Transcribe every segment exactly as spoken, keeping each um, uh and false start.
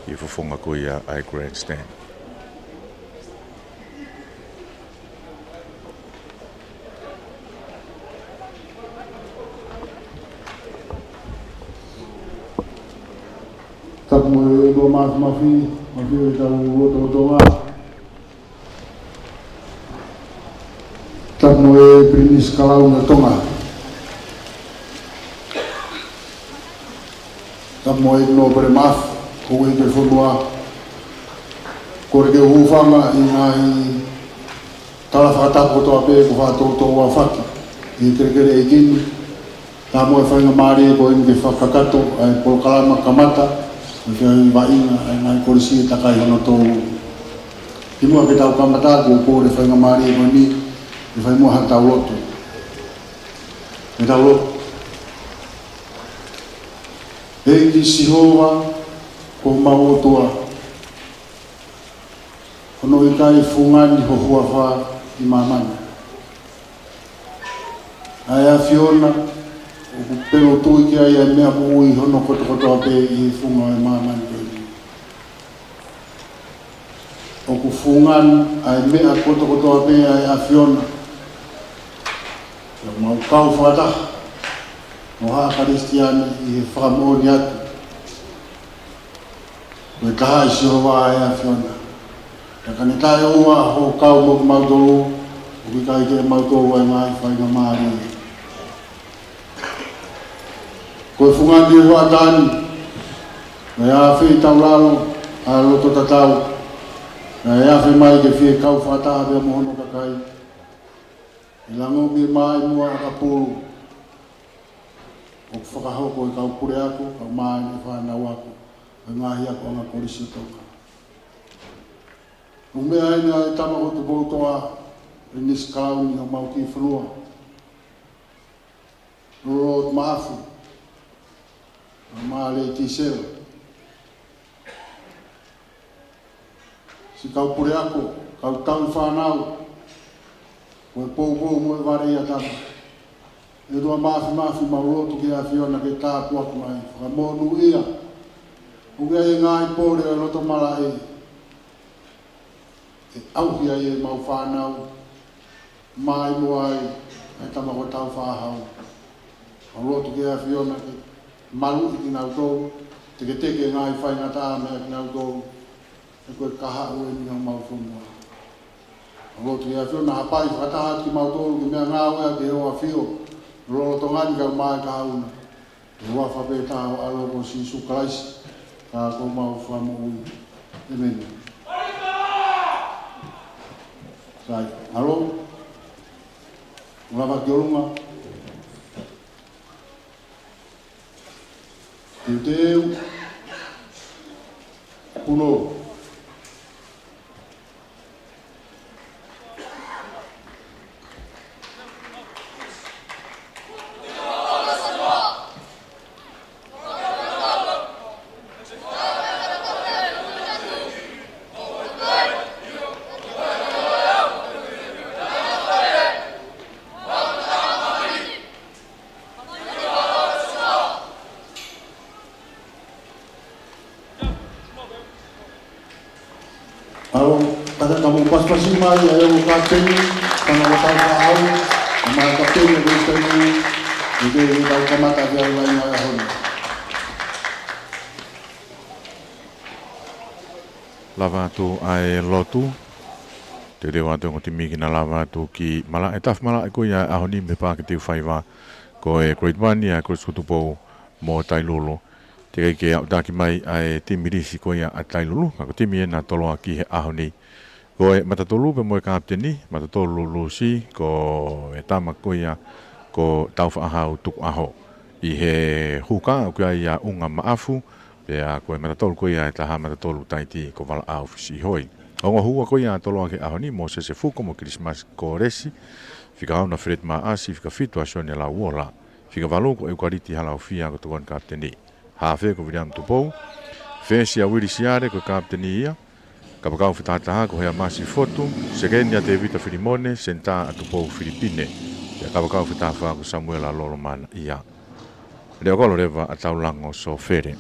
ʻi he fofonga ko ia ʻa e grandstand. Tapu mo e ʻOtua Mafimafi, mafi ʻetau loto ʻo Tonga. Tapu mo e Pilinisi Kalauni ʻo Tonga. Tapu mo e Nōpele Mafi, ko e ʻEiki ʻo e fonua. Kole ke u hūfanga ʻi he ngaahi tala fakatapu kotoa pē kuo fakatoutou aofaki ʻi he kelekele ʻeiki ni. Tapu mo e faingamālie ko eni ke fakakakato ʻa e polokalama kamata, ʻo e fevaʻinga ʻa e ngaahi kolisi ʻe takai hono tolu. Kimuʻa ke tau kamata, ʻoku ou kole faingamālie ko eni ke fai muʻa haʻatau lotu. Ke tau lotu. ʻEiki Sihova, ko homau ʻOtua, hono ʻikai fungani ho huafa ʻi māmani. ʻA e ʻAfiona, ʻoku pelu tui ki ai ʻa e meʻa moʻui hono kotokotoa pē ʻi he funga ʻo e māmani ko eni. ʻOku fungani ʻa e meʻa kotokotoa pē ʻa e ʻAfiona. Pea mau kau fakataha mo haʻa Kalisitiane ʻi he fakamoʻoni atu ko e taha ʻa Sihova ʻa e ʻAfiona. Pea ka ne taʻeʻoua hoʻo kau mo kimautolu, ʻoku ʻikai ke mautolu ʻa e ngaahi faingamālie. Ko e fungani ʻo e hoʻatā ni, ʻe ʻafeʻi taulalo ʻa e loto tatau, ʻe ʻafeʻi mai ke fie kau fakataha pea mo hono kakai. ʻE lango ki he maʻimoa ʻakapulu ʻoku fakahoko ʻe he kau puleako, kau māʻoniʻoni, fānau ako ʻo e ngaahi akoʻanga kolisi ʻo Tonga. ʻOku meʻa eni ʻa e tama ko Tupoutoʻa Pilinisi Kalauni ʻo homau kiʻi fonua, Lord Maʻafu, Maʻalei Tisela, siʻi kau puleako, kau tauhi fānau, ko e poupou mo e vale ia tama. ʻE ʻOtua Mafimafi, mau lotu ki he ʻAfiona ke tāpuaki mai, fakamonūʻia. ʻOku ʻi ai e ngaahi pole ʻo e loto malaʻe, ʻe ʻauhi ai ʻemau fānau, maʻimoa ai ʻa e tama ko Taufaʻahau. Mau lotu ki he ʻAfiona ke maluʻi kinautolu, teketeke e ngaahi faingataʻa meia kinautolu, he ko e kahaʻu eni ʻo homau fonua. Mau lotu ki he ʻAfiona, hapai fakataha atu kimautolu ki he meʻangāue ʻa e ʻAfio, lolotonga ni kae ʻumaʻā e kahaʻu na. ʻI he huafa pē taha ho ʻAlo ko Sīsū Kalaisi, ka ko homau Fakamoʻui. ʻĒmeni. Sai, ʻAlo, ʻo lava ki ʻolunga. Teuteu. Punou. ʻAlo, tangata mo pasipasi mai, ʻa e ongo kapiteni, tangata Taufaʻahau, mo e kapiteni ʻo e kapiteni, ʻi he, ʻi he tau kamata ki ai mai ʻa e ʻaho ni. Lava atu ʻa e lotu, teuteu atu e ongo timi ke na lava atu ki malaʻe, tafa malaʻe ko ia ʻaho ni mei he Paʻake Teufaiva, ko e Grade One ia, Kolisi ko Tupou mo Tailulu. Teʻeki ai ke aʻutaki mai ʻa e timi lisi ko ia ʻa Tailulu, ka ko e timi ena toloa ki he ʻaho ni. Ko e matatolu pea mo e kapiteni, matatolu lusi, ko e tama ko ia ko Taufaʻahau Tukuʻaho. ʻI he huka ʻoku ʻi ai ʻa ʻUnga Maʻafu, pea ko e matatolu ko ia e taha matatolu taiti ko Valaʻau Fisiʻihoi. Ongo hua ko ia toloa ki he ʻaho ni, Mōsese Fuko mo Kilisimasi Kolesi, fika ono Feleti Maʻasi, fika fitu ʻa Sione Lauola, fika valu ko ʻEukaliti Halaofia ko e tokoni kapiteni. Hafe ko Viliami Tupou. Fesi ʻa Uili Siale ko e kapiteni ia. Kapakau fika taha taha ko Heamasi Fotu. Sekeni ʻa Tēvita Filimone, senitā ʻa Tupou Filipine. Pea kapakau fika taha fā ko Samuela Lolomana ia. Leʻo kolo leva ʻa Taulango Sofele.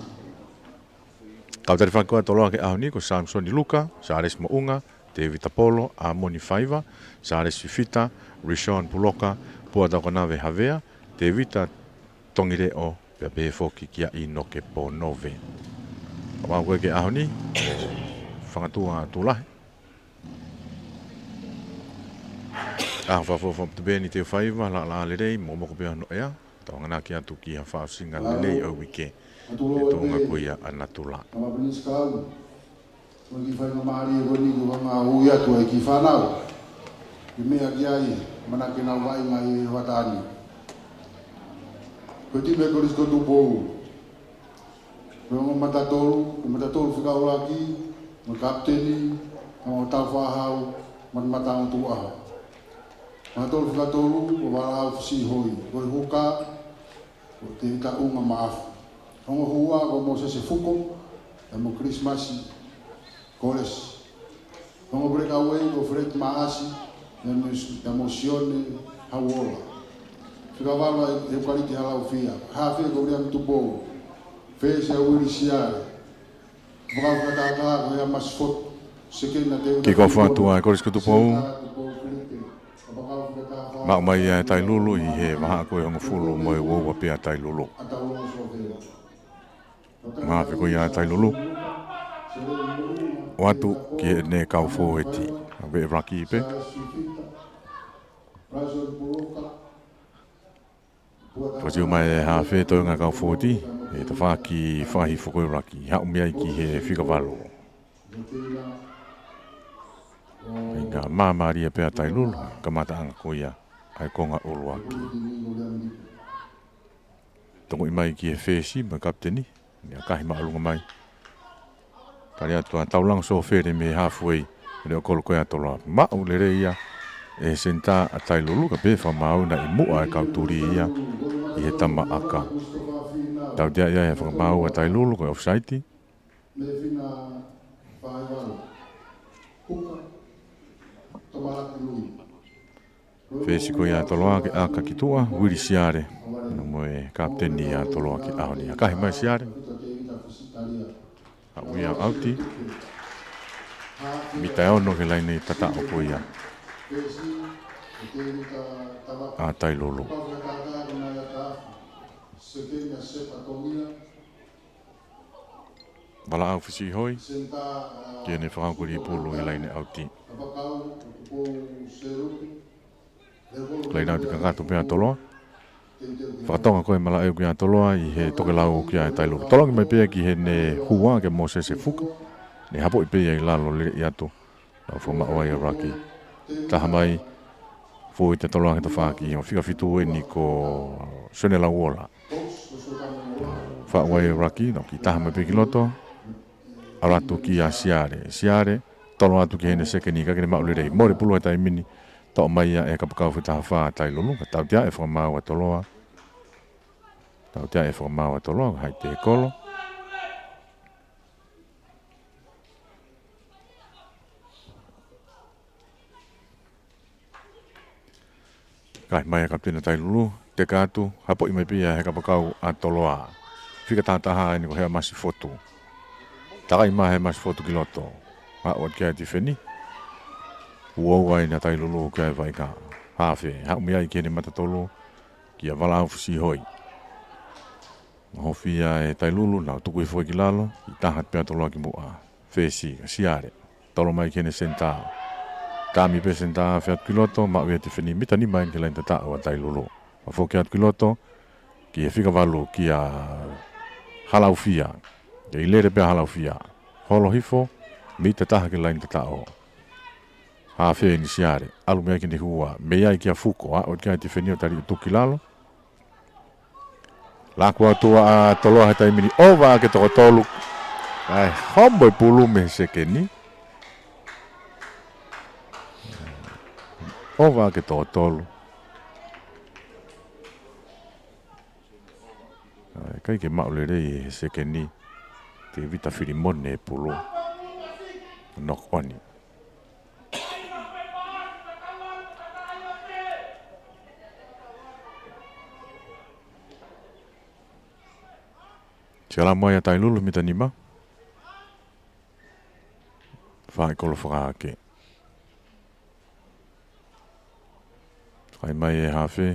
Kau talifaki ko ia ʻa Toloa ki he ʻaho ni ko Samisoni Luka, Sālesi Moʻunga, Tēvita Polo, ʻAmoni Faiva, Sālesi Fifita, Rishon Puloka, Pua Taukanave Havea, Tēvita Tongileʻo, pea pehē foki kia ʻInoke Ponove. Kau ko ia ki he ʻaho ni, Fangatua Tulahi. ʻAho fakaʻofoʻofa ʻa Tupeni Teufaiva, laʻalaʻā lelei, mokomoko pē hono ʻea, tau hanganaki atu ki ha fakaʻosinga lelei ʻo e uike, ʻi he tuʻunga ko ia ʻa natula. Mo e kiʻi faingamālie ko eni ke u hanga ʻo ui atu ai ki he fānau ke meʻa ki ai, manako ke nau vaʻinga ʻi he hoʻatā ni. Ko e timi ʻa e Kolisi ko Tupou, ko e ongo matatolu, ko e matatolu fika ʻuluaki, mo e kapiteni, mo e taufaʻāhau, mo e matango tuʻa. Matatolu fika tolu, ko Valaʻau Fisiʻihoi, ko e huka, ko Tēvita ʻUnga Maʻafu. Ongo hua ko Mōsese Fuko, pea mo Kilisimasi Kolesi. Ongo breakaway ko Fred Maʻasi, pea mo, pea mo Sione Hauola. Fika valu ʻa Eukaliti Halaufia. Hafe ko William Tupou. Fesi ʻa Uili Siale. Fakaʻuta fakatātā ko ia Masi Fotu. Sekeni ʻa Tēvita Kick off atu ʻa e Kolisi ko Tupou. Maʻu mai ʻa Tailulu ʻi he vahaʻa ko ē hongofulu mo e uaua pē ʻa Tailulu. Mahafe ko ia ʻa Tailulu. ʻOatu ki heʻene kau fōueti. ʻA veʻe raki pē. Fasiu mai e hafe toenga kau fōueti, ʻe tafaʻaki fahi fokoiraki, haʻu mei ai ki he fika valu. Inga māmālie pē ʻa Tailulu, kamataʻanga ko ia ʻa e konga ʻuluaki. Tongoʻi mai ki he fesi mo e kapiteni, ʻi he ʻakahi māʻolunga mai. Tali atu ʻa Taulanga Sofele mei he halfway, ʻene ʻokolu ko ia ʻa Toloa. Maʻu lelei ia ʻe he senitā ʻa Tailulu, ka pehē fakamaau naʻe ʻi muʻa e kau tuli ia ʻi he tama ʻaka. Tautea ia he fakamaau ʻa Tailulu ko e offside. Fesi ko ia ʻa Toloa ke ʻaka ki tuʻa, Uili Siale, pea mo e kapiteni ʻa Toloa ki he ʻaho ni. ʻAkahi mai Siale. Haʻu ia ʻauti. Mita ʻe ono ki he laine tataʻo ko ia ʻa Tailulu. Valaʻau Fisiʻihoi, ki heʻene fakahoko e lī pulu he laine ʻauti. Laine ʻauti kakato pē ʻa Toloa. Fakatonga ko ē malaʻeu kia Toloa ʻi he tokelau kia Tailulu. Tolongi mai pē ki heʻene hua kia Mōsese Fuko. Ne hapoʻi pē ia ʻi lalo lele atu. Nau fakamaʻu ai ʻa e raki. Taha mai, fōueti ʻa Toloa ki he tafaʻaki, ʻo fika fitu eni ko Sione Lauola. Faʻu ai ʻa e raki, nau kiʻi taha mai pē ki loto. ʻAlu atu kia Siale. Siale, tolo atu ki heʻene sekeni, ka ke ne maʻu lelei. Mole pulu he taimi ni, toʻo mai ia ʻe he kapakau fika taha fā ʻa Tailulu, ka tautea e fakamaau ʻa Toloa. Tautea e fakamaau ʻa Toloa, hai te kolo. Kae mai ʻa e kapiteni ʻa Tailulu, teka atu, hapoʻi mai pē ia he kapakau ʻa Toloa. Fika taha taha eni ko Heamasi Fotu. Takai mai Heamasi Fotu ki loto. Haʻu atu ki ai tifeni. Uaua eni ʻa Tailulu ki ai vaika. Hafe, haʻu mei ai ki heʻene matatolu, kia Valaʻau Fisiʻihoi. Hofia ʻe Tailulu, nau tuku hifo ki lalo, kiʻi taha pē ʻa Toloa ki muʻa. Fesi, ka Siale. Tolo mai ki heʻene senitā. Tami pē senitā, hafe atu ki loto, maʻu ia tifeni, mita nima eni ki he laine tataʻo ʻa Tailulu. Ka foki atu ki loto, ki he fika valu kia Halaufia. Kei lele pē ʻa Halaufia. Holo hifo, mita taha ki he laine tataʻo. Hafe eni Siale, ʻalu mei ai ki heʻene hua, mei ai kia Fuko, ʻa, ʻo kia tifeni ʻo tali ʻo tuku ki lalo. Laku atu ʻa Toloa he taimi ni, ʻova ʻaki e toko tolu. ʻAi, homo e pulu mei he sekeni. ʻOva ʻaki e toko tolu. ʻAi, ʻikai ke maʻu lelei he sekeni. Tevita Filimone e pulu. Knock on. Siʻi hala mai ʻa Tailulu mita nima. Faʻahi kolo fakahake. Fakaʻi mai e hafe.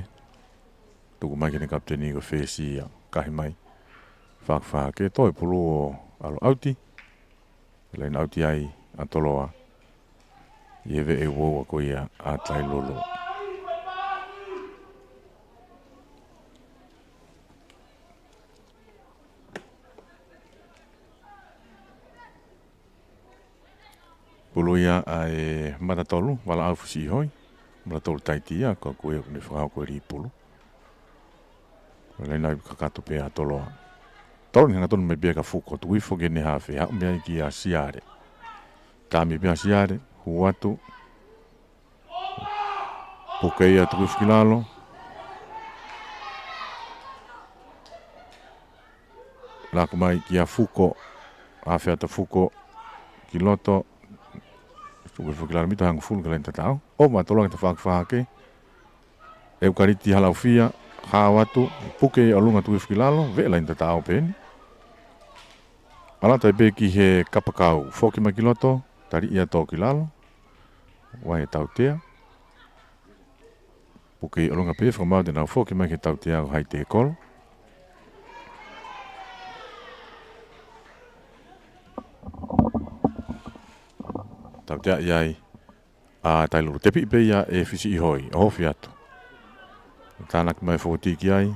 Tuku mai ki heʻene kapiteni ko Fesi ia. Kahi mai. Faʻahi fakahake. Toe pulu ʻo ʻalu ʻauti. Laine ʻauti ai ʻa Toloa. ʻI he veʻe uoua ko ia ʻa Tailulu. Pulu ia ʻa e mata tolu, Valaʻau Fisiʻihoi. Mata tolu taiti ia, ka ko ia ʻoku ne fakahoko e lī pulu. Laine ʻauti kakato pē ʻa Toloa. Toloa ni hangatonu mai pē kia Fuko, tuku hifo ki heʻene hafe, haʻu mei ai kia Siale. Tami pē ʻa Siale, hū atu. Puke ia, tuku hifo ki lalo. Laku mai kia Fuko, hafe atu Fuko ki loto, tuku hifo ki lalo, mita hongofulu ki he laine tataʻo. ʻOfa ʻa Toloa ki he tafaʻaki fakahake. ʻEukaliti Halaufia, hao atu, puke ʻi ʻolunga, tuku hifo ki lalo, veʻe laine tataʻo pē eni. ʻAlu atu ai pē ki he kapakau, foki mai ki loto, tali ia, tō ki lalo. Vai e tautea. Puke ʻi ʻolunga pē, fakamaau te nau foki mai ki he tautea ʻo Haite Kolo. Tautea ʻi ai ʻa Tailulu, tepiʻi pē ia ʻe Fisiʻihoi, ʻohofi atu. Tānaki mai fōtiki ai.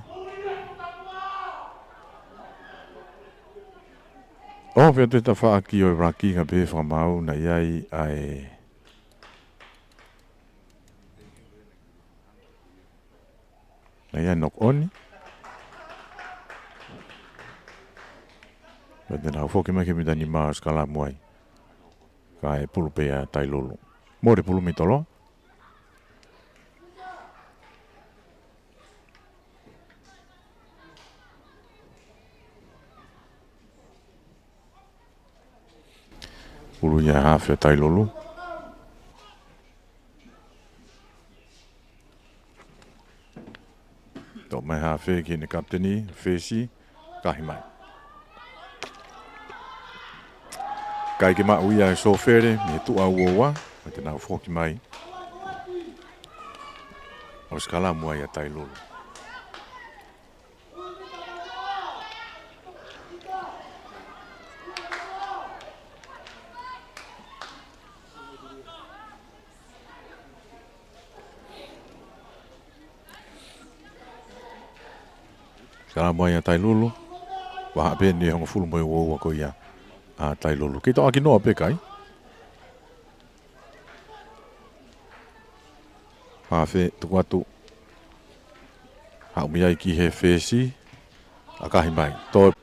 ʻOhofi atu he tafaʻaki ʻo e ʻuluaki, ka pehē fakamaau naʻe ʻi ai ʻa e Naʻe ʻi ai e knock on. Pea te nau foki mai ki he mita nima ʻo sikalamu ai. Kae pulu pē ʻa Tailulu. Mole pulu mei Toloa. Pulu ia ʻa e hafe ʻa Tailulu. Toʻo mai hafe ki heʻene kapiteni, Fesi, kahi mai. ʻIkai ke maʻu ia ʻe Sofele, mei he tuʻa uoua, pea te nau foki mai. ʻO sikalamu ai ʻa Tailulu. Sikalamu ai ʻa Tailulu. Vahaʻa pē eni hongofulu mo e uoua ko ia ʻa Tailulu. Kei toʻaki noa pē kai. Hafe, tuku atu. Haʻu mei ai ki he Fesi. ʻAkahi mai. Toe.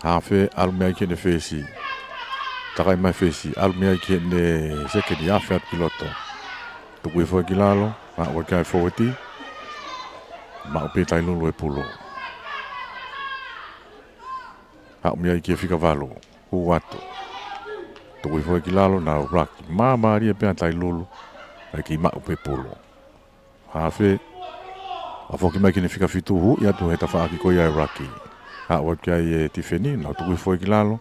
Hafe, ʻalu mei ai ki heʻene Fesi. Takai mai Fesi. ʻAlu mei ai ki heʻene sekeni, hafe atu ki loto. Tuku hifo ki lalo. Maʻu ʻaki ʻa e fōueti. Maʻu pē ʻe Tailulu e pulu. Haʻu mei ai ki he fika valu. Hū atu. Tuku hifo ki lalo, nau ʻuluaki. Māmālie pē ʻa Tailulu. ʻIkai ke maʻu pē pulu. Hafe. ʻA foki mai ki heʻene fika fitu, huʻi atu he tafaʻaki ko ia ʻa e ʻuluaki. Haʻu atu ki ai e tifeni, nau tuku hifo ki lalo.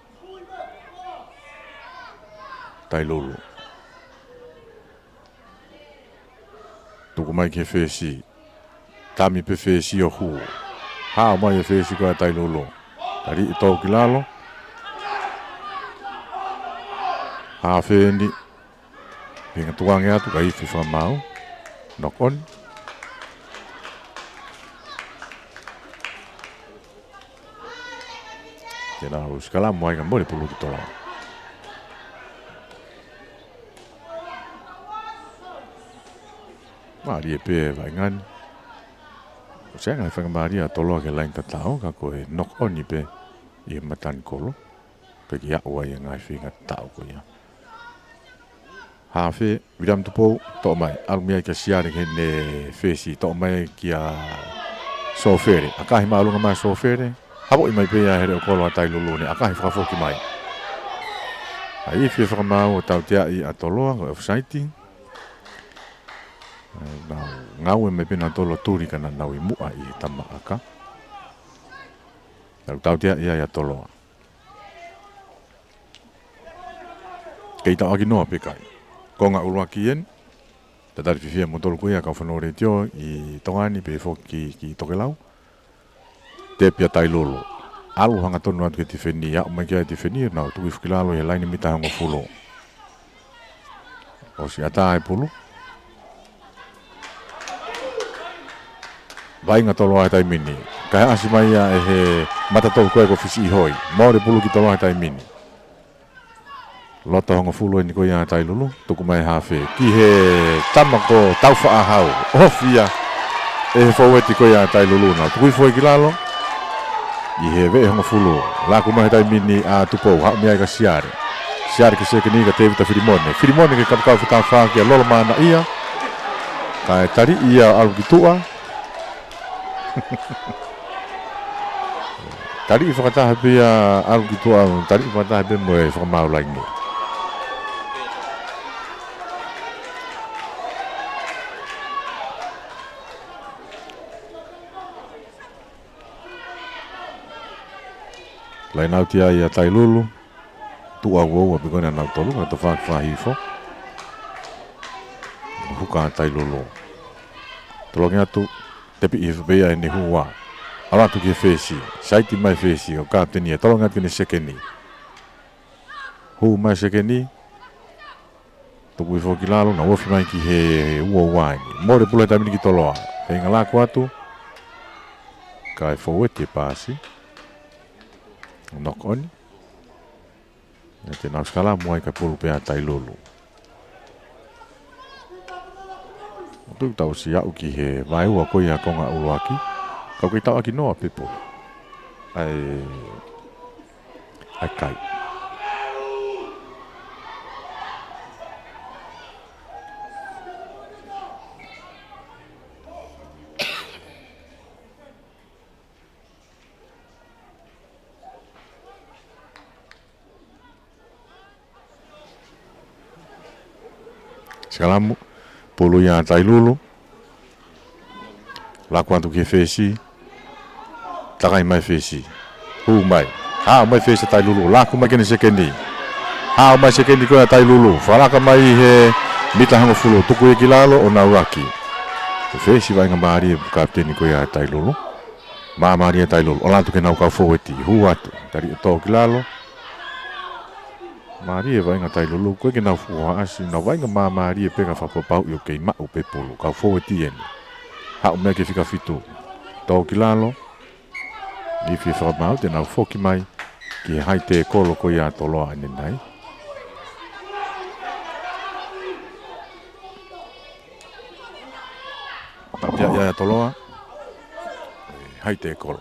Tailulu. Tuku mai ki he Fesi. Tami pē Fesi ʻo hū. Hao mai e Fesi ko ia ʻa Tailulu. Tali ʻi tō ki lalo. Hafe eni. Hinga tuange atu ka ifi fakamaau. Knock on. Te nau sikalamu ai ka mole pulu ki Toloa. Mālie pē vaʻinga ni. ʻOsi ange faingamālie ʻa Toloa ki he laini tataʻo ka ko e knock on pē ʻi he matanikolo. Pea ke aʻu ai e ngaahi feinga tataʻo ko ia. Hafe, Viliami Tupou, toʻo mai, ʻalu mei ai kia Siale ki heʻene Fesi, toʻo mai kia Sofele, ʻakahi māʻolunga mai Sofele, havoʻi mai pē ia he leʻo kolo ʻa Tailulu ne ʻakahi fakafoki mai. ʻA e ifi fakamaau ʻo tauteaʻi ʻa Toloa, ko e offside. Nau ngāue mai pē nautolu ʻo tuli ka naʻa nau ʻi muʻa ʻi he tama ʻaka. Tau tautea ia ʻia Toloa. Kei tauʻaki noa pē kai. Konga ʻuluaki eni. Tatali fiefia mo tolu ko ia kau fanongo letiō ʻi Tonga ni pehē foki ki, ki Tokelau. Tepi ʻa Tailulu. ʻAlu hangatonu atu ki he tifeni, aʻu mai ki ai tifeni, nau tuku hifo ki lalo ʻi he laine mita hongofulu. ʻOsi ʻatā e pulu. Vaʻinga Toloa he taimi ni. Kae ʻasi mai ia ʻe he mata toʻu ko ē ko Fisi ʻi hoi. Mole pulu ki Toloa he taimi ni. Loto hongofulu eni ko ia ʻa Tailulu. Tuku mai hafe. Ki he tama ko Taufaʻahau. Ofi ia ʻe he foueti ko ia ʻa Tailulu na. Tuku hifo ki lalo. ʻI he veʻe hongofulu. Laku mai he taimi ni ʻa Tupou. Haʻu mei ai kia Siale. Siale ki sekeni kia Tevita Filimone. Filimone ki he kapakau fakatāfā kia Lolo Manaʻia. Kae taliʻi ia ʻalu ki tuʻa. Taliʻi fakataha pē ia ʻalu ki tuʻa, taliʻi fakataha pē mo e fakamaau laine. Laine ʻauti ia ʻa Tailulu. Tuʻa ua ua pē ko ena nautolu, ka tau fakafahi hifo. Huka ʻa Tailulu. Tolongi atu, tepi hifo pē ia ʻene hū ua. ʻAlu atu ki he fesi, saiti mai fesi, ʻo kapiteni ia, tolongi atu ki he sekeni. Hū mai sekeni, tuku hifo ki lalo, nau ofi mai ki he ua ua eni. Mole pulu he taimi ni ki Toloa. Feinga laku atu, kae foueti e paasi. Knock on. Ia te nau sikalamu ai kae pulu pē ʻa Tailulu. ʻOku tau ʻosi aʻu ki he vaeua ko ia konga ʻuluaki. Kau kei tauʻaki noa pē pulu. ʻAi, ʻai kai. Sikalamu, pulu ia ʻa Tailulu. Laku atu ki he fesi. Takai mai fesi. Hū mai. Haʻu mai fesi ʻa Tailulu. Laku mai ki he sekeni. Haʻu mai sekeni ko ia ʻa Tailulu. Fakalaka mai he mita hongofulu. Tuku ia ki lalo ʻo nau ʻaki. Fesi vaʻinga mālie kapiteni ko ia ʻa Tailulu. Māmālie Tailulu. ʻAlu atu ki heʻenau kau foueti. Hū atu. Taliʻi ʻo tō ki lalo. Mālie vaʻinga Tailulu, ko e ke nau fuʻu ʻasi, nau vaʻinga māmālie pē ka fakapapauʻi ʻoku kei maʻu pē pulu, kau foueti eni. Haʻu mai ki he fika fitu. Tō ki lalo, ifi fakamaau te nau foki mai, ki he hai tēkolo ko ia ʻa Toloa ʻanenai. Pea ia ʻa Toloa, hai tēkolo.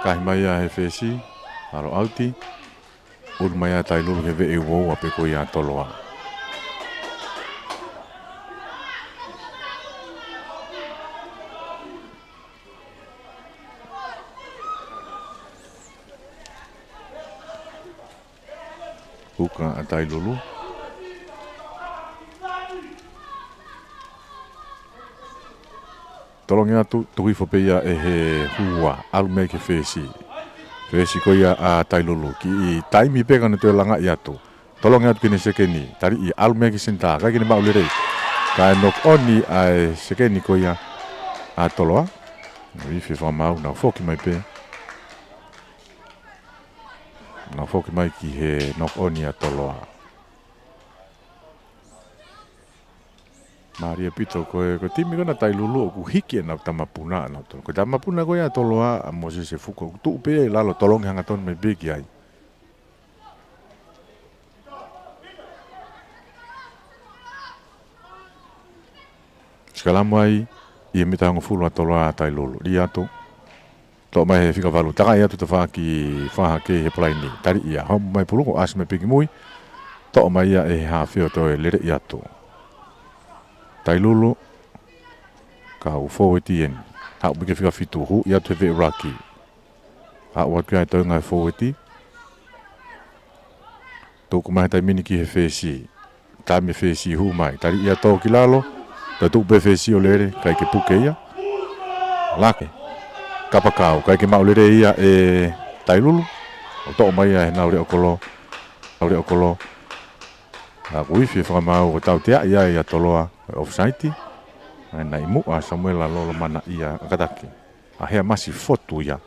Kahi mai ia he fesi, ʻalu ʻauti, ʻulu mai ʻa Tailulu he veʻe ua ua pē ko ia ʻa Toloa. Huka ʻa Tailulu. Tolongi atu, tuku hifo pē ia ʻe he hū ua, ʻalu mai ki he fesi. Fesi ko ia ʻa Tailulu, kiʻi taimi pē ka ne toe langaʻi atu. Tolongi atu ki he sekeni, taliʻi ʻalu mai ki he senitā, ʻikai ke ne maʻu lelei. Kae knock on ʻa e sekeni ko ia ʻa Toloa. Ifi fakamaau, nau foki mai pē. Nau foki mai ki he knock on ʻa Toloa. Mālie ʻaupito ko e, ko e timi ko ena ʻa Tailulu ʻoku hiki ʻenau tama puna ʻanautolu. Ko e tama puna ko ia ʻa Toloa ʻa Mosese Fuka ʻoku tuʻu pē ʻi lalo tolongi hangatonu mai pē ki ai. Sikalamu ai, ʻi he mita hongofulu ʻa Toloa ʻa Tailulu. Lī atu. Toʻo mai he fika valu. Takai atu tafaʻaki fā hake he palaini. Taliʻi ia. Homo mai pulu ko ʻasi mai pē ki mui. Toʻo mai ia ʻe he hafe ʻo toe leleʻi atu. Tailulu. Kau foueti eni. Haʻu mai ki he fika fitu. Huʻi atu he veʻe ʻuluaki. Haʻu atu ia ʻe toenga he foueti. Tuku mai he taimi ni ki he fesi. Taimi fesi hū mai. Taliʻi ia tō ki lalo. Toe tuʻu pē fesi ʻo lele. ʻIkai ke puke ia. Lake. Kapakau, ʻikai ke maʻu lelei ia ʻe Tailulu. ʻO toʻo mai ia ʻe heʻenau leʻo kolo. ʻEnau leʻo kolo. Ka kuo ifi e fakamaau ʻo tauteaʻi ai ʻa Toloa, ʻo e offside. ʻA ia naʻe ʻi muʻa Samuela Lolomana ia ʻa Kataki. ʻA Heamasi Fotu ia.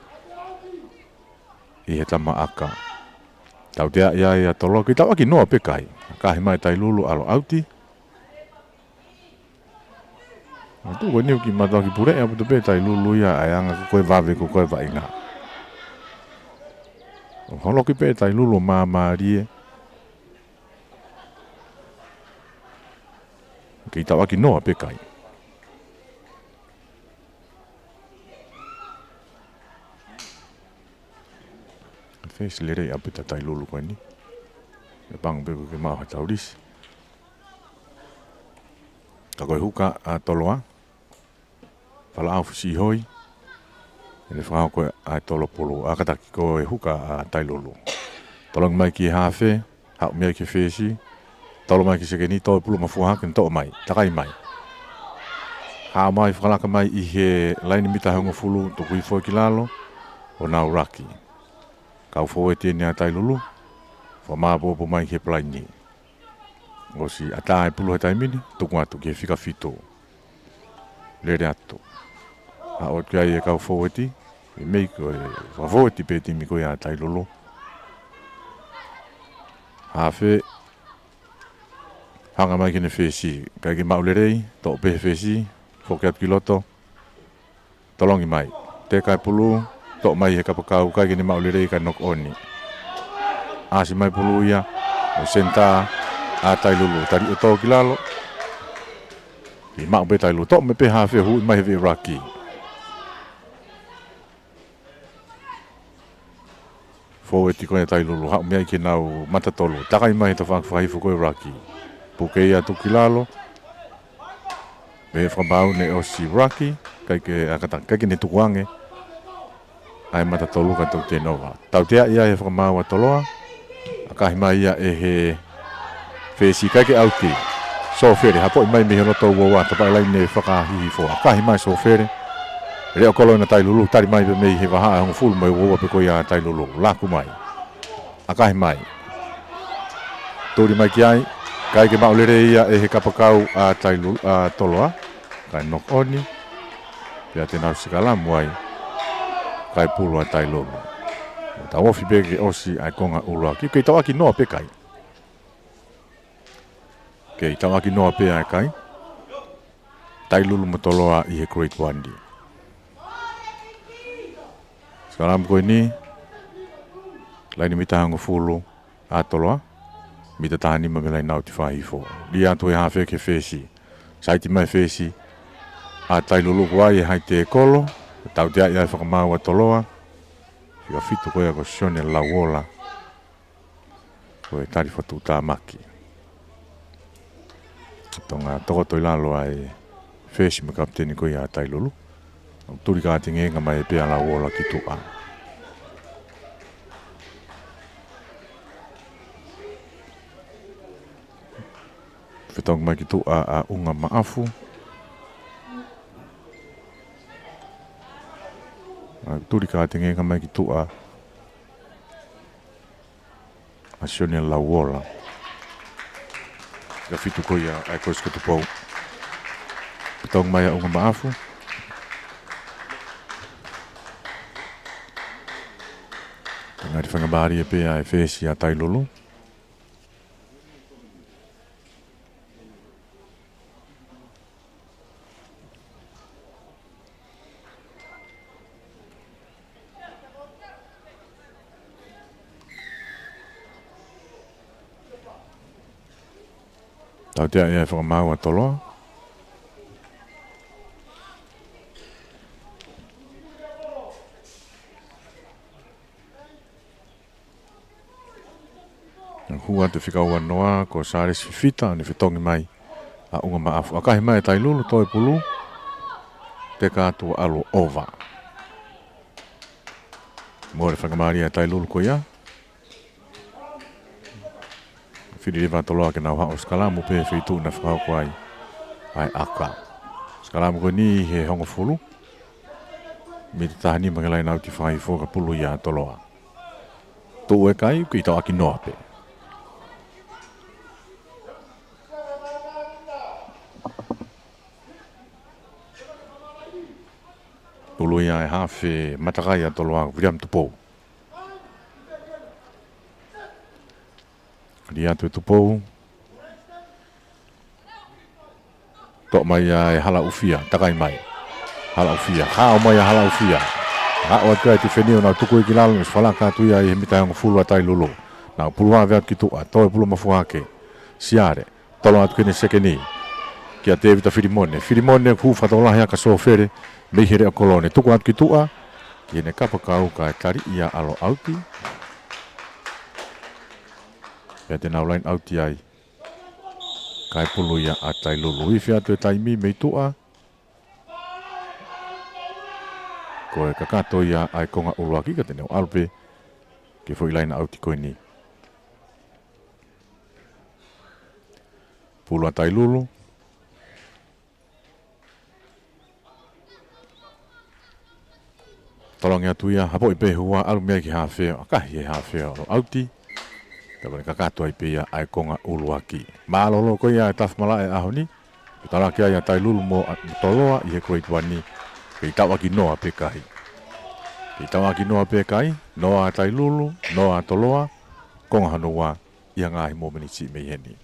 ʻI he tama ʻaka. Tauteaʻi ai ʻa Toloa, ʻikai tauʻaki noa pē kai. Kahi mai Tailulu ʻalu ʻauti. Tuʻu ko eni ʻoku kiʻi mātuʻaki puleʻi ʻaupito pē Tailulu ia ʻa e anga ko ē vave ko ē vaʻinga. ʻO holoki pē Tailulu ʻo māmālie. ʻIkai tauʻaki noa pē kai. Fesi lelei ʻaupito ʻa Tailulu ko eni. ʻE pango pē ko ē ke maʻu ha taulisi. Ka ko e huka ʻa Toloa. Falaʻau Fusiʻihoi. ʻEne fakahoko ʻa e tolo pulu ʻa Kataki ko e huka ʻa Tailulu. Tolongi mai ki he hafe. Haʻu mei ai ki he fesi. Tolo mai ki he sekeni, toe pulu mafua hake ʻo toʻo mai. Takai mai. Haʻu mai fakalaka mai ʻi he laine mita hongofulu, tuku hifo ki lalo. ʻO nau laki. Kau fōueti eni ʻa Tailulu. Fakamāʻopoʻopo mai ki he palaini. ʻOsi ʻatā e pulu he taimi ni, tuku atu ki he fika fitu. Lele atu. Haʻu atu ki ai e kau fōueti, ʻi he meʻa ko e fakafōueti pē timi ko ia ʻa Tailulu. Hafe, hanga mai ki heʻene fesi, ʻikai ke maʻu lelei, toʻo pē he fesi, foki atu ki loto. Tolongi mai. Teka e pulu, toʻo mai he kapakau, ʻikai ke ne maʻu lelei kae knock on. ʻAsi mai pulu ia, ʻo senitā, ʻa Tailulu, tali ʻo tō ki lalo. ʻIkai maʻu pē Tailulu, toʻo mai pē hafe huʻi mai he veʻe laki. Fōueti ko ē ʻa Tailulu, haʻu mei ai ki heʻenau mata tolu. Takai mai he tafaʻaki fakahifo ko ē laki. Puke ia tuku ki lalo. Pehē fakamaau naʻe ʻosi laki, ʻikai ke ʻa Kataki, ʻikai ke ne tukuange. ʻA e mata tolu ka toki turnover. Tauteaʻi ai e fakamaau ʻa Toloa. ʻA kahi mai ia ʻe he fesi ʻikai ke ʻauti. Sofele, hapoʻi mai mei he loto uaua, tapaʻi laine fakahihifo. ʻA kahi mai Sofele. Leʻo kolo ena Tailulu, tali mai pē mei he vahaʻa hongofulu mo e uaua pē ko ia ʻa Tailulu. Laku mai. ʻA kahi mai. Tuli mai ki ai. ʻIkai ke maʻu lelei ia ʻe he kapakau ʻa Tailulu, ʻa Toloa. Kae knock on. Pea te nau sikalamu ai. Kae pulu ʻa Tailulu. Tau ofi pē ke ʻosi ʻa e konga ʻuluaki. ʻIkai tauʻaki noa pē kai. ʻIkai tauʻaki noa pē ʻa e kai. Tailulu mo Toloa ʻi he grade one. Sikalamu ko eni, laine mita hongofulu ʻa Toloa, mita taha nima mei he laine ʻauti fakahifo. Lī atu e hafe ki he fesi. Saiti mai fesi, ʻa Tailulu ko ia ʻi he haʻi tekolo, tauteaʻi ai e fakamaau ʻa Toloa, fika fitu ko ia ko Sione Lauola. Ko e tali fakatuʻutāmaki. Tonga tokoto ʻi lalo ʻa e fesi mo e kapiteni ko ia ʻa Tailulu. ʻO tuli kātengenga mai pē ʻa Lauola ki tuʻa. Fetongi mai ki tuʻa ʻa ʻUnga Maʻafu. ʻA tuli kātengenga mai ki tuʻa ʻa Sione Lauola. Fika fitu ko ia ʻa e kolisi ko Tupou. Fetongi mai ʻa ʻUnga Maʻafu. Tangari faingamālie pē ʻa e fesi ʻa Tailulu. Tautea ia e fakamaau ʻa Toloa. Hū atu e fika uanoa ko Sālesi Fifita, ʻo ne fetongi mai ʻa ʻUnga Maʻafu. ʻA kahi mai ʻa Tailulu, toe pulu. Teka atu ʻalu ʻova. Mole faingamālie ʻa Tailulu ko ia. Fili leva ʻa Toloa ke nau haʻu ʻo sikalamu pē he feituʻu naʻe fakahoko ai ʻa e ʻaka. Sikalamu ko eni he hongofulu. Mita taha nima ki he laine ʻauti fakahifo ka pulu ia ʻa Toloa. Tuʻu e kai, kei tauʻaki noa pē. Pulu ia ʻa e hafe matakai ʻa Toloa, William Tupou. Lī atu ʻe Tupou. Toʻo mai ia ʻe Halaʻufia, takai mai. Halaʻufia, haʻu mai ʻa Halaʻufia. Haʻu atu ai Tifeni ʻo nau tuku ia ki lalo, ʻosi falaka atu ia ʻi he mita ʻe hongofulu ʻa Tailulu. Nau pulu ave atu ki tuʻa, toe pulu mafua hake. Siale, tolo atu ki he sekeni. Kia Tevita Filimone. Filimone hū fakatokolahi ʻa Kasofele, mei he leʻo kolo ne tuku atu ki tuʻa. Ki heʻene kapakau kae tali ia ʻalu ʻauti. Pea te nau laine ʻauti ai. Kae pulu ia ʻa Tailulu. Ifi atu e taimi mei tuʻa. Ko e kakato ia ʻa e konga ʻuluaki ka te nau ʻalu pē ki he foʻi laine ʻauti ko eni. Pulu ʻa Tailulu. Tolongi atu ia, hapoʻi pē hua, ʻalu mei ai ki he hafe, ʻakahi e hafe ʻo ʻauti. Ka ko e kakato ai pē ia ʻa e konga ʻuluaki. Mālōlō ko ia e tafa malaʻe ʻaho ni. Pea talaki ai ʻa Tailulu mo ʻa Toloa ʻi he grade one ni. Kei tauʻaki noa pē kai. Kei tauʻaki noa pē kai, noa ʻa Tailulu, noa ʻa Toloa, konga hono ua, ʻi he ngaahi mōmeniti mei heni.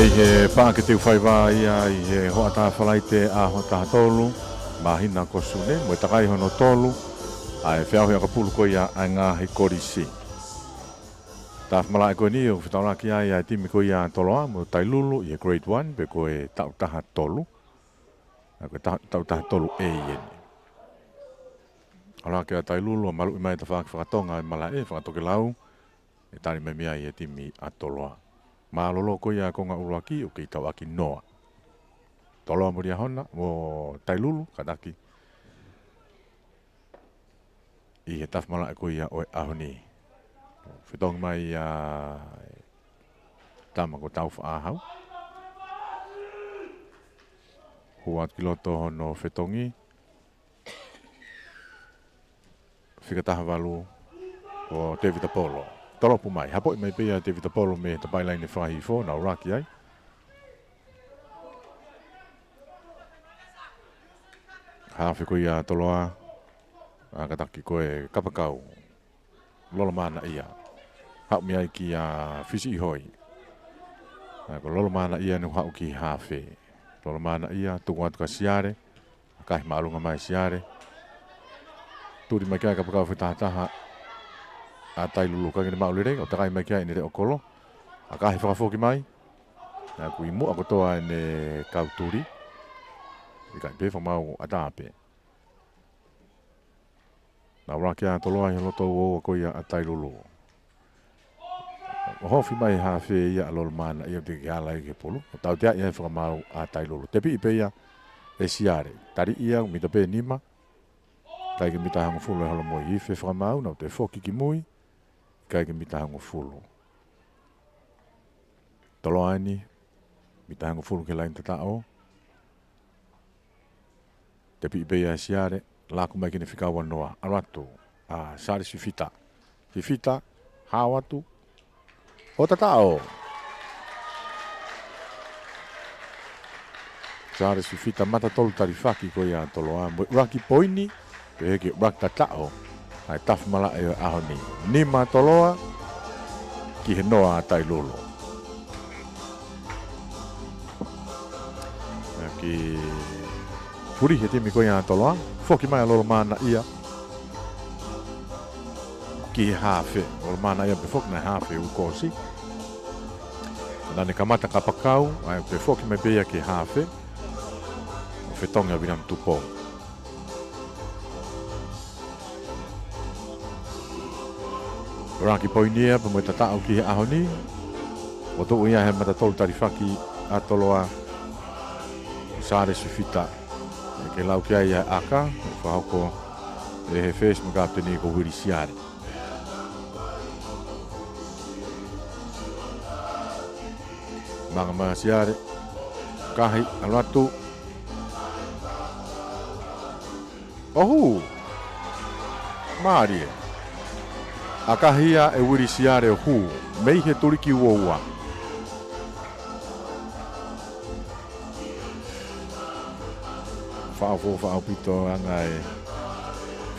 ʻI he paʻake teu faiva ia ʻi he hoʻatā Falaite ʻaho taha tolu, māhina ko Sune, mo e takai hono tolu ʻa e feʻauhi ʻakapulu ko ia ʻa e ngaahi kolisi. Tafa malaʻe ko eni ʻoku fetaulaki ai ʻa e timi ko ia ʻa Toloa mo Tailulu ʻi he Grade One, pe ko e taʻu taha tolu. ʻA ko e ta-, taʻu taha tolu ʻeni. ʻAlu hake ʻa Tailulu ʻo maluʻi mai tafaʻaki fakatonga ʻa e malaʻe, fakatokelau, ʻe tali mai mei ai ʻa e timi ʻa Toloa. Mālōlō ko ia konga ʻuluaki ʻoku kei tauʻaki noa. Toloa mo Liahona, mo Tailulu, kātaki ʻi he tafa malaʻe ko ia ʻo e ʻaho ni. Fetongi mai ʻa e tama ko Taufaʻāhau. Hū atu ki loto hono fetongi. Fika taha valu ʻo Tevita Polo. Tolopu mai. Hapoʻi mai pē ia ʻe Tevita Polo mei he tapaʻi laine fakahihifo, nau ʻuluaki ai. Hafe ko ia ʻa Toloa. ʻA kātaki ko e kapakau. Lolomānaʻia. Haʻu mei ai kia Fisi ʻIhoi. ʻA ko Lolomānaʻia naʻe haʻu ki hafe. Lolomānaʻia, tuku atu kia Siale. ʻAkahi māʻolunga mai Siale. Tuli mai ki ai kapakau fetahataha ʻa Tailulu, ʻikai ke ne maʻu lelei, ʻo takai mai ki ai ʻene leʻo kolo. ʻAkahi fakafoki mai. Naʻe ʻi muʻa kotoa ʻene kau tuli. ʻIkai pē, fakamaau ʻatā pē. Nau ʻuluaki ʻa Toloa ʻi he loto uaua ko ia ʻa Tailulu. ʻO hofi mai hafe ia ʻa Lolomānaʻia ʻo teʻeki ala ia ki he pulu. ʻO tautea ia he fakamaau ʻa Tailulu. Tepiʻi pē ia ʻe Siale. Tali ia ʻo mita pē nima. ʻIkai ke mita hongofulu ʻe Holomui. Ifi fakamaau, nau toe foki ki mui. ʻIkai ke mita hongofulu. Toloa ʻeni, mita hongofulu ki he laine tataʻo. Tepiʻi pē ia ʻe Siale, laku mai ki he fika ua noa. ʻAlu atu ʻa Siale Sifita. Sifita, hao atu. ʻO tataʻo. Siale Sifita, mata tolu talifaki ko ia ʻa Toloa. Mo e ʻuluaki poini, pehē ki he ʻuluaki tataʻo ʻa e tafa malaʻe ʻo e ʻaho ni. Nima Toloa ki he noa ʻa Tailulu. Kiʻi fuli he timi ko ia ʻa Toloa. Foki mai ʻa Lolomānaʻia ki he hafe. Lolomānaʻia pē foki, naʻe hafe ʻi he ukosi. Naʻa ne kamata kapakau, ʻa ia pē foki mai pē ia ki he hafe. ʻO fetongi ʻa Viliami Tupou. ʻUluaki poini ia pea mo e tataʻo ki he ʻaho ni. ʻO tuʻu ia he mata tolu talifaki ʻa Toloa, Siale Sifita. ʻIkai ke lau ki ai ʻa e ʻaka, ʻe fakahoko ʻe he first mo e kapiteni ko Vili Siale. Manga mai ʻa Siale. ʻAkahi, ʻalu atu. ʻO hū. Mālie. ʻAkahi ia ʻe Vili Siale ʻo hū. Mei he tuliki uaua. Faʻo fo, faʻo pito anga e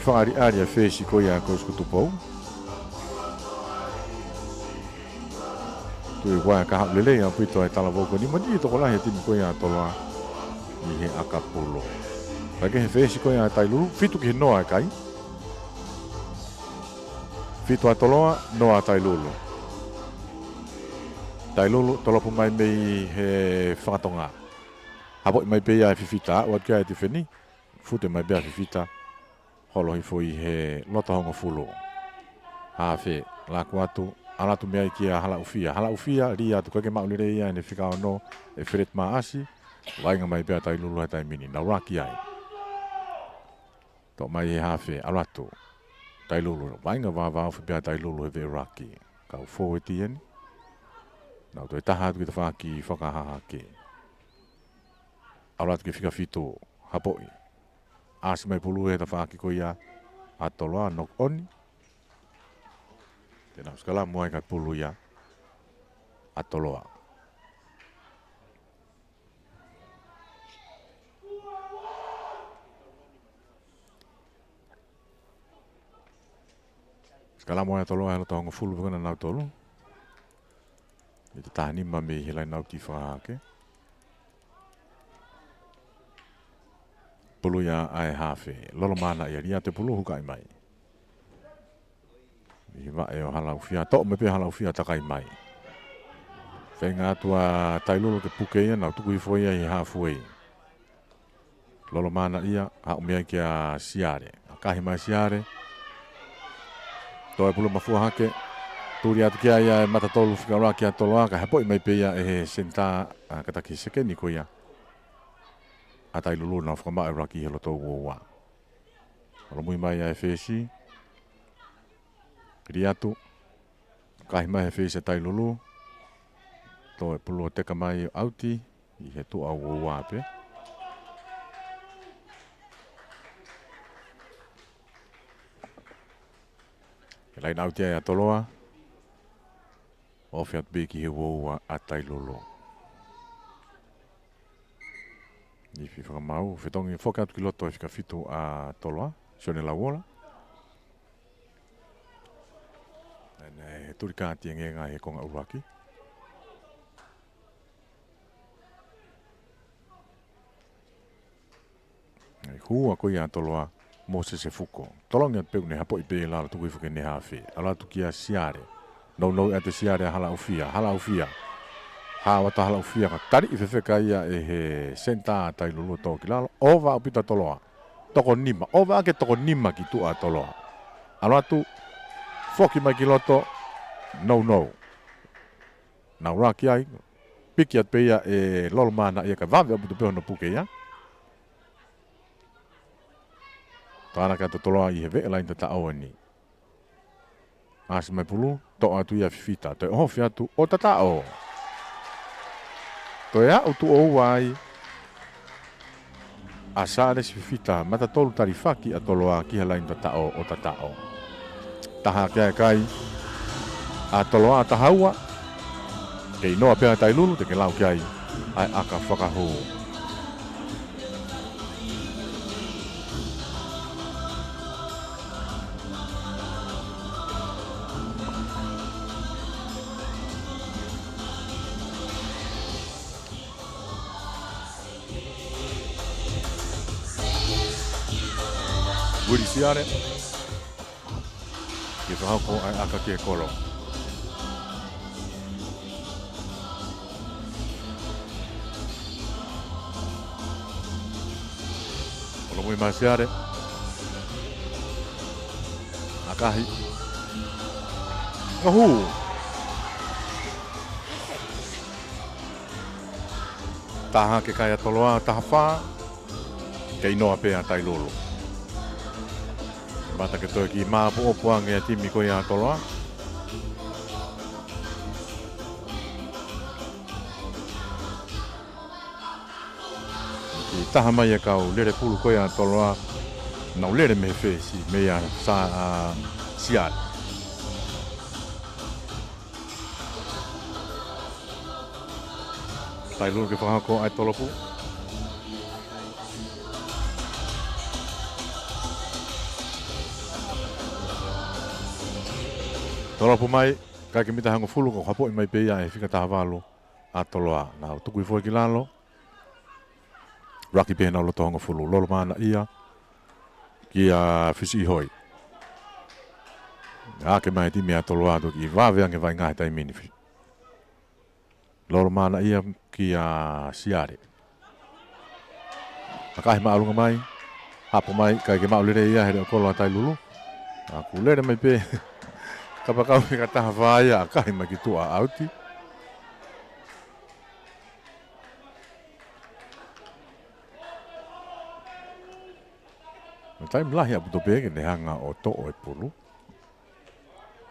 fakaʻaliʻali ʻa e first ko ia ʻa Coach ko Tupou. Tui ʻoku ʻikai ke haʻu lelei ʻaupito e talavou ko eni, mo e tokolahi e timi ko ia ʻa Toloa ʻi he ʻakapulu. Ka ke he first ko ia ʻa Tailulu, fitu ki he noa e kai. Fitu ʻa Toloa, noa ʻa Tailulu. Tailulu, tolopu mai mei he fakatonga. Hapoʻi mai pē ia ʻe Fifita, ʻoatu ki ai e tifeni. Fute mai pē ʻa Fifita. Holo hifo ʻi he loto hongofulu. Hafe, laku atu, ʻalu atu mei ai kia Halaʻufia. Halaʻufia, lī atu, ʻikai ke maʻu lelei ia ʻene fika ono ʻe Fred Maʻasi. Vaʻinga mai pē ʻa Tailulu he taimi ni, nau ʻuluaki ai. Toʻo mai he hafe, ʻalu atu. Tailulu, vaʻinga vāvāofi pē ʻa Tailulu he veʻe ʻuluaki. Kau forward ʻeni. Nau toe taha atu ki tafaʻaki fakahahake. ʻAlu atu ki he fika fitu, hapoʻi. ʻAsi mai pulu he tafaʻaki ko ia ʻa Toloa, knock on. Te nau sikalamu ai kae pulu ia ʻa Toloa. Sikalamu ai ʻa Toloa he loto hongofulu pē ko ena ʻa nautolu. ʻI he taha nima mei he laine ʻauti fakahake. Pulu ia ʻa e hafe. Lolo Mana ia, Liate pulu hukaʻi mai. ʻI he vaʻe ʻo Halaufia, toʻo mai pē Halaufia takai mai. Feinga atu ʻa Tailulu ke puke ia, nau tuku hifo ia ʻi he halfway. Lolo Mana ia, haʻu mei ai kia Siale. ʻAkahi mai Siale. Toe pulu mafua hake. Tuli atu ki ai ʻa e mata tolu fika ʻuluaki ʻa Toloa, kae hapoʻi mai pē ia ʻe he senitā, ʻa, kātaki he sekeni ko ia ʻa Tailulu, nau fakamaʻu e ʻuluaki he loto ua ua. Holomui mai ʻa e fesi. Kili atu. ʻAkahi mai he fesi ʻa Tailulu. Toe pulu ʻo teka mai ʻauti ʻi he tuʻa ua ua pē. He laine ʻauti ʻa Toloa. Ofi atu pē ki he ua ua ʻa Tailulu. Ifi fakamaʻu, fetongi foki atu ki loto e fika fitu ʻa Toloa, Sione Lauola. ʻEne tuli kāti e ngenga he konga ʻuluaki. ʻE hua ko ia ʻa Toloa, Mōsese Fuko. Tolongi atu pē ʻoku ne hapoʻi pē ʻi lalo, tuku hifo ki heʻene hafe. ʻAlu atu kia Siale. Nounou atu Siale ʻa Halaufia, Halaufia. Hao atu Halaufia ka taliʻi fefeka ia ʻe he senitā ʻa Tailulu, toʻo ki lalo. ʻOva ʻaupito ʻa Toloa. Toko nima, ʻova ake toko nima ki tuʻa ʻa Toloa. ʻAlu atu, foki mai ki loto, nounou. Nau laki ai, piki atu pē ia ʻe Lolo Mana ia kae vave ʻaupito pē hono puke ia. Tānaki atu Toloa ʻi he veʻe laine tataʻo eni. ʻAsi mai pulu, toʻo atu ia Fifita, toe ʻohofi atu ʻo tataʻo. Toe aʻu tuʻo ua ai, ʻa Sālesi Fifita, mata tolu talifaki ʻa Toloa ki he laine tataʻo ʻo tataʻo. Taha ake ʻa e kai ʻa Toloa, taha ua, kei noa pē ʻa Tailulu, te ke lau ki ai ʻa e ʻaka fakahū. Vuli Siale. Ke fakahoko ʻa e ʻaka ki he kolo. Holomui mai Siale. ʻAkahi. Ka hū. Taha ake kai ʻa Toloa, taha fā. Kei noa pē ʻa Tailulu. Mata ke toe kiʻi māʻopoʻopo ange ʻa e timi ko ia ʻa Toloa. Kiʻi taha mai e kau lele pulu ko ia ʻa Toloa. Nau lele mei he fesi, meia Sa-, ʻa, Siale. Tailulu ke fakahoko ʻa e tolopu. Tolopu mai, ʻikai ke mita hongofulu, ko e hapoʻi mai pē ia ʻe he fika taha valu ʻa Toloa. Nau tuku hifo ki lalo. Laki pē ʻenau loto hongofulu, Lolo Mana ia kia Fisi ʻIhoi. Ake mai e timi ʻa Toloa, toki vave ange vaʻinga he taimi ni. Lolo Mana ia kia Siale. ʻAkahi māʻolunga mai, hapo mai, ʻikai ke maʻu lelei ia he leʻo kolo ʻa Tailulu. ʻOku lele mai pē, kapakau fika taha fā ia, ʻakahi mai ki tuʻa, ʻauti. Ko e taimi lahi ʻaupito pē ke ne hanga ʻo toʻo e pulu.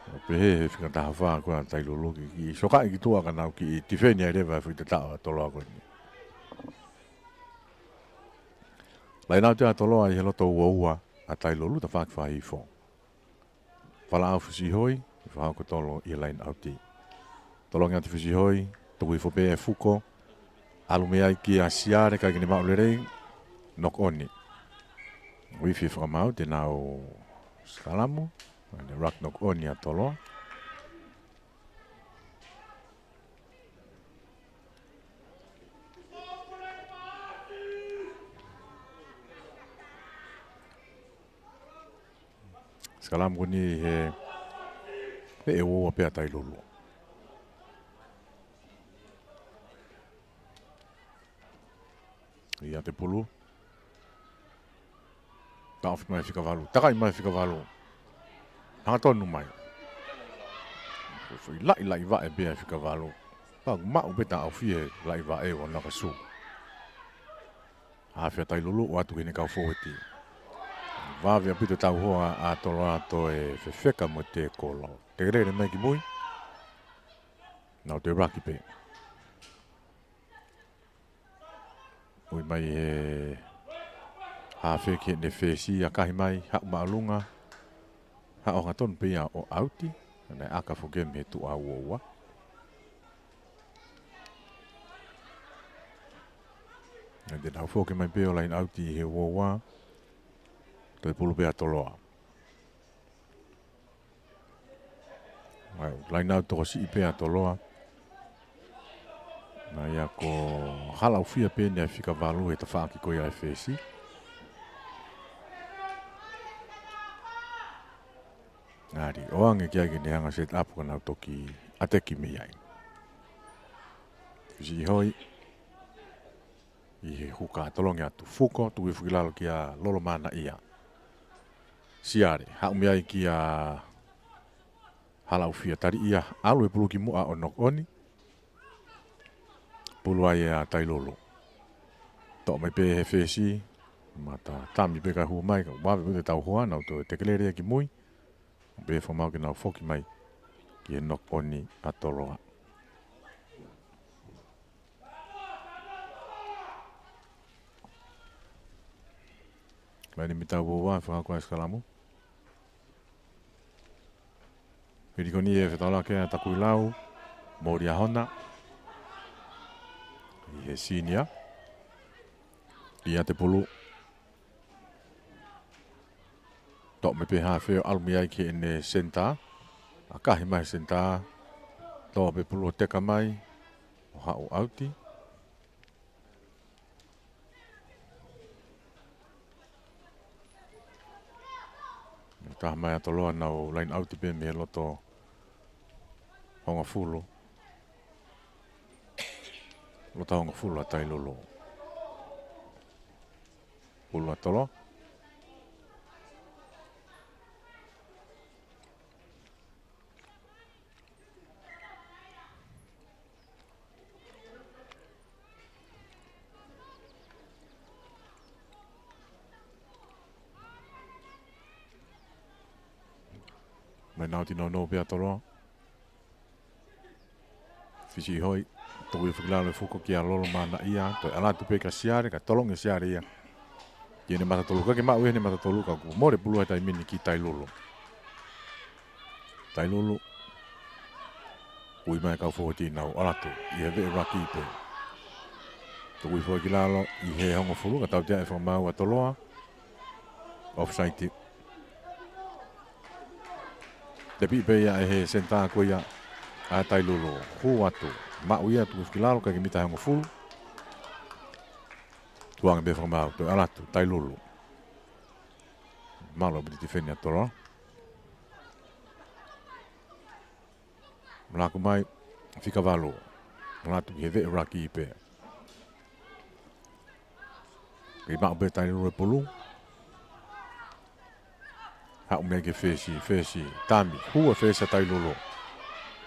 ʻO pehē he fika taha fā ko ia ʻa Tailulu ke kiʻi sokaʻi ki tuʻa ka nau kiʻi tifeni ai leva e foʻi tataʻo ʻa Toloa ko eni. Laine ʻauti ʻa Toloa ʻi he loto ua ua ʻa Tailulu, tafaʻaki fakahifo. Falaʻau Fisi ʻIhoi, fakahoko tolo ʻi he laine ʻauti. Tolongi atu Fisi ʻIhoi, tuku hifo pē ʻe Fuko. ʻAlu mei ai kia Siale, ʻikai ke ne maʻu lelei, knock on. Uifi fakamaau, te nau sikalamu, ʻene ruck knock on ʻa Toloa. Sikalamu ko eni he, he uoua pē ʻa Tailulu. ʻIate pulu. Taʻofi mai fika valu. Takai mai fika valu. Hangatonu mai. Foʻi laʻilaʻi vaʻe pē ʻa fika valu. Pea maʻu pē taʻofi e laʻi vaʻe ʻo Nakasū. Hafe ʻa Tailulu ʻoatu ki heʻene kau fōueti. Vave ʻaupito tauhoa ʻa Toloa ʻo toe fefeka mo e tekolo. Tekelele mai ki mui. Nau toe laki pē. Ui mai he hafe ki heʻene fesi, ʻakahi mai, haʻu māʻolunga. Haʻu hangatonu pē ia ʻo ʻauti. Naʻe ʻaka foki mei he tuʻa uoua. Naʻe te nau foki mai pē ʻo laine ʻauti he uoua. Toe pulu pē ʻa Toloa. Ai, laine ʻauti tokosiʻi pē ʻa Toloa. Naʻe ʻikai ko Halaʻufia pē eni ʻa fika valu he tafaʻaki ko ia ʻa e fesi. Ngari, ʻoange ki ai ke ne hanga set up ka nau toki ʻateki mei ai. Fisi Hoi. ʻI he huka tolongi atu Fuko, tuku hifo ki lalo kia Lolomanaʻia. Siale, haʻu mei ai kia Halaʻufia, tali ia, ʻalu e pulu ki muʻa ʻo knock on. Pulu ai ʻa Tailulu. Toʻo mai pē he fesi, mata tami pē ka hū mai, ka vave pē te tauhoa, nau toe tekelele ia ki mui. Pea fakamaau ke nau foki mai ki he knock on ʻa Toloa. Laine mita uoua, fakahoko ʻa e sikalamu. Pili ko eni ʻe fetaulaki ʻa Takuilau, Moliahona. ʻI he senior. ʻIate pulu. Toʻo mai pē hafe ʻo ʻalu mei ai ki heʻene senitā. ʻAkahi mai senitā. Toʻo pē pulu ʻo teka mai. ʻO haʻu ʻauti. Taha mai ʻa Toloa nau laine ʻauti pē mei he loto hongofulu. Loto hongofulu ʻa Tailulu. Pulu ʻa Toloa. Mai nau tino no pea Toloa. Fisi Hoi, tuku hifo ki lalo e Fuko kia Lolomanaʻia, toe ʻalu atu pē kia Siale, ka tolongi ʻe Siale ia. Ki heʻene mata tolu, ka ke maʻu ia heʻene mata tolu, ka kuo mole pulu he taimi ni ki Tailulu. Tailulu. Ui mai kau fōueti nau ʻalu atu, ʻi he veʻe laki pē. Tuku hifo ki lalo, ʻi he hongofulu, ka tautea e fakamaau ʻa Toloa. Offside. Tepi pē ia ʻe he senitā ko ia ʻa Tailulu. Hū atu. Maʻu ia tuku ki lalo ka ke mita hongofulu. Tuanga pē fakamaau. Toe ʻalu atu. Tailulu. Mālō piti tifeni ʻa Toloa. Malaku mai, fika valu. Malatu ki he veʻe laki pē. Kei maʻu pē Tailulu e pulu. Haʻu mei ai ki he fesi, fesi, tami, hū e fesi ʻa Tailulu.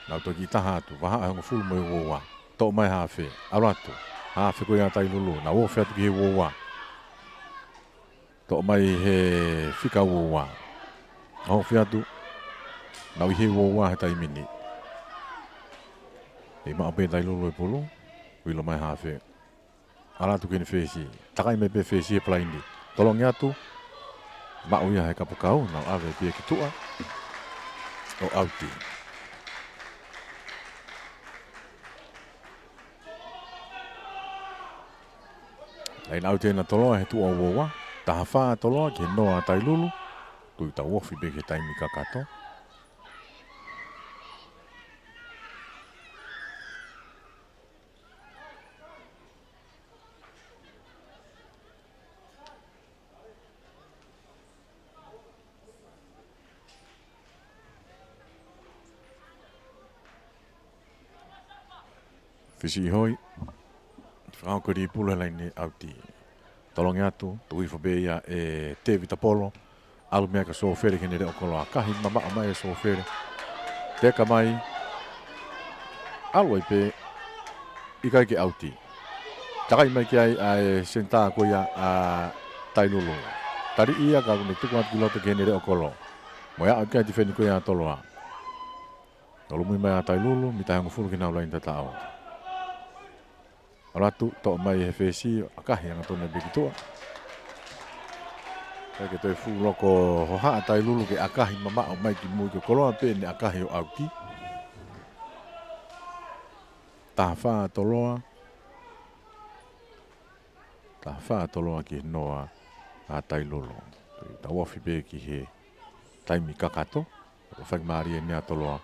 Nau toki taha atu, vahaʻa hongofulu mo e uoua. Toʻo mai hafe, ʻalu atu. Hafe ko ia ʻa Tailulu, nau ofi atu ki he uoua. Toʻo mai he fika uoua. Ofi atu. Nau ʻi he uoua he taimi ni. Kei maʻu pē Tailulu e pulu. Uilo mai hafe. ʻAlu atu ki heʻene fesi. Takai mai pē fesi he palaini. Tolongi atu. Maʻu ia he kapakau. Nau ʻave pē ki tuʻa. ʻO ʻauti. Laine ʻauti ena Toloa he tuʻa uoua. Taha fā Toloa ki he noa Tailulu. Tui tau ofi pē ki he taimi kakato. Fisi ʻi hoi. Fakahoko e lī pulu he laine ʻauti. Tolongi atu, tuku hifo pē ia ʻe Tēvita Polo. ʻAlu meʻa kia Sōfele ki heʻene leʻo koloa, ʻakahi mamaʻo mai ʻe Sōfele. Teka mai. ʻAlu ai pē, ʻikai ke ʻauti. Takai mai ki ai ʻa e senitā ko ia ʻa Tailulu. Taliʻi ia ka kuo ne tuku atu ki loto ki heʻene leʻo koloa. Mo e aʻu ki ai e tifeni ko ia ʻa Toloa. Tolomui mai ʻa Tailulu, mita hongofulu ki heʻenau laine tataʻo. ʻAlu atu, toʻo mai he fesi, ʻakahi angatonu pē ki tuʻa. ʻIkai ke toe fuʻu loko hohaʻa ʻa Tailulu ke ʻakahi mamaʻo mai ki mui, ko e koloa pē ʻene ʻakahi ʻo ʻauti. Taha fā Toloa. Taha fā Toloa ki he noa ʻa Tailulu. Tau ofi pē ki he taimi kakato. Ko e faingamālie eni ʻa Toloa.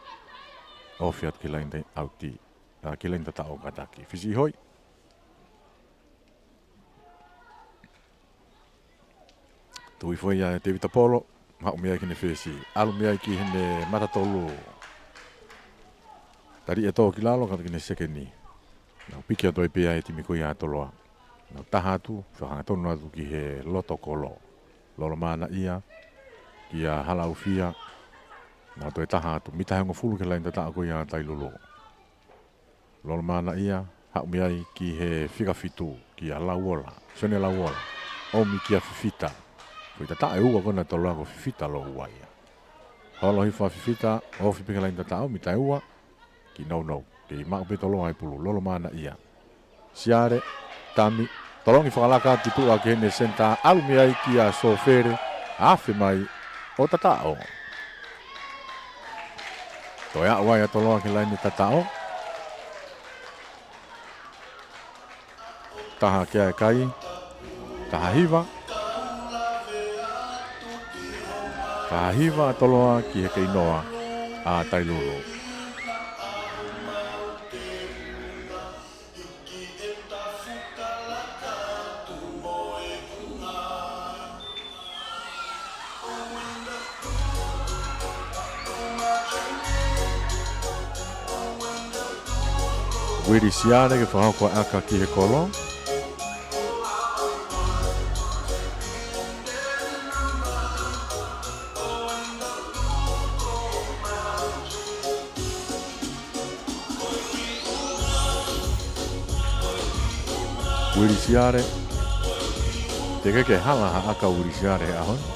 Ofi atu ki he laine ʻauti. ʻA, ki he laine tataʻo kātaki. Fisi ʻi hoi. Tuku hifo ia ʻe Tēvita Polo. Haʻu meʻa ai ki heʻene fesi. ʻAlu meʻa ai ki heʻene mata tolu. Taliʻi ʻe Tō ki lalo, kātaki ki heʻene sekeni. Nau piki atu ai pē ʻa e timi ko ia ʻa Toloa. Nau taha atu, fakahangatonu atu ki he loto kolo. Lolo Manaʻia, kia Halaufia. Nau toe taha atu, mita hongofulu ki he laine tataʻo ko ia ʻa Tailulu. Lolo Manaʻia, haʻu meʻa ai ki he fika fitu, kia Lauola. Sione Lauola, ʻomi kia Fifita. Foʻi tataʻo ʻe ua ko ena ʻa Toloa ko Fifita Louaia. Holo hifo ʻa Fifita, ofi pē ki he laine tataʻo, mita ʻe ua, ki nounou. Kei maʻu pē ʻe Toloa e pulu, Lolo Manaʻia. Siale, Tami, tolongi fakalaka ki tuʻa ki heʻene senitā, ʻalu meʻa ai kia Sōfele, afe mai, ʻo tataʻo. Toe aʻu ai ʻa Toloa ki he laine tataʻo. Taha ki ai e kai, taha hiva. Taha hiva ʻa Toloa ki he kei noa ʻa Tailulu. Uili Siale ke fakahoko ʻa e ʻaka ki he kolo. Uili Siale. Teʻeki ke hala ha ʻaka ʻo Uili Siale he ʻaho ni.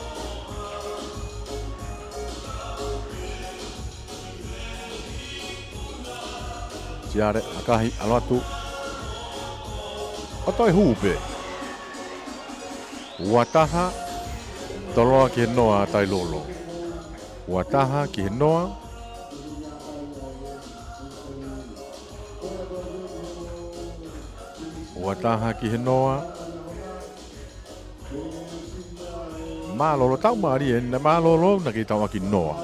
Siale, ʻakahi, ʻalu atu. ʻO toe hū pē. Ua taha, Toloa ki he noa ʻa Tailulu. Ua taha ki he noa. Ua taha ki he noa. Mālōlō, tau mālie, naʻe mālōlō, naʻe kei tauʻaki noa.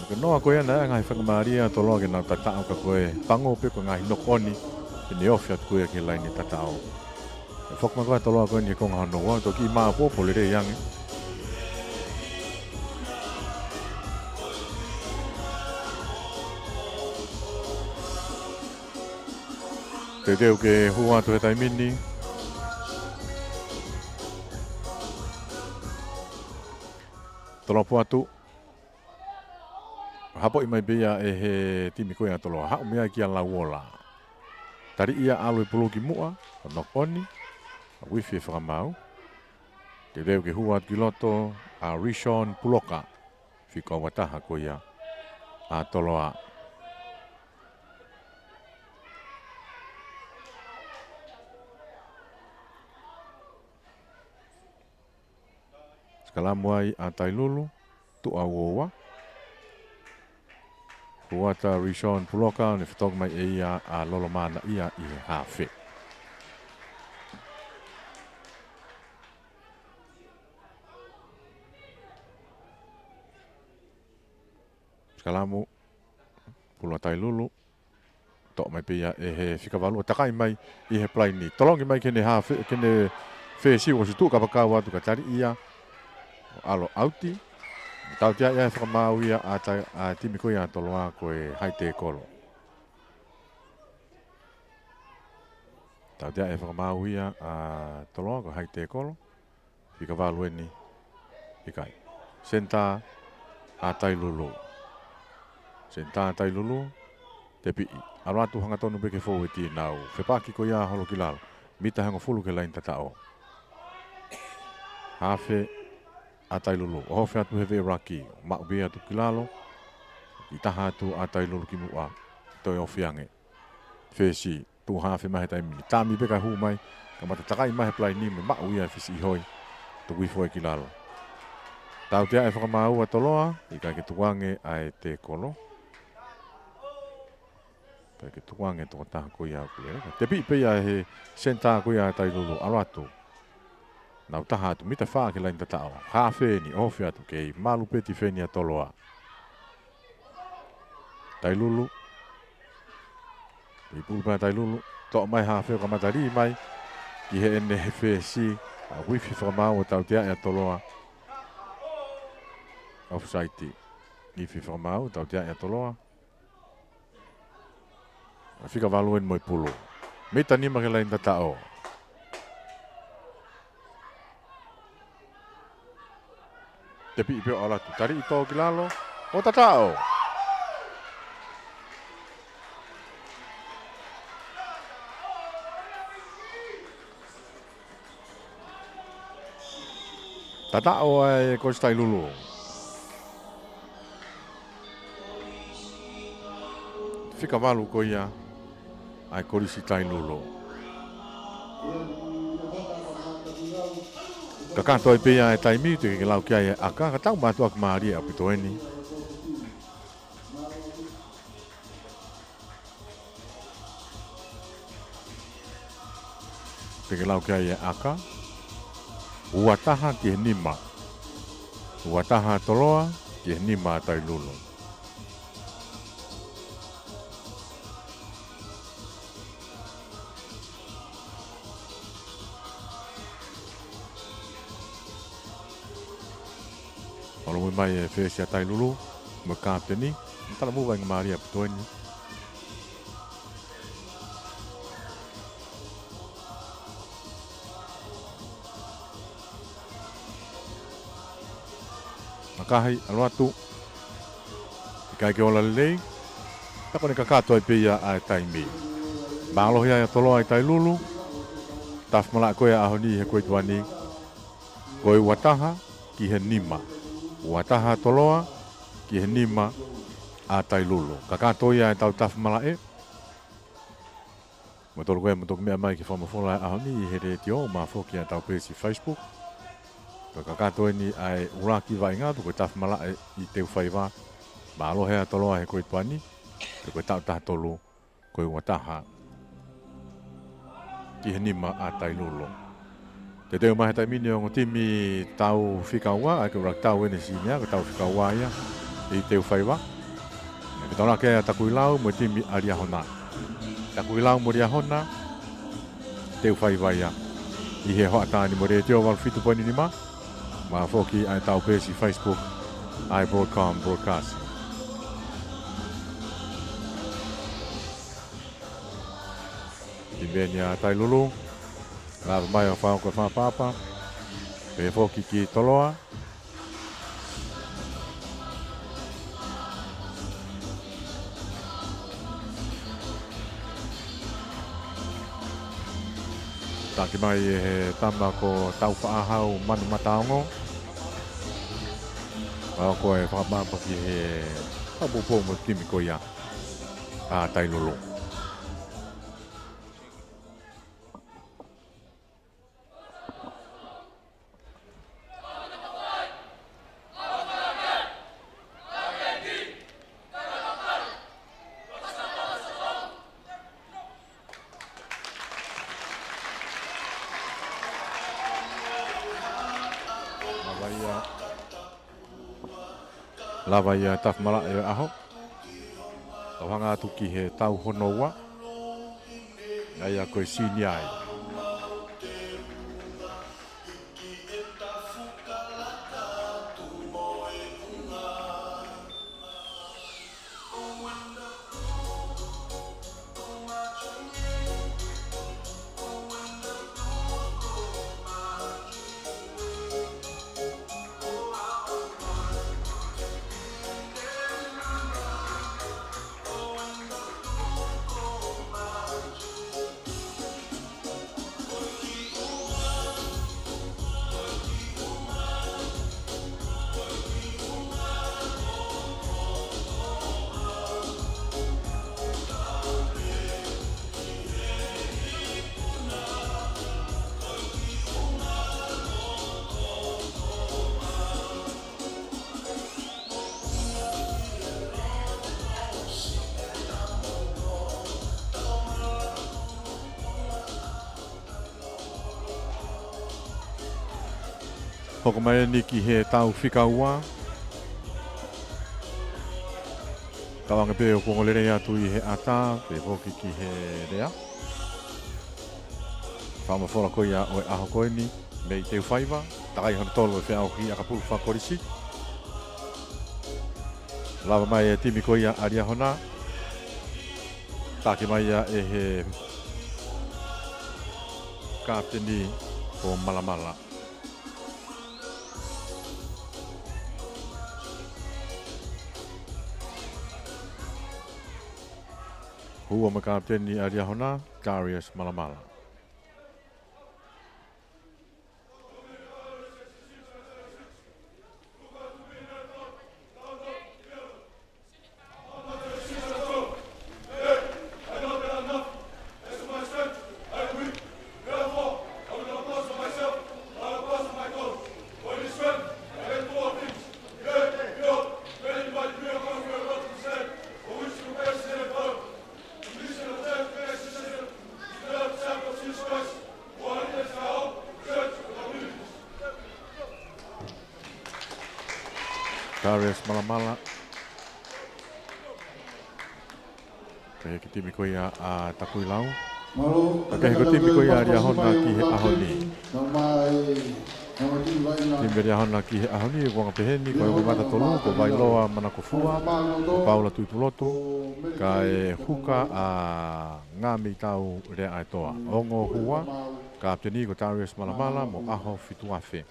Ko e noa ko ia naʻe ʻai e ngaahi faingamālie ʻa Toloa ke nau tataʻo ka ko e pango pē ko e ngaahi knock on, ʻene ofi atu ko ia ki he laine tataʻo. ʻE foki mai ko ē ʻa Toloa ko eni he konga hono ua, toki māʻopoʻopo lelei ange. Teuteu ke hū atu he taimi ni. Tolopu atu. Hapoʻi mai pē ia ʻe he timi ko ia ʻa Toloa. Haʻu meʻa ai kia Lauola. Taliʻi ia, ʻalu e pulu ki muʻa, ʻo knock on, ʻa uifi e fakamaau. Teuteu ke hū atu ki loto ʻa Rishon Puloka. Fika ua taha ko ia ʻa Toloa. Sikalamu ai ʻa Tailulu, tuʻa ua ua. Hū atu ʻa Rishon Puloka, ne fetongi mai ʻe ia ʻa Lolo Manaʻia ʻi he hafe. Sikalamu, pulu ʻa Tailulu. Toʻo mai pē ia ʻe he fika valu ʻo takai mai ʻi he palaini. Tolongi mai ki heʻene hafe, ki heʻene fesi, ʻosi tuʻu kapakau atu ka taliʻi ia. ʻAlu ʻauti. Tautea ia he fakamaau ia ʻa e, ʻa e timi ko ia ʻa Toloa ko e haʻi tēkolo. Tautea e fakamaau ia ʻa Toloa, ko hai tēkolo. Fika valu eni, ʻikai. Senitā ʻa Tailulu. Senitā ʻa Tailulu, tepiʻi. ʻAlu atu hangatonu pē ki he fōueti, nau fepaki ko ia holo ki lalo. Mita hongofulu ki he laini tataʻo. Hafe ʻa Tailulu, ʻohofi atu he veʻe ʻuluaki, maʻu pē atu ki lalo, ʻi taha atu ʻa Tailulu ki muʻa, toe ofi ange. Fesi, tuʻu hafe mai he taimi ni. Taimi pē kae hū mai, kamata takai mai he palaini mo e maʻu ia e fesi ʻi hoi, tuku hifo ki lalo. Tautea e fakamaau ʻa Toloa, ʻikai ke tukuange ʻa e tēkolo. ʻIkai ke tukuange tokotaha ko ia ʻoku lele. Tepiʻi pē ia he senitā ko ia ʻa Tailulu, ʻalu atu. Nau taha atu, mita fā ki he laini tataʻo. Hafe eni, ʻohofi atu, kei malu pē tifeni ʻa Toloa. Tailulu. Pipulu pē ʻa Tailulu. Toʻo mai hafe ʻo kamata lī mai. Ki heʻene he fesi. ʻA e ifi fakamaau ʻa Tautea ʻa Toloa. Offside. Ifi fakamaau ʻa Tautea ʻa Toloa. Fika valu eni mo e pulu. Mita nima ki he laini tataʻo. Tepiʻi pē ʻo ʻalu atu. Taliʻi tō ki lalo. ʻO tataʻo. Tataʻo ʻa e Kolisi Tailulu. Fika valu ko ia ʻa e Kolisi Tailulu. Kakato ai pē ia e taimi, teʻeki ke lau ki ai e ʻaka, ka tau mātuʻaki mālie ʻaupito eni. Teʻeki lau ki ai e ʻaka. Ua taha ki he nima. Ua taha Toloa ki he nima Tailulu. Olo mai e fesi ʻa Tailulu, mo e kapiteni, tala mo vainga mālie ʻaupito eni. Makahi, ʻalu atu. ʻIkai ke ola lelei. Pea ko ʻene kakato ai pē ia ʻa e taimi. Mālohi ai ʻa Toloa ʻi Tailulu. Tafi malaʻe ko ia ʻaho ni he koituʻa ni. Ko e ua taha ki he nima. Ua taha Toloa ki he nima ʻa Tailulu. Kakato ia ʻetau tafi malaʻe. Mo tolu ko ia mo toki meʻa mai ki he fakamafola ʻaho ni ʻi he letiō, mo foki ʻetau peesi Facebook. Ko e kakato eni ʻa e ʻuluaki vaʻinga, ko e tafi malaʻe ʻi Teufaiva. Mālohi ʻa Toloa he koituʻa ni. Ko e taʻu taha tolu. Ko e ua taha ki he nima ʻa Tailulu. Teuteu mai he taimi ni ongo timi tau fika ua, ʻa ia ko e ʻuluaki tau eni sīnia, ko e tau fika ua ia ʻi Teufaiva. Ko e tau lake ʻa Takuilau mo e timi ʻa Liahona. Takuilau mo Liahona, Teufaiva ia. ʻI he hoʻatā ni mo e letiō valu fitu poini nima. Mo foki ʻa ʻetau peesi Facebook, ʻa e Broadcom Broadcast. Timi eni ʻa Tailulu. Lava mai ʻo fai ko e fakaʻapaʻapa. Pehē foki ki Toloa. Taki mai ʻe he tama ko Taufaʻahau Manu Mataongo. Pau ko e fakaʻapaʻapa ki he ʻapoʻopo mo e timi ko ia ʻa Tailulu. Lava ia. Lava ia tafi malaʻe ʻo e ʻaho. Tau hanga atu ki he tau hono ua. ʻA ia ko e sīnia ia. Hoko mai eni ki he tau fika ua. Tauange pē ʻoku ongo lelei atu ʻi he ʻatā, pea foki ki he lea. Fakamafola ko ia ʻo e ʻaho ko eni, Mei teufaiva, takai hono tolu e feʻauhi ʻakapulu fakakolisi. Lava mai e timi ko ia ʻa Liahona. Taki mai ia ʻe he kapiteni ko Malamala. Hū mo e kapiteni ʻa Liahona, Darius Malamala. Darius Malamala. Kehe ki he timi ko ia ʻa Takuilau. Kehe ko e timi ko ia ʻa Liahona ki he ʻaho ni. Timi ʻa Liahona ki he ʻaho ni, ʻoku anga peheni, ko e ongo matatolu, ko Vailoa Manakofua, ko Paula Tuipulotu, kae huka ʻa Ngami Tau Leaʻaetoa. Ongo hua, kapiteni ko Darius Malamala mo ʻAho Fituafe.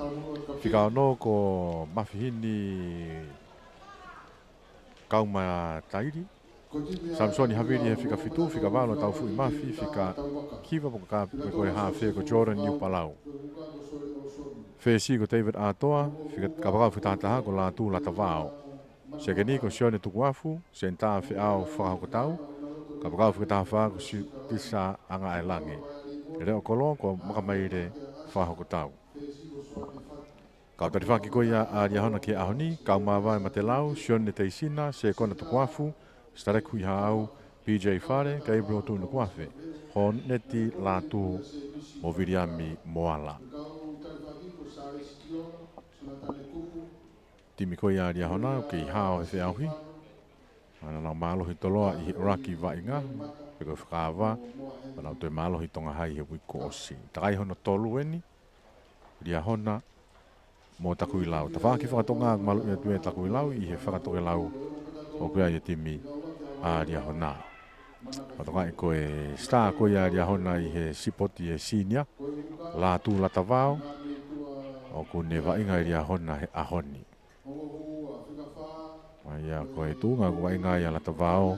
Fika ono ko Mafihini Kaumataili. Samisoni Havili he fika fitu, fika valu Taufuʻi Mafi, fika hiva mo e ka-, ko e hafe ko Jordan Niupalau. Fesi ko David ʻAtoa, fika, kapakau fika taha taha ko Lātū Latavao. Sekeni ko Sione Tukuafu, senitā Feʻao Fakahokotau, kapakau fika taha fā ko Sitisa Angaʻaelangi. Leʻo kolo ko Makamaile Fakahokotau. Kau talifaki ko ia ʻa Liahona ki he ʻaho ni, kau māvae Matelau, Sione Teisina, Sekona Tukuafu, Sitaleki Huihaau, P J Fale, Gabriel Tunukuafe, Honeti Lātū mo Viliami Moala. Timi ko ia ʻa Liahona, ʻoku kei hao he feʻauhi. Naʻa nau mālohi toloa ʻi he ʻuluaki vaʻinga, pea ko e fakaava, naʻa nau toe mālohi Tonga Hai he uike kuo ʻosi. Takai hono tolu eni, Liahona mo Takuilau. Tafaʻaki fakatonga maluʻi atu ʻe Takuilau ʻi he fakatokelau ʻoku ʻi ai e timi ʻa Liahona. Fakatonga ko e sitā ko ia ʻa Liahona ʻi he sipoti ʻa e senior, Lātū Latavao, ʻoku ne vaʻinga ʻi Liahona he ʻaho ni. ʻA ia ko e tuʻunga ʻoku vaʻinga ai ʻa Latavao,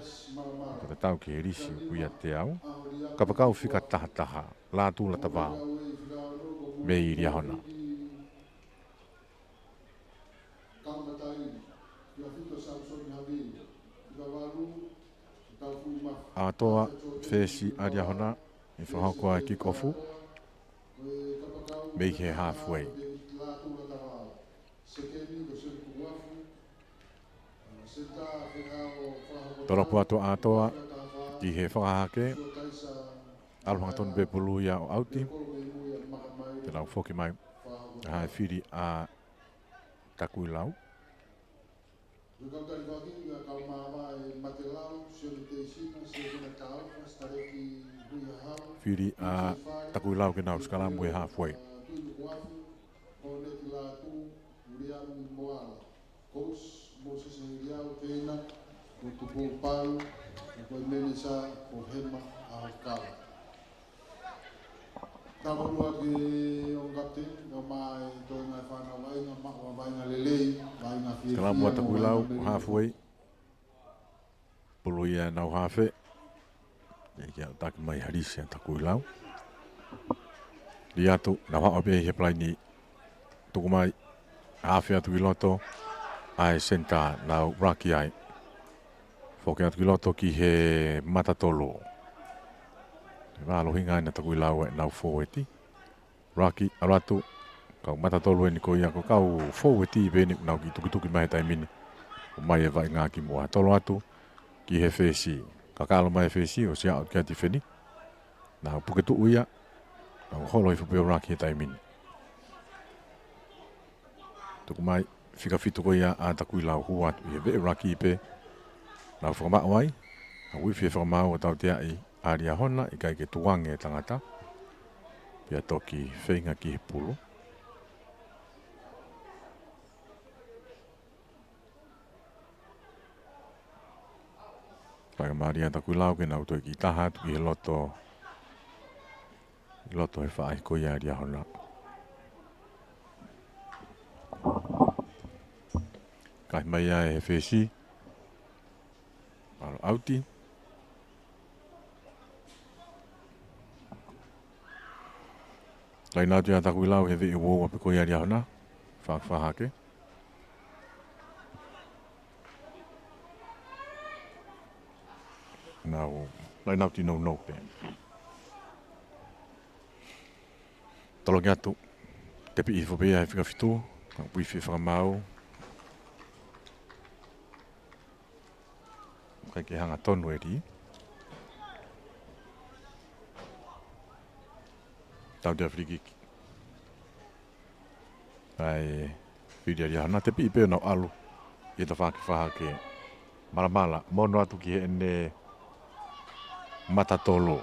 ko e tatau ki he lisi ʻoku ʻiate au. Kapakau fika taha taha, Lātū Latavao, mei Liahona. ʻAtoa, fesi ʻa Liahona, ʻe fakahoko ʻa e kick off mei he halfway. Tolopu atu ʻa ʻAtoa ki he fakahake, ʻalu hangatonu pē pulu ia ʻo ʻauti. Te nau foki mai, ʻa e fili ʻa Takuilau. Fili ʻa Takuilau ke nau sikalamu he halfway. Sikalamu ʻa Takuilau, halfway. Pulu ia ʻenau hafe. ʻIkai ke ʻalu taki mai ha lisi ʻa Takuilau. Lī atu, nau haʻu pē he palaini. Tuku mai, hafe atu ki loto, ʻa e senitā, nau ʻuluaki ai. Foki atu ki loto ki he matatolu. Mālohi ngaahi ʻa Takuilau ʻenau fōueti. ʻUluaki, ʻalu atu, kau matatolu eni ko ia ko e kau fōueti pē eni ʻoku nau kiʻi tukituki mai he taimi ni. ʻOmai e vaʻinga ki muʻa, tolo atu, ki he fesi. Kakalo mai e fesi, ʻosi aʻu ki he tifeni. Nau puke tuʻu ia, nau holo hifo pē ʻuluaki he taimi ni. Tuku mai, fika fitu ko ia ʻa Takuilau, hū atu ʻi he veʻe ʻuluaki pē. Nau fakamaʻu ai, ʻa uifi e fakamaau ʻo tauteaʻi ʻa Liahona, ʻikai ke tukuange e tangata. Pea toki feinga ki he pulu. Faingamālie ʻa Takuilau ke nau toe kiʻi taha atu ki he loto, ʻi loto he faʻahi ko ia ʻa Liahona. Kahi mai ia ʻe he fesi. ʻAlu ʻauti. Laine ʻauti ʻa Takuilau he veʻe uoua pē ko ia ʻa Liahona. Fakafaha hake. Nau laine ʻauti nounou pē. Tolongi atu. Tepiʻi hifo pē ia he fika fitu. Ka uifi e fakamaau. ʻIkai ke hanga tonu e lī. Tautea filikiki. ʻAi, fili ʻa Liahona, tepiʻi pē ʻo nau ʻalu ʻi he tafaʻaki faha hake. Malamala, mono atu ki heʻene mata tolo.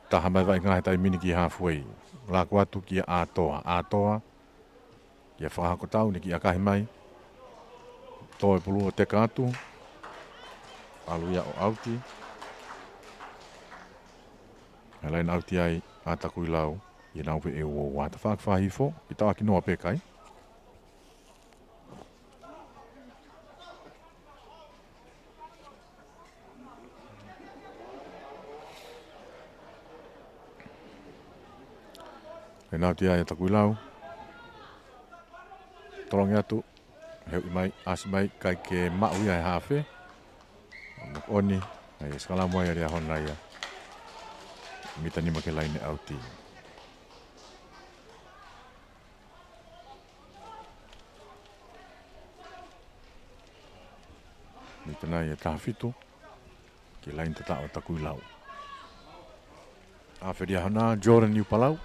Taha mai vaʻinga he taimi ni ki halfway. Laku atu kia ʻAtoa. ʻAtoa, kia Fakahakotau, ne kiʻi ʻakahi mai. Tō e pulu ʻo teka atu. ʻAlu ia ʻo ʻauti. ʻE laine ʻauti ai ʻa Takuilau ʻi heʻenau veʻe uoua. Tafaʻaki faha hifo, ʻi taʻaki noa pē kai. Laine ʻauti ai ʻa Takuilau. Tolongi atu. Heuʻi mai, ʻasi mai, ʻikai ke maʻu ia ʻe he hafe. Knock on, ʻa e sikalamu ai ʻa Liahona ia. Mita nima ki he laine ʻauti. Mita nai ʻe taha fitu. Ki he laine tataʻo ʻa Takuilau. Hafe Liahona, Jordan Niupalau.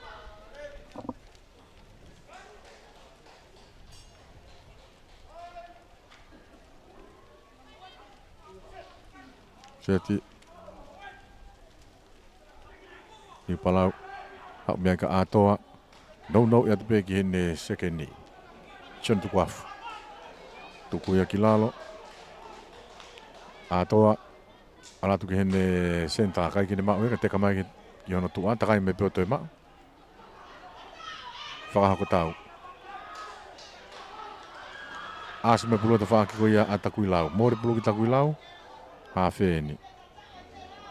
Seti. Niupalau. Haʻu mei ai kia ʻAtoa. Nounou atu pē ki heʻene sekeni. John Tukuafu. Tuku ia ki lalo. ʻAtoa. ʻAlu atu ki heʻene senitā, ʻikai ke ne maʻu ia, ka teka mai ki, ki hono tuʻa, takai mai pē ʻo toe maʻu. Fakahakotau. ʻAsi mai pulu ʻo tafaʻaki ko ia ʻa Takuilau. Mole pulu ki Takuilau. Hafe eni.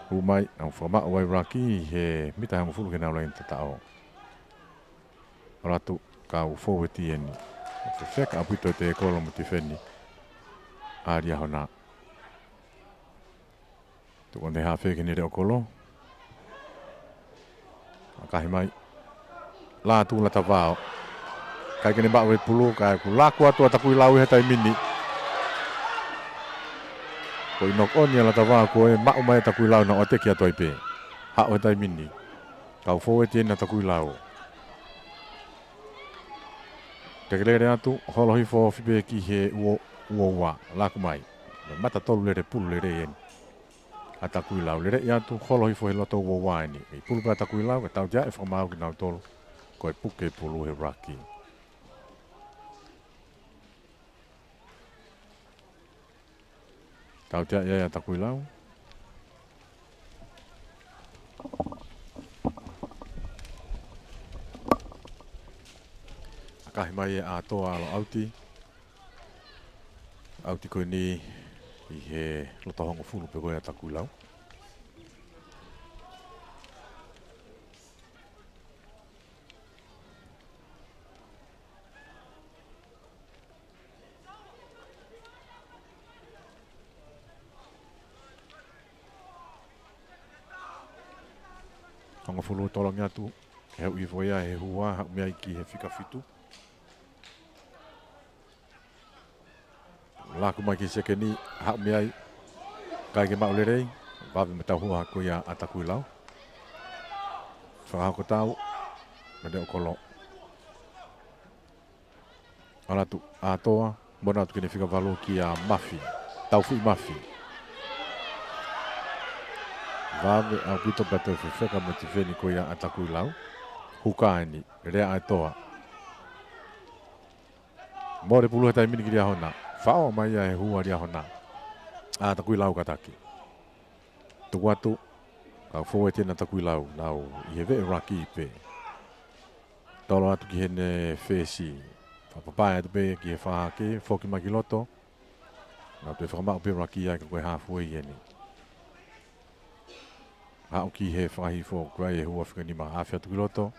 Hū mai, nau fakamaʻu ai ʻuluaki he mita ʻe hongofulu ki heʻenau laine tataʻo. ʻAlu atu, kau fōueti eni. Fefeka ʻaupito e tēkolo mo e tifeni ʻa Liahona. Tuku ʻene hafe ki heʻene leʻo kolo. ʻAkahi mai. Lātū lata vao. ʻIkai ke ne maʻu e pulu, ka ʻoku laku atu ʻa Takuilau ʻi he taimi ni. Ko e knock on ia lata vao ko ē, maʻu mai ʻa Takuilau, nau ʻateki atu ai pē. Haʻu he taimi ni. Kau fōueti eni ʻa Takuilau. Tekelele atu, holo hifo ofi pē ki he uo, uoua, laku mai. Mata tolu lele pulu lelei eni ʻa Takuilau. Lele atu, holo hifo he loto uoua eni. ʻI pulu pē ʻa Takuilau, ka tautea e fakamaau kinautolu. Ko e puke pulu he ʻuluaki. Tautea ia ʻa Takuilau. ʻAkahi mai ʻa ʻAtoa ʻalu ʻauti. ʻAuti ko eni ʻi he loto hongofulu pē ko ē ʻa Takuilau. Hongofulu tolongi atu, ke heuʻi hifo ia he hua, haʻu mei ai ki he fika fitu. Laku mai ki he sekeni, haʻu mei ai, ʻikai ke maʻu lelei, vave mo e tauhua ko ia ʻa Takuilau. Fakahakotau, mene ʻo kolo. ʻAlu atu ʻa ʻAtoa, mo ʻalu atu ki he fika valu kia Mafi. Taufiʻi Mafi. Vave ʻaupito pea toe fefeka mo e tifeni ko ia ʻa Takuilau. Huka eni, lea ʻa ʻAtoa. Mole pulu he taimi ni ki Liahona. Faʻo mai ia he hua ʻa Liahona. ʻA Takuilau kātaki. Tuku atu, kau fōueti ʻa Takuilau, nau ʻi he veʻe ruck pē. Tolo atu ki heʻene fesi. Fakapapae atu pē ki he fakahake, foki mai ki loto. Nau toe fakamaʻu pē ruck ai ka ko e halfway eni. Haʻu ki he fakahifo, ko e hua fika nima, afe atu ki loto.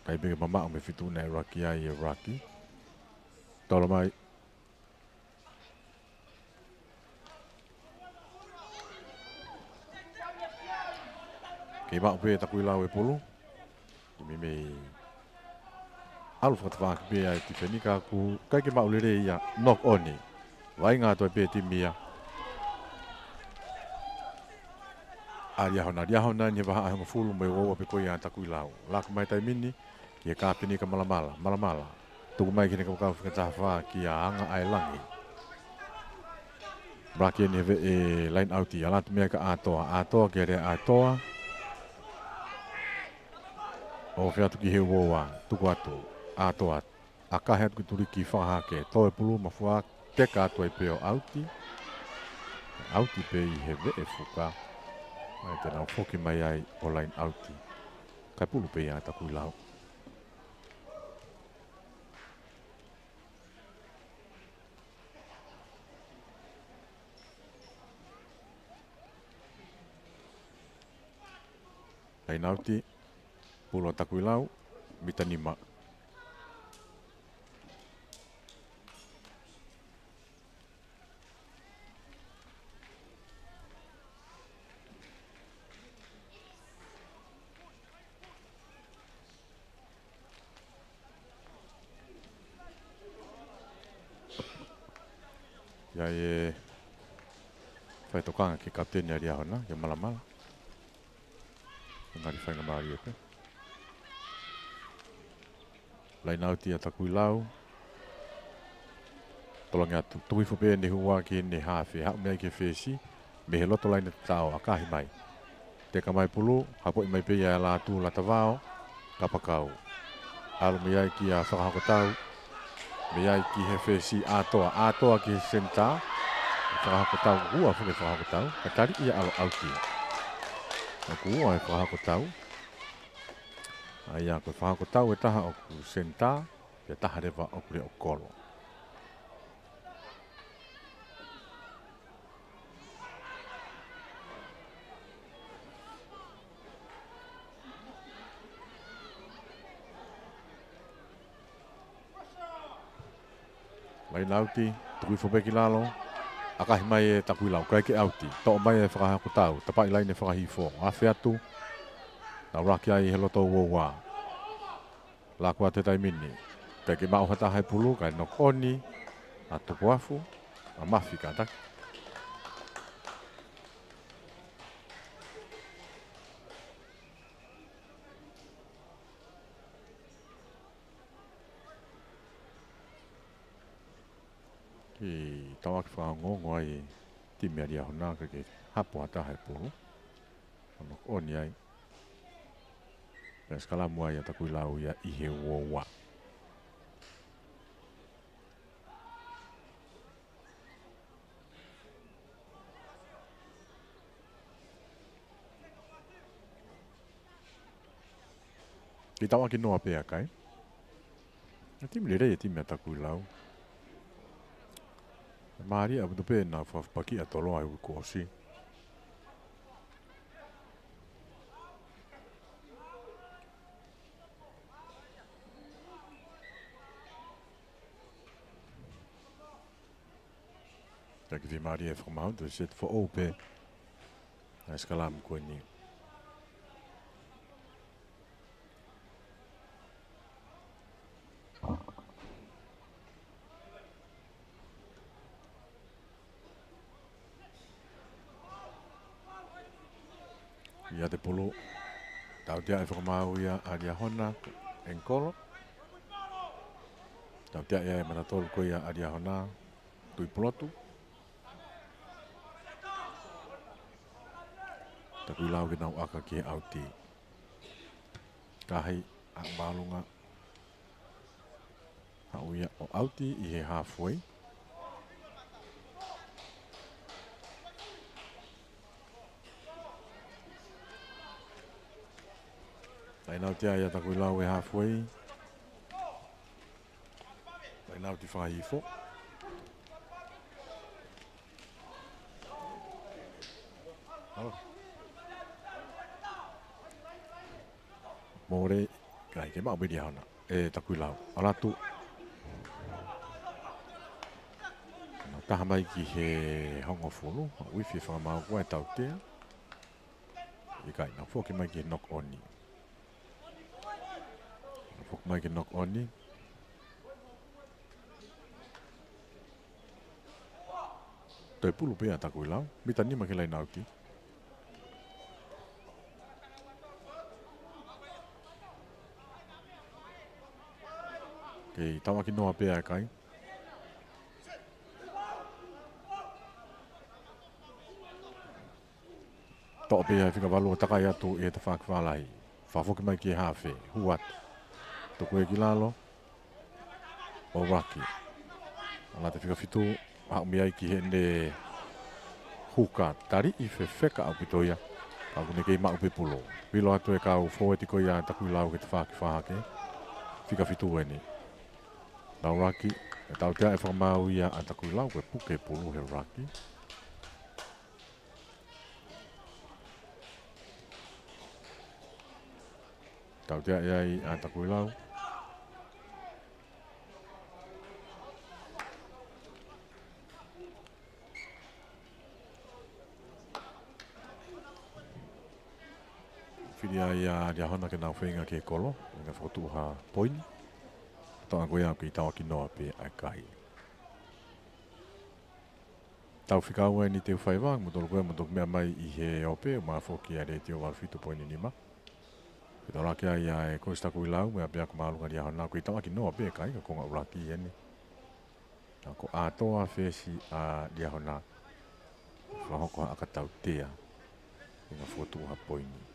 ʻIkai pē ke mamaʻo mei he feituʻu naʻe ruck ai e ruck. Tolo mai. Kei maʻu pē ʻe Takuilau e pulu. Meimei ʻalu fakatafaʻaki pē ʻa e tifeni ka ʻoku ʻikai ke maʻu lelei ia, knock on. Vaʻinga atu ai pē timi ia ʻa Liahona. Liahona eni he vahaʻa ʻe hongofulu mo e uaua pē ko ia ʻa Takuilau. Laku mai taimi ni, ki he kapiteni kia Malamala. Malamala. Tuku mai ki heʻene kau fakataha fā kia Anga ʻa e Langi. Ruck eni he veʻe, line out, ʻalu atu mei ai kia ʻAtoa. ʻAtoa ki he lea ʻa ʻAtoa. ʻOfa atu ki he uaua. Tuku atu. ʻAtoa. ʻAkahi atu ki tuliki fakahake. Tō e pulu mafua, teka atu ai pē ʻo ʻauti. ʻAuti pē ʻi he veʻe fuka. ʻAi te nau foki mai ai ʻo line out. Kae pulu pē ia ʻa Takuilau. Line out, pulu ʻa Takuilau, mita nima. ʻIo, ʻe fai tokanga ki he kapiteni ʻa Liahona, kia Malamala. Ngali faingamālie pē. Line out ʻa Takuilau. Tolongi atu. Tuku hifo pē ʻene hua ki heʻene hafe. Haʻu mei ai ki he fesi. Mei he loto laine tatau, ʻakahi mai. Teka mai pulu, hapoʻi mai pē ia ʻe Lātū Latavao, kapakau. ʻAlu mei ai kia Fakahokotau, mei ai ki he fesi ʻa ʻAtoa, ʻa ʻAtoa ki he senitā, Fakahokotau, ua foki ʻe Fakahokotau, ka tali ia ʻalu ʻauti. ʻOku ua ʻe Fakahokotau, ʻa ia ko Fakahokotau ʻe taha ʻoku senitā, pea taha leva ʻoku leʻo kolo. Line out, tuku hifo pē ki lalo. ʻAkahi mai ʻe Takuilau, ʻikai ke ʻauti. Toʻo mai ʻe Fakahokotau, tapaʻi laine fakahifo. Afe atu. Nau ruck ai he loto uaua. Laku atu he taimi ni. ʻIkai ke maʻu ha taha e pulu, kae knock on ʻa Tukuafu, ʻa Mafi kātaki. Kiʻi tauʻaki fakaongoongo ai e timi ʻa Liahona, ʻikai ke hapo ha taha e pulu. Knock on ai. Pea sikalamu ai ʻa Takuilau ia ʻi he uaua. Kiʻi tauʻaki noa pē ʻa e kakai. ʻA e timi lelei e timi ʻa Takuilau. Mālie ʻaupito pē ʻenau fakapakiʻi ʻa Toloa he uike kuo ʻosi. Taki fiemālie e fakamaau, toe set foʻou pē ʻa e sikalamu ko eni. ʻIa te pulu. Tautea e fakamaau ia ʻa Liahona, ʻengikolo. Tautea ia e matatolu ko ia ʻa Liahona, Tuʻipulotu. Takuilau ke nau ʻaka ki he ʻauti. Kahi, ʻa māʻolunga. Haʻu ia ʻo ʻauti ʻi he halfway. Lainauti ia ʻa Takuilau he halfway. Lainauti fakahihifo. Mole, kae ke maʻu pē Liahona. ʻE Takuilau. ʻAlu atu. Nau taha mai ki he hongofulu. Uifi e fakamaau ko ē ʻa e tautea. ʻIkai, nau foki mai ki he knock on. Nau foki mai ki he knock on. Toe pulu pē ʻa Takuilau. Mita nima ki he lainauti. Kei tauʻaki noa pē ʻa e kai. Toʻo pē ia he fika valu ʻo takai atu ʻi he tafaʻaki fālahi. Fakafoki mai ki he hafe. Hū atu. Tuku ia ki lalo. ʻO Raki. ʻAlu atu e fika fitu. Haʻu mei ai ki heʻene huka. Taliʻi fefeka ʻaupito ia. Ka ʻoku ne kei maʻu pē pulu. Vilo atu e kau fōueti ko ia ʻa Takuilau ki he tafaʻaki fā hake. Fika fitu eni. Lau Raki. ʻE tautea e fakamaau ia ʻa Takuilau ko e puke pulu he Raki. Tautea ia ʻa Takuilau. Fili ia ʻa Liahona ke nau feinga ki he kolo, ʻo nau fokotuʻu ha poini. Toʻa ko ia ʻoku kei tauʻaki noa pē ʻa e kai. Tau fika ua eni te u fai vā, mo tolu ko ē, mo toki meʻa mai ʻi he ope, ʻo mafoki ʻa e Letiō valu fitu poini nima. Fetolaki ai ʻa e Kosi Takuilau, meʻa pē ʻa e kau māʻolunga Liahona, ʻoku kei tauʻaki noa pē ʻa e kai, ka ko e konga ʻuluaki eni. Ka ko ʻAtoa fesi ʻa Liahona. Fakahoko ha ʻaka tautea. ʻI he fokotuʻu ha poini.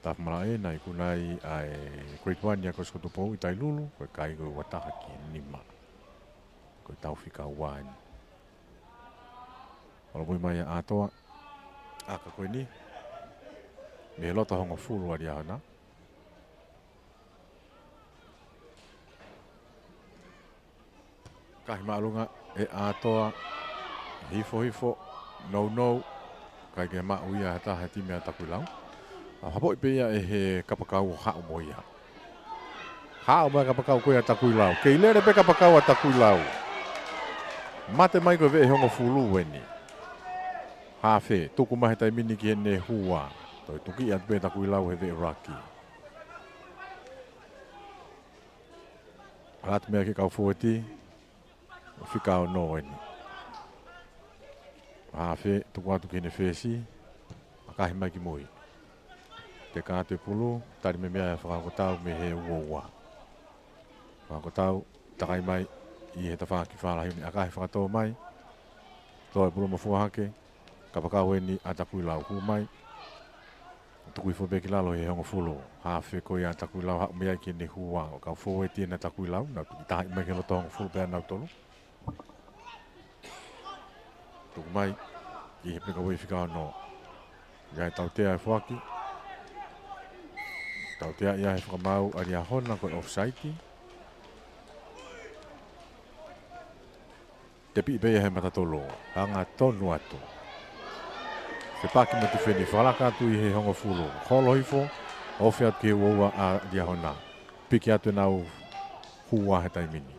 Tafa malaʻe naʻe ikuna ai ʻa e grade one ia ko Sikotupou ʻi Tailulu, ko e kai ko e ua taha ki he nima. Ko e tau fika ua eni. ʻAlu pē mai ʻa ʻAtoa. ʻAka ko eni. Mei he loto hongofulu ʻa Liahona. Kahi māʻolunga ʻe ʻAtoa, hifo hifo, nounou, ʻikai ke maʻu ia ha taha he timi ʻa Takuilau. ʻA hapoʻi pē ia ʻe he kapakau ʻo haʻu mo ia. Haʻu mai kapakau ko ia ʻa Takuilau. Kei lele pē kapakau ʻa Takuilau. Mate mai ko e veʻe hongofulu eni. Hafe, tuku mai he taimi ni ki heʻene hua. Toe tuki atu pē Takuilau he veʻe ʻuluaki. ʻAlu atu mei ai ki he kau fōueti, fika ono eni. Hafe, tuku atu ki heʻene fesi, ʻakahi mai ki mui. Teka atu e pulu, tali mai mei ai ʻa Fakahokotau mei he ua ua. Fakahokotau, takai mai ʻi he tafaʻaki fālahi ʻo ne ʻakahi fakatō mai. Tō e pulu mo fua hake, kapakau eni ʻa Takuilau hū mai. Tuku hifo pē ki lalo he hongofulu. Hafe ko ia ʻa Takuilau haʻu mei ai ki heʻene hua ʻo e kau fōueti ʻa Takuilau. Nau tuki taha mai ki he loto hongofulu pea nau tolu. Tuku mai ʻi he peka wei fika ono. ʻI ai e tautea ʻe foaki. Tautea ia he fakamaau ʻa Liahona ko e offside. Tepi pē ia he matatolo, hanga tonu atu. Fepaki mo e tifeni, fakalaka atu ʻi he hongofulu, holo hifo, ofi atu ki he ua ua ʻa Liahona. Piki atu ʻenau hua he taimi ni.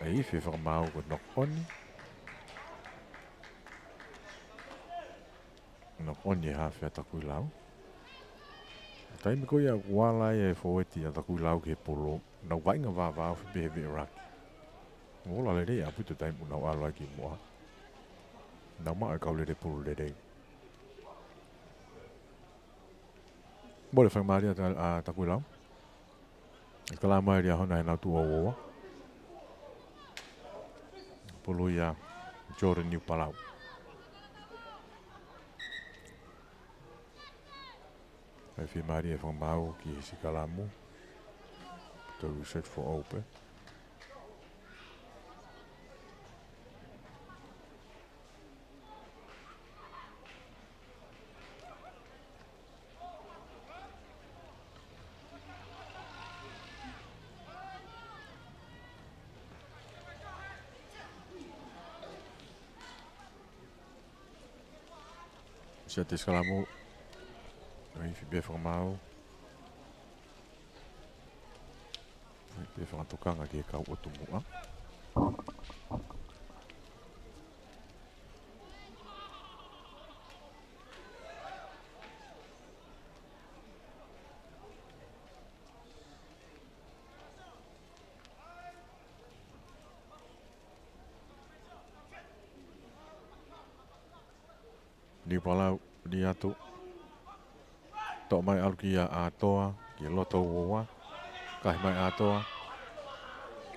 ʻAi, fefakamaau ko e knock on. Knock on ʻi he hafe ʻa Takuilau. Taimi ko ia ʻoku ala ai e fōueti ʻa Takuilau ki he pulu, nau vaʻinga vāvāofi pē he veʻe ʻuluaki. Ola lelei ʻaupito taimi ʻoku nau ʻalu ai ki muʻa. Nau maʻu e kau lele pulu lelei. Mole faingamālie ʻa, ʻa Takuilau. ʻE kalama ʻe Liahona he nau tuʻu ua ua. Pulu ia Jordan Niupalau. ʻE fiemālie e fakamaau ki he siʻi kalamu. Tau set for open. Siʻa te siʻi kalamu. ʻAi, fai pē fakamaau. Fai pē fakatokanga ki he kau ʻotu muʻa. Niupalau, lī atu. Toʻo mai ʻalu kia ʻAtoa, ki loto ua ua. Kahi mai ʻAtoa.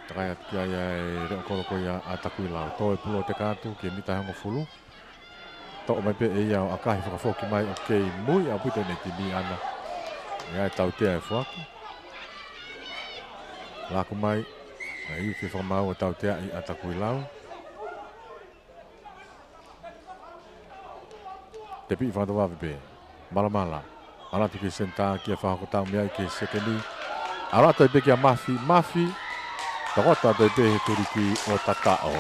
Takai atu ki ai ʻa e leʻo kolo ko ia ʻa Takuilau. Tō e pulu ʻo teka atu, ki he mita hongofulu. Toʻo mai pē ʻe ia ʻo ʻakahi fakafoki mai ʻoku kei mui ʻaupito ʻene timi ʻana. ʻE ʻi ai e tautea ʻe foaki. Laku mai, ʻa e ifi fakamaau ʻo tauteaʻi ʻa Takuilau. Tepiʻi fakatovave pē. Malamala. ʻAlu atu ki he senitā kia Fakahokotau, mei ai ki he sekeni. ʻAlu atu ai pē kia Mafi. Mafi. Tokoto atu ai pē he tuliki ʻo tataʻo.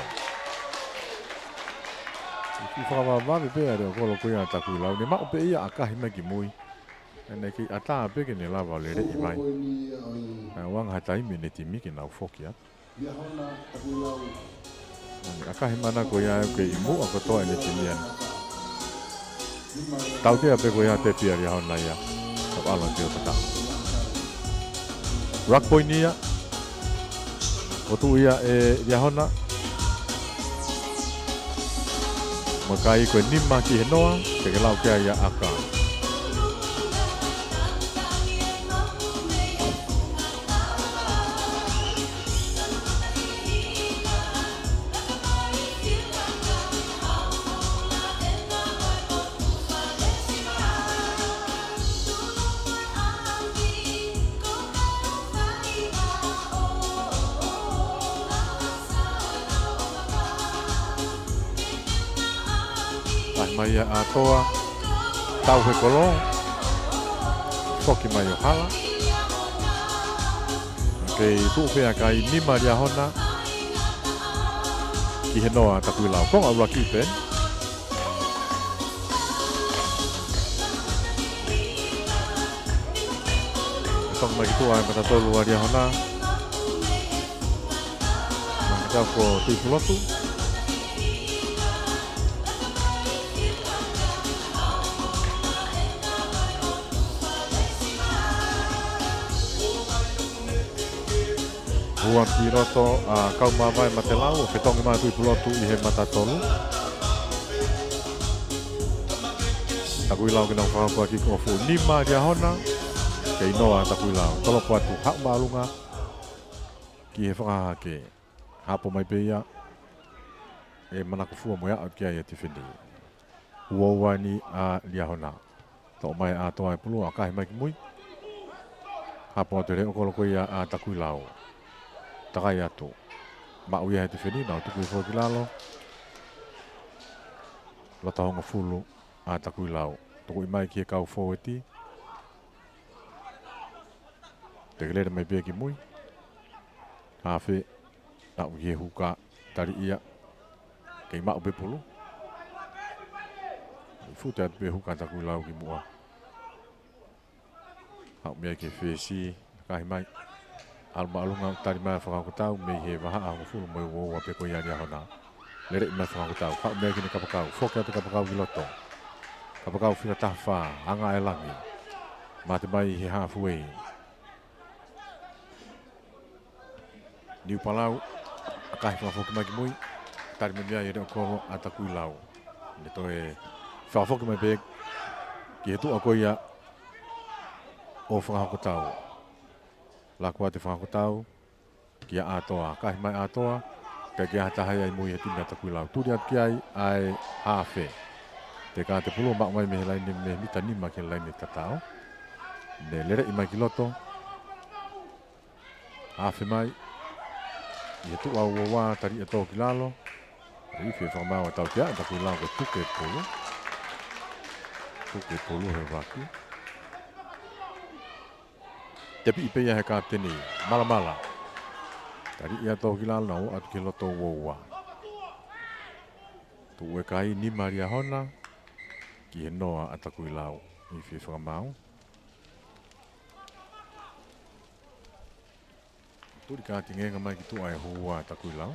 Ifi fakavavevave pē ʻa e leʻo kolo ko ia ʻa Takuilau. Ne maʻu pē ia ʻakahi mai ki mui. ʻEne kei ʻatā pē ke ne lava ʻo leleʻi mai. ʻA e ʻoange ha taimi ʻene timi ke nau foki atu. ʻAkahi mana ko ia ʻoku kei muʻa kotoa ʻene timi ʻana. Tautea pē ko ia tepi ʻa Liahona ia. Tau ʻalu atu ʻo tataʻo. Ruck point ia. Ko tuʻu ia ʻe Liahona. Mo kai ko e nima ki he noa, te ke lau ki ai ʻa ʻAka. Kahi mai ia ʻa ʻAtoa. Tau he kolo. Foki mai ʻo hala. Kei tuʻu pē ʻa kai nima Liahona. Ki he noa Takuilau. Konga ʻuluaki pē. Toki mai ki tuʻa e mata tolu ʻa Liahona. Mata ko Tuʻipulotu. Ua ki loto ʻa Kaumavae Matelau, ʻo fetongi mai Tuʻipulotu ʻi he mata tolu. Takuilau ke nau fakahoko ʻa e kick off, nima Liahona, kei noa Takuilau. Tolopo atu Haʻu Māʻolunga ki he fakahahake. Hapo mai pē ia, ʻe manako fua mo e aʻu ki ai ʻa e tifeni. Ua ua ni ʻa Liahona. Toʻo mai ʻa ʻAtoa e pulu, ʻakahi mai ki mui. Hapo atu e leʻo kolo ko ia ʻa Takuilau. Takai atu. Maʻu ia he tifeni, nau tuku hifo ki lalo. Loto hongofulu ʻa Takuilau. Tukuʻi mai ki he kau fōueti. Te ke lele mai pē ki mui. Hafe. Aʻu ki he huka, tali ia. Kei maʻu pē pulu. Fute atu pē huka Takuilau ki muʻa. Haʻu mei ai ki he fesi, kahi mai. ʻAlu Māʻolunga, tali mai Fakahokotau, mei he vahaʻa hongofulu mo e ua ua pē ko ia Liahona. Lele mai Fakahokotau, haʻu mei ai ki he kapakau, foki atu kapakau ki loto. Kapakau fika taha fā, anga e langi. Mate mai he halfway. Niupalau, ʻakahi fakafoki mai ki mui, tali mai mei ai e leʻo kolo ʻa Takuilau. Ne toe fakafoki mai pē ki he tuʻa ko ia ʻo Fakahokotau. Laku atu ʻe Fakahokotau kia ʻAtoa, kahi mai ʻAtoa, ʻikai ke ʻi ai ha taha ia ʻi mui he timi ʻa Takuilau. Tuli atu ki ai ʻa e hafe. Teka atu e pulu, maʻu mai mei he laine, mei he mita nima ki he laine tataʻo. Ne leleʻi mai ki loto. Hafe mai. ʻI he tuʻu ʻa Uoua, tali ʻe Tōkilalo. Ifi e fakamaau ʻa Tautea, Takuilau ko e tuku e pulu. Tuku e pulu he ruck. Tepiʻi pē ia he kapiteni, Malamala. Tali ia Tōkilalo, ʻo ʻatu ki loto Uoua. Tuʻu e kai, nima Liahona, ki he noa ʻa Takuilau. Ifi e fakamaau. Tuli ka tingenga mai ki tuʻa e hua ʻa Takuilau.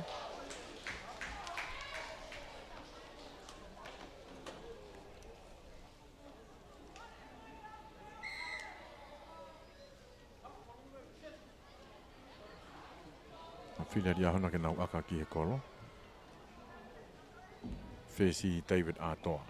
ʻA fili ʻa Liahona ke nau ʻaka ki he kolo. Fesi David ʻAtoa.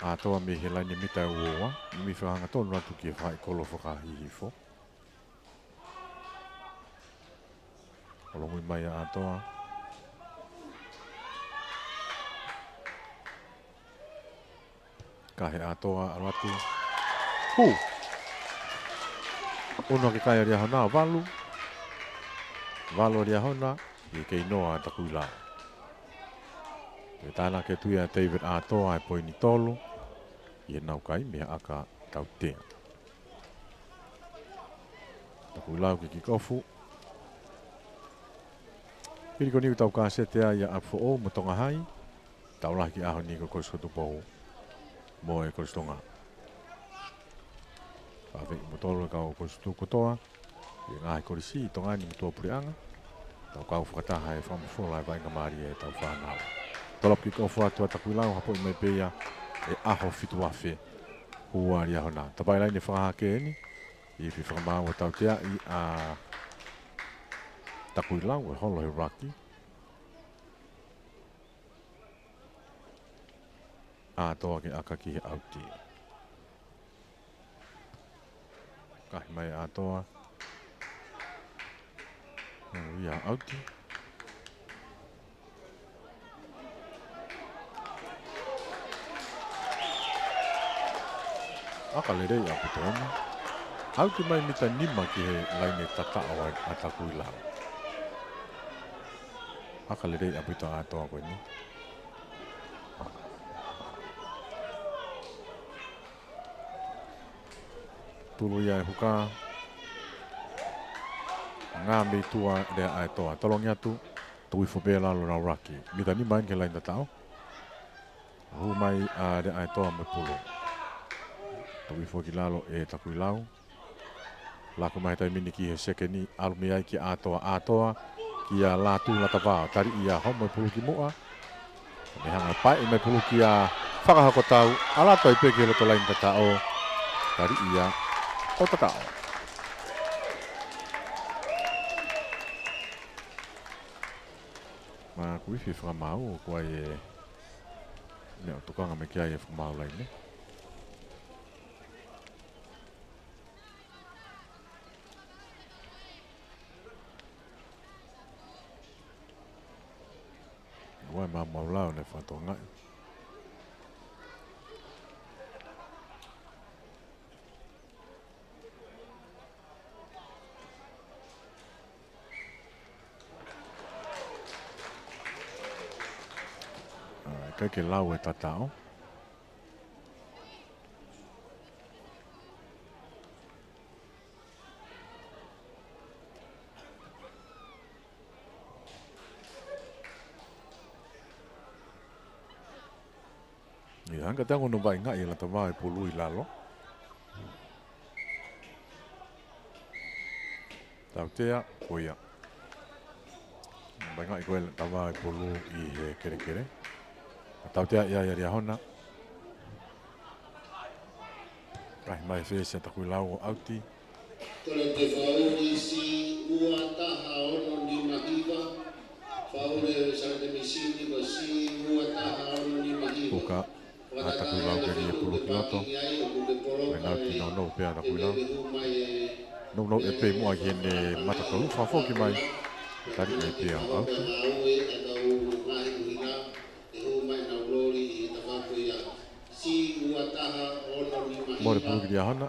ʻAtoa mei he laine mita ʻe ua, ʻimi fakahangatonu atu ki he faʻahi kolo fakahihifo. ʻOlomui mai ʻa ʻAtoa. Kahe ʻAtoa, ʻalu atu. Hū! ʻUnu hake kai ʻa Liahona, valu. Valu ʻa Liahona, ʻi he kei noa ʻa Takuilau. Pea tānaki atu ia ʻe David ʻAtoa e poini tolu. ʻI heʻenau kai mei he ʻaka ʻa Tautea. Takuilau ke kikofu. Hili ko eni ʻoku tau kasete ai ʻa ʻApifoʻou mo Tonga Hai. Tau lahi ki he ʻaho ni ko e Kolisi ko Tupou mo e Kolisi Tonga. Fafeʻi mo tolo e kau kolisi tuku kotoa ʻi he ngaahi kolisi ʻi Tonga ni mo tuʻapuleʻanga. Tau kau fakataha e fakamafola e vaʻinga mālie ʻetau fānau. Tolopu kikofu atu ʻa Takuilau, hapoʻi mai pē ia ʻe ʻAhofitu Afe. Hua ʻa Liahona. Tapa ʻi laine fakahake eni. Ifi fakamaau ʻa Tautea ʻi ʻa Takuilau ʻe holo he ruck. ʻAtoa ke ʻaka ki he ʻauti. Kahi mai ʻAtoa. ʻO ia ʻauti. ʻAka lelei ʻaupito eni. ʻAuti mai mita nima ki he laine tataʻo ʻa, ʻa Takuilau. ʻAka lelei ʻaupito ʻa ʻAtoa ko eni. Tulu ia e huka. Ngā mei tuʻa lea ʻa ʻAtoa. Tolongi atu. Tuʻu hifo pē lalo ʻenau ruck. Mita nima eni ki he laine tataʻo. Hū mai ʻa lea ʻa ʻAtoa mo e pulu. Tuʻu hifo ki lalo ʻe Takuilau. Laku mai he taimi ni ki he sekeni, ʻalu mei ai kia ʻAtoa, ʻAtoa, kia Lātū Latavao, tali ia homo e pulu ki muʻa. Ne hanga paeʻi mai pulu kia Fakahokotau, ʻalu atu ai pē ki he loto laine tataʻo, tali ia ʻo tataʻo. Mālō Ifi e fakamaau, ko e meʻa ʻoku tokanga mai ki ai e fakamaau laine. Ua e maumau lao ne fatonga. ʻIkai ke lau e tataʻo. ʻIo, hanga tango no vaʻinga ʻi Latavao e pulu ʻi lalo. Tautea, ko ia. Vaʻinga ʻi ko e Latavao e pulu ʻi he kelekele. Tautea ia ia Liahona. Kahi mai fesi ʻa Takuilau ʻo ʻauti. Tole te fau isi ua. Uka ʻa Takuilau ke ne pulu ki loto. Ko e nau tino no pea Takuilau. Nounou ʻe pē muʻa ki heʻene mata tolu, fakafoki mai. Tali ʻe pē ʻo ʻauti. Mole pulu ki Liahona.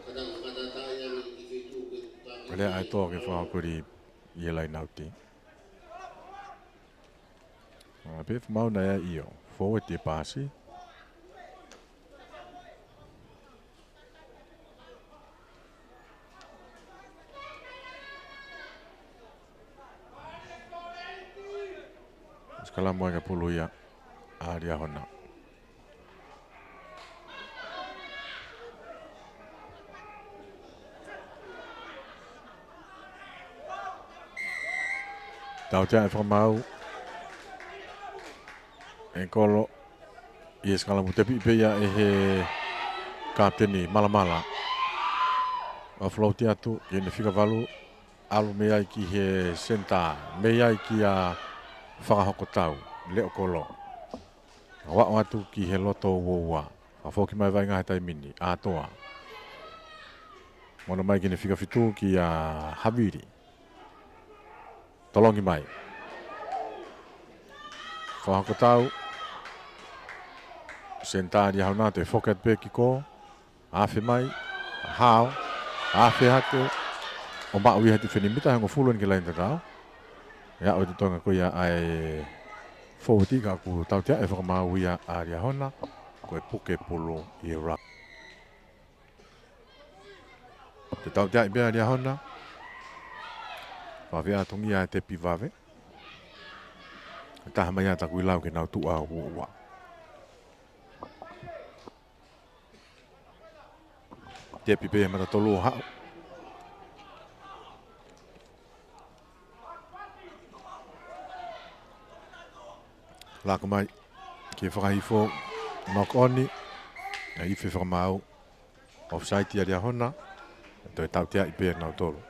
Lea ʻa ʻAtoa ke fakahoko ʻi he laine ʻauti. ʻA, pea fai maʻu ʻe ia ʻo fōueti e paasi. Sikalama ʻa e pulu ia ʻa Liahona. Tautea ʻe fakamaau ʻe Kolo ʻi he sikalama, tepi pē ia ʻe he kapiteni Malamala. ʻO float atu ki heʻene fika valu, ʻalu mei ai ki he senitā, mei ai kia Fakahokotau, Leʻo Kolo. ʻO aʻu atu ki he loto uaua. Fakafoki mai vaʻinga he taimi ni, ʻAtoa. Mono mai ki heʻene fika fitu kia Havili. Tolongi mai. Fakahokotau. Senitā Liahona, toe foki atu pē ki kō. Afe mai, hao, afe hake, ʻo maʻu ia he tufeni mita ʻe hongofulu ʻeni ki he laine tatau. ʻE aʻu e totongi ko ia ʻa e fōueti ka ʻoku tautea ʻe fakamaau ia ʻa Liahona, ko e puke pulu ʻi he raki. Toe tautea ʻi pē ʻa Liahona, fakafiatungia e tepi vave. Taha mai ʻa Takuilau ke nau tuʻu ʻo uaua. Tepi pē mata tolu ʻo haʻu. Laka mai ki he fakahifo, knock on, ʻa e ifi fakamaau. Offside ʻa Liahona, toe tautea ʻi pē nautolu.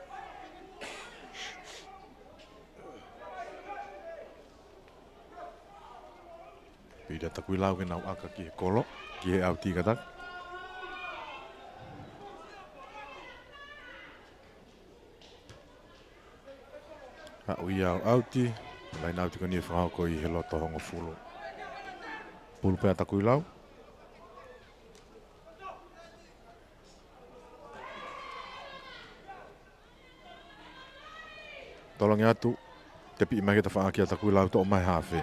Pea Takuilau ke nau ʻaka ki he kolo, ki he ʻauti kātaki. Haʻu ia ʻo ʻauti, laine ʻauti ko eni ʻe fakahoko ʻi he loto hongofulu. Pulu pē ʻa Takuilau. Tolongi atu, tepi mai ki he tafaʻaki ʻa Takuilau, toʻo mai hafe.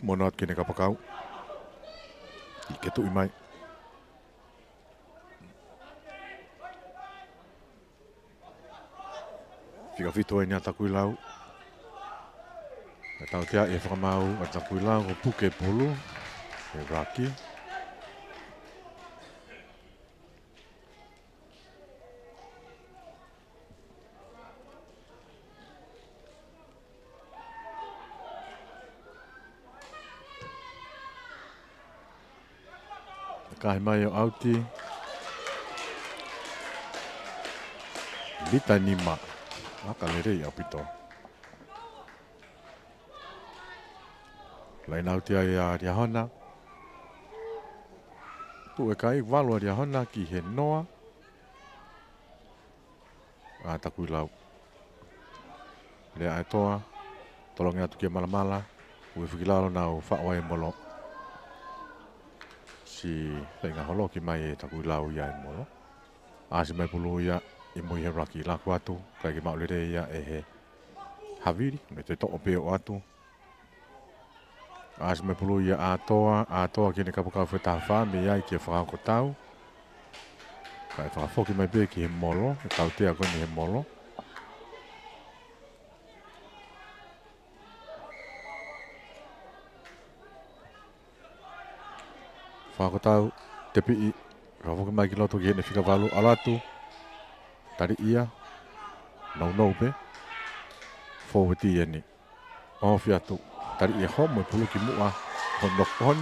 Mono atu ki heʻene kapakau. ʻIke tuʻi mai. Fika fitu ʻeni ʻa Takuilau. Ka tautea ʻe fakamaau ʻa Takuilau ko e puke pulu ʻi he raki. Kahi mai ʻo ʻauti. Mita nima. Maka lelei ʻaupito. Laine ʻauti ʻa Liahona. Tuʻu e kai, valu ʻa Liahona ki he noa ʻa Takuilau. Lea ʻa ʻAtoa, tolongi atu kia Malamala, ui fakilalo nau faʻu ai e molo. Siʻi feinga holoki mai ʻe Takuilau ia e molo. ʻAsi mai pulu ia ʻi mui he raki, laku atu, kae ʻikai ke maʻu lelei ia ʻe he Havili, mo e toʻo pē ʻo ʻatu. ʻAsi mai pulu ia ʻa ʻAtoa, ʻa ʻAtoa ki heʻene kapakau fetafā, mei ai kia Fakahokotau. Kae fakafoki mai pē ki he molo, ʻe tautea ko eni he molo. Fakahokotau, tepiʻi, fakafoki mai ki loto ki heʻene fika valu, ʻalu atu. Tali ia, nounou pē. Fōueti ʻeni. Ofi atu, tali ia homo e pulu ki muʻa, hono knock on.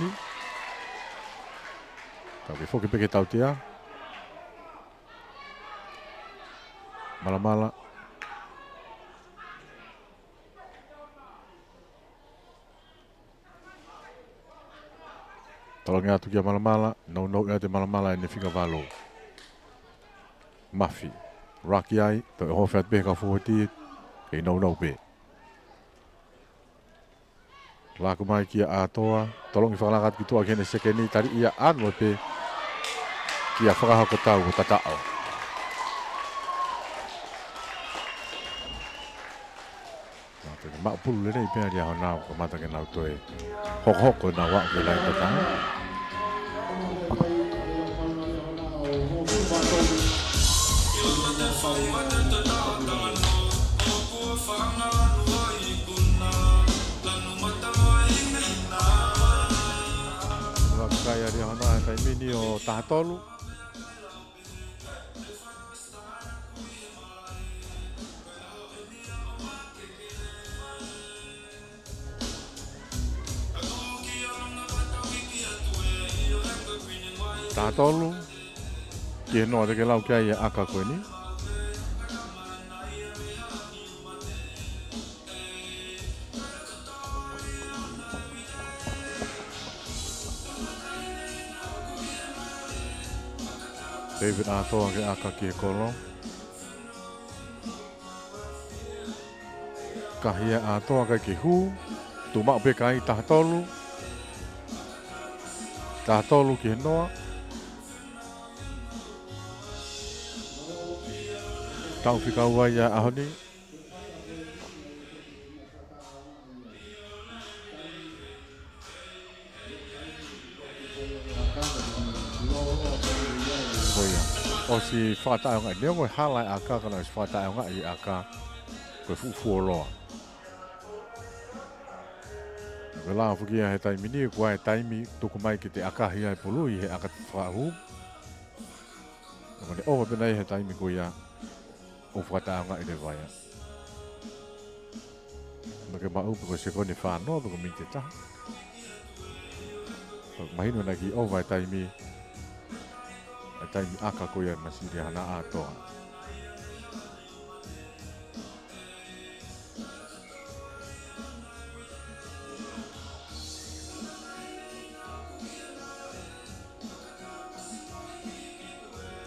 Ka ke foki pē ke tautea. Malamala. Tolongi atu kia Malamala, nounou ʻiate Malamala ʻene fika valu. Mafi. Raki ai, toe ʻohofi atu pē he kau fōueti, kei nounou pē. Laku mai kia ʻAtoa, tolongi fakalaka atu ki tuʻa ki heʻene sekeni, tali ia ano pē kia Fakahokotau ʻo tataʻo. Nau toe maʻu pulu lelei pē ʻa Liahona ʻo kamata ke nau toe hokohoko ʻenau aʻu ki he laine tataʻo. Ua kai ʻa Liahona he taimi ni ʻo taha tolu. Taha tolu. Ki he noa te ke lau ki ai e ʻaka ko eni. David ʻAtoa ke ʻaka ki he kolo. Kahi ʻa ʻAtoa kae ke hū. Tuʻu maʻu pē kai taha tolu. Taha tolu ki he noa. Tau fika ua ia ʻaho ni. Ko ia. ʻOsi fakataʻeʻaongaʻi. Neongo e hala e ʻaka ka naʻe ʻosi fakataʻeʻaongaʻi e ʻaka. Ko e fuʻu fuoloa. Ko e lao foki ia he taimi ni, ko e taimi tuku mai ke te ʻakahi ai e pulu ʻi he ʻaka fakahū. Ko ʻene ʻova pē ʻa e taimi ko ia ʻo fakataʻeʻaongaʻi leva ia. Naʻa ke maʻu pe ko e sekoni fā noa pe ko e miniti ʻe taha. Mahino naʻe kiʻi ʻova e taimi, e taimi ʻaka ko ia mei Liahona ʻAtoa.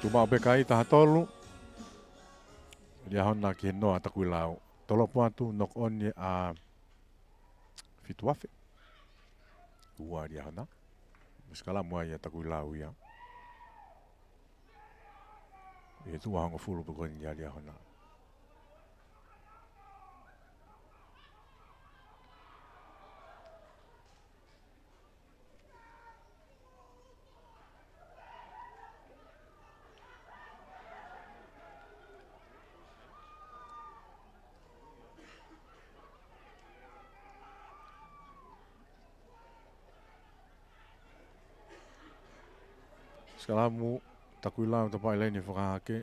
Tuʻu maʻu pē kai taha tolu. Liahona ki he noa Takuilau. Tolopu atu, knock on ʻa Fituafe. Ua Liahona. Mo e sikalamu ia ʻa Takuilau ia. ʻI he tuʻa hongofulu pē ko eni ʻa Liahona. Sikalamu, Takuilau, tapaʻi laine fakahake.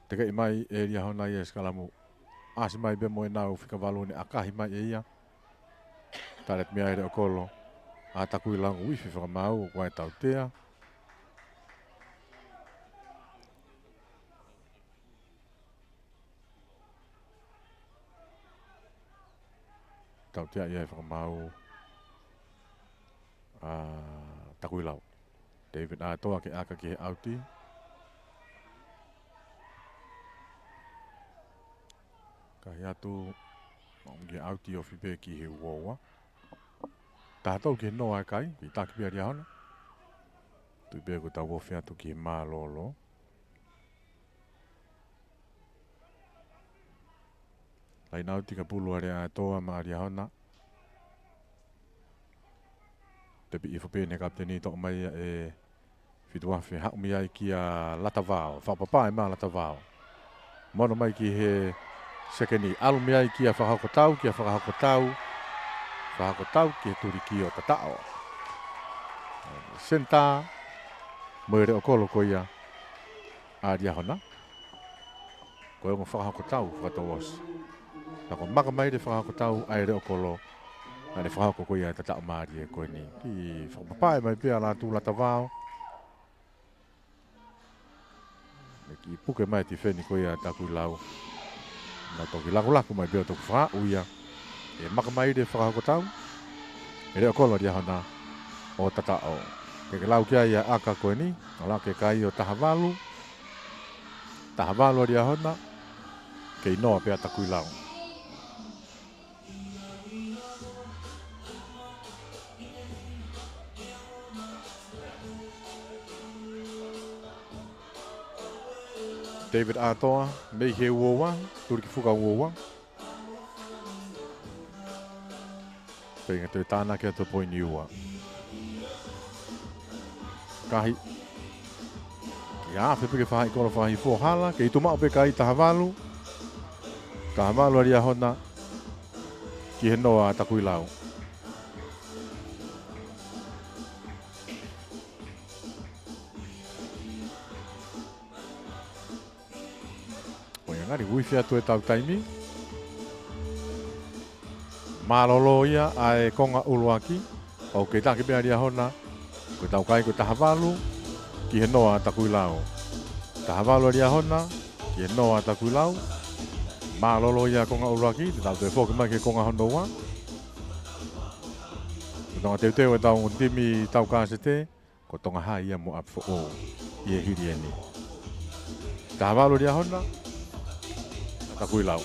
Tekeʻi mai ʻe Liahona ia e sikalamu. ʻAsi mai pē mo ʻenau fika valu ne ʻakahi mai ʻe ia. Tali atu mei ai e leʻo kolo ʻa Takuilau, uifi fakamaau, ʻoku ʻi ai e tautea. Tautea ia e fakamaau ʻa Takuilau. David ʻAtoa ke ʻaka ki he ʻauti. Kahi atu, maʻu ki he ʻauti, ofi pē ki he uaua. Taha tolu ki he noa e kai, kiʻi taki pē ʻa Liahona. Tui pē kuo tau ofi atu ki he mālōlō. Laine ʻauti ka pulu ʻa Liahona maʻa Liahona. Tepi ʻi he fopeni kapiteni, toʻo mai ia ʻe Fituafe, haʻu mei ai kia Latavao, fakapapā ʻe maʻa Latavao. Mono mai ki he sekeni, ʻalu mei ai kia Fakahokotau, kia Fakahokotau, Fakahokotau ki he tulikio tataʻo. Senitā, mo e leʻo kolo ko ia ʻa Liahona. Ko e ongo Fakahokotau fakatouʻosi. Naʻa ko e maka mai ʻe Fakahokotau ʻa e leʻo kolo, naʻa ne fakahoko ko ia e tataʻo mālie ko eni. Kiʻi fakapapā ʻe mai pē ʻa Latu Latavao. Kiʻi puke mai e tifeni ko ia ʻa Takuilau. Nau toki lakulaku mai pē ʻo toki fakaʻuia e makamaile fakahoko tau. ʻE leʻo kolo Liahona ʻo tataʻo. Ke ke lau ki ai ʻa e ʻaka ko eni, ʻo laka e kai ʻo taha valu. Taha valu ʻa Liahona, kei noa pē ʻa Takuilau. David ʻAtoa, mei he uoua, Tulikifuka uoua. Pea ʻikai toe tānaki atu poini ua. Kahi. Ia, fepeke faʻahi kolo faʻahi fohala, kei tuʻu maʻu pē kai taha valu. Taha valu ʻa Liahona, ki he noa ʻa Takuilau. ʻOi, ngali uifi atu e tau taimi. Mālōlō ia ʻa e konga ʻuluaki. ʻOku kei taki pē ʻa Liahona. Ko e tau kai ko e taha valu, ki he noa ʻa Takuilau. Taha valu ʻa Liahona, ki he noa ʻa Takuilau. Mālōlō ia konga ʻuluaki, te tau toe foki mai ki he konga hono ua. Ko e Tonga Teuteu e tau timi tau kasete, ko Tonga Hai ia mo ʻApifoʻou ʻi he hili eni. Taha valu ʻa Liahona, Takuilau.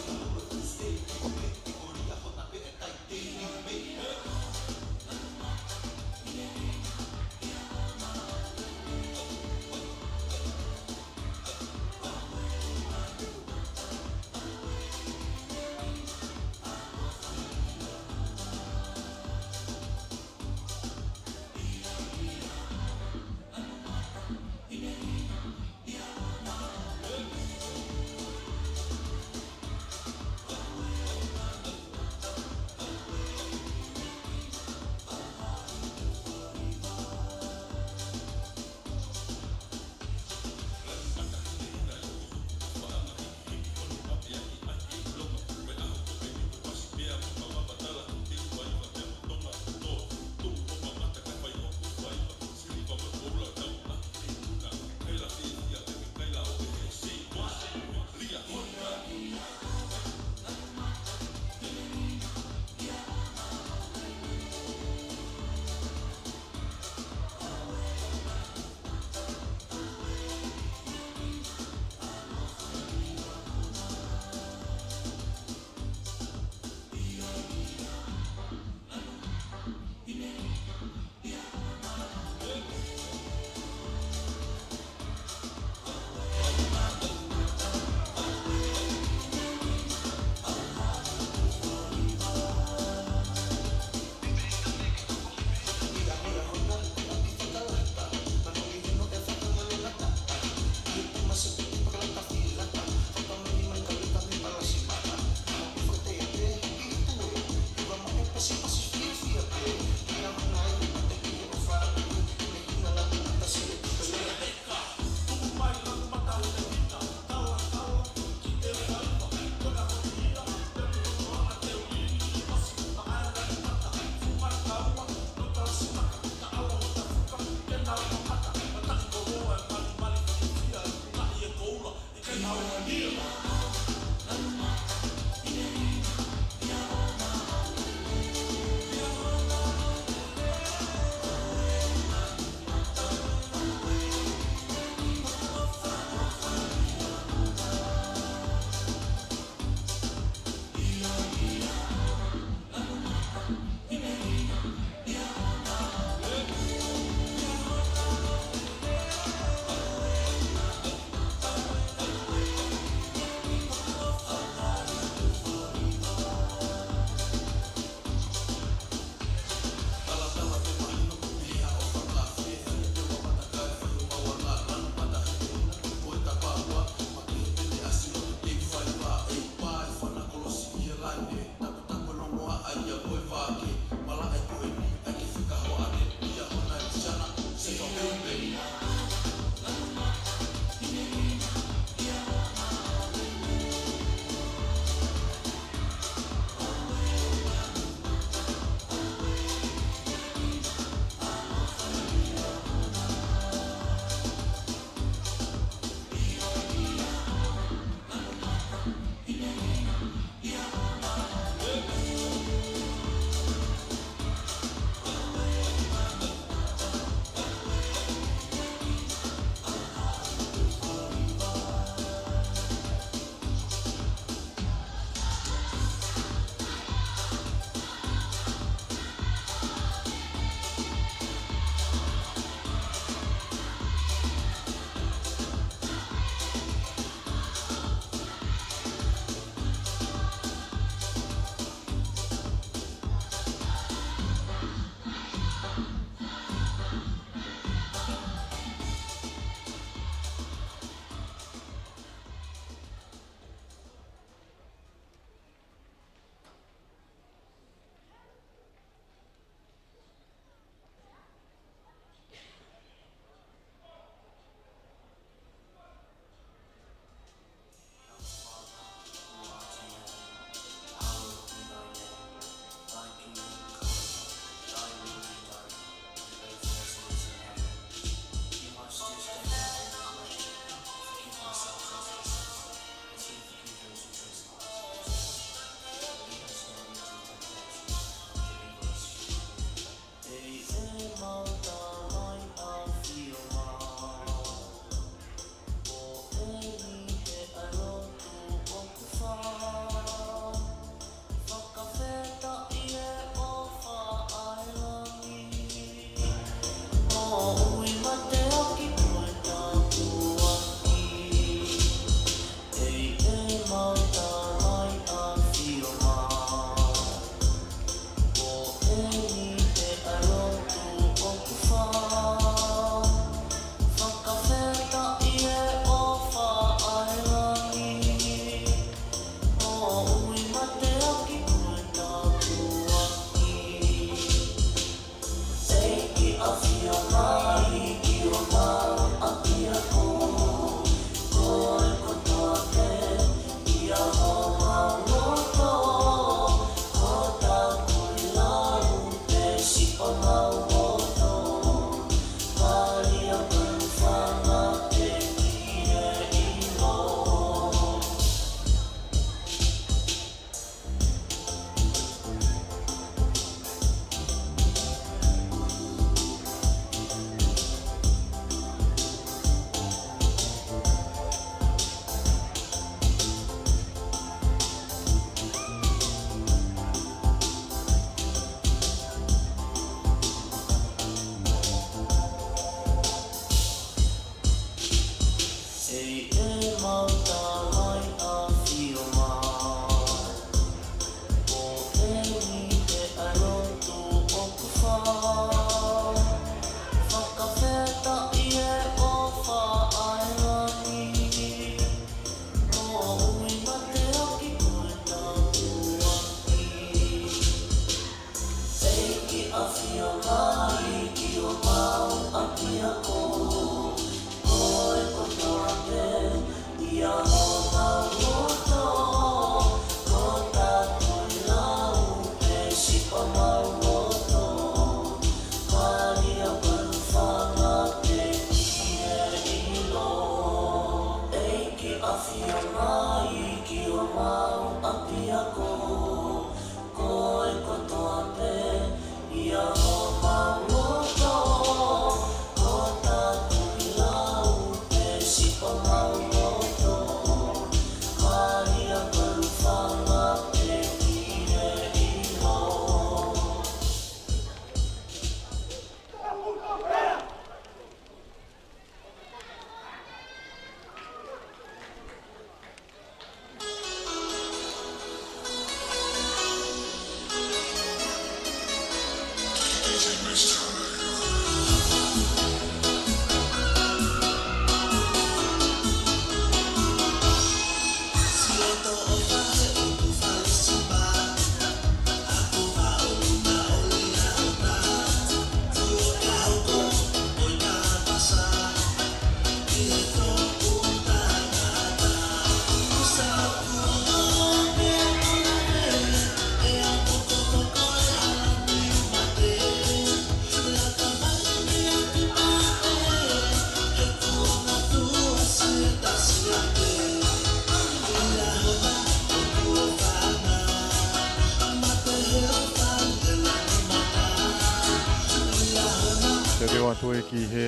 Ki he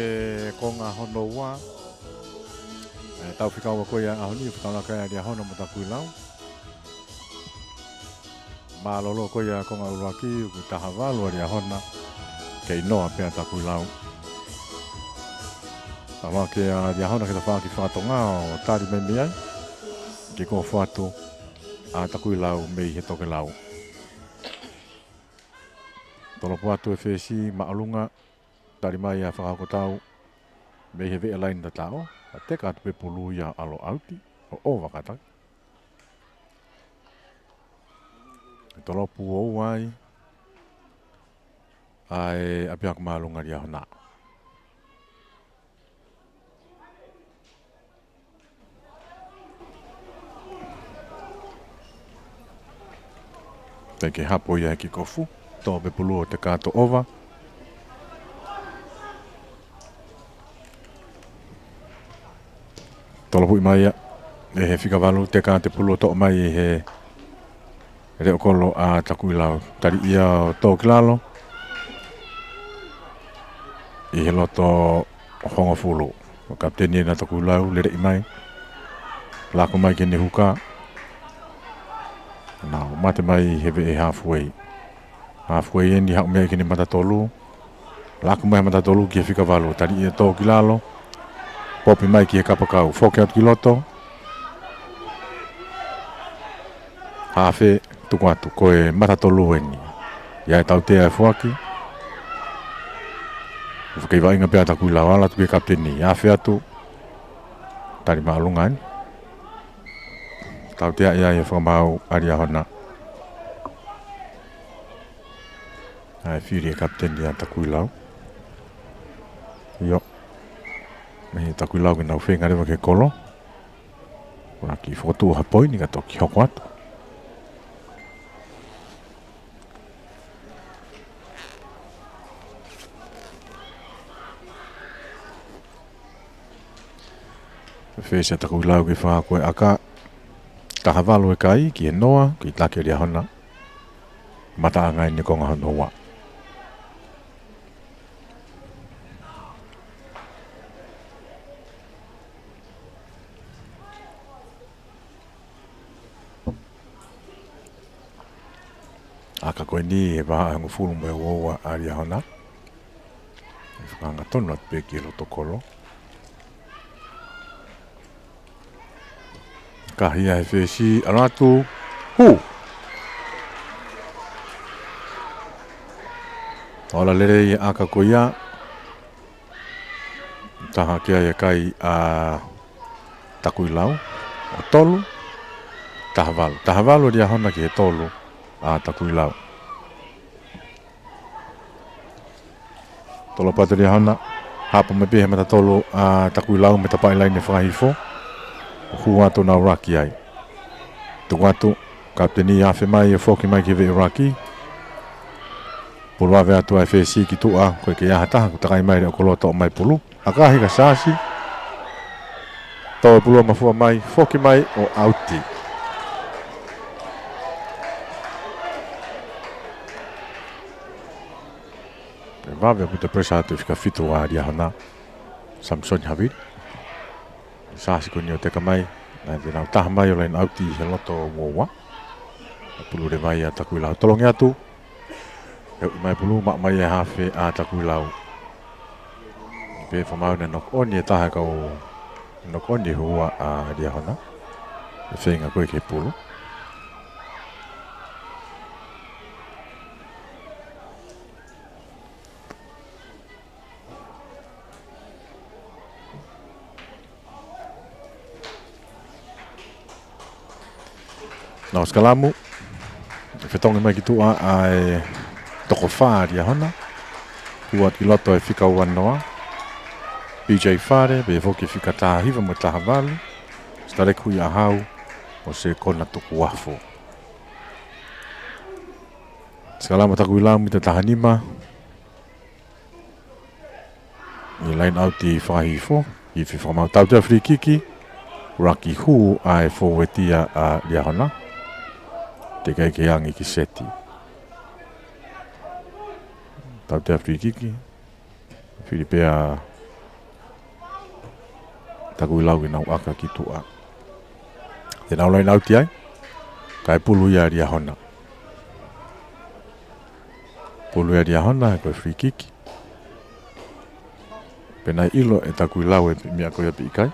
konga hono ua. ʻE, tau fika ua ko ia ʻaho ni, fetaulaka ʻa Liahona mo Takuilau. Mālōlō ko ia konga ʻuluaki, ʻoku taha valu ʻa Liahona, kei noa pē ʻa Takuilau. Talamai ʻe Liahona ke tafaʻaki fakatonga ʻo tali mai mei ai. Ke kofo atu ʻa Takuilau mei he tokelau. Tolopu atu e fesi māʻolunga, tali mai ʻa Fakahokotau mei he veʻe laini tataʻo, ʻa teka atu pē pulu ia ʻalu ʻauti, ʻo ʻova kātaki. Tolopu ʻo ua ai ʻa e ʻapiako māʻolunga Liahona. Teʻeki hapo ia he kikofu. Tō pē pulu ʻo teka atu ʻova. Tolopuʻi mai ia ʻe he fika valu, teka atu e pulu ʻo toʻo mai ʻe he leʻo kolo ʻa Takuilau. Tali ia ʻo tō ki lalo ʻi he loto hongofulu. Ko e kapiteni ʻena ʻa Takuilau, leleʻi mai. Laku mai ki heʻene huka. Nau mate mai he veʻe halfway. Halfway eni, haʻu mai ki heʻene mata tolu. Laku mai mata tolu ki he fika valu. Tali ia ʻo tō ki lalo. Popi mai ki he kapakau. Foki atu ki loto. Hafe, tuku atu, ko e mata tolu eni. ʻI ai e tautea e foaki. Fakaivainga pē ʻa Takuilau, ala atu ki he kapiteni, hafe atu. Tali māʻolunga eni. Tautea ia ʻe he fakamaau ʻa Liahona. ʻA e fili e kapiteni ʻa Takuilau. ʻIo. Mei he Takuilau ke nau feinga leva ke kolo. Ua ki fokotuʻu ha poini ka toki hoko atu. Fesi ʻa Takuilau ke fakahoko e ʻaka. Taha valu e kai ki he noa, ki taki ʻa Liahona. Mataʻanga eni konga hono ua. ʻAka ko eni he vahaʻa hongofulu mo e ua ʻa Liahona. ʻE fakaangatonu atu pē ki he loto kolo. Kahi ia he fesi, ʻalu atu. Hū! Ola lelei e ʻaka ko ia. Taha ki ai e kai ʻa Takuilau. ʻO tolu. Taha valu. Taha valu Liahona ki he tolu ʻa Takuilau. Tolopu atu Liahona. Hapo mai pē he mata tolu ʻa Takuilau mei he tapaʻi laine fakahifo. Hū atu nau laki ai. Tuku atu. Kapiteni hafe mai ʻo foki mai ki he veʻe laki. Pulu vave atu ʻa e fesi ki tuʻa, ko e kei ʻi ai ha taha kuo takai mai leʻo kolo ʻo toʻo mai pulu. ʻAkahi ka siasi. Tō e pulu ʻo mafua mai, foki mai ʻo ʻauti. Pea vave ʻaupito e pressure atu e fika fitu ʻa Liahona. Samisoni Havili. Siasi ko eni ʻo teka mai, naʻe nau taha mai ʻo line out ʻi he loto ua ua. Pulu leva ia ʻa Takuilau, tolongi atu. He ʻuhi mai pulu, maʻu mai e hafe ʻa Takuilau. Pea fakamaau naʻe knock on e taha e kau, knock on e hua ʻa Liahona. ʻE feinga ko ē ke pulu. Nau sikalamu. Fetongi mai ki tuʻa ʻa e toko fā ʻa Liahona. Hū atu ki loto e fika ua noa. P J Fale, pea foki fika taha hiva mo e taha valu. Sitaleki Huiʻahau, ʻo se kona tukuafu. Sikalamu Takuilau mita taha nima. ʻI he line out ʻi fakahifo, ʻi fefakamaau tautea free kick, laki hū ʻa e fōueti ʻa Liahona. Teʻeki ai ke angi ki seti. Tautea free kick, Fili pē ʻa Takuilau ke nau ʻaka ki tuʻa. Te nau laine ʻauti ai, kae pulu ia ʻa Liahona. Pulu ia ʻa Liahona, ko e free kick. Pea naʻe ʻilo ʻe Takuilau e meʻa ko ia pē ʻikai.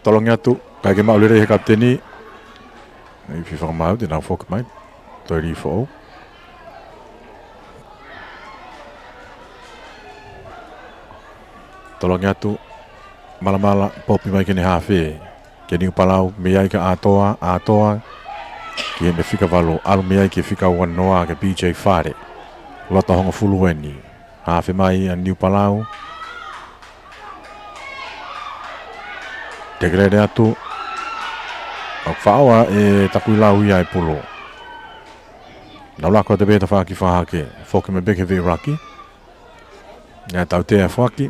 Tolongi atu, kae ʻikai ke maʻu lelei he kapiteni. ʻI he fakamaau, te nau foki mai. Toe lī foʻou. Tolongi atu, Malamala, popi mai ki heʻene hafe. Kia Niupalau, mei ai kia ʻAtoa, ʻAtoa. Ki heʻene fika valu, ʻalu mei ai ki he fika uanoa kia P J Fale. Loto hongofulu eni. Hafe mai ʻa Niupalau. Tekelele atu. ʻOku faʻao ʻe Takuilau ia e pulu. Nau laka atu pē he tafaʻaki fakahake. Foki mai pē ki he veʻe ʻuluaki. Naʻe tautea e foaki.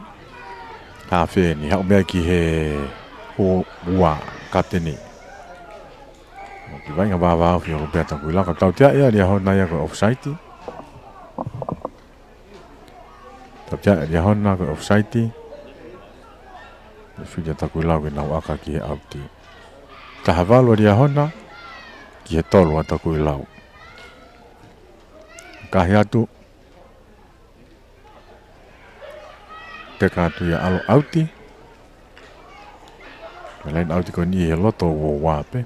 Hafe eni, haʻu mei ai ki he ua, kapiteni. ʻOku vaʻinga vāvāofi ʻaupito ʻa Takuilau, ka tautea ia ʻe Liahona ia ko e offside. Tautea ʻe Liahona ko e offside. Naʻe fili ʻa Takuilau ke nau ʻaka ki he ʻauti. Taha valu ʻa Liahona, ki he tolu ʻa Takuilau. Kahi atu. Teka atu ia ʻalu ʻauti. Ko e laine ʻauti ko eni he loto uanoa pē.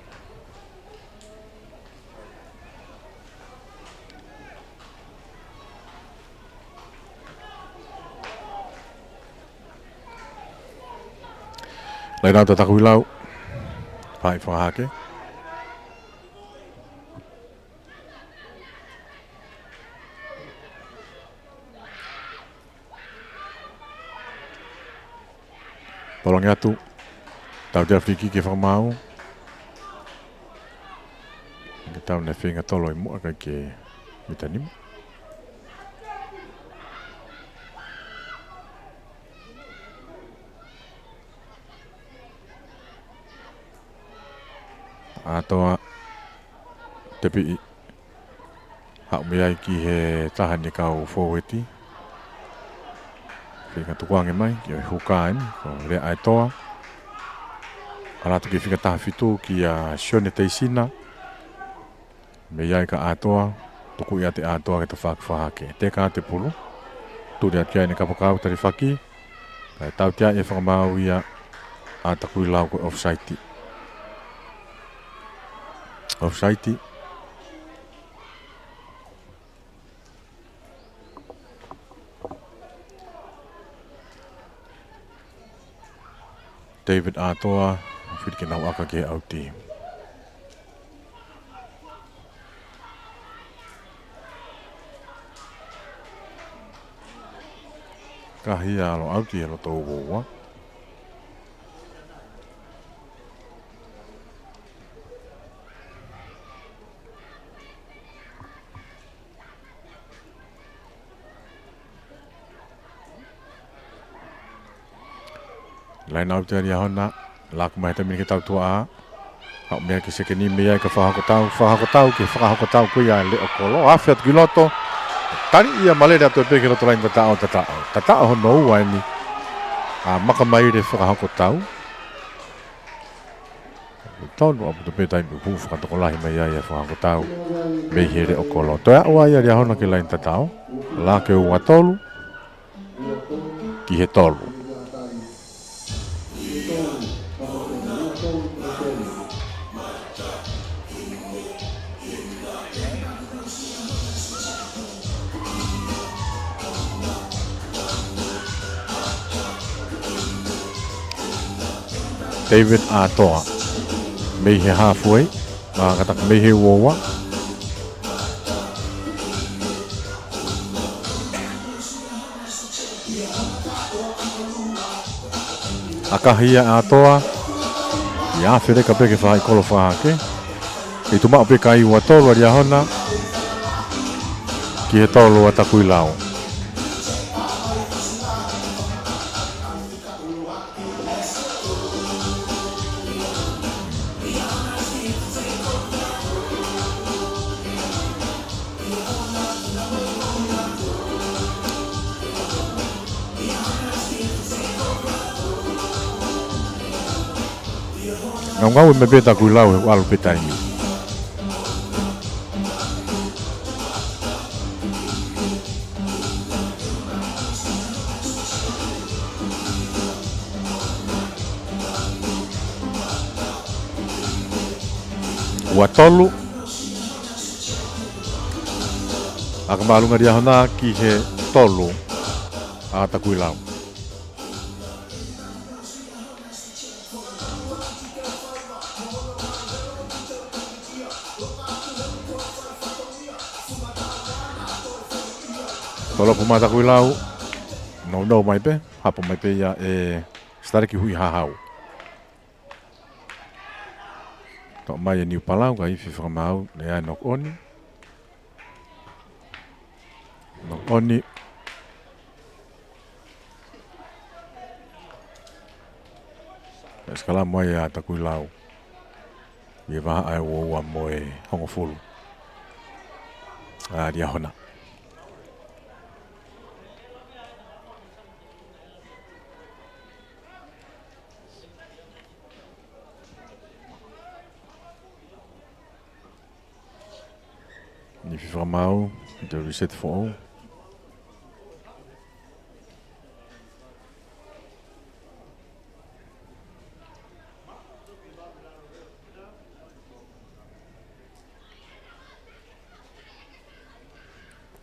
Laine ʻauti ʻa Takuilau. Fai fakahake. Tolongi atu. Tautea free kick ke fakamaau. Ke tau ne feinga tolo ʻi muʻa kae ʻikai ke mita nima. ʻAtoa, tepiʻi. Haʻu mei ai ki he taha ʻene kau fōueti. Feinga tukuange mai, ki he huka eni, ko Lea ʻAtoa. ʻAlu atu ki he fika taha fitu kia Sione Teisina. Mei ai kia ʻAtoa, tuku ia ʻe ʻAtoa ki he tafaʻaki fakahake. Teka atu e pulu. Tuli atu ia ʻene kapakau talifaki. Kae tautea ʻe he fakamaau ia ʻa Takuilau ko e offside. Offside. David ʻAtoa, fili ke nau ʻaka ki he ʻauti. Kahi ia ʻalu ʻauti he loto uanoa. Laine ʻauti ʻa Liahona, laku mai he taimi ni ki he tau tuʻa. Haʻu mei ai ki he sekeni, mei ai kia Fakahokotau, Fakahokotau, ki he Fakahokotau ko ia ʻa Leʻokolo, afe atu ki loto. Tali ia malele atu pē ki loto laine tataʻo, tataʻo. Tataʻo hono ua eni ʻa Makamaile Fakahokotau. Tonu ʻaupito pē taimi ʻoku fakatokolahi mai ai ʻa Fakahokotau mei he Leʻokolo. Toe aʻu ai ʻa Liahona ki he laine tataʻo. Laka ua tolu ki he tolu. David ʻAtoa. Mei he halfway. Mā kataki mei he uanoa. ʻAkahi ia ʻa ʻAtoa. ʻIo, feleka pē ki he fakaʻikolo fakahake. ʻI tuʻa maʻu pē kai ua tolu ʻa Liahona ki he tolu ʻa Takuilau. Ngaungaue mai pē Takuilau he ʻalu pē taimi. Ua tolu. ʻAka māʻolunga Liahona ki he tolu ʻa Takuilau. Tolopu mai Takuilau. Nounou mai pē, hapo mai pē ia ʻe Sitaleki Huʻihahau. Toʻo mai ʻe Niu Palau, ka ifi fakamaau, lea e knock on. Knock on. Pea sikalamu ai ʻa Takuilau. ʻI he vahaʻa ʻe uaua mo e hongofulu ʻa Liahona. Ifi fakamaau, te u reset foʻou.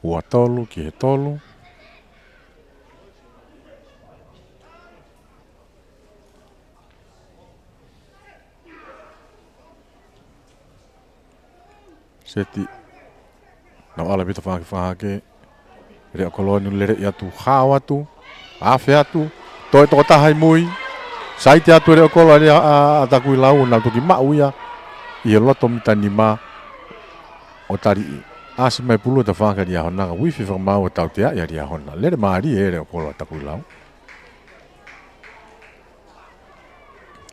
Ua tolu ki he tolu. Seti. Nau ʻalu pē tafaʻaki fakahahake. Leʻo kolo ʻoku lele atu, hao atu, afe atu, toe tokotaha ʻi mui. Saiti atu e leʻo kolo ʻa, ʻa, ʻa Takuilau, nau toki maʻu ia ʻi he loto mita nima ʻo taliʻi. ʻAsi mai pulu e tafaʻaki ʻa Liahona, ka ifi fakamaau ʻo tautea ʻa Liahona. Lele mālie e leʻo kolo ʻa Takuilau.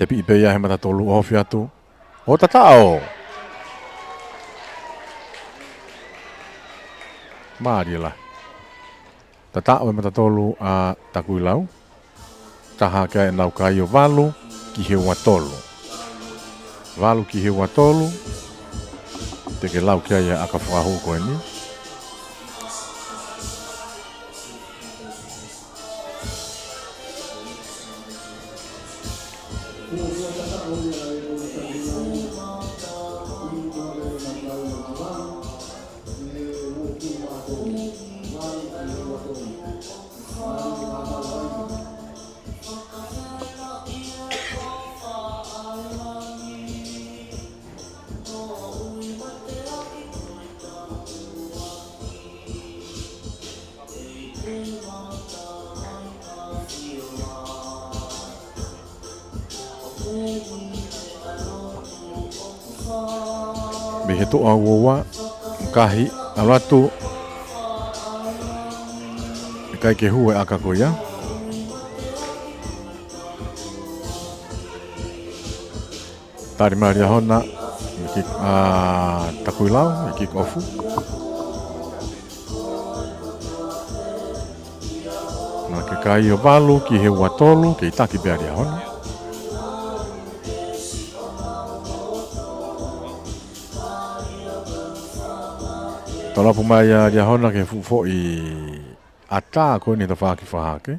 Tepiʻi pē ia he mata tolu ʻo ofi atu. ʻO tataʻo. Mālie lahi. Tataʻo e mata tolu ʻa Takuilau. Taha hake ai ʻenau kai ʻo valu ki he ua tolu. Valu ki he ua tolu. Te ke lau ki ai ʻa e ʻaka fakahū ko eni. Mei he toʻa ua ua, kahi, ʻalu atu. ʻIkai ke hū e ʻaka ko ia. Tali mai Liahona, kick, ʻa Takuilau, kick off. Naʻa ke kai ʻo valu ki he ua tolu, kei taki pē ʻa Liahona. Tolopu mai ʻa Liahona ki he fuʻu foʻi ʻata ko eni he tafaʻaki fakahahake.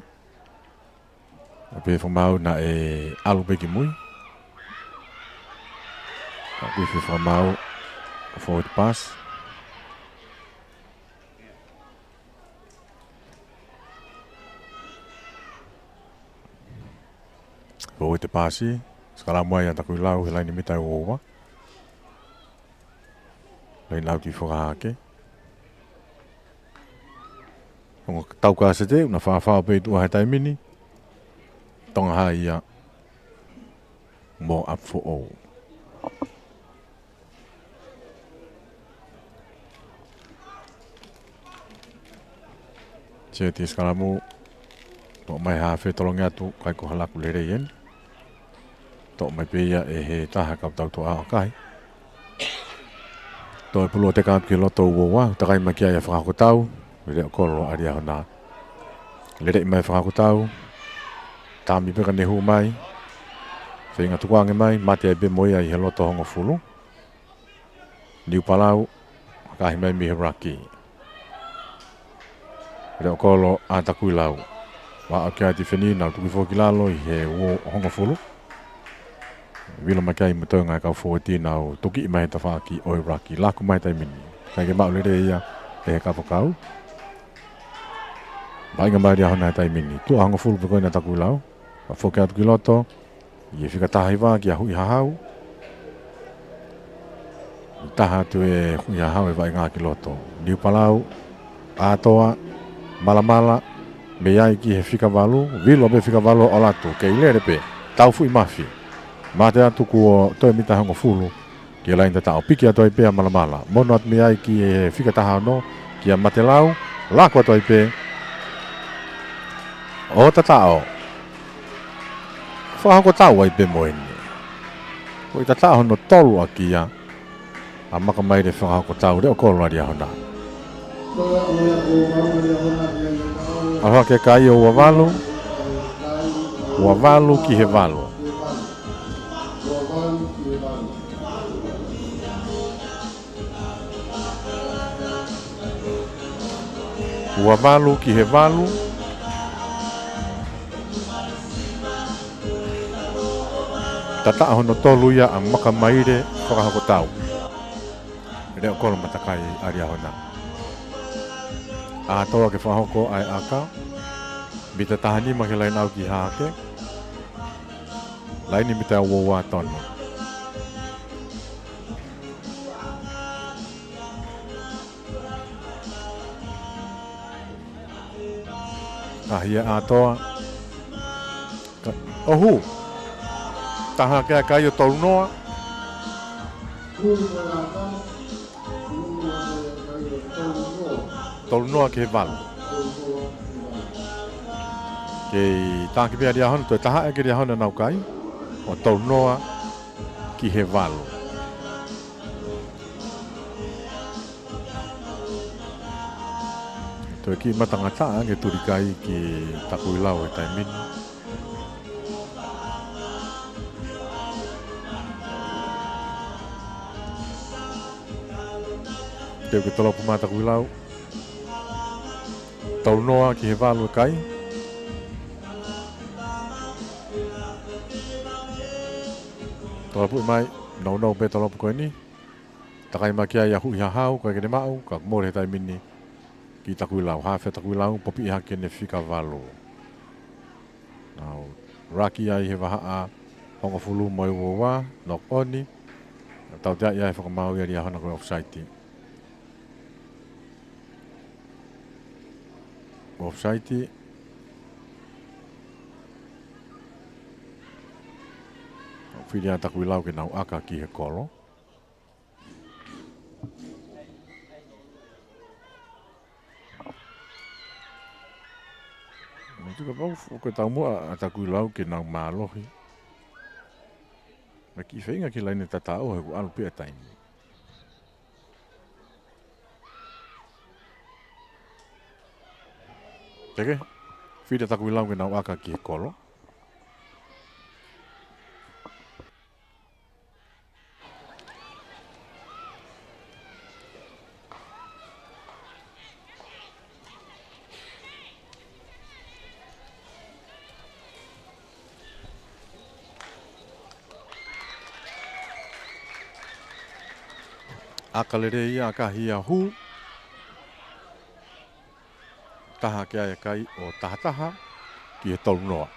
ʻA pē fakamaau naʻe ʻalu pē ki mui. Ka kuo ifi fakamaau, forward pass. Forward pass, sikalamu ai ʻa Takuilau he laine mita ʻe uaua. Laine ʻauti fakahahake. Ongo tau ka sete, ʻuna fāfā pē ʻi tuʻa he taimi ni. Tonga High ia mo ʻApifoʻou. Seti sikalamu, toʻo mai hafe tolongi atu, kai ko halaku lelei eni. Toʻo mai pē ia ʻe he taha kau tau toʻa ʻakahi. Toe pulu ʻo teka atu ki loto ua ua, takai mai ki ai ʻa Fakahokotau, leʻo kolo ʻa Liahona. Lele mai Fakahokotau, tami pē ka ne hū mai. Feinga tukuange mai, mate ai pē mo ia ʻi he loto hongofulu. Niu Palau, kahi mai mei he ruck. Leʻo kolo ʻa Takuilau. Ua o kia tifeni nau tuki foki lalo ʻi he uo hongofulu. Vilo mai ki ai mo e toenga e kau fōueti nau tuki mai he tafaʻaki ʻo e ruck. Laku mai taimi ni. Kae ke maʻu lelei ia ʻe he kafakau. Vaʻinga mai Liahona he taimi ni. Tuʻa hongofulu pē ko ena Takuilau. Ka foki atu ki loto. ʻI he fika taha hiva kia Huʻi Hahau. Taha atu ʻe Huʻi Hahau ʻe vaʻinga ki loto. Niu Palau, ʻAtoa, Malamala, mei ai ki he fika valu, vilo pē fika valu ʻo ʻalu atu, kei lele pē, tau fuʻi mafi. Mate atu kuo toe mita hongofulu, ki he laini tataʻo piki atu ai pē ʻa Malamala. Mono atu mei ai ki he fika taha ono, kia Matelau, laku atu ai pē, ʻo tataʻo. Fakahoko tau ai pē mo eni. Ko e tataʻo hono tolu ʻaki ia, ʻa Makamaile fakahoko tau leʻo kolo ʻa Liahona. ʻAlu hake kai ʻo ua valu, ua valu ki he valu. Ua valu ki he valu. Tataʻo hono tolu ia ʻa Makamaile fakahoko tau. Leʻo kolo matakai ʻa Liahona. ʻAtoa ke fakahoko ʻa e ʻaka. Mita taha nima ki he laine ʻo Hahake. Laine mita ua ua tonu. Kahi ia ʻAtoa. Ka-, ʻohu. Taha ke kai ʻo tolu noa. Tolu noa ki he valu. Kei taki pē ʻa Liahona, toe taha ʻe ke Liahona nau kai. ʻO tolu noa ki he valu. Toe kiʻi matangataʻa ange tuli kai ki Takuilau he taimi ni. Teu ke tolopu mai Takuilau. Tolu noa ki he valu e kai. Tolopu mai, nounou pē tolopu ko eni. Takai mai ki ai ʻa Huʻi Hahau, ko e ke ne maʻu, ka mole he taimi ni ki Takuilau. Hafe Takuilau, popi ʻi hake ne fika valu. Nau ruck ai he vahaʻa hongofulu mo e ua ua, knock on. Tautea ia he fakamaau ia Liahona ko e offside. Offside. Fili ʻa Takuilau ke nau ʻaka ki he kolo. Mo tuka pau fu-, ko e taumuʻa ʻa Takuilau ke nau mālohi. Mo e kiʻi feinga ki he laine tataʻo he kuo ʻalu pē ʻa e taimi. Teke, fili ʻa Takuilau ke nau ʻaka ki he kolo. ʻAka lelei ia, ʻakahi ia hū. Taha ke ʻai e kai ʻo taha taha ki he tolu noa.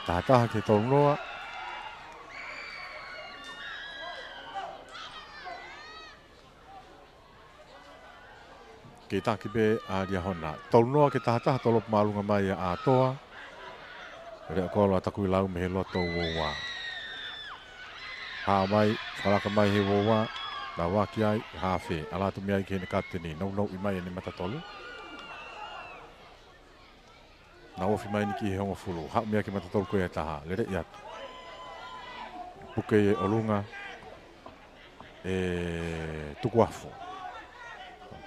Taha taha ki he tolu noa. Kei taki pē ʻa Liahona. Tolu noa ki he taha taha, tolopu māʻolunga mai ʻa ʻAtoa. Leʻo kolo ʻa Takuilau mei he loto ua ua. Haʻu mai, fakalaka mai he ua ua. Nau ʻaki ai, hafe. ʻAlu atu mei ai ki heʻene kapiteni. Nounou ʻi mai ʻene mata tolu. Nau ofi mai ni ki he hongofulu. Haʻu mei ai ki he mata tolu ko ia ʻe taha. Lele ʻi atu. Puke ʻi ʻolunga ʻe Tukuafu.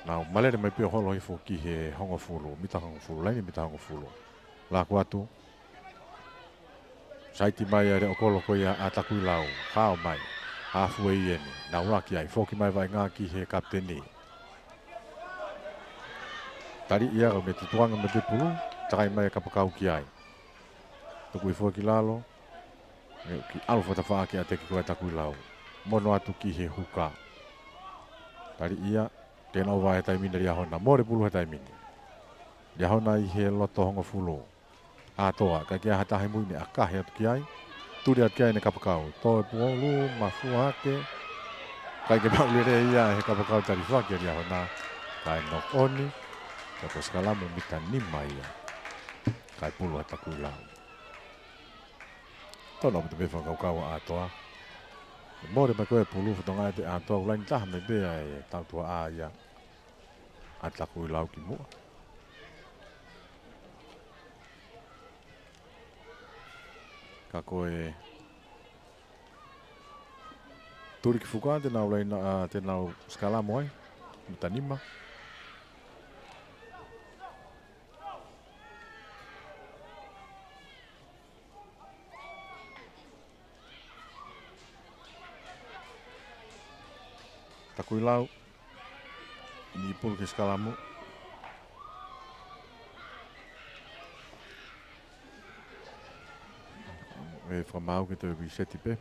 Nau malele mai pē ʻo holo hifo ki he hongofulu. Mita hongofulu. Laine mita hongofulu. Laku atu. Saiti mai ʻa e leʻo kolo ko ia ʻa Takuilau. Hao mai. Hafu ē eni. Nau laki ai. Foki mai vaʻinga ki he kapiteni. Tali ia ka mei tutuʻanga mei he pulu. Takai mai ʻa e kapakau ki ai. Tuku hifo ki lalo. Mei ki ʻalu fakatafaʻaki ʻa e teki ko ia ʻa Takuilau. Mono atu ki he huka. Tali ia. Ke nau vaʻe he taimi ni ʻa Liahona. Mole pulu he taimi ni. Liahona ʻi he loto hongofulu. ʻAtoa, ʻikai ke ʻi ai ha taha ʻi mui ne ʻakahi atu ki ai. Tuli atu ki ai ʻene kapakau. Toe pulu, mafua hake. ʻIkai ke maʻu lelei ia he kapakau tali hifo ʻa Liahona. Kae knock on. Kae ko e sikalamu mita nima ia. Kae pulu ʻa Takuilau. Tonu ʻaupito pē fakakaukau ʻa ʻAtoa. Mole mai ko e pulu fatongia ʻe ʻAtoa, ʻoku laine taha mai pē ʻa e tautuhaʻa ia ʻa Takuilau ki muʻa. Ka ko e tuli ki fuka, te nau laine, ʻa, te nau sikalamu ai. Mita nima. Takuilau. Ni pulu ke sikalamu. ʻE fakamaau ke toe reset pē.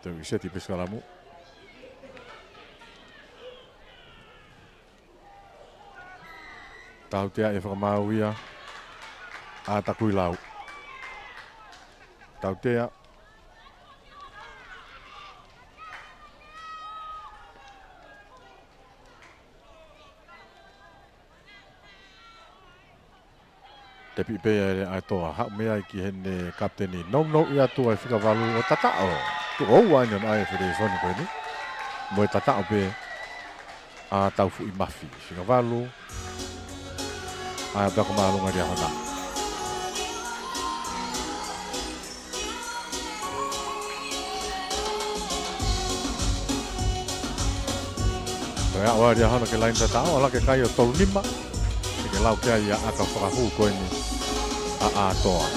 Toe reset pē sikalamu. Tautea ʻe fakamaau ia ʻa Takuilau. Tautea. Tepi pē ia ʻe ʻAtoa, haʻu mei ai ki heʻene kapiteni. Nounou ia atu ʻa e fika valu ʻo tataʻo. Tuʻo ua eni ʻa e federation ko eni. Mo e tataʻo pē ʻa Taufuʻi Mafi. Fika valu. ʻA e pea ko mālunga Liahona. Ko e aʻu ʻa Liahona ke laine tataʻo, ʻalu ke kai ʻo tolu nima. Ke lau ki ai ʻa e ʻaka fakahū ko eni ʻa ʻAtoa.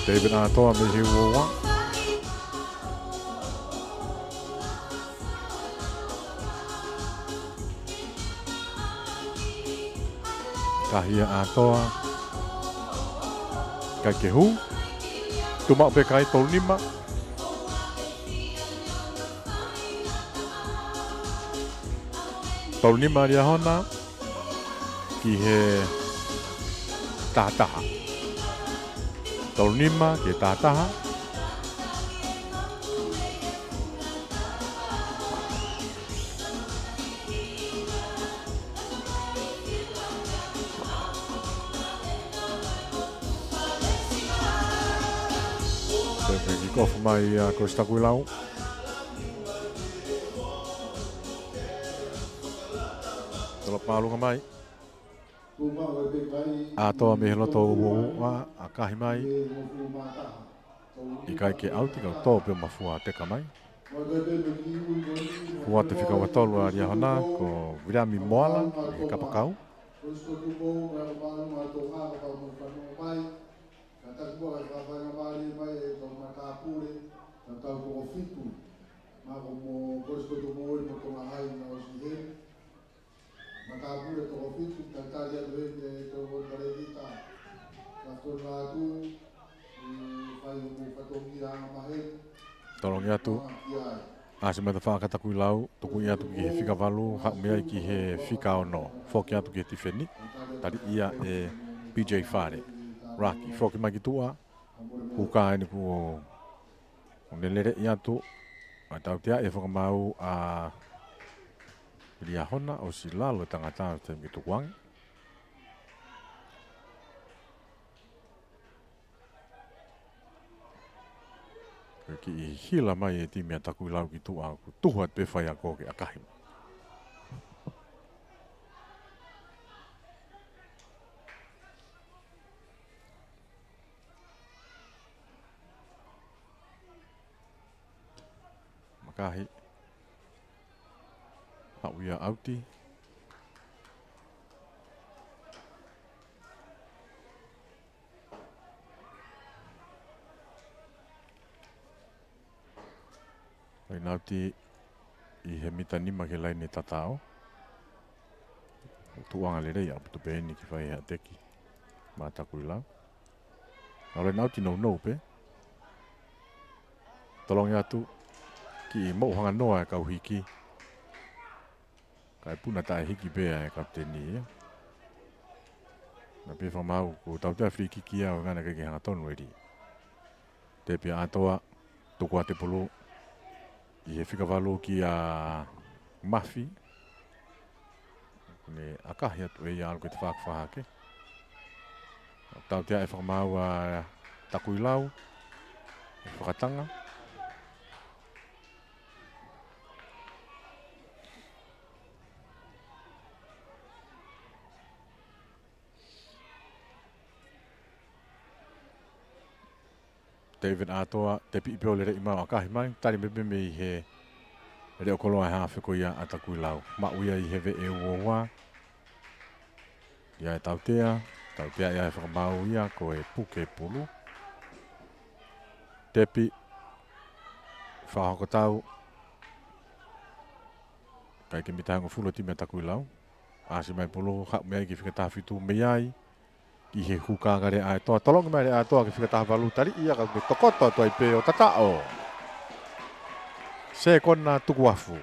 David ʻAtoa mei he uoua. Kahi ʻa ʻAtoa. Kai ke hū. Tuʻu maʻu pē kai tolu nima. Tolu nima Liahona ki he taha taha. Tolu nima ki he taha taha. Toe kick off mai ʻa Kosi Takuilau. Tolo pālunga mai. ʻAtoa mei he loto uoua, ʻakahi mai. ʻIkai ke ʻauti ka tō pē mafua teka mai. Kuo ʻoatu e fika ua tolu ʻa Liahona, ko Viliami Moala, he kapakau. Matāpule toko fitu, talitali atu heni ʻe Tauʻokalevita, ka tonu atu, ʻi fai hoku fatongia anga maheni. Tolongi atu. Anga ki ai. ʻAsi mai e tafaʻaki ʻa Takuilau, tukuʻi atu ki he fika valu, haʻu mei ai ki he fika ono. Foki atu ki he tifeni, tali ia ʻe P J Fale. Raki, foki mai ki tuʻa, huka eni kuo ʻo ne lele ʻi atu, ʻa e tautea ʻe fakamaau ʻa Liahona ʻosi lalo e tangata ʻo taimi ke tukuange. Kiʻi hila mai e timi ʻa Takuilau ki tuʻa, kuo tuhu atu pē faiako ke ʻakahi. Makahi. Haʻu ia ʻauti. Laine ʻauti ʻi he mita nima ki he laine tataʻo. Tuʻuʻanga lelei ʻaupito pē eni ke fai ha teki maʻa Takuilau. Ka laine ʻauti nounou pē. Tolongi atu, kiʻi moʻu hanganoa e kau hiki. Kae puna taʻe hiki pē ʻa e kapiteni ia. Naʻe pehē fakamaau ko e tautea free kick ia ʻo ngana ke ke hangatonu eri. Tepi ʻa ʻAtoa, tuku atu e pulu ʻi he fika valu kia Mafi. Ne ʻakahi atu ʻe ia ʻalu ki he tafaʻaki fakahahake. Tautea e fakamaau ʻa Takuilau. Fakatanga. David ʻAtoa, tepi ʻi pē ʻo lele ʻi maʻu ʻakahi mai, tali mei pē mei he leʻo koloa e haafe ko ia ʻa Takuilau. Maʻu ia ʻi he veʻe ua ua. ʻI ai e tautea, tautea ia e fakamaau ia ko e puke pulu. Tepi, fakahoko tau, kae ke mita hongofulu timi ʻa Takuilau. ʻAsi mai pulu, haʻu mei ai ki he fika taha fitu mei ai. Ki he huka ka lele ʻa ʻAtoa, tolongi mai lele ʻa ʻAtoa ki he fika taha valu tali ia ka ke tokoto atu ai pē ʻo tataʻo. Sekona tukuafu.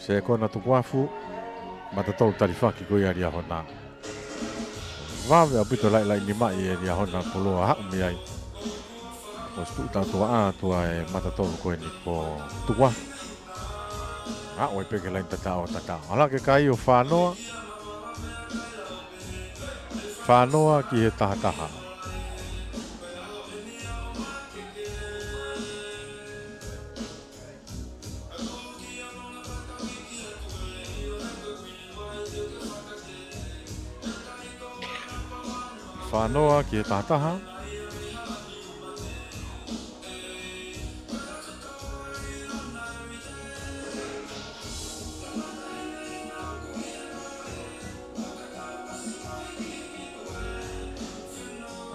Sekona tukuafu, matatolu talifaki ko ia ʻa Liahona. Vave ʻaupito laʻilaʻi nimaʻi e Liahona pulu ʻo haʻu mei ai. ʻOsi tuʻu tautoa atu ʻa e matatolu ko eni ko tukuafu. Aʻu ai pē ki he laine tataʻo tataʻo. Ala ke kai ʻo Fanoa. Fanoa ki he taha taha. Fanoa ki he taha taha.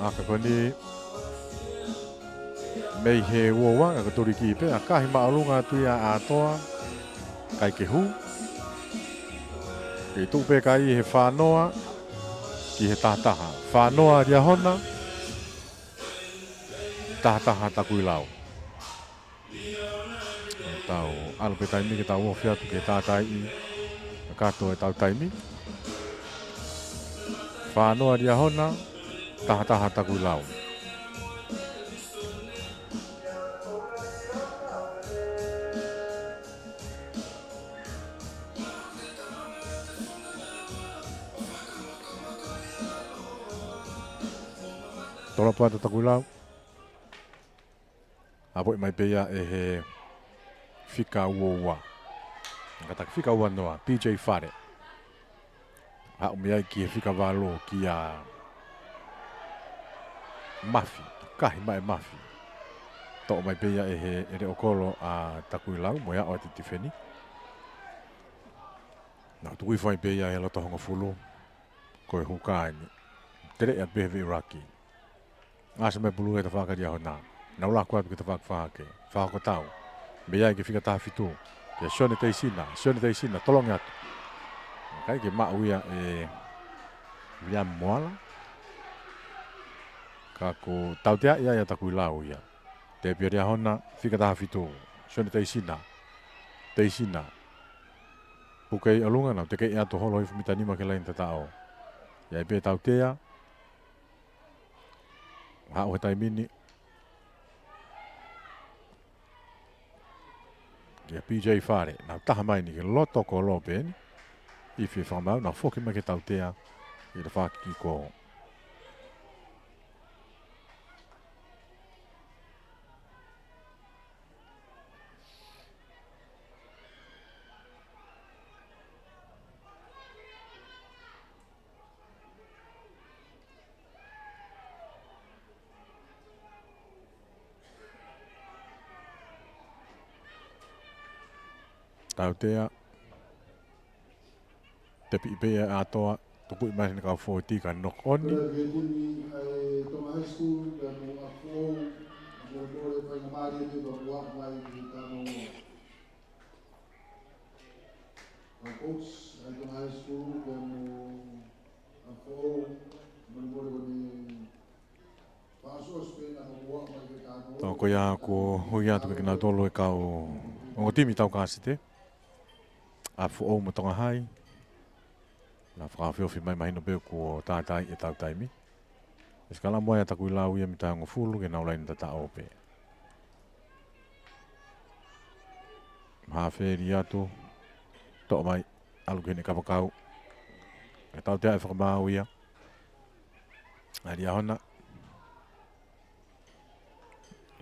ʻA ka ko eni mei he ua ua, ka ko e tuli ki pē, ʻakahi māʻolunga atu ia ʻa ʻAtoa, ʻikai ke hū. Kei tuʻu pē kai he Fanoa, ki he taha taha. Fanoa Liahona, taha taha Takuilau. Tau ʻalu pē taimi ke tau ofi atu ke tātaiʻi kātoa e tau taimi. Fanoa Liahona, taha taha Takuilau. Tolopo atu Takuilau. ʻApoʻi mai pē ia ʻe he fika ua ua. Kātaki fika ua noa, P J Fale. Haʻu mei ai ki he fika valu kia Mafi. ʻAkahi mai ʻe Mafi. Toʻo mai pē ia ʻe he, ʻe he leʻo kolo ʻa Takuilau, mo e aʻu atu tifeni. Nau tuku hifo ai pē ia he loto hongofulu. Ko e huka eni. Teleʻi atu pē he veʻe ʻuluaki. ʻAsi mai pulu he tafaʻaki ʻa Liahona. Nau laku atu ki he tafaʻaki fakahahake. Fakahoko tau. Mei ai ki he fika taha fitu. Kia Sione Teisina. Sione Teisina. Tolongi atu. ʻIkai ke maʻu ia ʻe Viliami Moala. Ka ko e tautea ia ʻa Takuilau ia. Tepi ʻa Liahona. Fika taha fitu. Sione Teisina. Teisina. Puke ʻi ʻolunga, nau tekeʻi atu holo hifo mita nima ki he laine tataʻo. ʻI ai pē tautea. Haʻu he taimi ni. Kia P J Fale, nau taha mai ni ki he loto kolo pē eni. Ifi e fakamaau, nau foki mai ki he tautea. ʻI he tafaʻaki ko Tautea. Tepi pē ia ʻa Toa, tukuʻi mai ʻe he kau fōueti ka knock on. Ko e timi ʻa e Tonga High School, pea mo ʻApifoʻou, mole mole fai ngā mālie pē pea ʻoku ʻaʻu mai ki he tānaki. Kau coach ʻa e Tonga High School, pea mo ʻApifoʻou, mole mole ko eni. Tau ko ia kuo ui atu ke kinautolu e kau ongo timi Taukāsite. ʻApifoʻou mo Tonga High. Naʻa fakaofiofi mai mahino pē kuo tātaaʻi ʻetau taimi. ʻE sikalamu ai ʻa Takuilau ia mita hongofulu ke nau laine tataʻo pē. Hāfeli atu. Toʻo mai. ʻAlu ki heʻene kapakau. ʻE tautea e fakamaau ia. ʻA Liahona.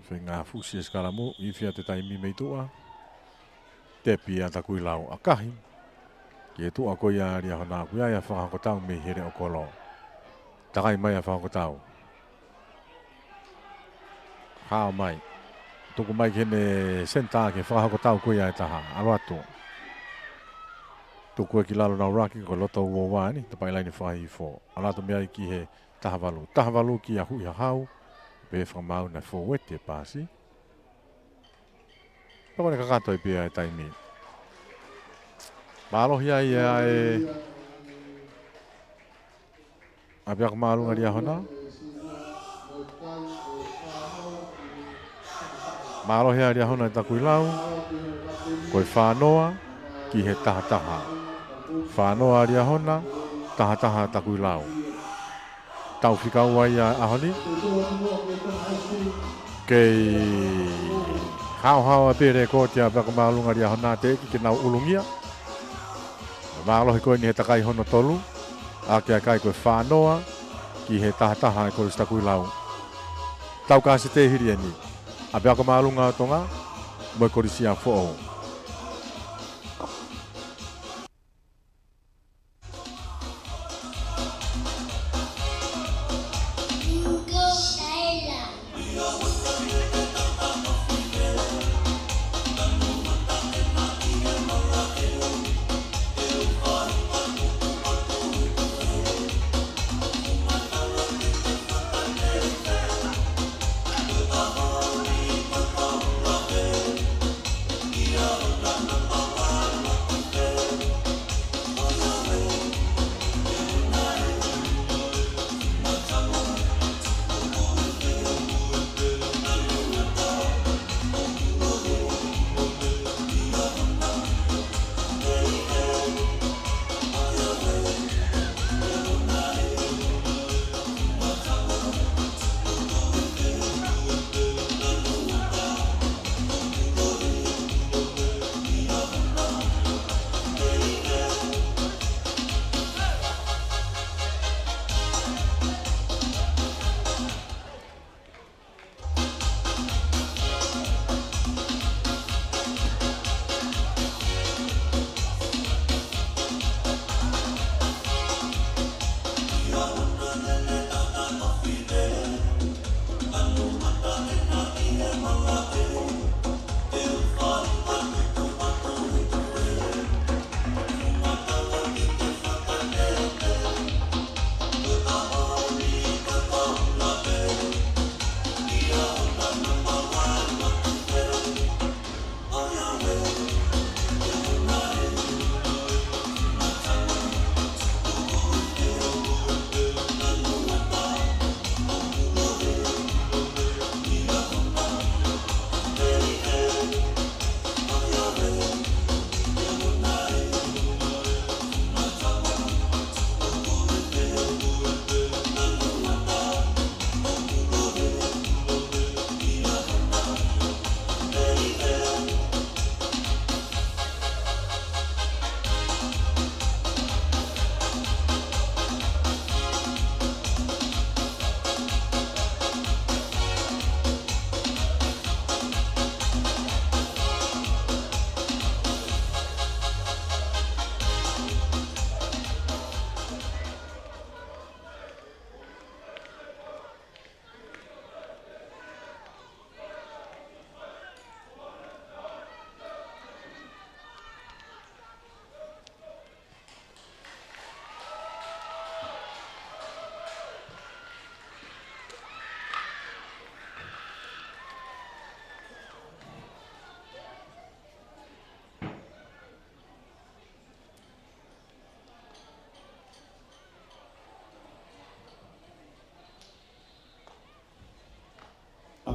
Feinga fusi e sikalamu, ifi atu e taimi mei tuʻa. Tepi ʻa Takuilau ʻakahi. Ki he tuʻa ko ia ʻa Liahona ʻoku ʻi ai ʻa Fakahokotau mei he leʻo kolo. Takai mai ʻa Fakahokotau. Hao mai. Tuku mai ki heʻene senitā ki he Fakahokotau ko ia ʻe taha. ʻAlu atu. Tuku ē ki lalo naʻe ʻuluaki ko e loto uaua ni, tapaʻi laine fakahihifo. ʻAlu atu mei ai ki he taha valu. Taha valu kia Huʻi Hahau, pehē fakamaau naʻe fōueti e paasi. Pea ko ʻene kakato ai pē ʻa e taimi. Mālohi ai ʻa e ʻApiako Māʻolunga Liahona. Mālohi ʻa Liahona ʻe Takuilau. Ko e fā noa ki he taha taha. Fā noa ʻa Liahona, taha taha ʻa Takuilau. Tau fika ua ia ʻaho ni. Kei haohaoa pē lekooti ʻa ʻApiako Māʻolunga Liahona teʻeki ke nau ʻulungia. Mālohi ko eni he takai hono tolu. ʻAki ʻa e kai ko e fā noa ki he taha taha ʻa e Kolisi Takuilau. Taukāsite hili eni. ʻApiako Māʻolunga ʻo Tonga mo e Kolisi ʻApifoʻou.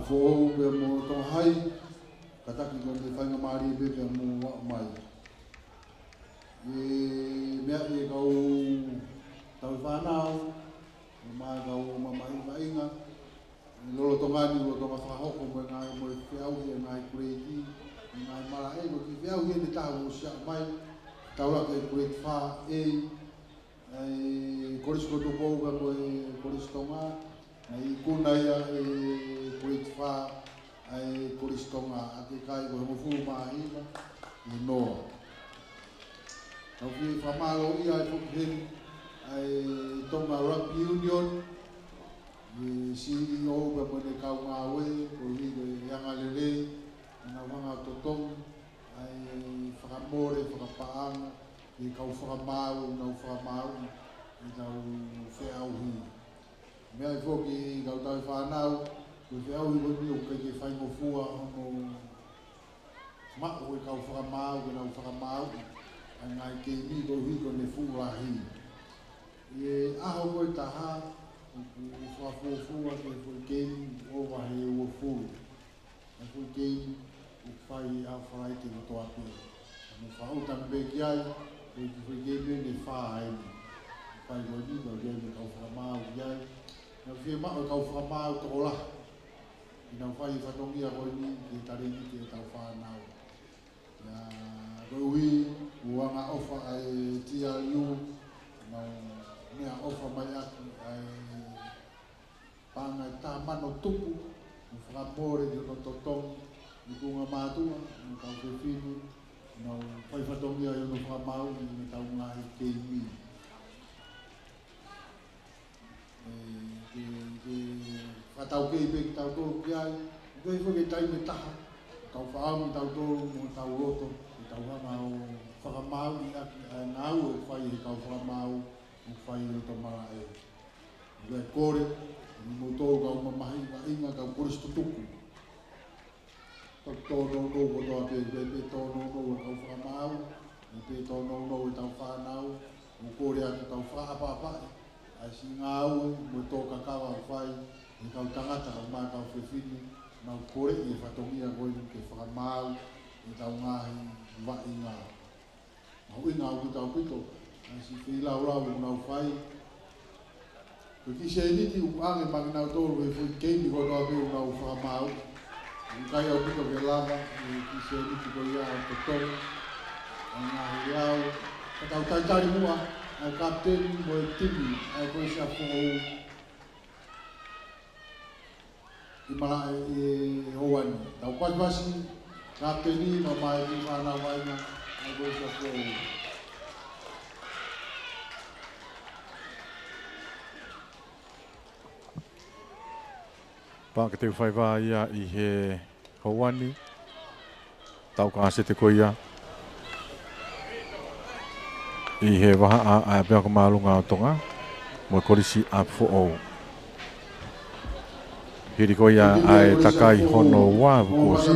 Foʻou pea mo Tonga Hai, kātaki ko e faingamālie pē pea mo aʻu mai. ʻE meʻa ʻi he kau tauhi fānau, mo e kau mamahi vaʻinga, lolotonga ni, lolotonga fakahoko mo e ngaahi, mo e feʻauhi e ngaahi kuleiti, e ngaahi malaʻe, ko e kiʻi feʻauhi ʻeni ʻe taha kuo ʻosi aʻu mai, taulaki e kuleiti fā A, ʻa e Kolisi ko Tupou pea mo e Kolisi Tonga, ʻa e ikuna ia ʻa e kuleiti fā ʻa e Kolisi Tonga, ʻa e kai ko e hongofulu mā hiva ʻi he noa. Tau fie fakamālōʻia ai foki heni ʻa e Tonga Rugby Union, ʻa e C E O pea mo ʻene kau ngāue, koeʻuhi ko e anga lelei, ʻenau hanga ʻo totongi ʻa e fakamole, fakapaʻanga, ʻi he kau fakamaau, nau fakamaau, ʻi heʻenau feʻauhi. Meʻa ai foki kau tauhi fānau, ko e feʻauhi ko eni ʻoku ʻikai ke faingofua hono maʻu ʻe he kau fakamaau, ke nau fakamaau, ʻa e ngaahi keimi koeʻuhi ko ʻene fuʻu lahi. ʻI he ʻaho ko ē ʻe taha, ʻoku fakafuofua ki he foʻi keimi ʻova he uofulu. ʻA e foʻi keimi ʻoku fai ʻi he ʻaho Falaite kotoa pē. Mo e fakaʻuta pē ki ai, ko e kiʻi foʻi keimi ʻeni ʻe fā ʻeni. ʻOku fai ko eni, kau keimi kau fakamaau ki ai. Naʻe fiemaʻu e kau fakamaau tokolahi ke nau fai e fatongia ko eni ke talēniti ʻetau fānau. Pea koeʻuhi ʻoku angaʻofa ʻa e T R U, nau meʻaʻofa mai ʻaki ʻa e paʻanga ʻe taha mano tupu, mo fakamole ki hono totongi, ʻi he kuonga mātuʻa, mo e kau fefine, nau fai fatongia ʻi hono fakamaau ʻi heʻetau ngaahi keimi. ʻE, ke, ke fakataukei pē kitautolu ki ai, ʻoku ʻi ai foki e taimi ʻe taha, tau fakaʻamu kitautolu mo hotau loto, ke tau hanga ʻo fakamaauʻi ʻaki ʻa e ngāue ʻoku fai ʻe he kau fakamaau, ʻoku fai ʻi loto malaʻe. ʻOku ou kole, ʻa kimoutolu kau mamahi vaʻinga, kau kolisi tutuku. Tau tōnounou kotoa pē, pē, pē tōnounou e kau fakamaau, pē tōnounou ʻetau fānau, ʻoku ou kole atu ke tau fakaʻapaʻapaʻi ʻa e siʻi ngāue mo e tō kakava ʻoku fai ʻe he kau tangata, kau mā, kau fefine, nau poleʻi e fatongia ko eni ke fakamaau ʻetau ngaahi vaʻinga. Mahuʻinga ʻaupito ʻaupito ʻa e siʻi feilaulau ʻoku nau fai. Ko e kiʻi sēniti ʻoku ʻoange maʻa kinautolu he foʻi keimi kotoa pē ʻoku nau fakamaau. ʻOku ʻikai ʻaupito ke lava e kiʻi sēniti ko ia ʻo totongi ʻa e ngaahi leʻo. Ka tau talitali muʻa ʻa e kapiteni mo e timi ʻa e Kolisi ʻApifoʻou ʻi malaʻe ʻi he houa ni. Tau pasipasi, kapiteni, mo e kiʻi fānau vaʻinga ʻa e Kolisi ʻApifoʻou. Pea ke teu faiva ia ʻi he houa ni. Tau kāsete ko ia ʻi he vahaʻa ʻa e ʻApiako Māʻolunga ʻo Tonga mo e Kolisi ʻApifoʻou. Hili ko ia ʻa e takai hono ua ʻa e uike kuo ʻosi,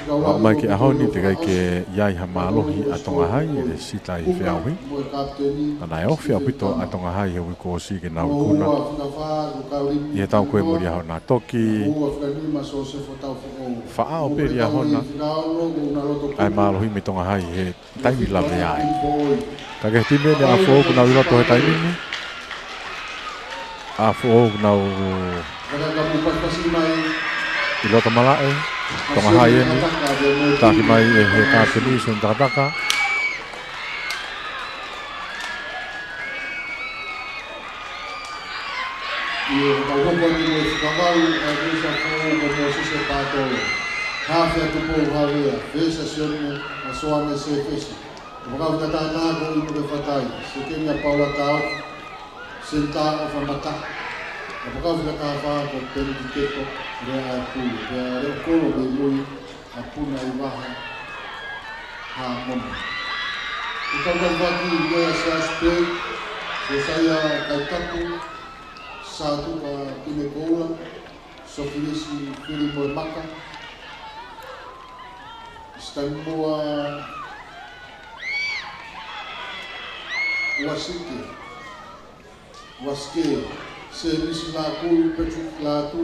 ʻo aʻu mai ki he ʻaho ni, teʻeki ai ke ʻi ai ha mālohi ʻa Tonga Hai ʻi he sita ʻi he feʻauhi. Ka naʻe ofi ʻaupito ʻa Tonga Hai he uike kuo ʻosi ke nau ikuna ʻi he taʻu ko ē mo Liahona. Toki faʻao pē Liahona ʻa e mālohi mei Tonga Hai he taimi lave ai. Ka ko e timi ʻeni ʻa ʻApifoʻou ʻoku nau ʻi loto he taimi ni. ʻApifoʻou ʻoku nau ʻi loto malaʻe. Tonga Hai ʻeni. Taki mai ʻe he kapiteni Sione Takataka. ʻI he kau hoko atu mo e fakavalu ʻa e Kolisi ʻApifoʻou ko Mōsese Pātolo. Hafe ʻa Tupou Havea, Fesa Sione, mo Soane Sefesi. Kapakau fika taha taha ko ʻInoke Fatai, sekeni ʻa Paula Tao, senitā ʻOfa Mata. Kapakau fika taha fā ko Peneti Keto, Lea ʻa e Pulu, pea leʻo kolo mei mui, ʻa Puna ʻi Vaha Hāmona. ʻI he kau taufaki, Lea Siaosi Pei, Siosaia Kaitapu, Sātuka Pinekoula, Sofilisi Filimoemaka, Sitanimoa Uasike, Uasike, Sēmisi Lākulu, Patrick Lātū,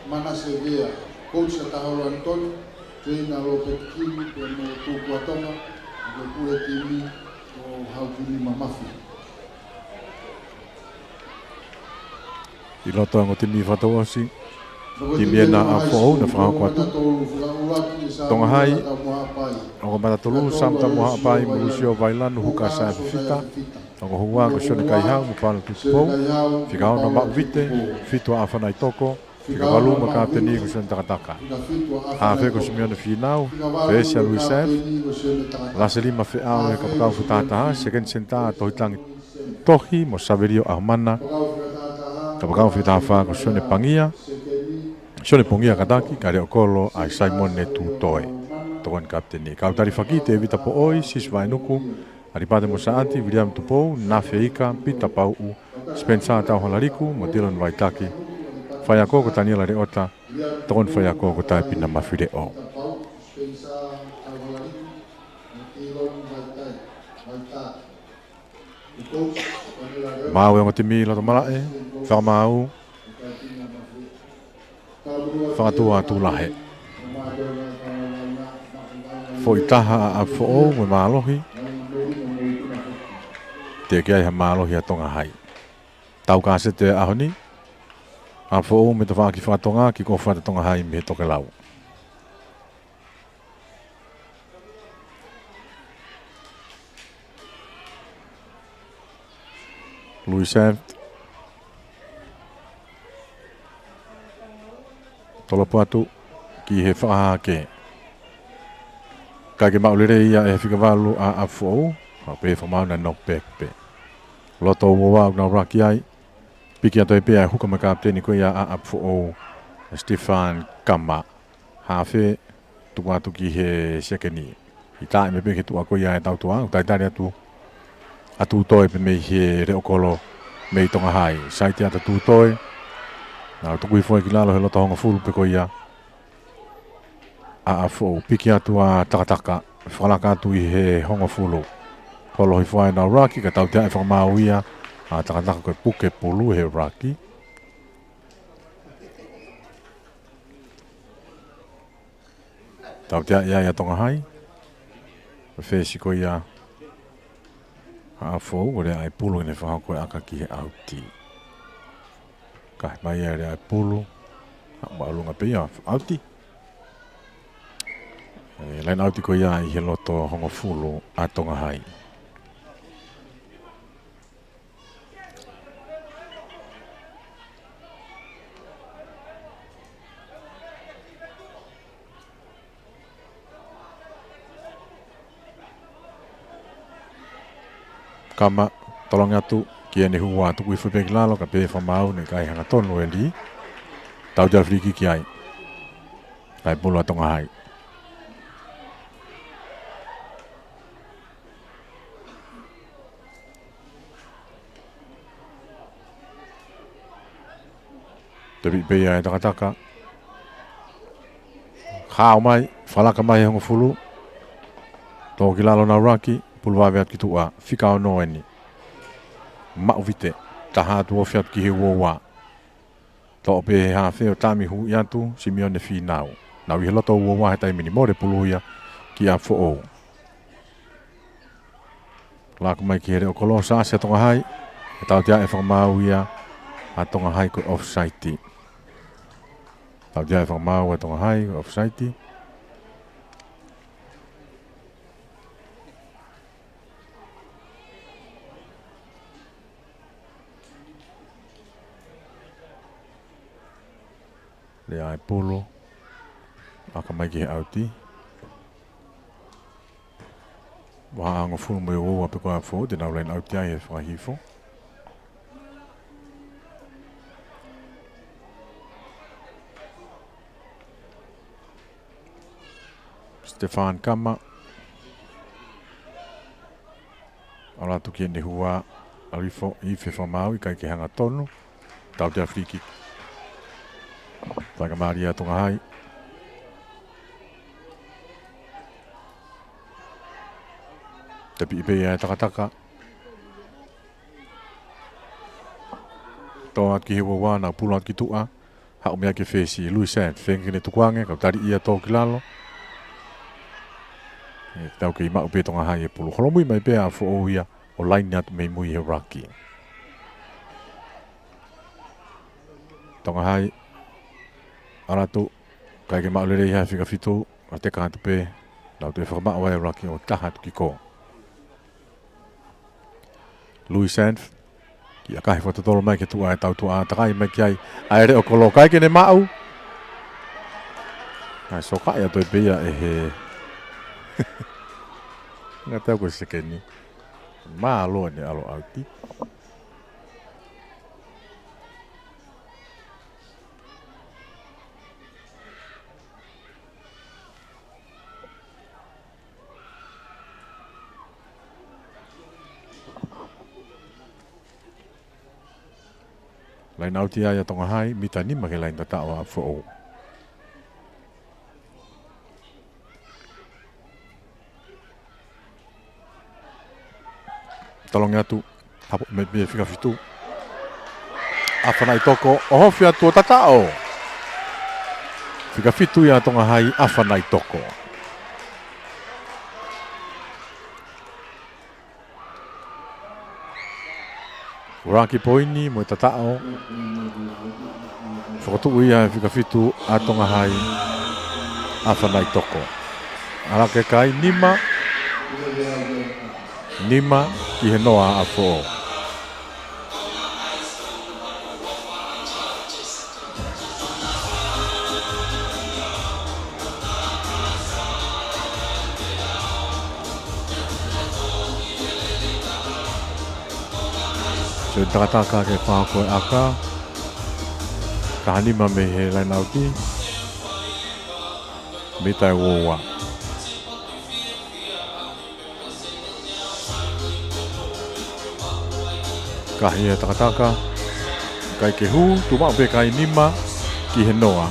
Manase Vea, coach ʻa Taha Ua Antoni, trainer Lopeti Kili, pea mo Tukuatonga, ʻa e pule timi ʻo Haukili Mamafi. ʻI loto ongo timi fakatouʻosi, timi ena ʻa Foʻou naʻe fakahoko atu. Tonga Hai, ongo Matatulu, Sam Tamuahaʻapai mo Lucio Vailanu, huka Saea Fifita. Ongo hua ko Sione Kaihau mo Palo Tutupou. Fika ono Maʻuvite, fitu ʻa ʻAfanaitoko, fika valu mo e kapiteni ko Sione Takataka. Hafe ko Simione Finau, veesi ʻa Luis F. Lasi lima Feʻao he kapakau fakatahataha, sekeni senitā Tohi Tangi Tohi mo Savelio ʻAhumana. Kapakau fakatahataha ko Sione Pangia, Sione Pongia Kataki, kae leʻo kolo ʻa Saimone Tutoe. Tokoni kapiteni. Kau talifaki Tevita Poʻoi, Sisi Vainuku, ʻAlipate Mosaʻati, Viliami Tupou, Nafe Ika, Pita Pauʻu, Spencer Tauhalaliku, mo Dylan Vaitaki. Faiako ko Taniela Leota, tokoni faiako ko Taipina Mafileʻo. Maʻu ʻe he ongo timi loto malaʻe, fakamaau, fakatua atu lahi. Foʻi taha ʻa ʻApifoʻou mo e mālohi. Teʻeki ai ha mālohi ʻa Tonga Hai. Tau kasete ʻaho ni. ʻApifoʻou mo e tafaʻaki fakatonga ki ko fata Tonga Hai mei he tokelau. Luis F. Tolopu atu ki he fakahake. Kae ke maʻu lelei ia ʻe he fika valu ʻa ʻApifoʻou, ʻa pē fakamaau naʻe knock back pē. Loto ua ua ʻoku nau laki ai, piki atu ai pē ʻa e huka mo e kapiteni ko ia ʻa ʻApifoʻou, Stefan Kama. Hafe, tuku atu ki he sekeni. ʻI taʻe me pē ki he tuʻa ko ia ʻe tau tuʻa, ʻoku talitali atu ʻa Tutoe pē mei he leʻo kolo mei Tonga Hai. Saiti atu ʻa Tutoe. Nau tuku hifo ki lalo he loto hongofulu pē ko ia ʻa ʻApifoʻou. Piki atu ʻa Takataka. Fakalaka atu ʻi he hongofulu. Holo hifo ai ʻenau laki, ka tautea ʻe fakamaau ia ʻa Takataka ko e puke pulu he laki. Tautea ia ʻa Tonga Hai. Ko e fesi ko ia ʻa ʻApifoʻou, ko e lea ʻa e pulu ʻene fakahoko e ʻaka ki he ʻauti. Kae mai ʻa e lea ʻa e pulu, ʻa māʻolunga pē ia ʻauti. E, line out ko ia ʻi he loto hongofulu ʻa Tonga Hai. Kama, tolongi atu ki heʻene hua, tuku hifo pē ki lalo, ka pehē fakamaau naʻe ʻikai hangatonu e lī. Tautea free kick ai. Kae pulu ʻa Tonga Hai. Tepi pē ia ʻe Takataka. Hao mai, fakalaka mai he hongofulu. Tō ki lalo ʻenau laki, pulu vave atu ki tuʻa, fika ono eni. Maʻuvite, taha atu ofi atu ki he ua ua. Toʻo pē he hafe ʻo tami huʻi atu, Simione Finau. Nau ʻi he loto ua ua he taimi ni, mole pulu ia ki ʻApifoʻou. Laku mai ki he leʻo kolo, saasi ʻa Tonga Hai. Tautea ʻe fakamaau ia ʻa Tonga Hai ko e offside. Tautea ʻe fakamaau ʻa Tonga Hai ko e offside. Lea ʻa e pulu. ʻAka mai ki he ʻauti. Vahaʻa hongofulu mo e ua ua pē ko ʻApifoʻou, te nau line out ai he fakahifo. Stefan Kama. ʻAlu atu ki heʻene hua, ʻalu hifo, ifi fakamaau, ʻikai ke hangatonu. Tautea free kick. Faingamālie ʻa Tonga Hai. Tepi pē ia ʻe Takataka. Tō atu ki he ua ua, nau pulu atu ki tuʻa. Haʻu mei ai ki he fesi, Louis Sands, feinga ke ne tukuange, kau tali ia tō ki lalo. ʻE tau kei maʻu pē Tonga Hai e pulu. Holomui mai pē ʻa Foʻou ia, ʻo laine atu mei mui he ruck. Tonga Hai, ʻalu atu, ʻikai ke maʻu lelei ha fika fitu, ʻa teka atu pē, nau toe fakamaʻu ai e ruck ʻo taha atu ki kō. Louis Sands, kiʻi ʻakahi fakatotolo mai ke tuʻu ai e tautuʻa, takai mai ki ai, ʻa e leʻo kolo, ʻikai ke ne maʻu. ʻAi, sokaʻi atu ai pē ia ʻe he. Ngata ko e sekeni. Mālō ʻene ʻalu ʻauti. Laine ʻauti ia ʻa Tonga Hai, mita nima ki he laine tataʻo ʻa Foʻou. Tolongi atu, hapo mei mui he fika fitu. ʻAfanaʻi Toko, ʻohofi atu ʻo tataʻo. Fika fitu ia ʻa Tonga Hai, ʻAfanaʻi Toko. Ruck poini mo e tataʻo. Fokotuʻu ia he fika fitu ʻa Tonga Hai, ʻAfanaʻi Toko. ʻAlu hake kai, nima, nima ki he noa ʻa Foʻou. Sio takataka ke fakahoko e ʻaka. Taha nima mei he laine ʻauti. Mita ʻe ua ua. Kahi e takataka, ʻikai ke hū, tuʻu maʻu pē kai, nima ki he noa.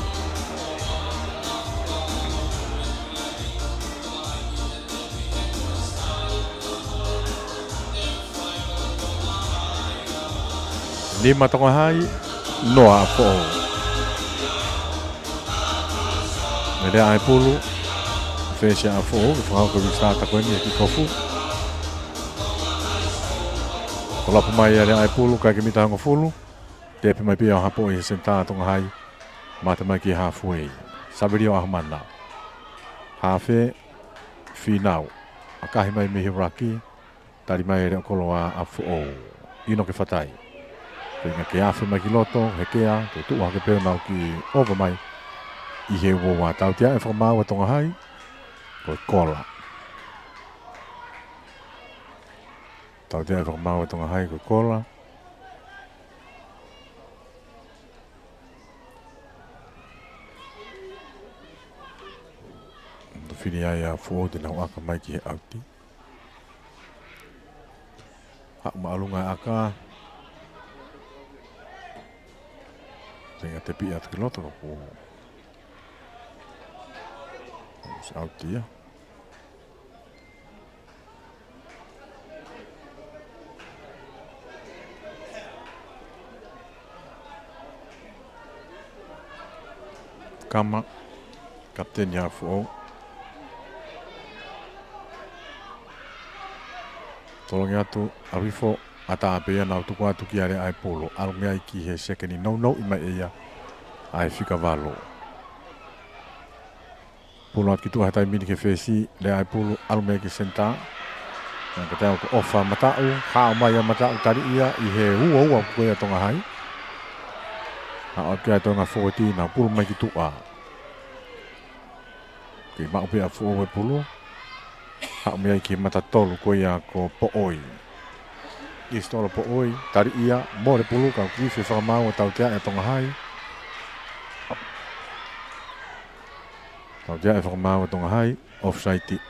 Nima Tonga Hai, noa Foʻou. Mele ʻa e pulu, fesi ʻa Foʻou, ke fakahoko e restart ko eni ʻe he kick off. Kolapu mai ʻa e pulu, ʻikai ke mita hongofulu. Tepi mai pē ʻo hapo ʻi he senitā ʻa Tonga Hai. Mata mai ki he halfway. Savelio ʻAhumana. Hafe, Finau. ʻAkahi mai mei he ruck. Tali mai e leʻo kolo ʻa Foʻou. ʻInoke Fatai. Feinga ke afe mai ki loto, hekea, toe tuʻu hake pē ʻo nau kiʻi ova mai. ʻI he ua ua, tautea e fakamaau ʻa Tonga Hai. Ko e kola. Tautea e fakamaau ʻa Tonga Hai, ko e kola. Tau fili ai ʻa Foʻou te nau ʻaka mai ki he ʻauti. Haʻu māʻolunga e ʻaka. Tenga tepi atu ki loto ka ko e ʻauti ia. Kama, kapiteni ʻa Foʻou. Tolongi atu, ʻalu hifo, ʻatā pē ia nau tuku atu ki ai e pulu. ʻAlu mei ai ki he sekeni, nounou mai ʻe ia ʻa e fika valu. Pulu atu ki tuʻa he taimi ni ki he fesi, lea e pulu, ʻalu mei ai ki he senitā. Naʻe ka tau ko ʻofa Mataʻu, hao mai ʻa Mataʻu tali ia ʻi he ua ua ko ia ʻa Tonga Hai. Haʻu atu ki ai e toenga fōueti, nau pulu mai ki tuʻa. Kei maʻu pē ʻa Foʻou e pulu. Haʻu mei ai ki he mata tolu ko ia ko Poʻoi. ʻIsitolo Poʻoi, tali ia, mole pulu, kau kiʻi fie fakamaau ʻo tautea e Tonga Hai. Tautea e fakamaau ʻa Tonga Hai, offside.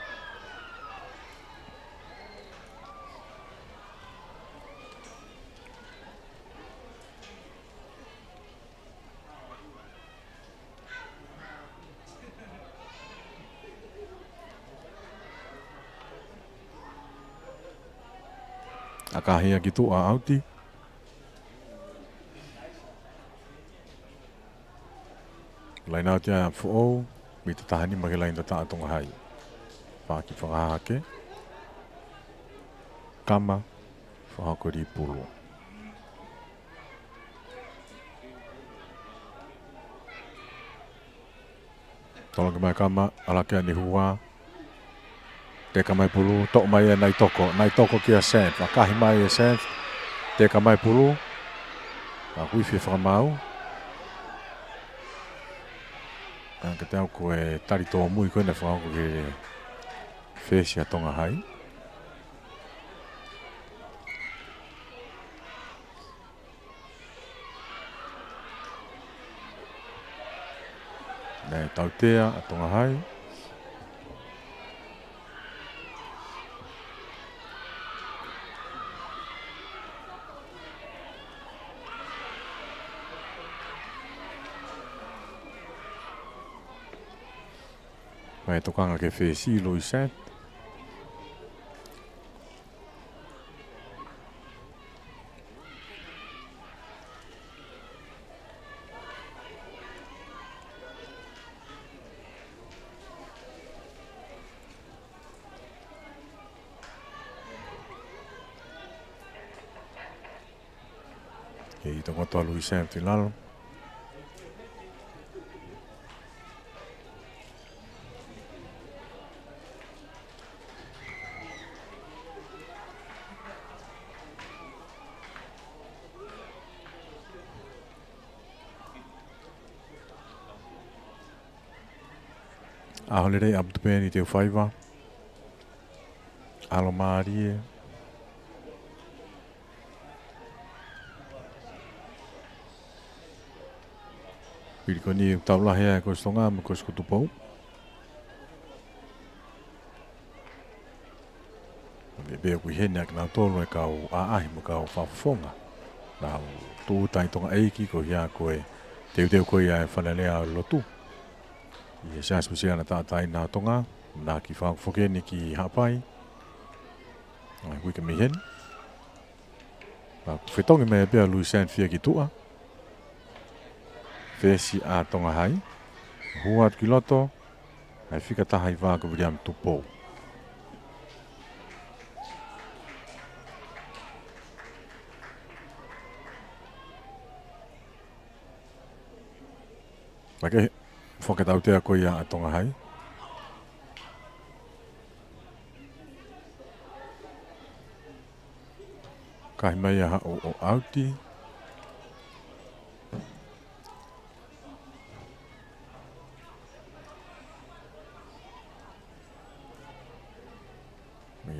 ʻAkahi ia ki tuʻa, ʻauti. Laine ʻauti ʻa Foʻou, mita taha nima ki he laine tata ʻa Tonga Hai. Faki fakahake. Kama, fakahoko lī pulu. Tolongi mai Kama, ʻalu hake ʻene hua. Teka mai pulu, toʻo mai ʻe Naitoko, Naitoko kia Seth, ʻakahi mai ʻe Seth, teka mai pulu, ʻa kui fie fakamaau. ʻA ka te au ko e tali tōmui ko ē naʻe fakahoko ki he fesi ʻa Tonga Hai. Naʻe tautea ʻa Tonga Hai. Mai tokanga ki he fesi Louis Seth. Kei tonga toa Louis Seth ʻi lalo. ʻAho lelei ʻaupito pē eni Teufaiva. ʻAlomālie. Pili ko eni ʻoku tau lahi ai Kolisi Tonga mo Kolisi ko Tupou. Pea pea ʻoku ʻi heni ʻa kinautolu e kau ʻaʻahi mo e kau fakafofonga. Naʻa nau tūʻuta ʻi Tonga ʻEiki ko ia ko e teuteu ko ia e fale alea ʻo e lotu. ʻI he Siasi Uēsiliana Tauʻatāina ʻo Tonga, naʻa ki fau foki eni ki Haʻapai. ʻA e uike mei heni. Pea fetongi mai pē ʻa Louis Seth fie ki tuʻa. Fesi ʻa Tonga Hai. Hū atu ki loto. ʻA e fika taha hiva ko William Tupou. Makehe, foki e tautea ko ia ʻa Tonga Hai. Kahi mai ia haʻu ʻo ʻauti.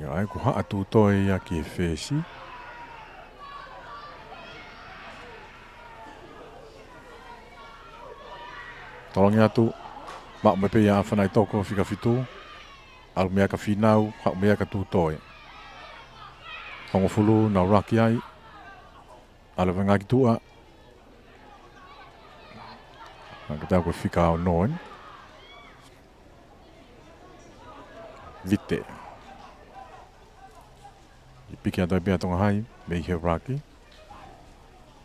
Ia ʻai ko Haʻa Tūtoe ia ki he fesi. Tolongi atu, maʻu mai pē ia ʻa Fanaitoko fika fitu. ʻAlu meʻa kia Fīnau, haʻu meʻa kia Tūtoe. Hongofulu, nau laki ai. ʻAlu vengaki tuʻa. Ka te au ko e fika ono eni. Vite. ʻI piki atu ai pē ʻa Tonga Hai, mei he laki.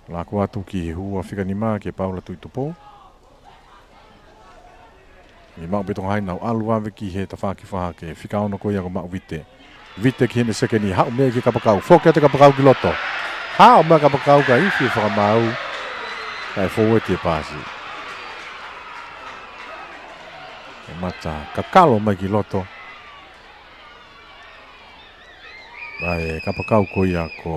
Lako atu ki he hua fika nima kia Paula Tuʻitupou. ʻI maʻu pē Tonga Hai nau ʻalu vave ki he tafaʻaki fakahake, fika ono ko ia ko Maʻu Vite. Vite ki heʻene sekeni, haʻu meʻa ki he kapakau, foki atu e kapakau ki loto. Haʻu mai e kapakau ka ʻikai fie fakamaau, kae fōueti e pasi. ʻE mata kakalo mai ki loto. ʻA e kapakau ko ia ko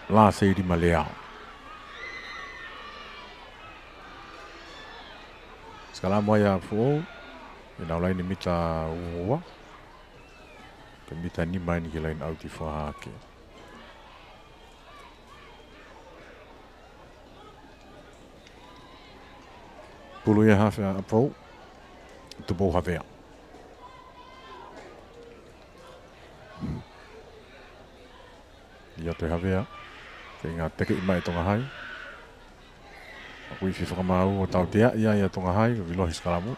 Lāseili Maleao. Sikalamo ia Foʻou, ʻi he laine mita ua. Ko e mita nima eni ki he laine ʻauti fakahake. Pulu ia hafe ʻa Foʻou, Tupou Havea. ʻIo te Havea, feinga tekeʻi mai Tonga Hai. ʻA kui fie fakamaau ʻo tautea ia ʻa Tonga Hai, ʻo vilo he sikalamo.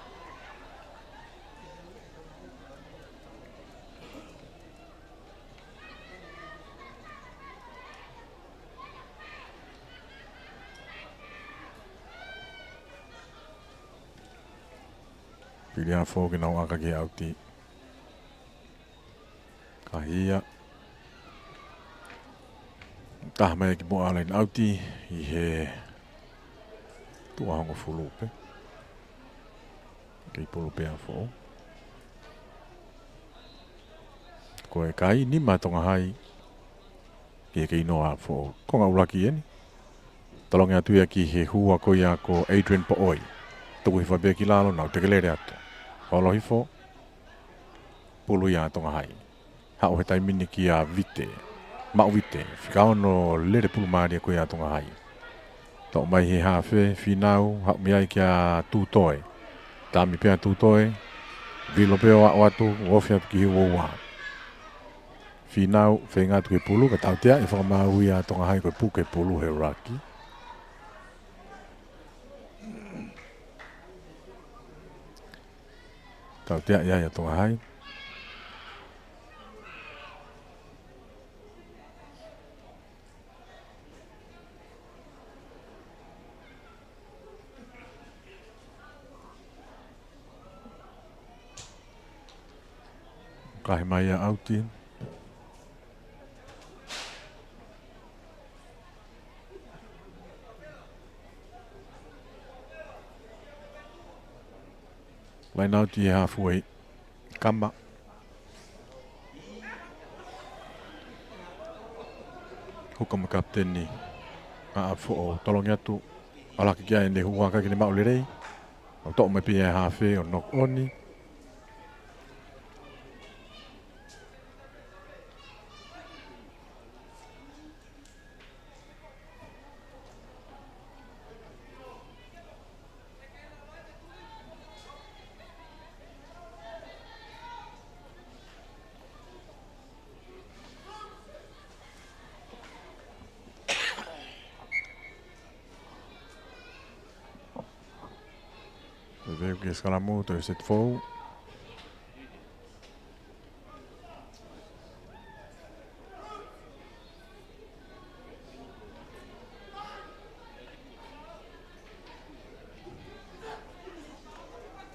Pili ʻa Foʻou ke nau ʻaka ki he ʻauti. Ka hia. Taha mai ki muʻa laine ʻauti ʻi he tuʻa hongofulu pē. Kei pulu pē ʻa Foʻou. Ko e kai nima Tonga Hai. Ki he kei noa ʻa Foʻou. Konga ʻuluaki eni. Tolongi atu ia ki he hua ko ia ko Adrian Poʻoi. Tuku hifo pē ki lalo, nau tekelele atu. Holo hifo. Pulu ia ʻa Tonga Hai. Haʻu he taimi ni kia Vite. Maʻu Vite. Fika ono lele pulu mālie ko ia ʻa Tonga Hai. Toʻo mai he hafe, Finau, haʻu mei ai kia Tutoe. Tami pē ʻa Tutoe. Vilo pē ʻo aʻu atu, ofi atu ki he uaua. Finau, feinga atu ke pulu, ka tautea ʻe fakamaau ia ʻa Tonga Hai ko e puke pulu he ʻuluaki. Tautea ia ʻa Tonga Hai. Kahe mai ia ʻauti. Laine ʻauti he hafu ʻa Kama. Huka mo e kapiteni ʻa Foʻou, tolongi atu. ʻAlaki ki ai ʻene hua ka ʻikai ke ne maʻu lelei. ʻO toʻo mai pē ia he hafe ʻo knock on. Veu ki he sikalamu, toe seti foʻou.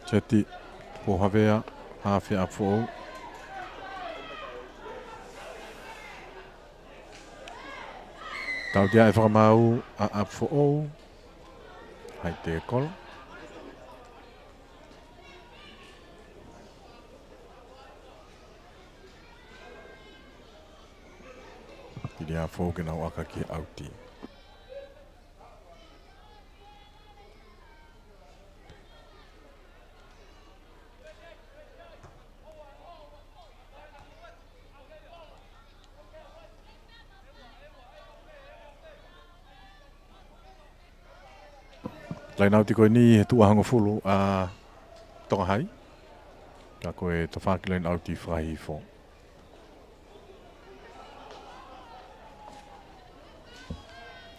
Seti, Pohavea, hafe ʻa Foʻou. Tautea ʻe fakamaau ʻa Foʻou. Hai te kolo. Pili ʻa Foʻou ke nau ʻaka ki he ʻauti. Laine ʻauti ko eni he tuʻa hongofulu ʻa Tonga Hai. Ka ko e tafaʻaki laine ʻauti fakahihifo.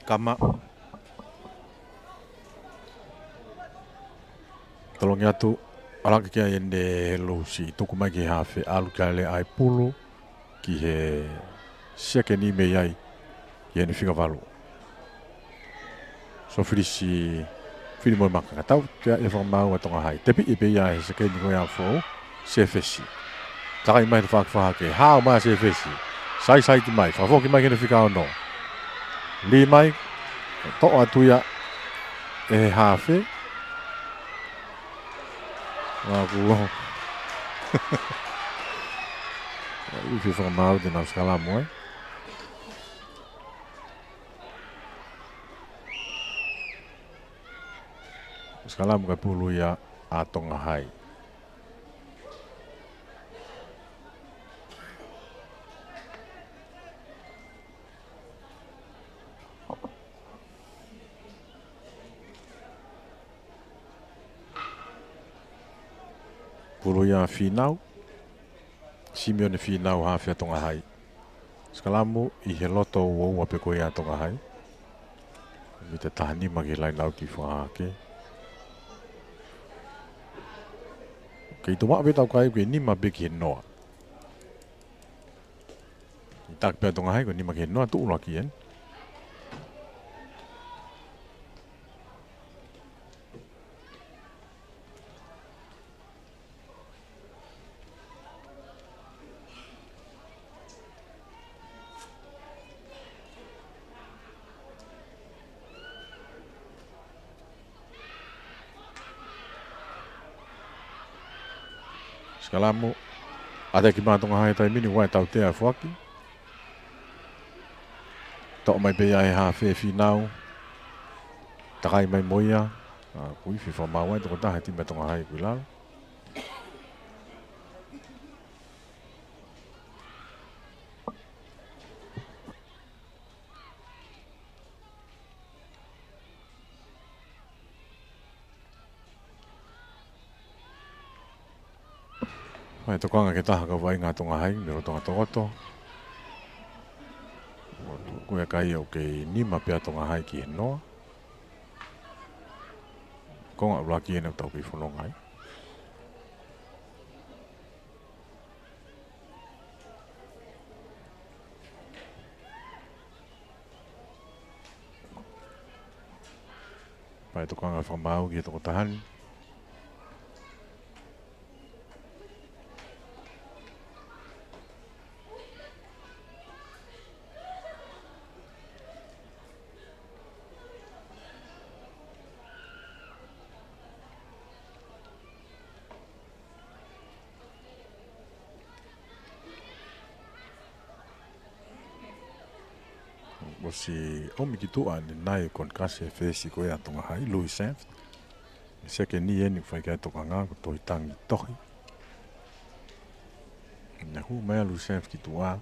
Kama. Tolongi atu, ʻalaki ki ai ʻene lusi, tuku mai ki he hafe, ʻalu ki ai leva ʻa e pulu, ki he sekeni mei ai, ki heʻene fika valu. So Filisi, Filimui Maka, ka tautea ʻe fakamaau ʻa Tonga Hai. Tepiʻi pē ia he sekeni ko ia ʻa Foʻou, Sefesi. Takai mai he fakafahake, hao mai ʻa Sefesi. Saisaiti mai, fakafoki mai ki heʻene fika ono. Lī mai, toʻo atu ia ʻe he hafe. Ua kuo. Ui fie fakamaau te nau sikalamu, ē. Sikalamu kae pulu ia ʻa Tonga Hai. Pulu ia Finau. Simione Finau hafe ʻa Tonga Hai. Sikalamu ʻi he loto uaua pē ko ia ʻa Tonga Hai. Mita taha nima ki he laine ʻauti fakahake. Kei tuʻu maʻu pē ʻetau kai, kei nima pē ki he noa. ʻI taki pē ʻa Tonga Hai, ko e nima ki he noa tuʻu laki eni. Kalamo, ʻa e kiʻi maʻa Tonga Hai he taimi ni, ʻoku ʻi ai e tautea ʻa e foaki. Toʻo mai pē ia ʻe he hafe Fīnau. Takai mai mo ia. ʻA, kuo ʻi ai e fiefia maʻu ʻa e tokotaha he timi ʻa Tonga Hai ʻoku ʻi lalo. Fai tokanga ki he taha kau vaʻinga Tonga Hai, mei loto Tonga Tokoto. Ko e kai ʻoku kei nima pē ʻa Tonga Hai ki he noa. Konga ʻuluaki ʻeni ʻoku tau kei fononga ai. Fai tokanga fakamaau ki he tokotaha ni. ʻOsi ʻomi ki tuʻa ʻanenai ko e kau fesi ko ia ʻa Tonga Hai, Louis Sanford. Sekeni ʻeni fai ki ai e tokanga ko Tohitangi Tohi. Naʻe hū mai ʻa Louis Sanford ki tuʻa.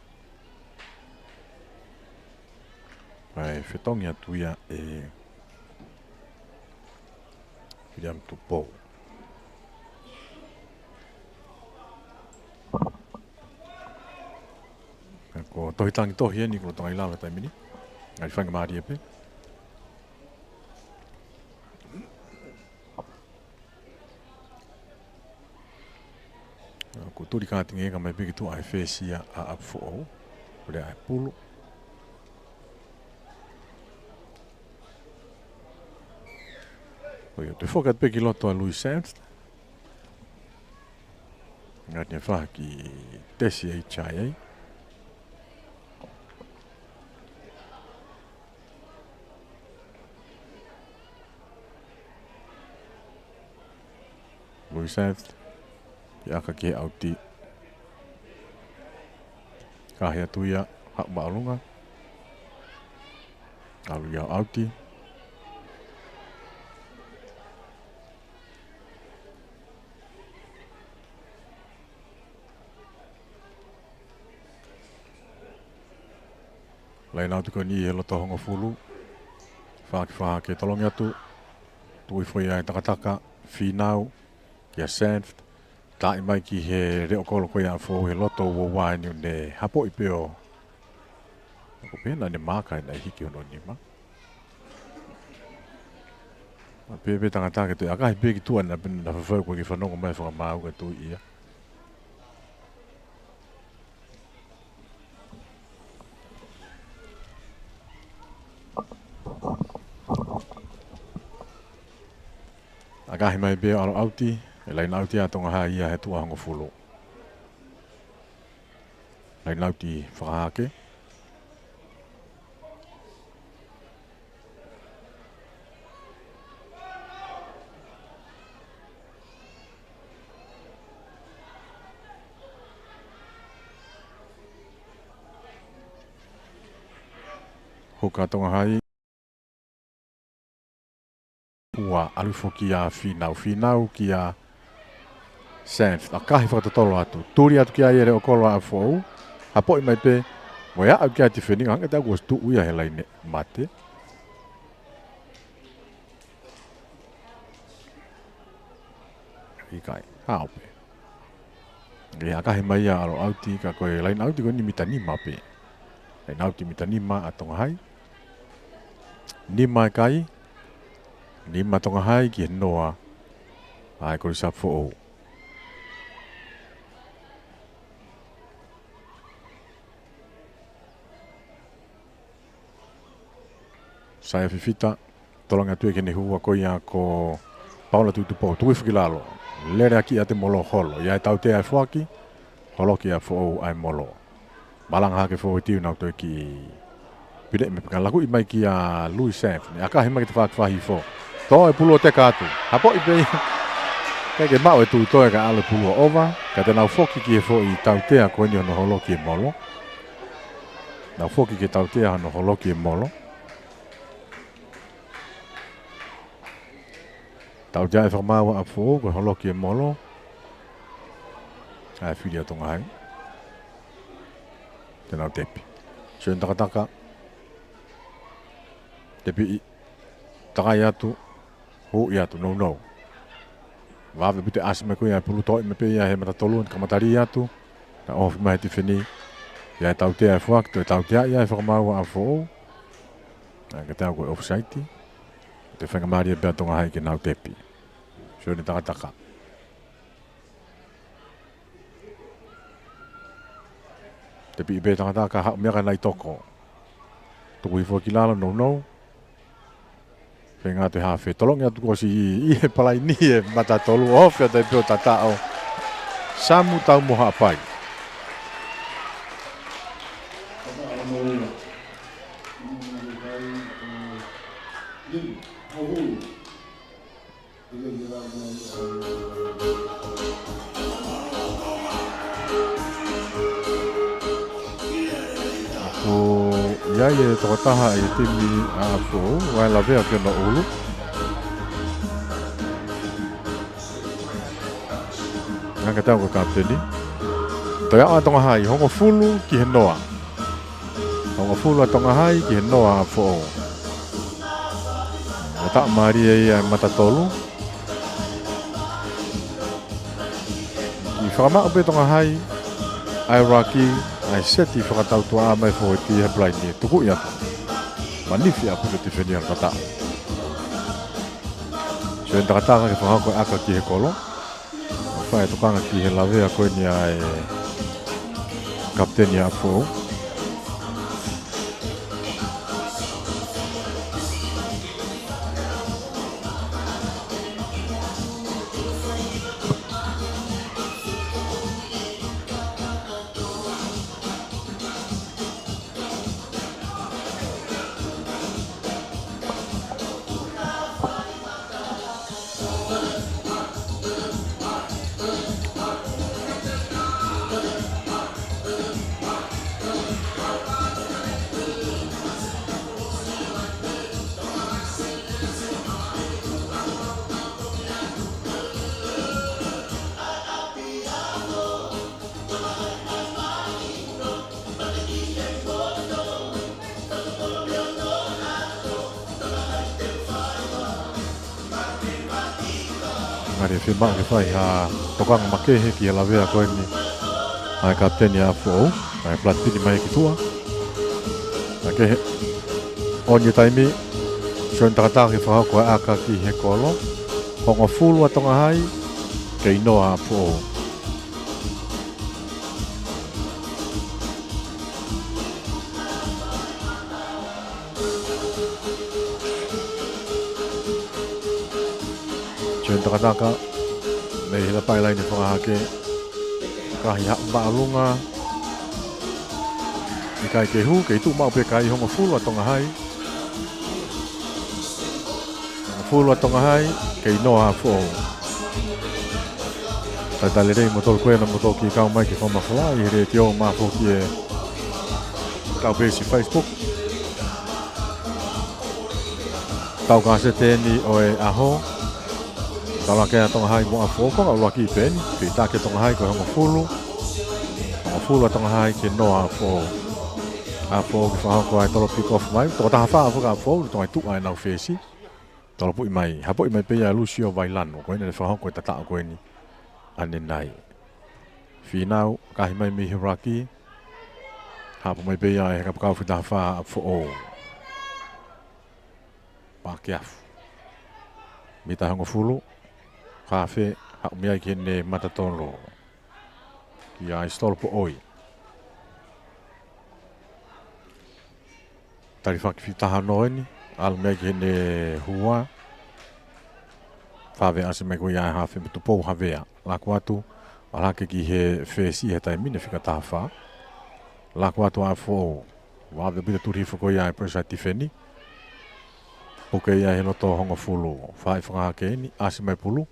Fai fetongi atu ia ʻe William Tupou. Ko Tohitangi Tohi ʻeni ko e toʻonga ʻi lalo he taimi ni. Ngali fanga mālie pē. Ko e tuli kātingi ʻeka mai pē ki tuʻa ʻa e fesi ʻa ʻApifoʻou. Ko e lea ʻa e pulu. Ko ia, toe foki atu pē ki loto ʻa Louis Sanford. Ngati e faha ki tesi ai chai ai. Louis Sanford, ʻikai ke ʻauti. Kahe atu ia, haʻu māʻolunga. ʻAlu ia ʻauti. Laine ʻauti ko eni he loto hongofulu. Faki faha ke tolongi atu. Tuʻu hifo ia ʻa e takataka, Fīnau, kia Sanford. Taʻi mai ki he leʻo kolo ko ia ʻa ʻApifoʻou he loto uaua ʻeni ʻo ne hapoʻi pē ʻo. Ko pena ne maka ʻena ʻi hiki hono nima. Pea pē tangata ke toe ʻakahi pē ki tuʻa na pena na fafau ko e ke fanongo mai fakamaau ka tui ia. ʻAkahi mai pē ʻo ʻalu ʻauti, ʻe laine ʻauti ʻa Tonga Hai ia he tuʻa hongofulu. Laine ʻauti fakahake. Huka Tonga Hai. Ua, ʻalu foki ʻa Fīnau. Fīnau kia Sanford. ʻAkahi fakatotolo atu. Tuli atu ki ai e leʻo kolo ʻa ʻApifoʻou. Hapoʻi mai pē. Mo e aʻu ki ai e tifeni, hangē ʻoku ʻosi tuʻu ia he laine mate. ʻIkai, hao pē. ʻE ʻakahi mai ia ʻalu ʻauti ka ko e laine ʻauti ko eni mita nima pē. Laine ʻauti mita nima ʻa Tonga Hai. Nima e kai. Nima Tonga Hai ki he noa ʻa e Kolisi ʻApifoʻou. Saia Fifita, tolongi atu ia ki heʻene hua ko ia ko Paula Tuʻitupou, tuku hifo ki lalo. Lele ʻaki ʻa e molo holo, ʻi ai e tautea e foaki, holo kia ʻApifoʻou ʻa e molo. Malanga hake foʻou tiu nau toe kiʻi pile me pika lakuʻi mai kia Louis Sanford, ʻakahi mai ki he tafaʻaki fakahifo. Toe pulu ʻo teka atu, hapoʻi pē ia. ʻIkai ke maʻu e tū toe ka ʻalu e pulu ʻo ova. Ka te nau foki ki he foʻi tautea ko eni hono holoki e molo. Nau foki ki he tautea hono holoki e molo. Tautea e fakamaau ʻa ʻApifoʻou ko e holoki e molo. ʻA e fili ʻa Tonga Hai. Te nau tepi. Sio eni takataka. Tepi ʻi. Takai atu. Huʻi atu, nounou. Vave pē te ʻasi mai ko ia e pulu, toʻo mai pē ia he mata tolu, kamata lī atu. Naʻe ofi mai he tifeni. ʻI ai e tautea e foaki, toe tautea ia e fakamaau ʻa ʻApifoʻou. ʻA ia ke tau ko e offside. Te faingamālie pē ʻa Tonga Hai ke nau tepi. Sio eni takataka. Tepi pē takataka, haʻu meʻa ka nai toko. Tuku hifo ki lalo, nounou. Feinga atu e hafe, tolongi atu kuo ʻosi ʻi, ʻi he palaini e mata tolu, ofi atu ai pē ʻo tataʻo. Samu Taumohaʻapai. Ko ia e tokotaha ʻi he timi ʻa ʻApifoʻou, ʻa e lavea ki hono ʻulu. Ngaahi tau ko e kapiteni. Toe aʻu ʻa Tonga Hai, hongofulu ki he noa. Hongofulu ʻa Tonga Hai ki he noa ʻa ʻApifoʻou. ʻO taʻamālie ia e mata tolu. ʻI fakamaʻu pē Tonga Hai ʻa e ruck, ʻa e seti fakatautuʻa mai fōueti he palaini, tuku ia. Manifi ʻa puke tifeni ʻa kata. Sio eni takataka ke fakahoko e ʻaka ki he kolo. ʻO fai e tokanga ki he lavea ko eni ʻa e kapiteni ʻa ʻApifoʻou. Ngaahi fiemaʻu ke fai ha tokanga makehe ki he lavea ko eni ʻa e kapiteni ʻa ʻApifoʻou, ʻa e platini mai ki tuʻa. Makehe. ʻOni e taimi, sio eni takataka ke fakahoko e ʻaka ki he kolo. Hongofulu ʻa Tonga Hai, kei noa ʻa ʻApifoʻou. Sio eni takataka, mei he lapai laine fakahake, kahi haʻu māʻolunga, ʻikai ke hū, kei tuʻu maʻu pē kai, hongofulu ʻa Tonga Hai. Hongofulu ʻa Tonga Hai, kei noa ʻa ʻApifoʻou. Talitali lelei kimoutolu ko ena kimoutolu ʻoku kau mai ki he fakamafola ʻi he Letiō mo e foki e kau peesi Facebook. Tau kasete eni ʻo e ʻaho. Tau laka ʻa Tonga Hai mo ʻApifoʻou, konga ʻuluaki pē eni, pea taki ʻa Tonga Hai ko e hongofulu. Hongofulu ʻa Tonga Hai kei noa ʻa ʻApifoʻou. ʻApifoʻou ke fakahoko ʻa e tolo pick off mai, tokotaha fā ʻa ʻApifoʻou, Tonga ʻi tuʻa ʻenau fesi. Tolopuʻi mai, hapoʻi mai pē ia ʻe Lusio Vailano, ko ena ne fakahoko e tataʻo ko eni ʻanenai. Finau, kahi mai mei he ruck, hapo mai pē ia ʻe he kapakau fika taha fā ʻa ʻApifoʻou. Pakeafu. Mita hongofulu, kafe, haʻu mei ai ki heʻene mata tolo. Kia Isitolo Poʻoi. Talifaki fika taha noa eni, ʻalu mei ai ki heʻene hua. Fave ʻasi mai ko ia ʻa e hafe mo Tupou Havea. Laku atu, ʻalu hake ki he fesi he taimi ni fika taha fā. Laku atu ʻa ʻApifoʻou. Vave pē ʻo tuli hifo ko ia ʻa e pressure tifeni. Puke ia he loto hongofulu. Fai fakahake eni, ʻasi mai pulu.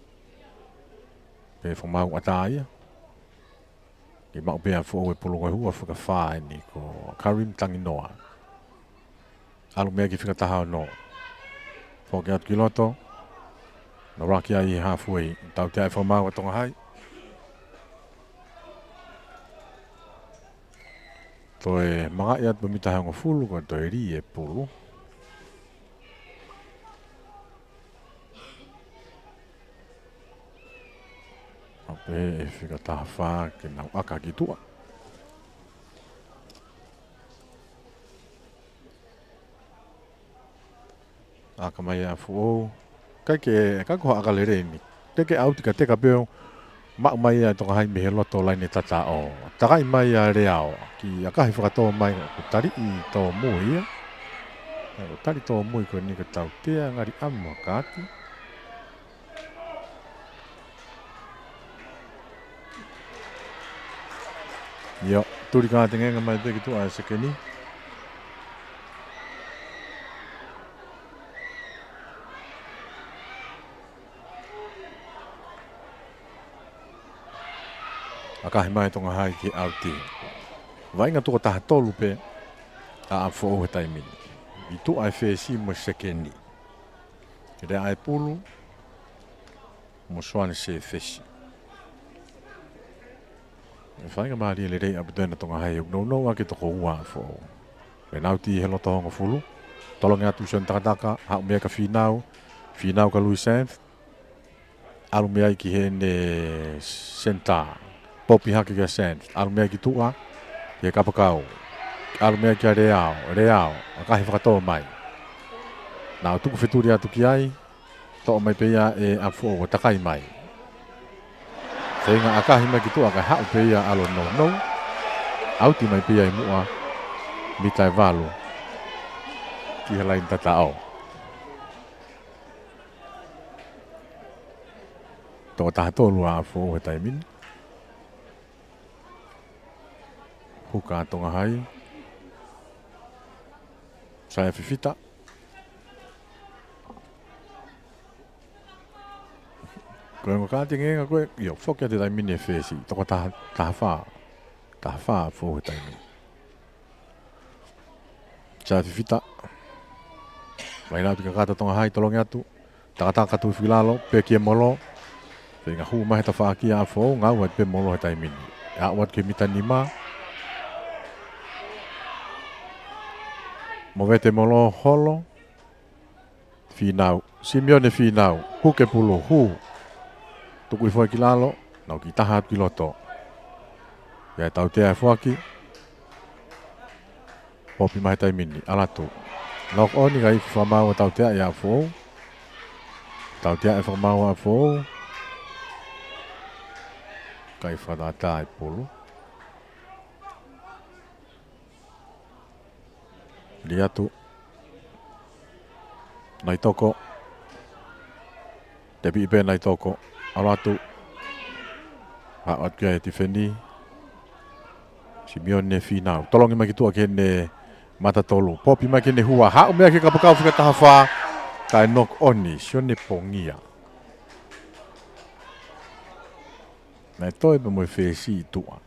Pea fakamaau ʻatā ia. Ke maʻu pē ʻe Foʻou e pulu ko e hua fika fā eni ko Karim Tanginoa. ʻAlu mei ai ki he fika taha ono. Foki atu ki loto. Nau laki ai ʻi he halfway. Tautea e fakamaau ʻa Tonga High. Toe mangaʻi atu mita hongofulu ko e toe lī e pulu. ʻA pē ʻe he fika taha fā ke nau ʻaka ki tuʻa. ʻAka mai ʻa Foʻou. ʻIkai ke, ʻikai ko ha ʻaka lelei eni. ʻIkai ke ʻauti ka teka pē ʻo maʻu mai ʻa Tonga High mei he loto laine tataʻo. Takai mai ʻa Leao. Kiʻi ʻakahi fakatō mai ʻoku taliʻi tōmui ia. ʻOku tali tōmui ko eni ka tautea ngali ʻamu ʻa Kaati. ʻIo, tuli ka tengenga mai pē ki tuʻa e sekeni. ʻAkahi mai Tonga High ki he ʻauti. Vaʻinga tuʻo taha tolu pē ʻa ʻApifoʻou he taimi ni. ʻI tuʻa e fesi mo e sekeni. Ke lea ai pulu mo Suane Sefesi. ʻE faingamālie lelei ʻaupito ena Tonga High, nounou ʻaki e toko ua ʻa Foʻou. Penalty he loto hongofulu. Tolongi atu Sione Takataka, haʻu mei ai kia Fīnau. Fīnau kia Louis Sands. ʻAlu mei ai ki heʻene senitā. Popi hake kia Sands. ʻAlu mei ai ki tuʻa. Ki he kapakau. ʻAlu mei ai kia Leao. Leao. ʻAkahi fakatō mai. Nau tuku fetuli atu ki ai. Toʻo mai pē ia ʻe ʻApifoʻou ʻo takai mai. Feinga ʻakahi mai ki tuʻa kae haʻu pē ia ʻalu ʻo nounou. ʻAuti mai pē ia ʻi muʻa mita ʻe valu. Ki he laine tataʻo. Toko taha tolu ʻa ʻApifoʻou he taimi ni. Huka ʻa Tonga High. Saia Fifita. Ko e ongo Kaati, tengenga ko ē, ʻio, foki atu he taimi ni e fesi, toko taha, taha fā, taha fā ʻa Foʻou he taimi ni. Saia Fifita. Laine atu ki he kakato Tonga High, tolongi atu. Takataka tui filalo, peki e molo. Feinga hū mai he tafaʻaki ʻa Foʻou, ngāue atu pē molo he taimi ni. ʻE aʻu atu ki he mita nima. Movete molo, holo. Fīnau. Simione Fīnau. Huke pulu, hū. Tuku hifo ai ki lalo, nau kiʻi taha atu ki loto. ʻIo, tautea e foaki. Popi mai he taimi ni, ʻalu atu. Knock on, ʻikai fakamaau e tautea ia ʻa Foʻou. Tautea e fakamaau ʻa Foʻou. ʻIkai fakatātā e pulu. Lī atu. Naitoko. Tepiʻi pē Naitoko. ʻAlu atu. Haʻu atu ki ai e tifeni. Simione Fīnau. Tolongi mai ki tuʻa ki heʻene mata tolu. Popi mai ki heʻene hua. Haʻu mei ai ki he kapakau fika taha fā. Kae knock on ʻe Sione Pongia. Naʻe toe pē mo e fesi ʻi tuʻa.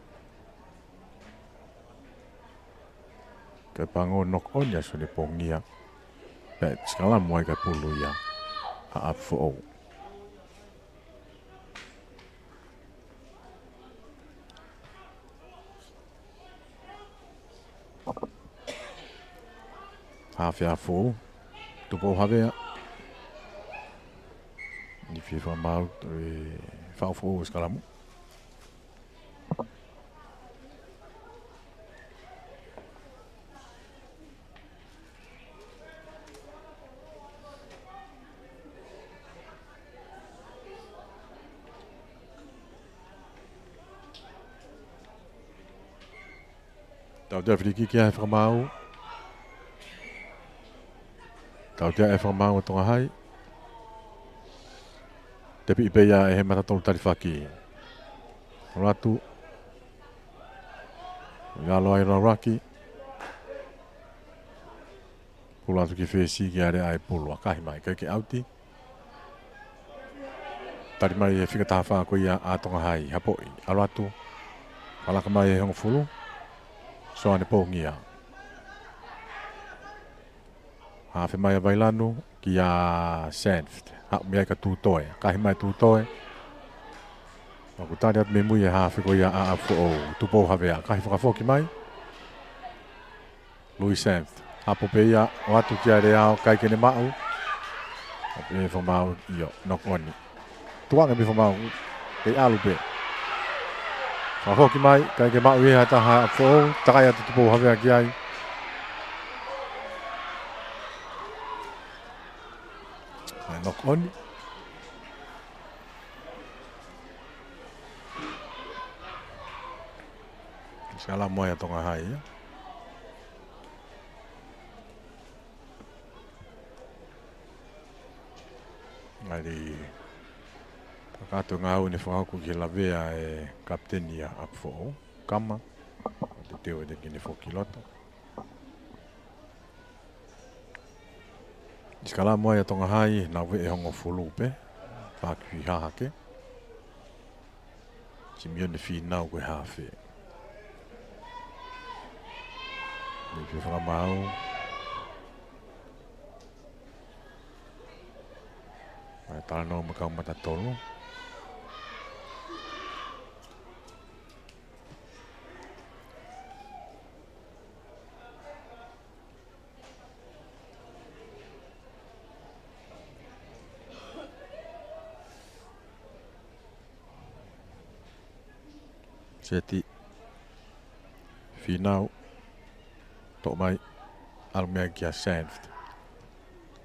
Kae pango knock on ia ʻa Sione Pongia. Pea sikalamu ai kae pulu ia ʻa ʻApifoʻou. Hafe ʻa Foʻou. Tupou Havea. Ni fie fakamaau, ʻe, faʻu Foʻou e sikalamu. Tautea filikiki ʻa e fakamaau. Tautea e fakamaau ʻa Tonga High. Tepiʻi pē ia ʻe he mata tolu talifaki. ʻAlu atu. Lalo ai Lauraki. Pulu atu ki fesi ki area ai pulu. ʻAkahi mai, ʻikai ke ʻauti. Tali mai e fika taha fā ko ia ʻa Tonga High, hapoʻi, ʻalu atu. Kalaka mai e hongofulu. Soane Pongia. Hafe mai ʻa Vailanu kia Sanft. Haʻu mei ai kia Tutoe. Kahi mai Tutoe. Naʻa ku tali atu mei mui e hafe ko ia ʻa ʻApifoʻou. Tupou Havea. Kahi fakafoki mai. Louis Sanft. Hapo pē ia ʻo atu kia Leao, ʻikai ke ne maʻu. Pea fakamaau ʻio, knock on. Tuʻanga pē fakamaau. Pea ʻalu pē. Fakafoki mai, ʻikai ke maʻu ia ha taha ʻa ʻApifoʻou, takai atu Tupou Havea ki ai. ʻAi knock on. Sikalamu ai ʻa Tonga Hai ia. ʻAli kakato ngāue ne fakahoko ki he lavea e kapiteni ʻa ʻApifoʻou. Kama. Te teu e te kine foki loto. Sikalamu ai ʻa Tonga Hai, naʻe ʻi he hongofulu pē, paki hahake. Simione Finau ko e hafe. Mei pē fakamaau. Mai talanoa mo e kau mata tolu. Seti. Finau. Toʻo mai. ʻAlu mei ai kia Sanft.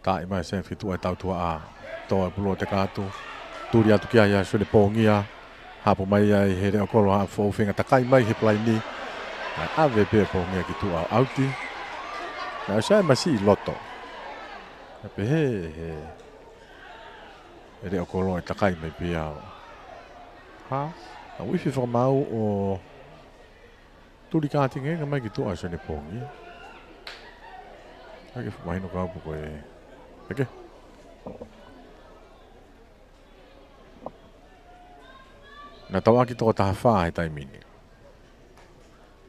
Taʻi mai Sanft ki tuʻa e tautuaʻa. Toʻo e pulu ʻo teka atu. Tuli atu ki ai ʻa Soane Pongia. Hapo mai ai he leʻo kolo ʻa ʻApifoʻou, feinga takai mai he palaini. Naʻe ʻave pē Pongia ki tuʻa ʻo ʻauti. Naʻe ʻosi ʻai masiʻi loto. Naʻe pehē he, he leʻo kolo ʻe takai mai pē ia ʻo. Ha? Naʻe ʻi ai e fakamaau ʻo tuli kātinga mai ki tuʻa ʻa Soane Pongia. ʻIkai ke fuʻu mahino ka ʻoku ko e. Peke. Naʻe tauʻaki toko taha fā he taimi ni.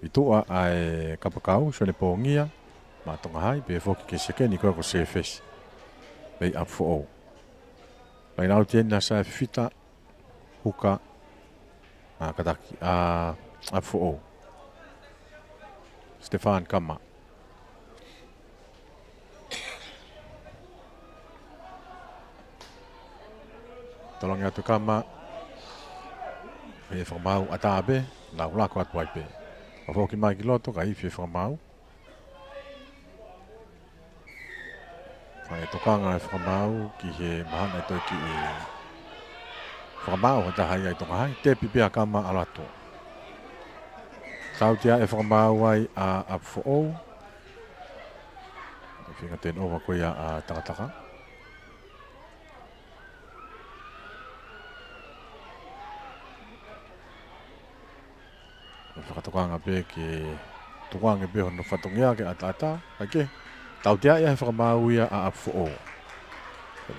ʻI tuʻa ʻa e kapakau, Soane Pongia, maʻa Tonga Hai, pea foki ki he sekeni ko ē ko Sefesi. Mei ʻApifoʻou. Laina ʻauti eni ʻa Sae Fifita, Huka, ʻa Kataki, ʻa, ʻApifoʻou. Stefan Kama. Tolongi atu Kama. Pea fakamaau ʻatā pē, naʻe lako atu ai pē. Fakafoki mai ki loto, ka ifi e fakamaau. Fai e tokanga e fakamaau ki he mahana ʻe toe kiʻi fakamaau ha taha ia ʻi Tonga Hai, tepi pē ʻa Kama ʻalu atu. Tautea e fakamaau ai ʻa ʻApifoʻou. Feinga turnover ko ia ʻa Takataka. Fakatokanga pē ke tukuange pē hono fatongia ke ʻataʻatā, ʻai ke. Tautea ia he fakamaau ia ʻa ʻApifoʻou.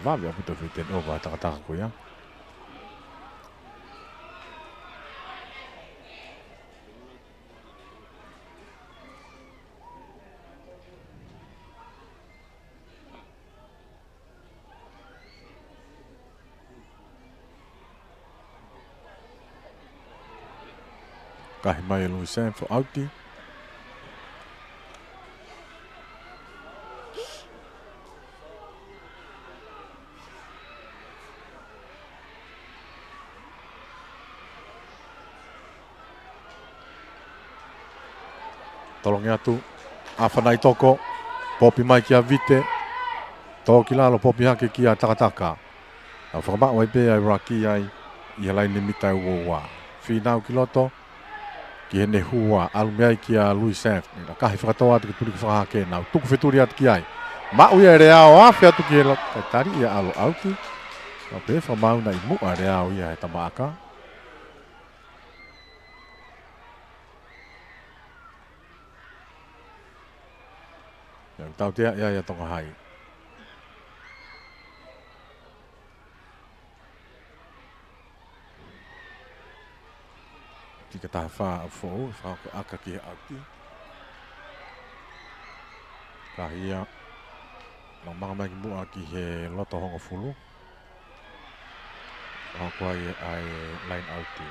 Vave ʻaupito e fai turnover ʻa Takataka ko ia. Kahi mai e Louis Sanft ʻo ʻauti. Tolongi atu, ʻAfanaitoko, popi mai kia Vite, tō ki lalo popi hake kia Takataka. Naʻe fakamaʻu ai pē ʻa e ruck ai, ʻi he laine mita ʻe ua ua. Finau ki loto, ki heʻene hua, ʻalu mei ai kia Louis Sanft. Naʻe kahi fakatō atu ke tuli ki fakahake, naʻe tuku fetuli atu ki ai. Maʻu ia ʻe Leao, afe atu ki he loto, kae tali ia ʻalu ʻauti. Naʻe pehē fakamaau naʻe ʻi muʻa ʻa Leao ia he tamaʻaka. Naʻe tautea ia ʻa Tonga Hai. Ke taha fā ʻa Foʻou, fakahoko e ʻaka ki he ʻauti. Ka ia, nau manga mai ki muʻa ki he loto hongofulu. Fakahoko ai ʻa e laine ʻauti.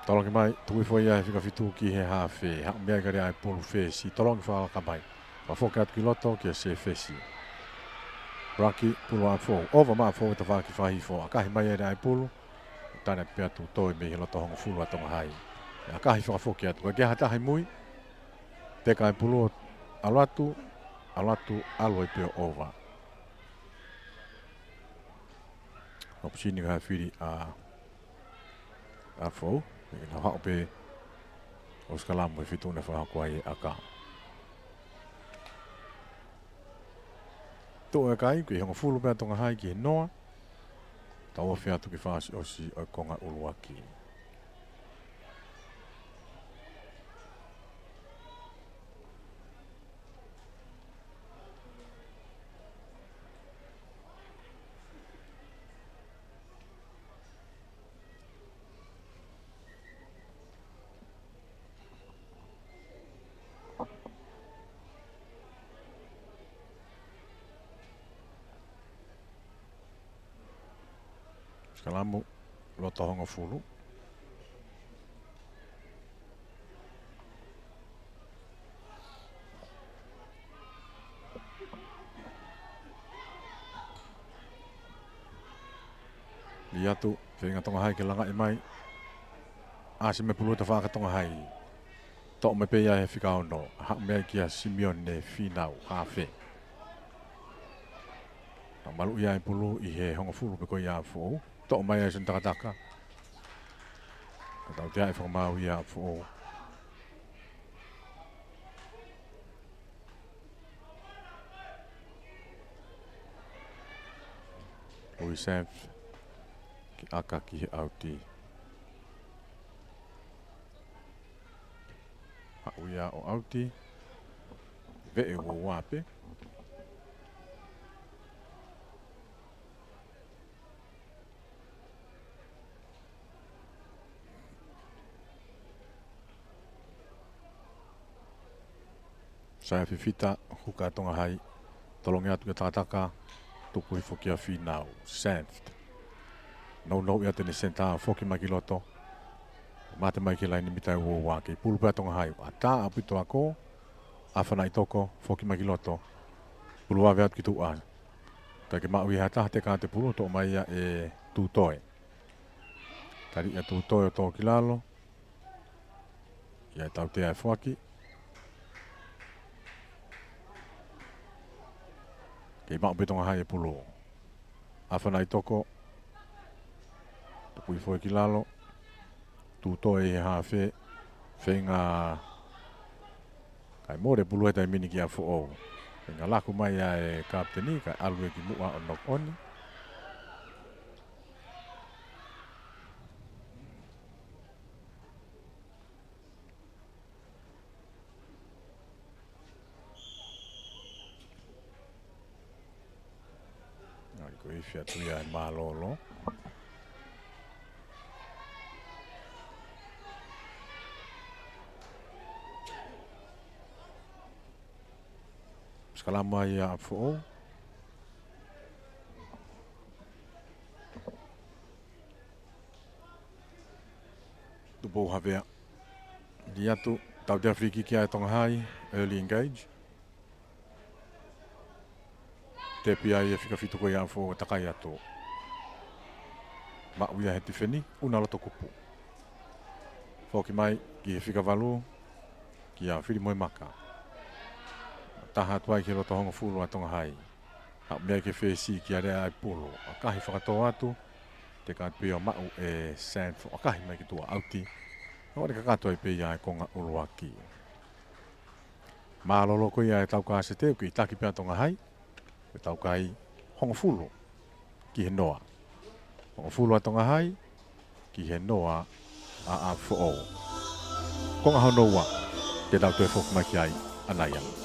Tolongi mai, tuku hifo ia he fika fitu ki he hafe. Haʻu mei ai ka lea ʻa e pulu fesi. Tolongi fakalaka mai. Fakafoki atu ki loto kia Sefesi. Raki, pulu ʻa Foʻou. ʻOva mai ʻa Foʻou, tafaʻaki fakahifo. ʻAkahi mai ʻe lea ʻa e pulu. Tane atu pē ʻa Tutoe mei he loto hongofulu ʻa Tonga Hai. ʻAkahi fakafoki atu. Ka ke ha taha ʻi mui. Teka ʻa e pulu ʻo ʻalu atu. ʻAlu atu, ʻalu ai pē ʻo ʻova. ʻOpesini ka fili ʻa ʻa Foʻou, ʻe nau haʻu pē ʻo sikalamu he feituʻu naʻe fakahoko ai e ʻaka. Tuʻu e kai, ko e hongofulu pē ʻa Tonga Hai ki he noa, tau ofi atu ki he fakaʻosiʻosi ʻo e konga ʻuluaki. Sikalamu, loto hongofulu. Lī atu, feinga Tonga Hai ke langaʻi mai. ʻAsi mai pulu, tafaʻaki ʻa Tonga Hai. Toʻo mai pē ia he fika ono. Haʻu mei ai kia Simione Finau, hafe. Nau maluʻi ʻa e pulu ʻi he hongofulu pē ko ia ʻa Foʻou. Toʻo mai ʻa Soni Takataka. Ka tautea e fakamaau ia ʻa Foʻou. Ui Sef, ke ʻaka ki he ʻauti. Haʻu ia ʻo ʻauti. Veʻe ua ua pē. Sai fifita, huka Tonga Hai, tolongi atu kia Takataka, tuku hifo kia Finau, Sanft. Nounou ia te ne senitā, foki mai ki loto, mate mai ki he laine mita ua ua, kei pulu pē ʻa Tonga Hai, ʻatā ʻaupito ako, Afanaitoko, foki mai ki loto, pulu vave atu ki tuʻa. Kae ke maʻu ia ha taha, teka atu e pulu, toʻo mai ia ʻe Tutoe. Tali ʻa Tutoe ʻo tō ki lalo. ʻIo, tautea e foaki. Kei maʻu pē Tonga Hai e pulu. Afanaitoko. Tuku hifo ki lalo. Tutoe ʻi he hafe. Feinga. Kae mole pulu he taimi ni kia Foʻou. Feinga laku mai ʻa e kapiteni, kae ʻalu ia ki muʻa ʻo knock on. ʻAi, ko e ifi atu ia e mālōlō. Sikalamu ia ʻa Foʻou. Tupou Havea. Lī atu, tautea free kick ia ʻe Tonga Hai, early engage. Tepi ai e fika fitu ko ia ʻa Foʻou, takai atu. Maʻu ia he tifeni, ʻuna loto kupu. Foki mai ki he fika valu, kia Filimoemaka. Taha atu ai ki he loto hongofulu ʻa Tonga Hai. Haʻu mei ai ki he fesi kia Lea ʻa e pulu. ʻAkahi fakatō atu, teka atu pē ʻo maʻu ʻe Sanft, ʻakahi mai ki tuʻa, ʻauti. ʻO ne kakato ai pē ia e konga ʻuluaki. Mālōlō ko ia e tau kasete, ʻoku kei taki pē ʻa Tonga Hai. Ko e tau kai hongofulu ki he noa. Hongofulu ʻa Tonga Hai ki he noa ʻa, ʻa Foʻou. Konga hono ua, te tau toe foki mai ki ai ʻanai ange.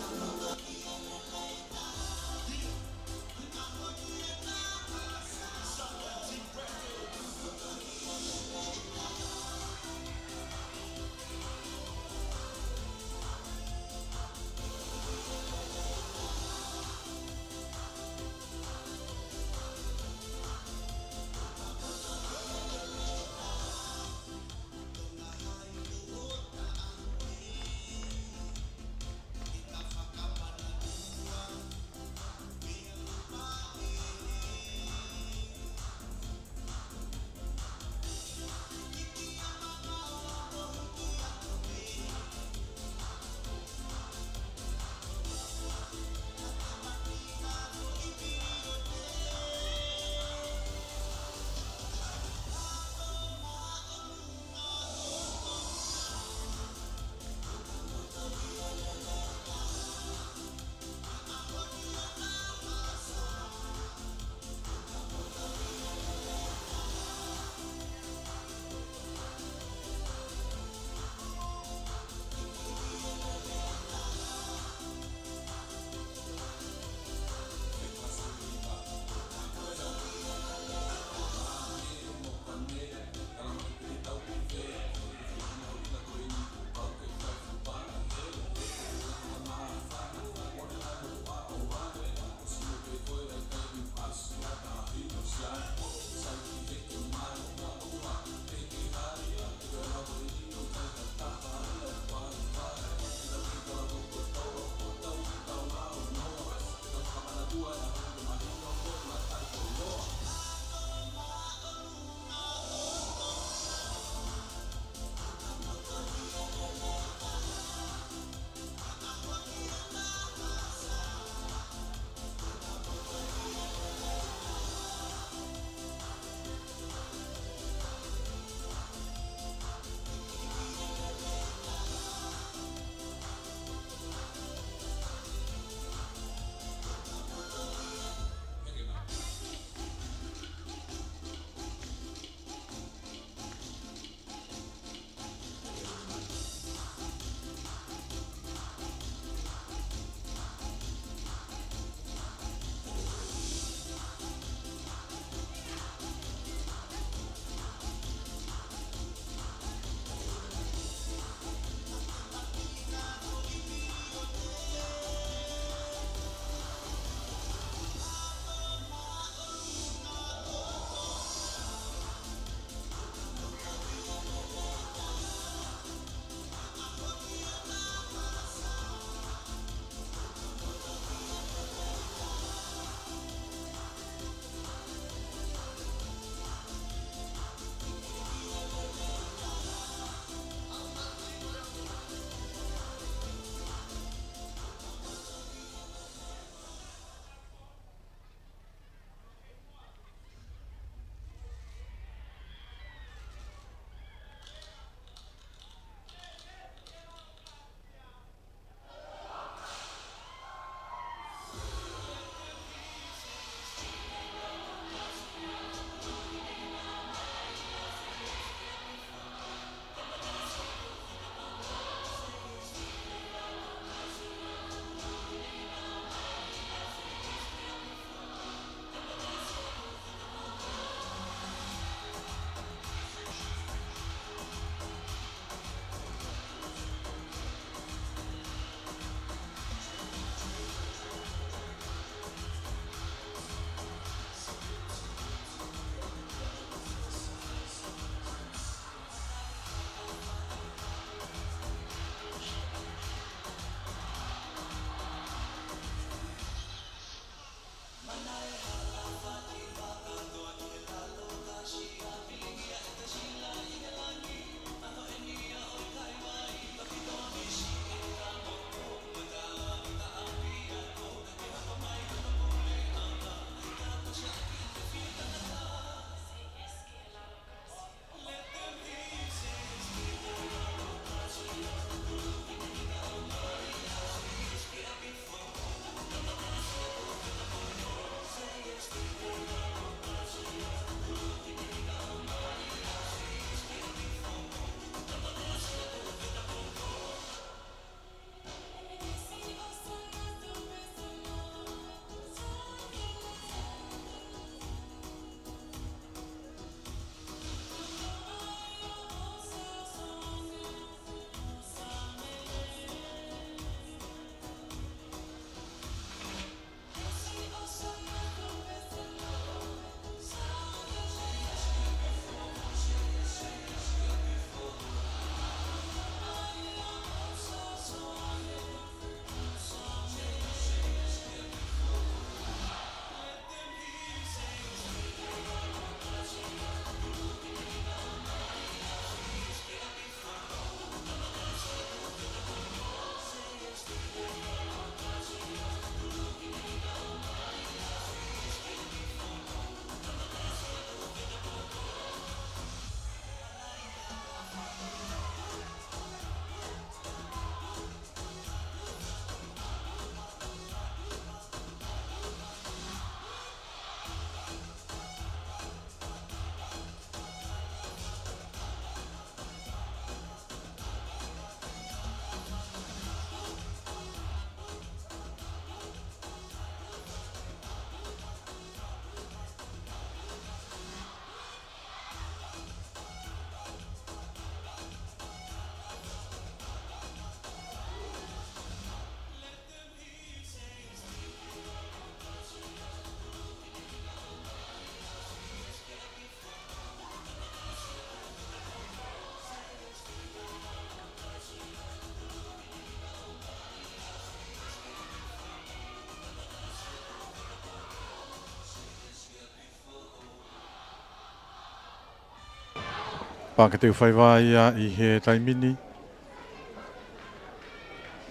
Pea ke teu faiva ia ʻi he taimi ni.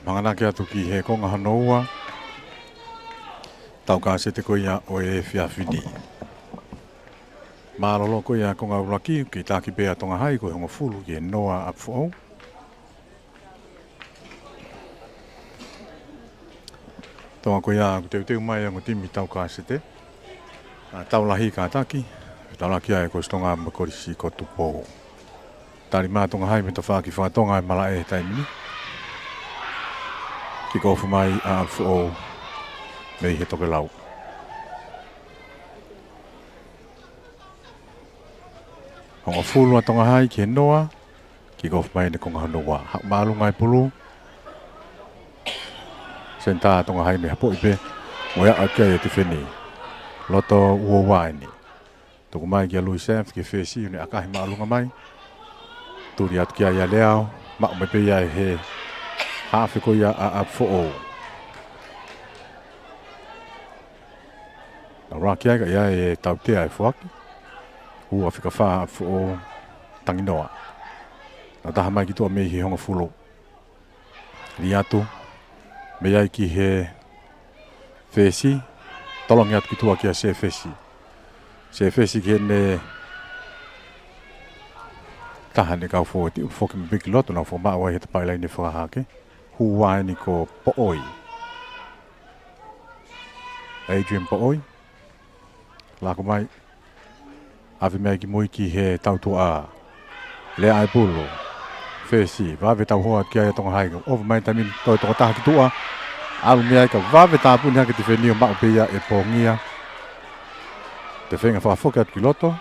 Hanganaki atu ki he konga hono ua. Tau kasete ko ia ʻo e efiafi ni. Mālōlō ko ia konga ʻuluaki, kei taki pē ʻa Tonga Hai ko e hongofulu ki he noa ʻa ʻApifoʻou. Tonga ko ia ʻoku teuteu mai ʻa e ongo timi tau kasete. ʻA, Tau Lahi kātaki, Tau Lahi ʻa e Kolisi Tonga mo e Kolisi ko Tupou. Tali mai ʻa Tonga Hai mei he tafaʻaki fakatonga ʻa e malaʻe he taimi ni. Kick off mai ʻa ʻApifoʻou mei he tokelau. Hongofulu ʻa Tonga Hai ki he noa. Kick off mai ʻi he konga hono ua. Haʻu māʻolunga e pulu. Senitā ʻa Tonga Hai mei hapoʻi pē. Mo ia ʻa kia ia tifeni. Loto ua ua eni. Tuku mai kia Louis Sanf ki he fesi, ʻo ne ʻakahi māʻolunga mai. Tuli atu kia ia Leao. Maʻu mai pē ia ʻe he hafe ko ia ʻa ʻApifoʻou. Nau laki ai ka ʻi ai e tautea ʻa e foaki. Ua fika fā ʻa ʻApifoʻou, tangi noa. Nau taha mai ki tuʻa mei he hongofulu. Lī atu. Mei ai ki he fesi. Tolongi atu ki tuʻa kia Sefesi. Sefesi ki heʻene taha ʻene kau fōueti, foki mai pē ki loto, nau fakamaʻu ai he tapaʻi laine fakahahake. Hū ua eni ko Poʻoi. Adrian Poʻoi. Laku mai. ʻAve mai ki mui ki he tautuʻa. Lea ʻa e pulu. Fesi. Vave tauhoa kia ia Tonga Hai. ʻOfa mai taimi ni toe tokotaha ki tuʻa. ʻAlu mei ai ka vave tāpuni hake tifeni ʻo maʻu pē ia ʻe Pongia. Tefenga fakafoki atu ki loto.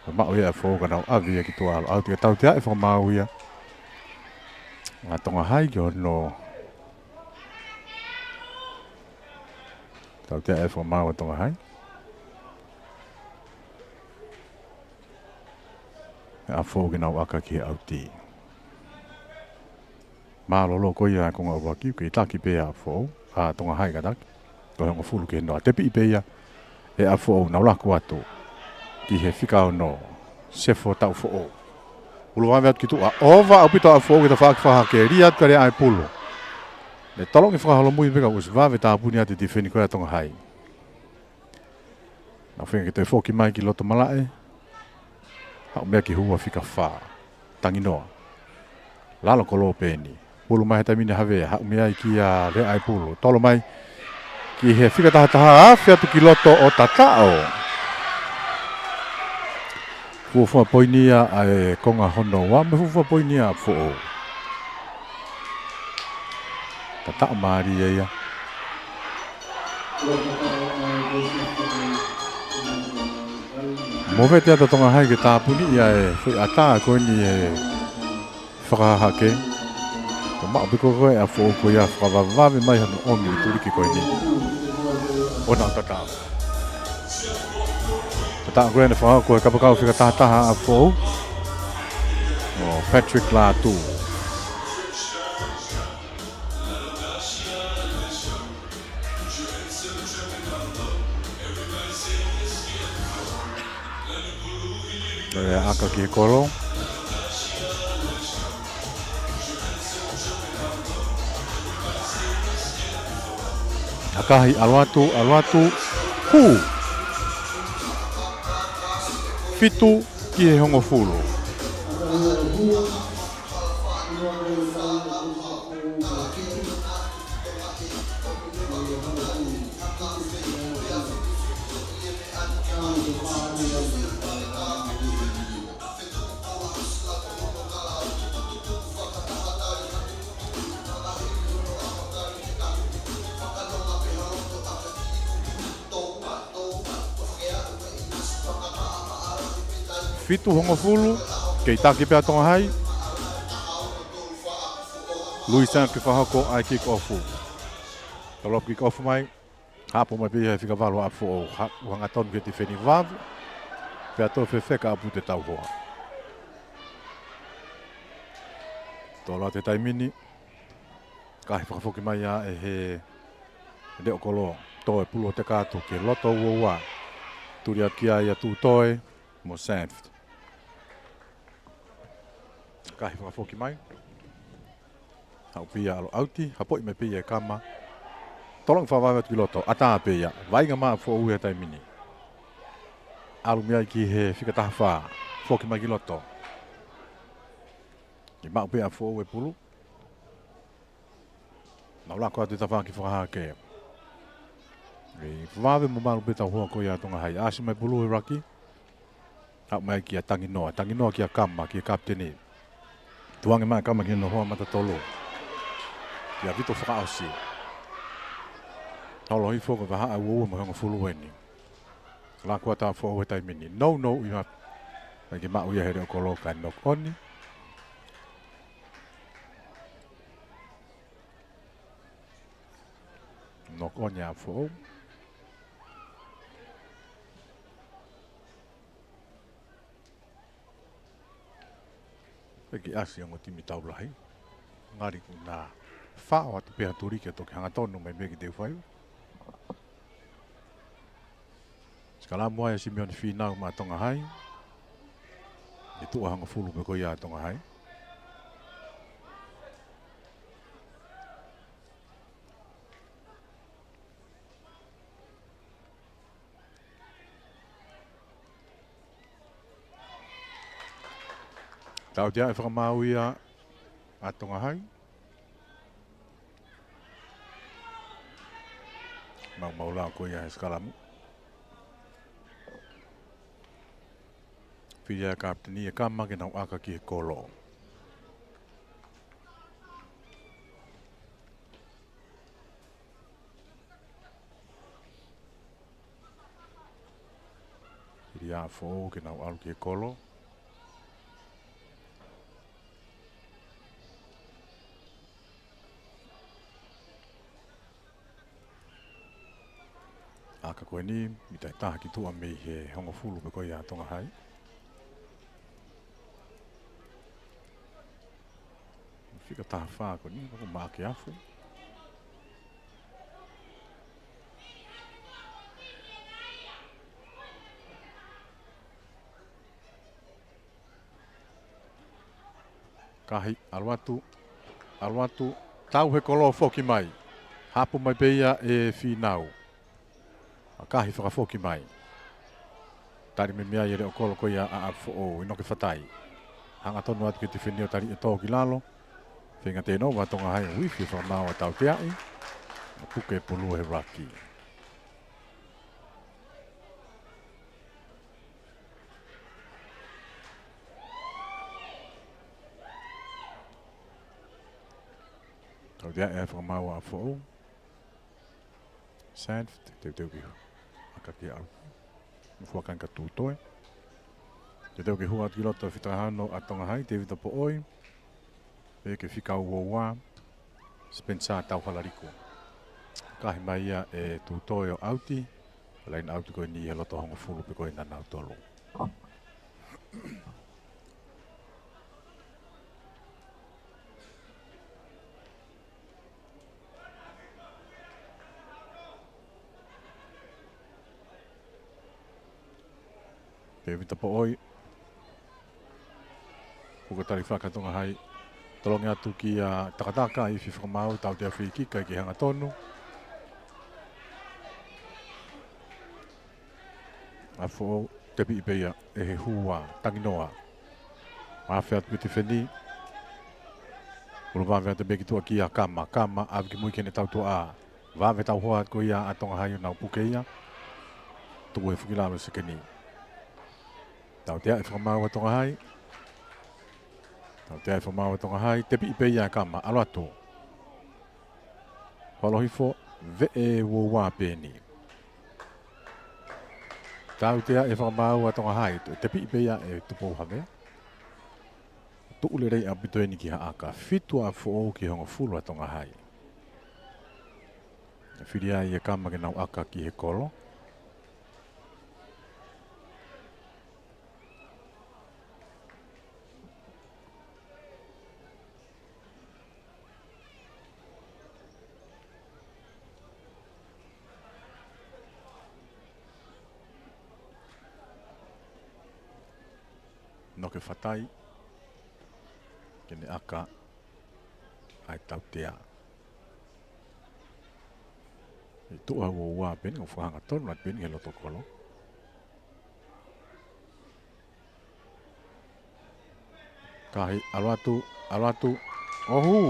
ʻO maʻu ia ʻe ʻApifoʻou ka nau ʻave ia ki tuʻa ʻalu. ʻAlu tika tautea ʻe fakamaau ia. ʻA Tonga Hai ki hono tautea ʻe fakamaau ʻa Tonga Hai. ʻApifoʻou ke nau ʻaka ki he ʻauti. Mālōlō ko ia konga ʻuluaki, kei taki pē ʻa ʻApifoʻou, ʻa Tonga Hai kātaki. Ko e hongofulu ki he noa, tepiʻi pē ia ʻe ʻApifoʻou, nau laku atu ki he fika ono, Sefo Taufoʻou. Pulu vave atu ki tuʻa, ʻova ʻaupito ʻa ʻApifoʻou ki he tafaʻaki fakahahake, lī atu ka lea ʻa e pulu. Ne tolongi fakaholomui pē ka ʻosi vave tāpuni atu e tifeni ko ia Tonga Hai. Nau feinga ke toe foki mai ki loto malaʻe. Haʻu mei ai ki he ua fika fā. Tangi noa. Lalo kolo pē eni. Pulu mai he taimi ni ʻa Havea. Haʻu mei ai kia Leaʻaipulu. Tolo mai ki he fika taha taha, afe atu ki loto ʻo tataʻo. Fuofua poini ia ʻa e konga hono ua, mo e fuofua poini ia ʻa Foʻou. Tataʻo mālie ia. Movete atu ʻa Tonga Hai ke tāpuni ia e foʻi ʻatā ko eni e fakahahake. Ko e maʻu pē ko ē ʻa Foʻou ko ia fakavavevave mai hono ʻomi e tuliki ko eni. ʻOua naʻa tataʻo. Tataʻo ko ē naʻe fakahoko ʻe he kapakau fika taha taha ʻa Foʻou. ʻO Patrick Lātū. ʻE ʻaka ki he kolo. ʻAkahi, ʻalu atu, ʻalu atu. Hū. Fitu ki he hongofulu. Fitu hongofulu, kei taki pē ʻa Tonga Hai. Louis Sanf ke fakahoko ʻa e kick off. Tolo kick off mai. Hapo mai pē ia he fika valu ʻa Foʻou. Ha-, ʻoku hangatonu ke tifeni vave. Pea toe fefeka ʻa Pute Tauhoa. Tolo atu he taimi ni. Kahi fakafoki mai ia ʻe he leʻo kolo, toe pulu ʻo teka atu ki he loto ua ua. Tuli atu ki ai ʻa Tūtoe mo Sanf. Kahi fakafoki mai. Haʻu pē ia ʻalu ʻauti, hapoʻi mai pē ia e kama. Tolongi fakavave atu ki loto, ʻatā pē ia. Vainga mai ʻa Foʻou he taimi ni. ʻAlu mei ai ki he fika taha fā. Foki mai ki loto. Kiʻi maʻu pē ʻa Foʻou e pulu. Nau lako atu he tafaʻaki fakahahake. ʻI he vave mo malu pē tau hoa ko ia ʻa Tonga Hai. ʻAsi mai pulu he ruck. Haʻu mai kia Tanginoa. Tanginoa kia Kama, kia kapiteni. Tuʻu ange mai Kama ki hono hoa mata tolu. Kia Vito fakaʻosi. Holo hifo ko e vahaʻa ua ua mo e hongofulu eni. Lako atu ʻa Foʻou he taimi ni. Nounou ʻi ha. Mai ke maʻu ia he leʻo kolo kae knock on. Knock on ia ʻa Foʻou. Pea kiʻi ʻasi ongo timi Taulahi. Ngali kuo na faʻo atu pē ha tuli ke toki hangatonu mai mei he teufaiva. Sikalamu ai ʻa Simione Fīnau maʻa Tonga Hai. ʻI tuʻa hongofulu pē ko ia ʻa Tonga Hai. Tautea e fakamaau ia ʻa Tonga Hai. Maumau lao ko ia he sikalamu. Fili ʻa e kapiteni ʻe Kama ke nau ʻaka ki he kolo. Fili ʻa Foʻou ke nau ʻalu ki he kolo. ʻAka ko eni, mita ʻe taha ki tuʻa mei he hongofulu pē ko ia ʻa Tonga Hai. Fika taha fā ko eni, ko Maʻake Afu. Kahi, ʻalu atu, ʻalu atu, tau he kolo foki mai. Hapo mai pē ia ʻe Fīnau. ʻA Kahi fakafoki mai. Tali meimei ai e leʻo kolo ko ia ʻa, ʻa Foʻou, ʻi noke fatai. Hangatonu atu ke tifeni ʻo tali ʻe tō ki lalo. Feinga turnover ʻa Tonga Hai, uifi e fakamaau ʻa Tauteaʻi. Puke pulu he ruck. Tauteaʻi e fakamaau ʻa Foʻou. Sand, teuteu ki hua. ʻAka ki ʻalu. Mo fuakanga Tūtoe. Teuteu ki hua atu ki loto fitahano ʻa Tonga Hai, Tevita Poʻoi. Pea ke fika ua ua. Spencer Tauhalaliku. Kahi mai ia ʻe Tūtoe ʻo ʻauti. Laine ʻauti ko eni he loto hongofulu pē ko ena nautolu. Tevita Poʻoi. Puka tali faka Tonga Hai. Tolongi atu kia Takataka, ifi fakamaau, tautea free kick, ʻikai ke hangatonu. ʻA Foʻou, tepiʻi pē ia ʻe he hua, Tanginoa. Mafe atu ki tifeni. Ulu vave atu pē ki tuʻa kia Kama. Kama, ʻave ki mui ki heʻene tautuʻa. Vave tauhoa ko ia ʻa Tonga Hai ʻo nau puke ia. Tuku he fuki lalo sekeni. Tautea e fakamaau ʻa Tonga Hai. Tautea e fakamaau ʻa Tonga Hai. Tepiʻi pē ia ʻe Kama. ʻAlu atu. Holo hifo, veʻe ua ua pē eni. Tautea e fakamaau ʻa Tonga Hai, tepiʻi pē ia ʻe Tupou Havea. Tuʻu lelei ʻaupito eni ki ha ʻaka, fitu ʻa Foʻou ki he hongofulu ʻa Tonga Hai. Fili ai ʻe Kama ke nau ʻaka ki he kolo. Noke fatai. Ke ne ʻaka ʻa e tautea. ʻI tuʻa ua ua pē eni, ʻo fakahanga tonu atu pē eni he loto kolo. Kahi, ʻalu atu, ʻalu atu. ʻOhu!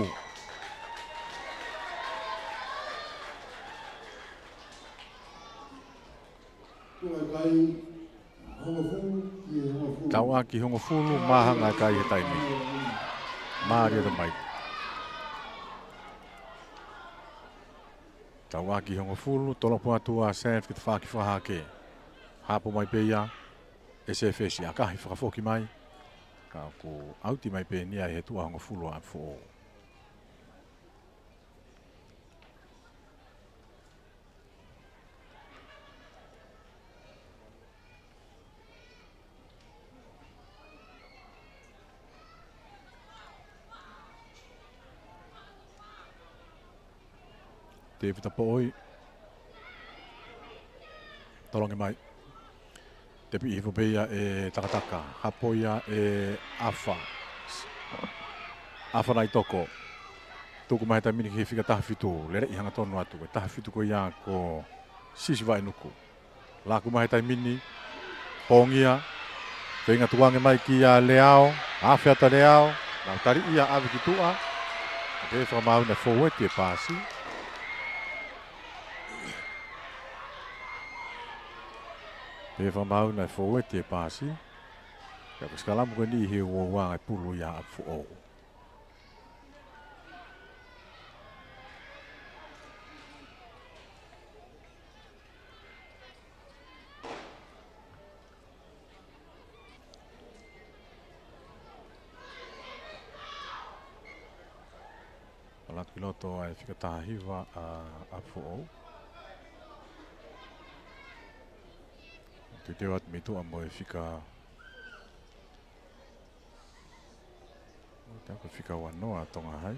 Tauʻaki hongofulu, māhanga e kai he taimi. Mālie ʻatamai. Tauʻaki hongofulu, tolopo atu ʻa Seth ki te faki fakahake. Hapo mai pē ia, ʻe Seth ʻe siʻi ʻakahi fakafoki mai. Ka ʻoku ʻauti mai pē eni ia he tuʻa hongofulu ʻa ʻApifoʻou. Tēvita Poʻoi. Tolongi mai. Tepi hifo pē ia ʻe Takataka. Hapo ia ʻe ʻAfa. ʻAfa Naitoko. Tuku mai he taimi ni ki he fika taha fitu. Lele ʻi hangatonu atu. Ko e taha fitu ko ia ko Sisi Vaʻenuku. Laku mai he taimi ni. Pongia. Feinga tuku ange mai kia Leao. Afe atu ʻa Leao. Nau tali ia ʻave ki tuʻa. Pehē fakamaau naʻe fōueti e paasi. Pehē fakamaau naʻe fōueti e paasi. Ka ko e sikalamu ko eni ʻi he ua ua ʻa e pulu ia ʻa ʻApifoʻou. ʻAlu atu ki loto ʻa e fika taha hiva ʻa ʻApifoʻou. Teuteu atu mei tuʻa mo e fika, ʻo te ako fika ua noa ʻa Tonga Hai.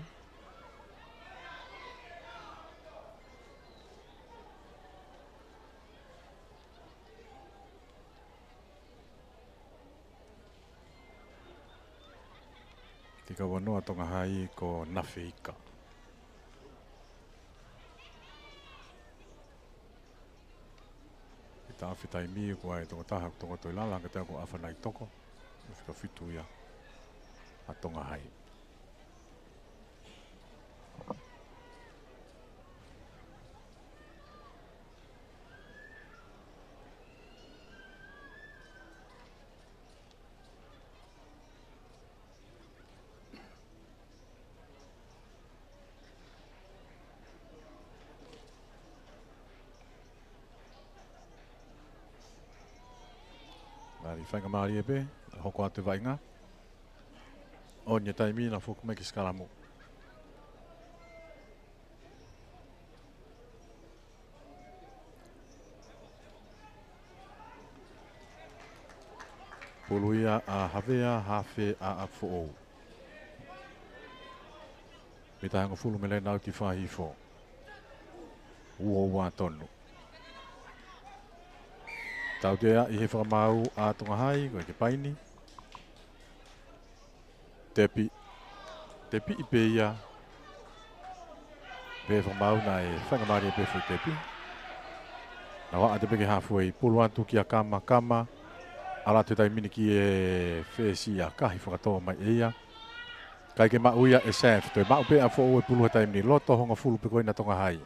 Fika ua noa ʻa Tonga Hai ko Nafeika. ʻI he taʻofi taimi ko e tokotaha, tokoto ʻi lalo, hangē ko ʻAfa Naitoko. Fika fitu ia ʻa Tonga Hai. Mālie, faingamālie pē, hoko atu e vaʻinga. ʻOni e taimi naʻa foki mai ki sikalamu. Pulu ia ʻa Havea, hafe ʻa ʻApifoʻou. Mita hongofulu mei he laine ʻauti, fakahifo. Ua ua tonu. Tautea ʻi he fakamaau ʻa Tonga Hai, ko e ke paini. Tepi. Tepi ʻi pē ia. Pehē fakamaau naʻe faingamālie pē foʻi tepi. Nau ʻā atu pē ki he halfway, pulu atu kia Kama, Kama. ʻAlu atu he taimi ni ki he fesi, ʻakahi fakatō mai ʻe ia. ʻIkai ke maʻu ia ʻe Seth, toe maʻu pē ʻApifoʻou e pulu he taimi ni, loto hongofulu pē ko ena ʻa Tonga Hai.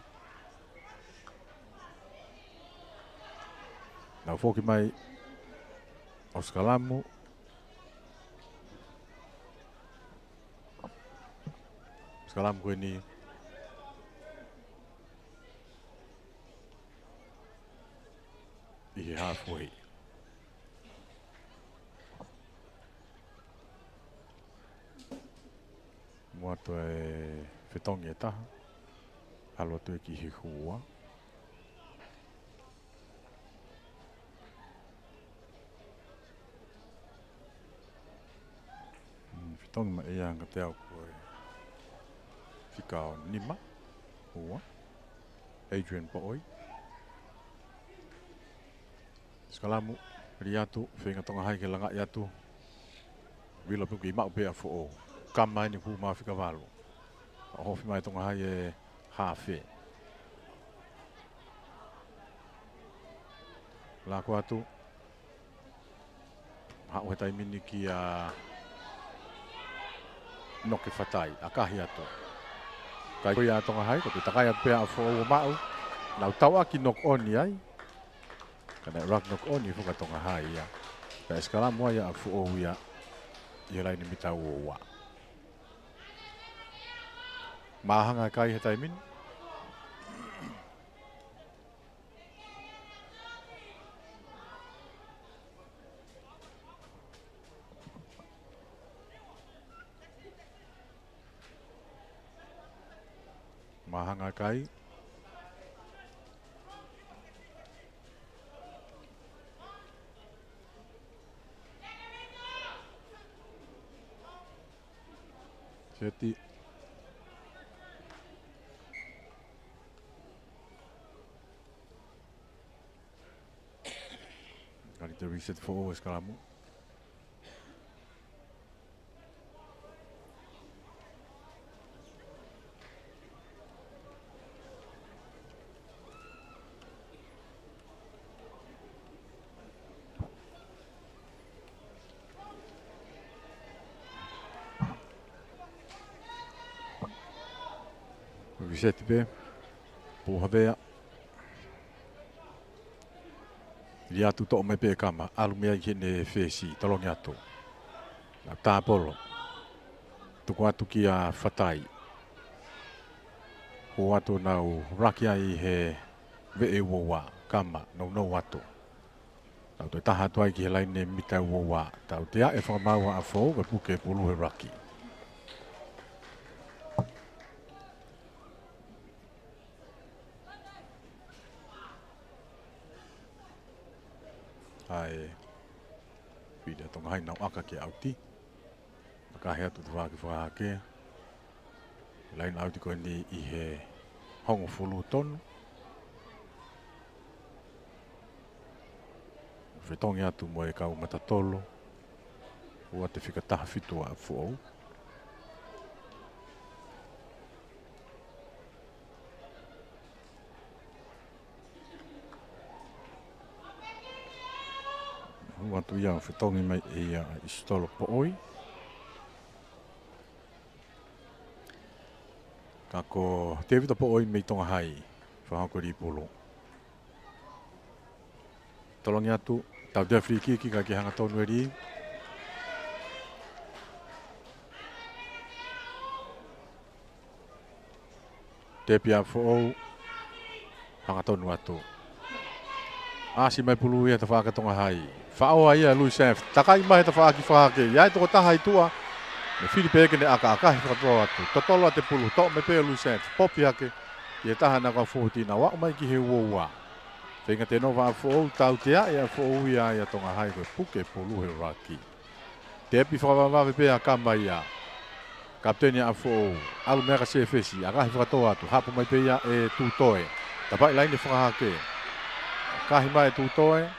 Nau foki mai ʻo sikalamu. Sikalamu ko eni ʻi he halfway. Muʻa toe fetongi e taha. ʻAlu atu ia ki he hua. Mm, fetongi mai ia hangē ko e fika ʻo nima, ua. Adrian Poʻoi. Sikalamu, lī atu, feinga Tonga Hai ke langaʻi atu. Vilo pē, ʻikai maʻu pē ʻApifoʻou. Kama eni kuo maʻu fika valu. Ofi mai Tonga Hai e hafe. Lako atu. Haʻu he taimi ni kia Noke Fatai, ʻakahi atu. Kai ko ia Tonga Hai, ko e takai atu pē ʻa Foʻou ʻo maʻu. Nau tauʻaki knock on ai. Ka naʻe ʻuluaki knock on foki ʻa Tonga Hai ia. Ka ʻe sikalamu ai ʻa Foʻou ia ʻi he laine mita ua ua. Māhanga e kai he taimi ni. Māhanga e kai. Seti. Kali te reset Foʻou e sikalamu. Reset pē. Puhavea. Liliu atu, toʻo mai pē ʻe Kama, ʻalu mei ai ki heʻene fesi, tolongi atu. Nau tāpolo. Tuku atu kia Fatai. Hū atu nau laki ai he veʻe ua ua, Kama, nounou atu. Nau toe taha atu ai ki he laine mita ua ua. Tautea e fakamaau ʻa Foʻou, ka puke pulu he laki. ʻAi, fili ʻa Tonga Hai nau ʻaka ki he ʻauti. Makahe atu tafaʻaki fakahake. Laine ʻauti ko eni ʻi he hongofulu tonu. Fetongi atu mo e kau matatolo. Ua te fika taha fitu ʻa Foʻou. Hū atu ia ʻo fetongi mai ʻe ia ʻa ʻIsitolo Poʻoi. Ka ko Tevita Poʻoi mei Tonga Hai, fakahoko lī pulu. Tolongi atu, tautea free kick, ʻikai ke hangatonu e lī. Tepi ʻa Foʻou, hangatonu atu. ʻAsi mai pulu ia tafaʻaki Tonga Hai. Faʻo ai ia Luisef. Takai mai he tafaʻaki fakahake. ʻI ai e tokotaha ʻi tuʻa. Ne fili pē ke ne ʻakaʻaka he fakatō atu. Totolo atu e pulu. Toʻo mai pē Luisef. Popi hake. ʻI he taha naʻa kau fourteen. Nau aʻu mai ki he ua ua. Feinga ke nova ʻa Foʻou. Tautea ʻa Foʻou ia ʻa Tonga Hai ko e puke pulu he laki. Tepi fakavavevave pē ʻa Kama ia. Kapiteni ʻa Foʻou, ʻalu mei ai ki he fesi, ʻakahi fakatō atu, hapo mai pē ia ʻe Tutoe. Tapaʻi laine fakahake. ʻAkahi mai ʻe Tutoe.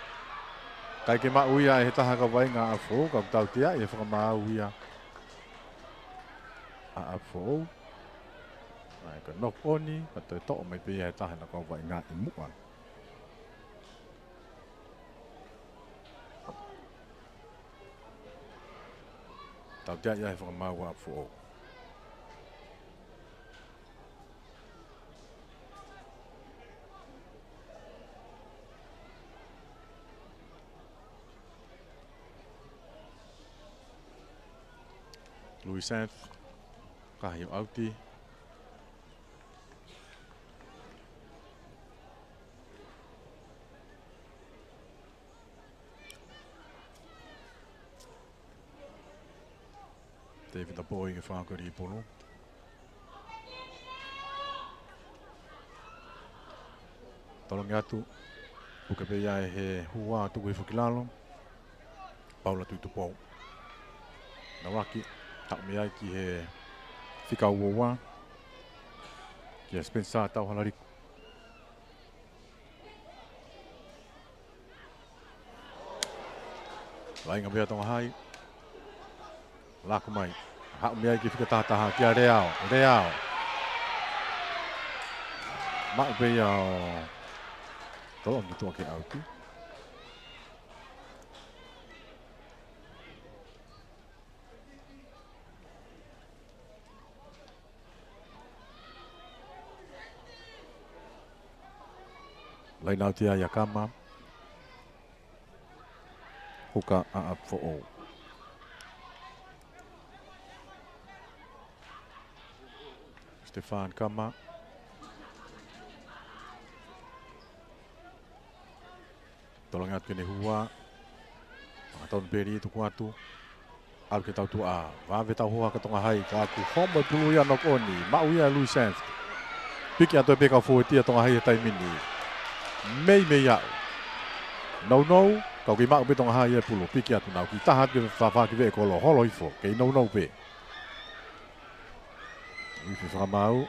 ʻIkai ke maʻu ia ʻe he taha kau vaʻinga ʻa Foʻou, ka tautea ʻa e fakamaau ia ʻa Foʻou. ʻAi ka knock on, ka toe toʻo mai pē ia ʻe he taha naʻa kau vaʻinga ʻi muʻa. Tautea ia he fakamaau ʻa Foʻou. Luisef, kahi ʻo ʻauti. Tevita Poʻoi ke fakahoko lī pulu. Tolongi atu. Puke pē ia ʻe he hua tuku hifo ki lalo. Paula Tuitupou. Nau laki. Haʻu mei ai ki he fika ua ua. Kia Spencer Tauhalaliku. Vaʻinga pē ʻa Tonga Hai. Lako mai. Haʻu mei ai ki he fika taha taha kia Leao. Leao. Maʻu pē ia ʻo toloʻi ki tuʻa ki he ʻauti. Laine ʻauti ia ʻa Kama. Huka ʻa ʻApifoʻou. Stefan Kama. Tolongi atu ke ne hua. Makatonu pē lī tuku atu. ʻAlu ke tau tuʻa. Vave tau hoa ka Tonga Hai. Ka ʻoku homo e pulu ia, knock on. Maʻu ia ʻe Louis Sands. Piki atu pē kau fōueti ʻa Tonga Hai he taimi ni. Meimei aʻu. Nounou, ka ʻoku kei maʻu pē Tonga Hai e pulu. Piki atu nau ki taha atu ke fafaki veʻe kolo. Holo hifo. Kei nounou pē. Ifi fakamaau.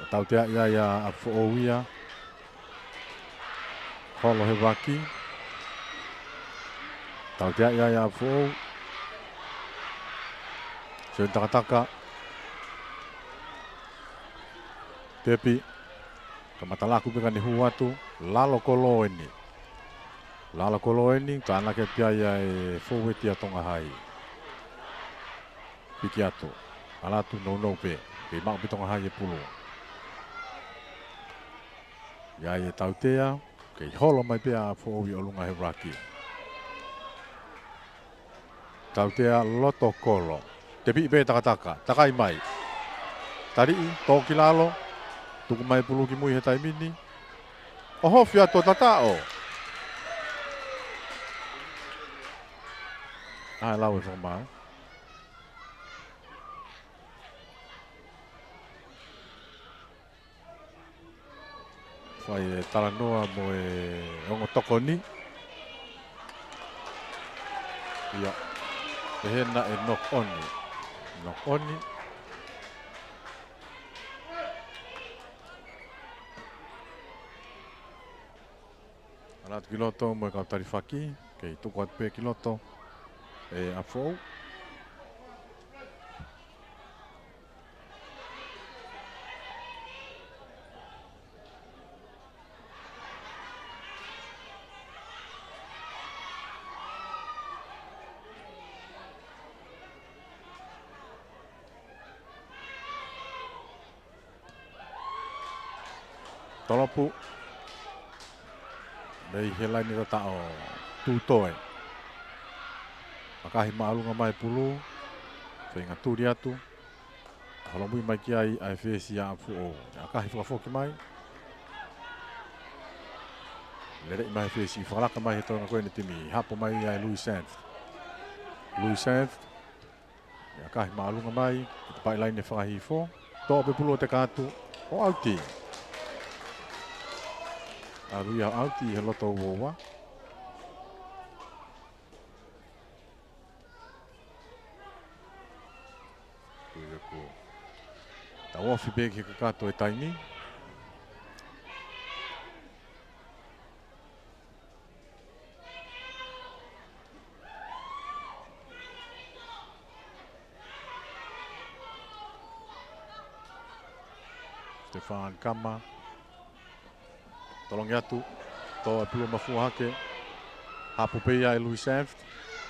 Tautea ia ʻa ʻApifoʻou ia. Holo he vaki. Tautea ia ʻa ʻApifoʻou. Sione Takataka. Tepi. Kamata laku pē ka ne hū atu. Lalo kolo eni. Lalo kolo eni. Tānaki atu ia ʻe he fōueti ʻa Tonga Hai. Piki atu. ʻAlu atu nounou pē. Kei maʻu pē Tonga Hai e pulu. ʻI ai e tautea. Kei holo mai pē ʻa ʻApifoʻou ʻi ʻolunga he vaki. Tautea loto kolo. Tepi pē Takataka. Takai mai. Taliʻi, tō ki lalo. Tuku mai pulu ki mui he taimi ni. ʻOhofi atu ʻo tataʻo. ʻAi lau e fakamaau. Fai e talanoa mo e ongo tokoni. Ia. Pehē naʻe knock on. Knock on. ʻAlu atu ki loto mo e kau talifaki. Kei tuku atu pē ki loto ʻe ʻApifoʻou. Tolopu. Mei he laine tataʻo tū toe. ʻAkahi māʻolunga mai pulu. Feinga tuli atu. Holomui mai ki ai ʻa e fesi ʻa ʻApifoʻou. ʻAkahi fakafoki mai. Lele mai he fesi, fakalaka mai he toenga ko eni timi. Hapo mai ia ʻe Louis Sands. Louis Sands. ʻAkahi māʻolunga mai. Ki te paʻi laine fakahihifo. Tō pē pulu ʻo teka atu. ʻO ʻauti. ʻAlu ia ʻo ʻauti he loto uaua. Ko ia ko. Tau ofi pē ki he kakato e taimi. Stefan Kama. Tolongi atu. Tō e pulu mafua hake. Hapo pē ia ʻe Louis Sands.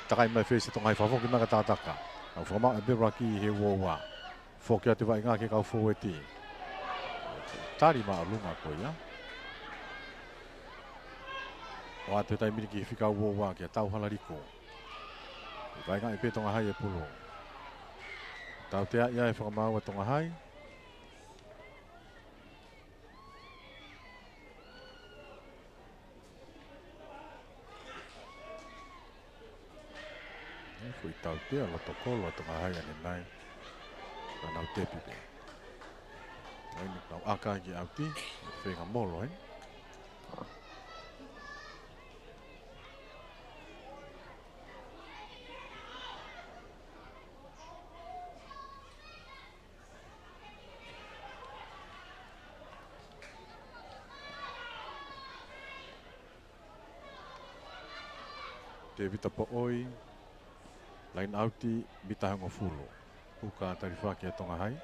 Takai mai fesi Tonga Hai, fakafoki mai ka Takataka. ʻOku fakamaʻu pē vaki he uaua. Foki atu e vaʻinga ki he kau fōueti. Tali māʻolunga ko ia. ʻOatu e taimi ni ki he fika uaua kia Tauhala Liku. Vaʻinga pē Tonga Hai e pulu. Tautea ia ʻe he fakamaau ʻa Tonga Hai. Foʻi tautea loto kolo ʻa Tonga Hai ʻanenai. Ka nau tepi pē. ʻAi ni kau ʻaka ki ʻauti. Feinga molo, ē? Tēvita Poʻoi, laine ʻauti, mita hongofulu. Puka talifaki ʻa Tonga Hai.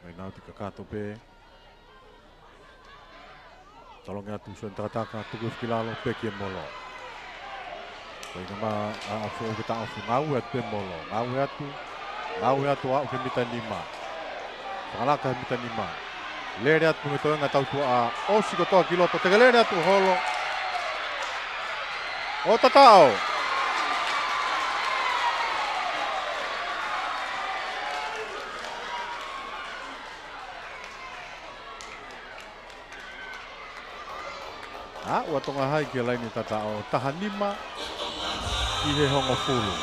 Mai nau ti kakato pē. Talonge atu Sione Takataka, tuku ʻi he foki lalo, peki e molo. Ko e ʻuhinga ʻa ʻApifoʻou ke taʻofi, ngāue atu pē molo. Ngāue atu, ngāue atu ʻo aʻu ki he mita nima. Fakalaka he mita nima. Lele atu mo e toenga tautuaʻa, ʻosi kotoa ki loto, tekelele atu holo. ʻO tataʻo. Aʻu ʻa Tonga Hai ki he laine tataʻo, taha nima ki he hongofulu.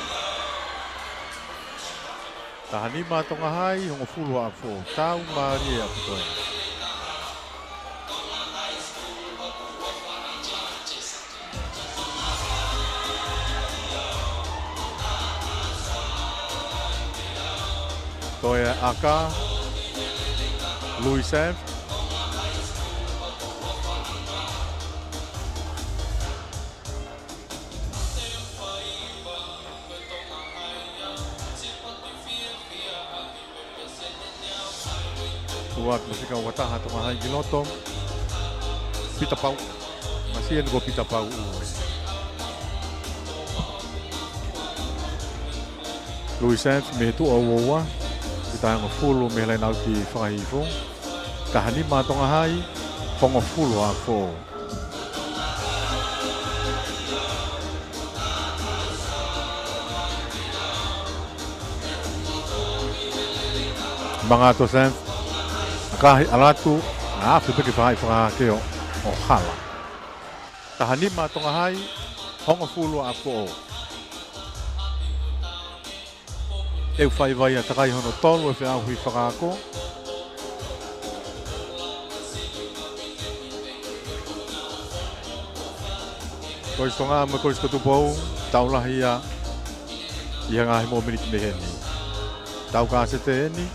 Taha nima Tonga Hai, hongofulu ʻa ʻApifoʻou, tau mālie ʻa e toenga. Toe ʻaka, Louis Sampson. Tuʻu atu mo e fika ua taha Tonga Hai ki loto. Pita Pau. Masiʻi eni ko Pita Pau ue. Louis Sampson mei he tuʻa ua ua. Pita hongofulu mei he laine ʻauti fakahihifo. Taha nima Tonga Hai, hongofulu ʻApifoʻou. Manga atu Sampson, ʻakahi ʻalu atu, ʻa afe pē ke fai fakahake ʻo, ʻo hala. Taha nima Tonga Hai, hongofulu ʻApifoʻou. ʻE fai vai ʻa Takai hono tolu ʻi he feʻauhi fakaako. Kolisi Tonga mo e Kolisi ko Tupou, tau lahi ia ʻi he ngaahi mōmeniti mei heni. Tau kasete eni,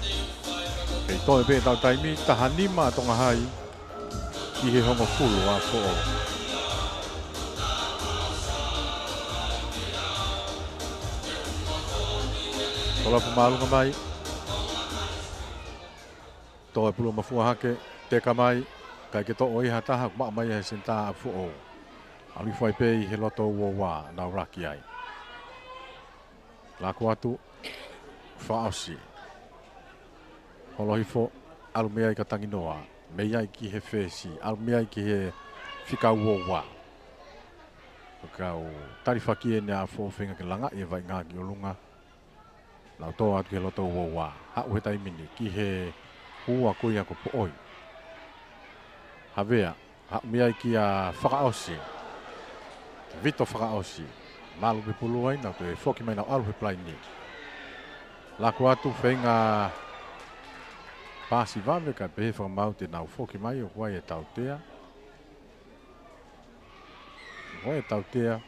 kei toe pē ʻetau taimi, taha nima Tonga Hai, ki he hongofulu ʻApifoʻou. Kolopu māʻolunga mai. Toe pulu mafua hake, teka mai, ʻikai ke toʻo ia ha taha, maʻu mai ʻe he senitā ʻApifoʻou. ʻAlu hifo ai pē ʻi he loto ua ua, nau laki ai. Lako atu, fakaʻosi. Holo hifo, ʻalu mei ai kia Tanginoa, mei ai ki he fesi, ʻalu mei ai ki he fika ua ua. Ko e kau talifaki eni ʻa ʻApifoʻou feinga ke langaʻi e vaʻinga ki ʻolunga. Nau tō atu ki he loto ua ua. Haʻu he taimi ni ki he ua ko ia ko Poʻoi. Havea. Haʻu mei ai kia Fakaʻosi. Vito Fakaʻosi. Malu pē pulu ai, nau toe foki mai nau ʻalu he palaini. Lako atu feinga pasi vave kae pehē fakamaau te nau foki mai ʻoku ʻi ai e tautea. ʻOku ʻi ai e tautea.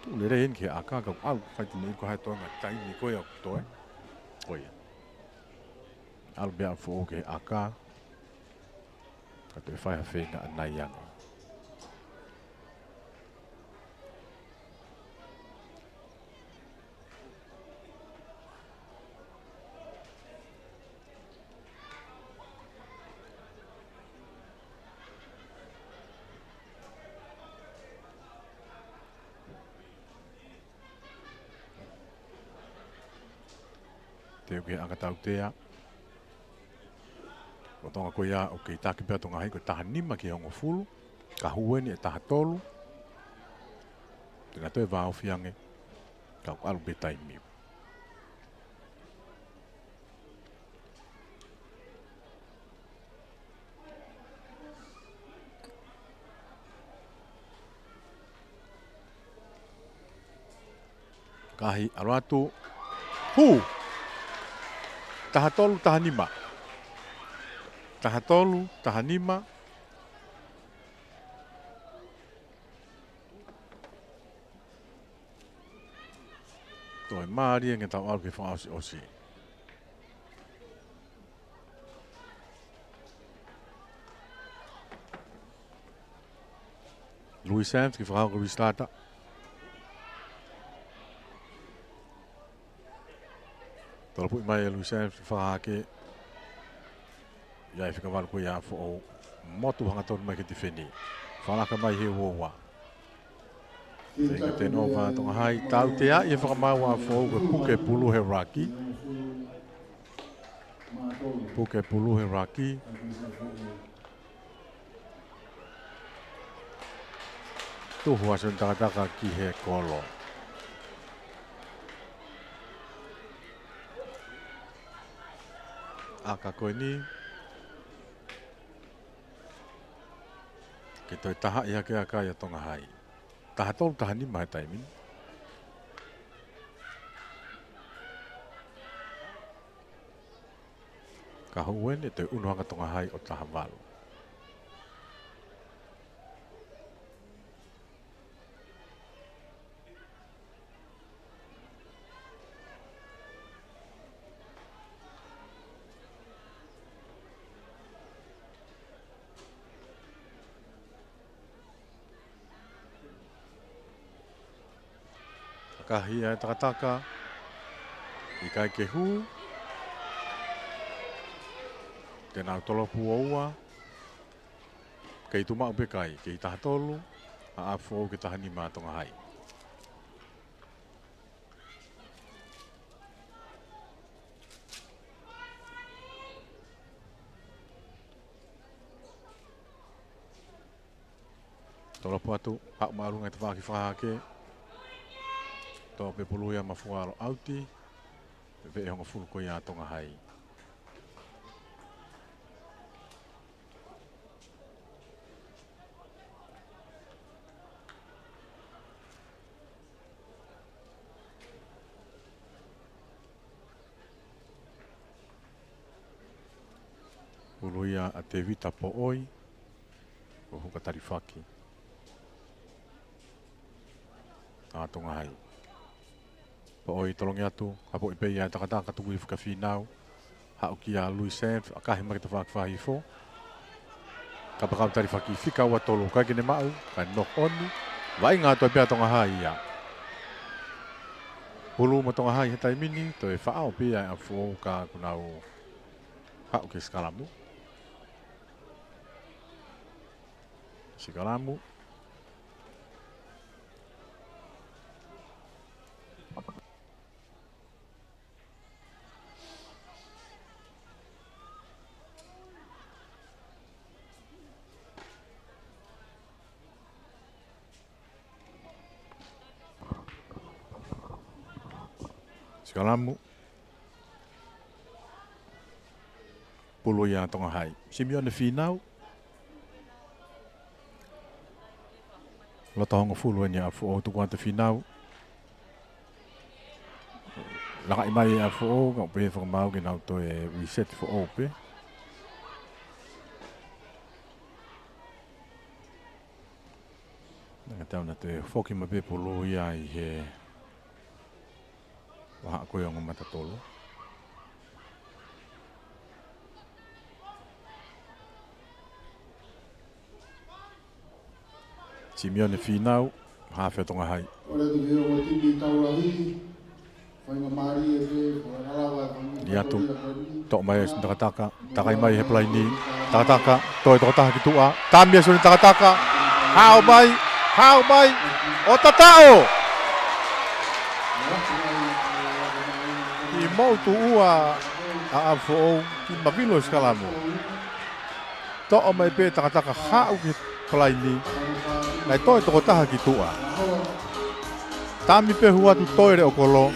Tuʻu lelei eni ki he ʻaka, ka ʻalu fai tini ko hai toenga taimi ko ia ʻoku toe. Ko ia. ʻAlu pē ʻApifoʻou ki he ʻaka. Ka toe fai ha feinga ʻanai ange. Teu ki he ʻaka tautea. Ko Tonga ko ia ʻoku kei taki pē ʻa Tonga Hai ko e taha nima ki he hongofulu. Ka hū eni ʻe taha tolu. Te na toe vāofi ange. Ka ʻoku ʻalu pē taimi. Kahi, ʻalu atu. Hū! Taha tolu, taha nima. Taha tolu, taha nima. Toe mālie ange tau ʻalu ki he fakaʻosiʻosi. Louis Sands, kiʻi fakahoko restart. Tolopuʻi mai ʻe Louis Sands, kiʻi fakahake. ʻI ai e fika valu ko ia ʻa Foʻou. Motu hangatonu mai ke tifeni. Fakalaka mai he uoua. Feinga turnover ʻa Tonga Hai. Tauteaʻi e fakamaau ʻa Foʻou ko e puke pulu he raki. Puke pulu he raki. Tuhu ʻa Sione Takataka ki he kolo. ʻAka ko eni. Ke toe tahaʻi hake ʻa e ʻaka ia ʻa Tonga Hai. Taha tolu taha nima he taimi ni. Ka hū eni ʻe toe ʻunu hake ʻa Tonga Hai ʻo taha valu. ʻAkahi ʻa e Takataka. ʻIkai ke hū. Te nau tolopu uoua. Kei tuʻu maʻu pē kai, kei taha tolu. ʻA Foʻou ki he taha nima ʻa Tonga Hai. Tolopu atu, haʻu māʻolunga e tafaʻaki fakahake. Tō pē pulu ia mafualo ʻauti. Veʻe hongofulu ko ia ʻa Tonga Hai. Pulu ia ʻa Tevita Poʻoi. Ko e huka talifaki ʻa Tonga Hai. Poʻoi tolongi atu, hapoʻi pē ia ʻe Takataka, tuku hifo kia Fīnau. Haʻu kia Louis Sands, ʻakahi mai ki he tafaʻaki fakahifo. Kapakau talifaki fika ua tolu, ʻikai ke ne maʻu, kae knock on. Vaʻinga atu ai pē ʻa Tonga Hai ia. Pulu mo Tonga Hai he taimi ni, toe faʻao pē ia ʻa Foʻou ka kuo nau haʻu ki he sikalamu. Sikalamu. Sikalamu. Pulu ia ʻa Tonga Hai. Simione Fīnau. Loto hongofulu eni ʻa Foʻou, tuku atu Fīnau. Lakaʻi mai ʻa Foʻou, ka ʻoku pehē fakamaau ke nau toe reset Foʻou pē. Nanga tau na toe foki mai pē pulu ia ʻi he vahaʻa ko ia ʻo e ongo matatolo. Simione Fīnau, hafe ʻa Tonga Hai. ʻOku ʻi ai e ongo timi Taulahi. Atu, toʻo mai ʻe Sione Takataka, takai mai he palaini, Takataka, toe tokotaha ki tuʻa, tami ʻe Sione Takataka, haʻu mai, haʻu mai, ʻo tataʻo. ʻI motu ua ʻa ʻApifoʻou, ki mavilo sikalamu. Toʻo mai pē Takataka haʻu ki he palaini. Naʻe toe tokotaha ki tuʻa. Tami pē hū atu toe leʻo kolo.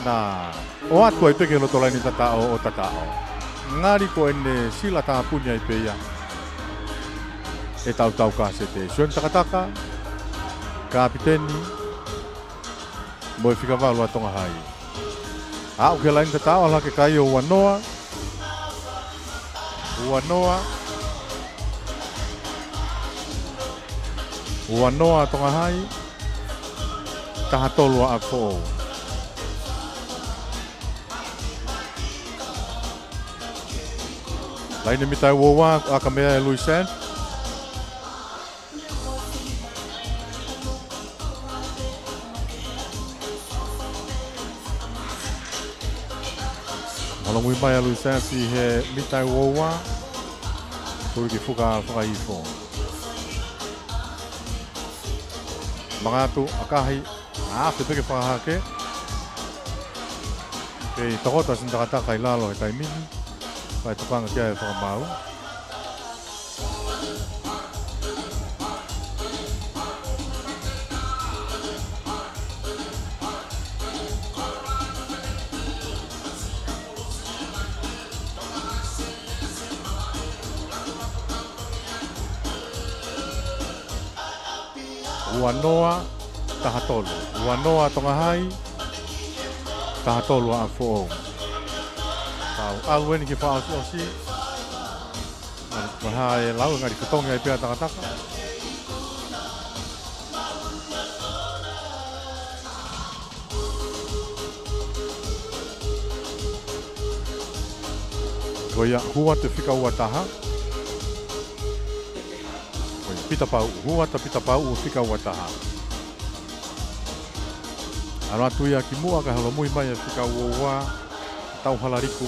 Na ʻoatu ai pē ki he loto laini tataʻo ʻo tataʻo. Ngali ko ʻene sila tāpuni ai pē ia. ʻE tautau ka sete. Sione Takataka. Kapiteni. Mo e fika valu ʻa Tonga Hai. Aʻu ki he laini tataʻo, ʻalu hake kai ʻo ua noa. Ua noa. Ua noa Tonga Hai. Taha tolu ʻa ʻApifoʻou. Laini mita ua ua, ʻaka mai ʻe Louis Sands. Muimui mai ʻa Luisaiasi he mita ʻe ua ua. Tuli ki fuka fakaifo. Mangatu ʻakahi, ʻa afe pē ke fakahake. Kei tokoto ʻa Sinitakataka ʻi lalo he taimi ni. Fai tokanga ki ai e fakamaau. Ua noa, taha tolu. Ua noa Tonga Hai, taha tolu ʻApifoʻou. Tau ʻalu eni ki he fakaʻosiʻosi. Mahalo ko e hā e lau, ngali fetongi ai pē ʻa Takataka. Ko ia, hū atu e fika ua taha. Ko ia, Pita Pauʻu, hū atu ʻa Pita Pauʻu, fika ua taha. ʻAlu atu ia ki muʻa kae holomui mai e fika ua ua, Tauhalaliku,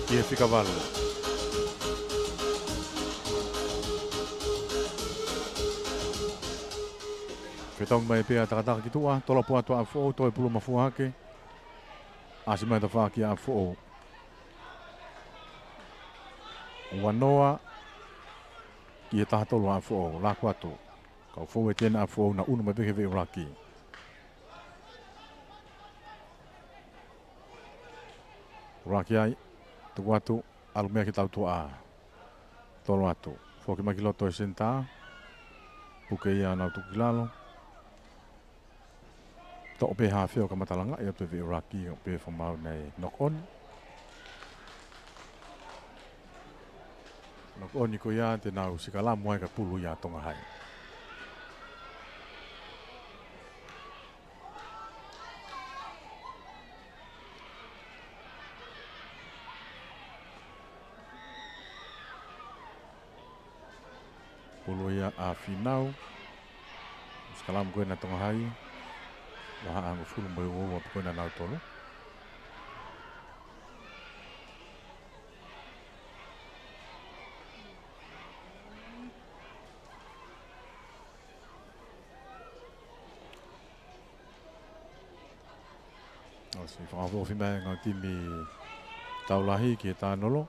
ki he fika valu. Fetongi mai pē ʻa Takataka ki tuʻa, tolopo atu ʻa ʻApifoʻou, toe pulu mafua hake. ʻAsi mai e tafaʻaki ʻa ʻApifoʻou. Ua noa ki he taha tolu ʻa ʻApifoʻou, laku atu. Kau fou e tena ʻa ʻApifoʻou, na unu mai pē ki he veʻe ʻuluaki. ʻUluaki ai, tuku atu, ʻalu mai ki he tautuʻa. Tolo atu. Foki mai ki loto e senitā. Puke ia, nau tuku ki lalo. Toʻo pē haafe ʻo kamata langaʻi atu e veʻe ʻuluaki, ʻo pehē fakamaau naʻe knock on. Knock on ko ia te nau sikalamu ai ka pulu ia ʻa Tonga Hai. Pulu ia ʻa Fīnau. Sikalamu ko ena ʻa Tonga Hai. Vahaʻa hongofulu mo e ua ua pē ko ena ʻanautolu. ʻOsi fakafoki mai e ngaahi timi Taulahi ki he tānolo.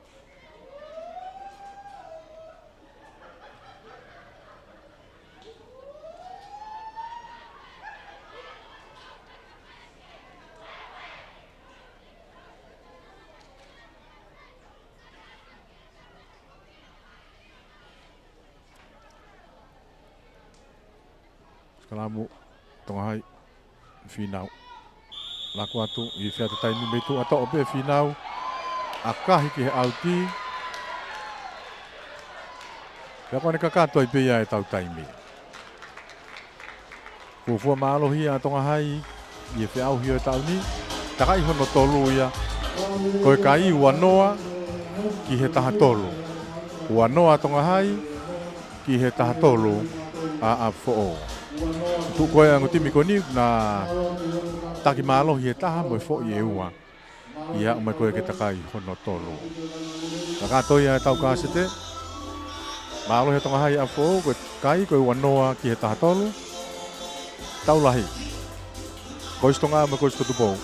Sikalamu, Tonga Hai, Fīnau. Laku atu, ʻi he feʻato taimi mei tuʻa, toʻo pē Fīnau. ʻAkahi ki he ʻauti. Pea ko ʻene kakato ai pē ia ʻetau taimi. Fuofua mālohi ʻa Tonga Hai ʻi he feʻauhi ʻo e taʻu ni. Takaʻi hono tolu ia. Ko e kai ua noa ki he taha tolu. Ua noa Tonga Hai ki he taha tolu ʻa ʻApifoʻou. Tuʻu ko ē ʻa e ongo timi ko eni, na taki mālohi e taha mo e foʻi e ua. ʻI he aʻu mai ko ē ke takaʻi hono tolu. Kakato ia ʻetau kāsete. Mālohi ʻa Tonga Hai ʻApifoʻou, ko e kai ko e ua noa ki he taha tolu. Taulahi. Ko ʻIsi Tonga mo ko ʻIsi ko Tupou.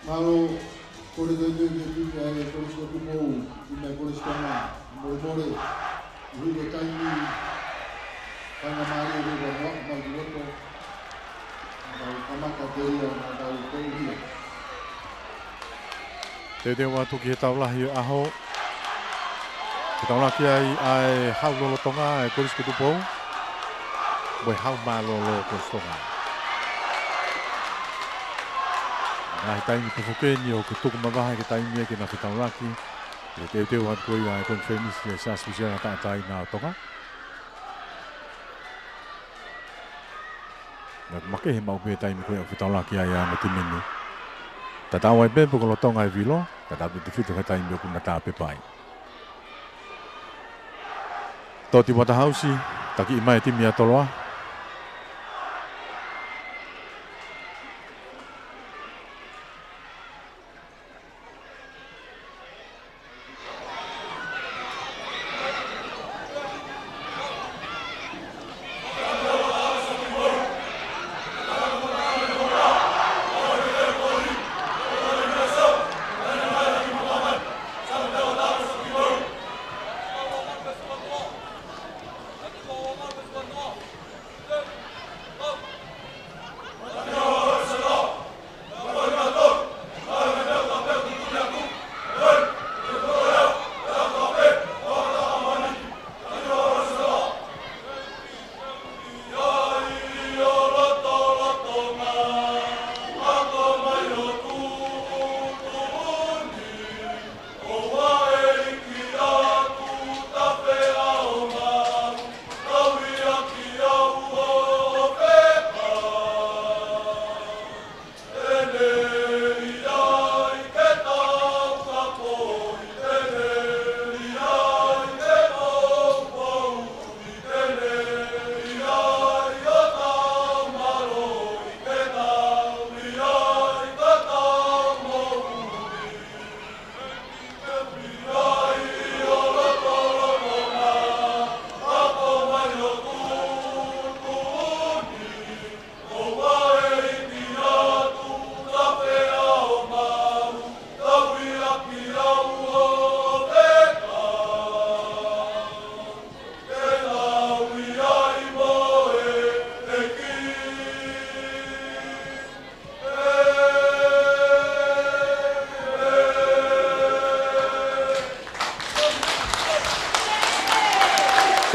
Mālō, kole tonu ki he timi ʻa e Kolisi ko Tupou, timi ʻa e Kolisi Tonga, molemole, ʻi he taimi, faingamālie ʻo e ʻaho mai ki loto, ʻo kamata telia, ʻo tau telia. Teuteu atu ki he tau lahi ʻo e ʻaho. Fetaulaki ai ʻa e Hau Lolotonga ʻa e Kolisi ko Tupou mo e Hau Mālōlō Kolisi Tonga. Ngaahi taimi pē foki eni ʻoku tuku mavahe ki he taimi ʻe ke na fetaulaki. ʻI he teuteu atu ko ia ʻa e konifelenisi ʻa e Siasi Uēsiliana Tauʻatāina ʻo Tonga. Naʻe makehe maʻu pē taimi ko ia ʻoku fetaulaki ai ʻa e ongo timi ni. Tatau ai pē pe ko Lolotonga ʻe vilo, ka tapu te fitu he taimi ʻoku na tāpepa ai. Toti Waterhouse, takiʻi mai timi ʻa Toloa.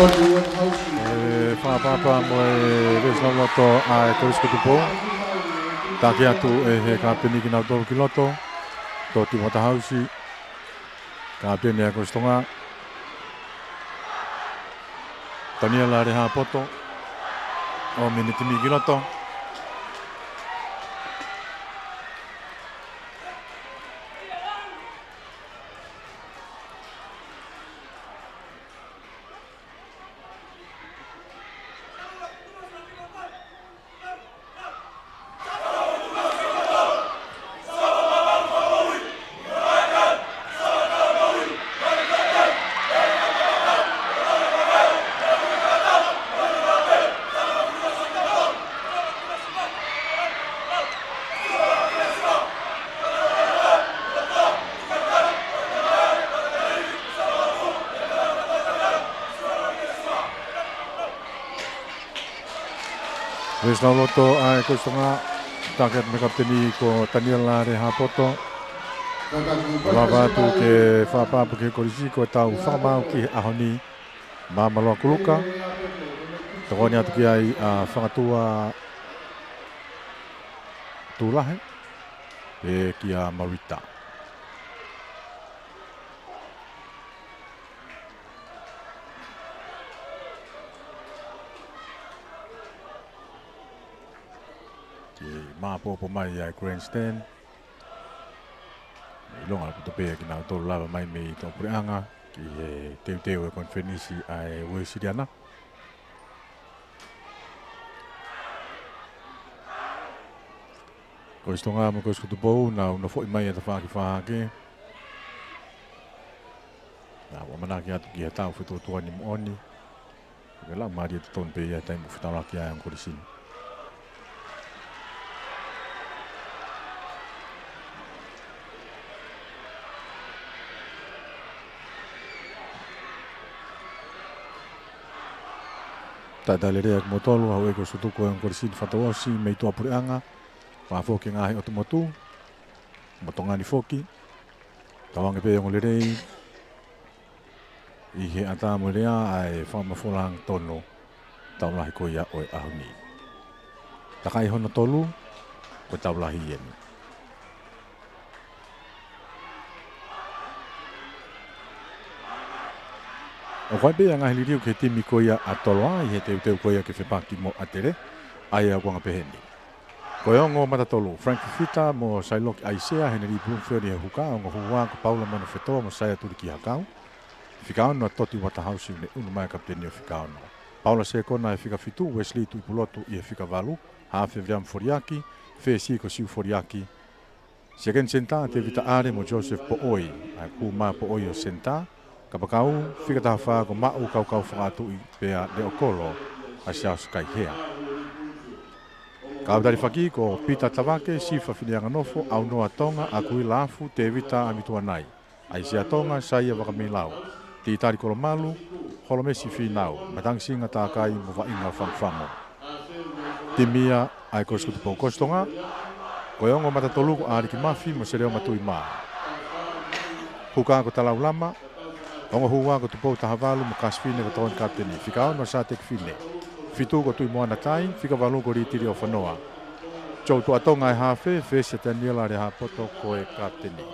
ʻE fakaʻapaʻapa mo e veesi lauloto ʻa e Kolisi ko Tupou. Taki atu ʻe he kapiteni kinautolu ki loto, Toti Waterhouse, kapiteni ʻa e Kolisi Tonga, Taniela Lehapoto, ʻo mini timi ki loto. Veesi lauloto ʻa e Kolisi Tonga, taki atu mei he kapiteni ko Taniela Lehapoto. Lava atu ke fakaʻapaʻapa ki he kolisi ko e tau fakamaau ki he ʻaho ni, Māmaloa Kuluka. Tokoni atu ki ai ʻa Fakatua Tulahe, pea kia Marita. Ke māpopo mai ʻa e grandstand. ʻIlonga ʻoku tau pehē kinautolu lava mai mei tuʻapuleʻanga ki he teuteu ʻa e konifelenisi ʻa e Uēsiliana. Kolisi Tonga mo e Kolisi ko Tupou, nau nofoʻi mai ʻa e tafaʻaki fā hake. Naʻa ku ʻamanaki atu ki ha tau fetuʻutuʻuni moʻoni. Ke lau mālie totonu pē ia he taimi ʻoku fetaulaki ai ʻa e ongo kolisi ni. Talitali lelei ʻa kimoutolu, ʻa e ʻEiki ko Sutuku ʻa e Ongo Kolisi ni Fataosi, mei tuʻapuleʻanga, pea foki ngaahi ʻotu motu, mo Tonga ni foki. Tauange pē ongo lelei, ʻi he ʻatā mo e lea ʻa e fakamafola hangatonu, tau lahi ko ia ʻo e ʻaho ni. Takai hono tolu, ko e tau lahi eni. ʻOku ʻi ai pē ʻa e ngaahi liliu ki he timi ko ia ʻa Toloa, ʻi he teuteu ko ia ke fepaki mo ʻAtele, ʻa ia ʻoku anga pehē ni. Ko e ongo matatolu, Frank Fifita mo Sailoki ʻAisea, Heneli Bloomfield ʻi he huka, ongo hū ua ko Paula Manufetoa mo Saia Tulikihakau. Fika ono, Toti Uatahausi, ʻoku ne ʻunu mai ʻa e kapiteni ʻo e fika ono. Paula Sekona ʻi he fika fitu, Wesley Tuʻipulotu ʻi he fika valu, hafe Viliami Foliaki, fesi ko Siu Foliaki, sekeni senitā Tevita ʻAle mo Joseph Poʻoi, ʻa e kū mai ʻa Poʻoi ʻo senitā, kapakau, fika taha fā ko Maʻu Kaukau Fakaʻatuʻi pea Leokolo ʻa Siaosi Kaihea. Kau talifaki ko Pita Tavake, Sifa Fineanganofo, ʻAunoa Tonga, ʻAkuila Afu, Tevita ʻAmituanai, ʻAisea Tonga, Saia Vakameilau, Titali Kolomalu, Holomesi Finau, Matangisinga Takai mo Vaʻinga Fangufangu. Timi ia ʻa e Kolisi Kutupou Kolisi Tonga, ko e ongo matatolu ko ʻAliki Mafi mo Seleoma Tuʻimā. Huka ko Talaulama, ongo hū ua ko Tupou Tahavalu mo Kasifine ko Tokoni Kapiteni. Fika ono, Sateki Fine. Fitu ko Tuʻimoana Tai, fika valu ko Litili ʻOfanoa. Joe Tuʻatonga ʻa e hafe, fesi ʻa Taniela Lehapoto ko e kapiteni.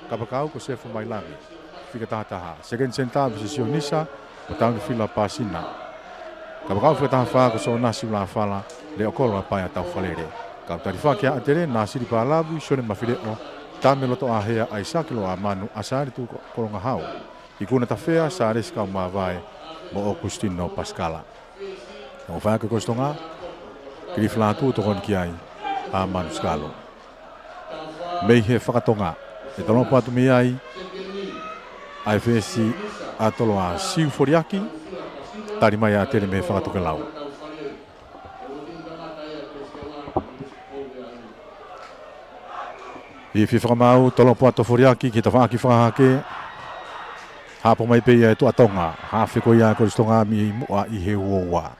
Kapakau ko Sefo Mailangi, fika taha taha. Sekeni senitā, Vise Sionisa mo Taunifila Pasina. Kapakau, fika taha fā ko Sonasi Ulafala, Leokolo ʻa Paea Taufalele. Kau talifaki ʻa ʻAtele, Nasili Palavi, Sione Mafileʻo, Tame Lotoʻahea, ʻAisake Loʻamanu, ʻAsali Tuʻikolongahau, Ikuna Tafea, Salesi Kaumavae mo ʻOkusitino Pasikala. Ongo faiako ʻa e Kolisi Tonga, Kilifi Lātū, tokoni ki ai ʻa Manu Sikalo. Mei he fakatonga, ʻe tolopo atu mei ai ʻa e fesi ʻa Toloa, Siu Foliaki, tali mai ʻa ʻAtele mei he fakatokelau. ʻI he fie fakamaau, tolopo atu ʻa Foliaki ki he tafaʻaki fakahahake. Hapo mai pē ia ʻe Tuʻatonga, hafe ko ia ʻa e Kolisi Tonga mei muʻa ʻi he ua ua.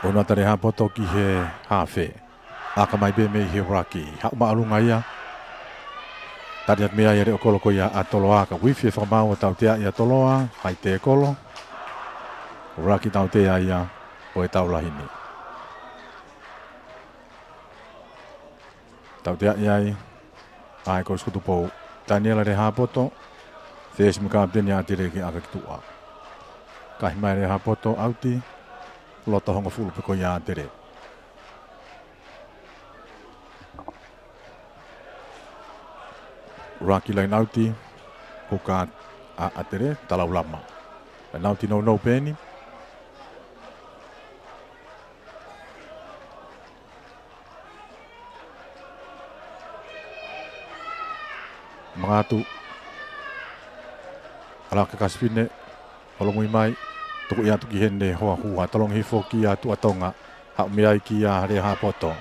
ʻOnata Lehapoto ki he hafe. ʻAka mai pē mei he ʻuluaki. Haʻu māʻolunga ia. Tali atu mei ai ʻa Leokolo ko ia ʻa Toloa, ka ʻoku ʻi he fie fakamaau ʻa e tautea ia ʻa Toloa, hai tēkolo. ʻUluaki tautea ia ʻo e tau lahi ni. Tautea ia ai ʻa e Kolisi Kutupou, Taniela Lehapoto, fesi mo e kapiteni ʻa ʻAtele ki he ʻaka ki tuʻa. Kahi mai Lehapoto, ʻauti, loto hongofulu pē ko ia ʻa ʻAtele. ʻUluaki lainauti, huka ʻa ʻAtele, Talaulama. Lainauti nounou pē eni. Mangatu. ʻAlaka Kasifine, holomui mai, tukuʻi atu ki heʻene hoa hua, tolongi hifo kia Tuʻatonga, haʻu mei ai kia Lehapoto.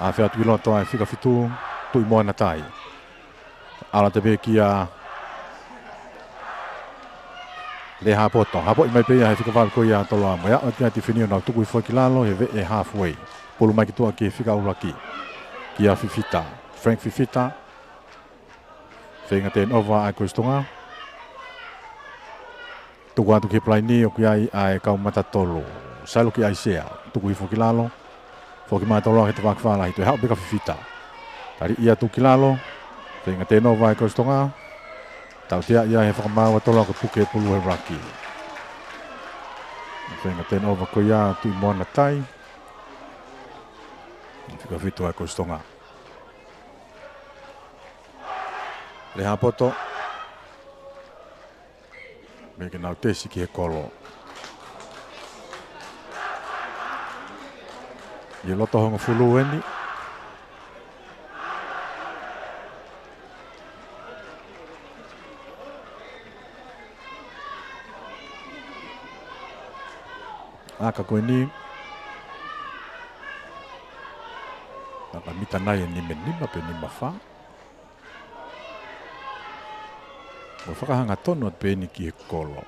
Afe atu ki loto ʻa e fika fitu, Tuʻimoana Tai. ʻAlata pē kia Lehapoto, hapoʻi mai pē ia he fika valu ko ia ʻa Toloa, mo e aʻu atu ia Tifinio, nau tuku hifo ki lalo he veʻe halfway. Pulu mai ki tuʻa ki he fika ʻuluaki, kia Fifita, Frank Fifita. Feinga turnover ʻa e Kolisi Tonga. Tuku atu ki he palaini ʻoku ʻi ai ʻa e kau matatolu. Sailoki ʻAisea, tuku hifo ki lalo. Foki mai ʻa Toloa ki he tafaʻaki fakalahi, toe haʻu pē kia Fifita. Taliʻi atu ki lalo. Feinga turnover ʻa e Kolisi Tonga. Tautea ia he fakamaau ʻa Toloa, ko e puke pulu he ʻuluaki. Feinga turnover ko ia ʻa Tuʻimoana Tai. Fika fitu ʻa e Kolisi Tonga. Lehapoto. Mei ke nau tesi ki he kolo. ʻI he loto hongofulu eni. ʻAka ko eni. ʻAka mita nai ʻe nima nima pe nima fā. ʻO fakahangatonu atu pē eni ki he kolo.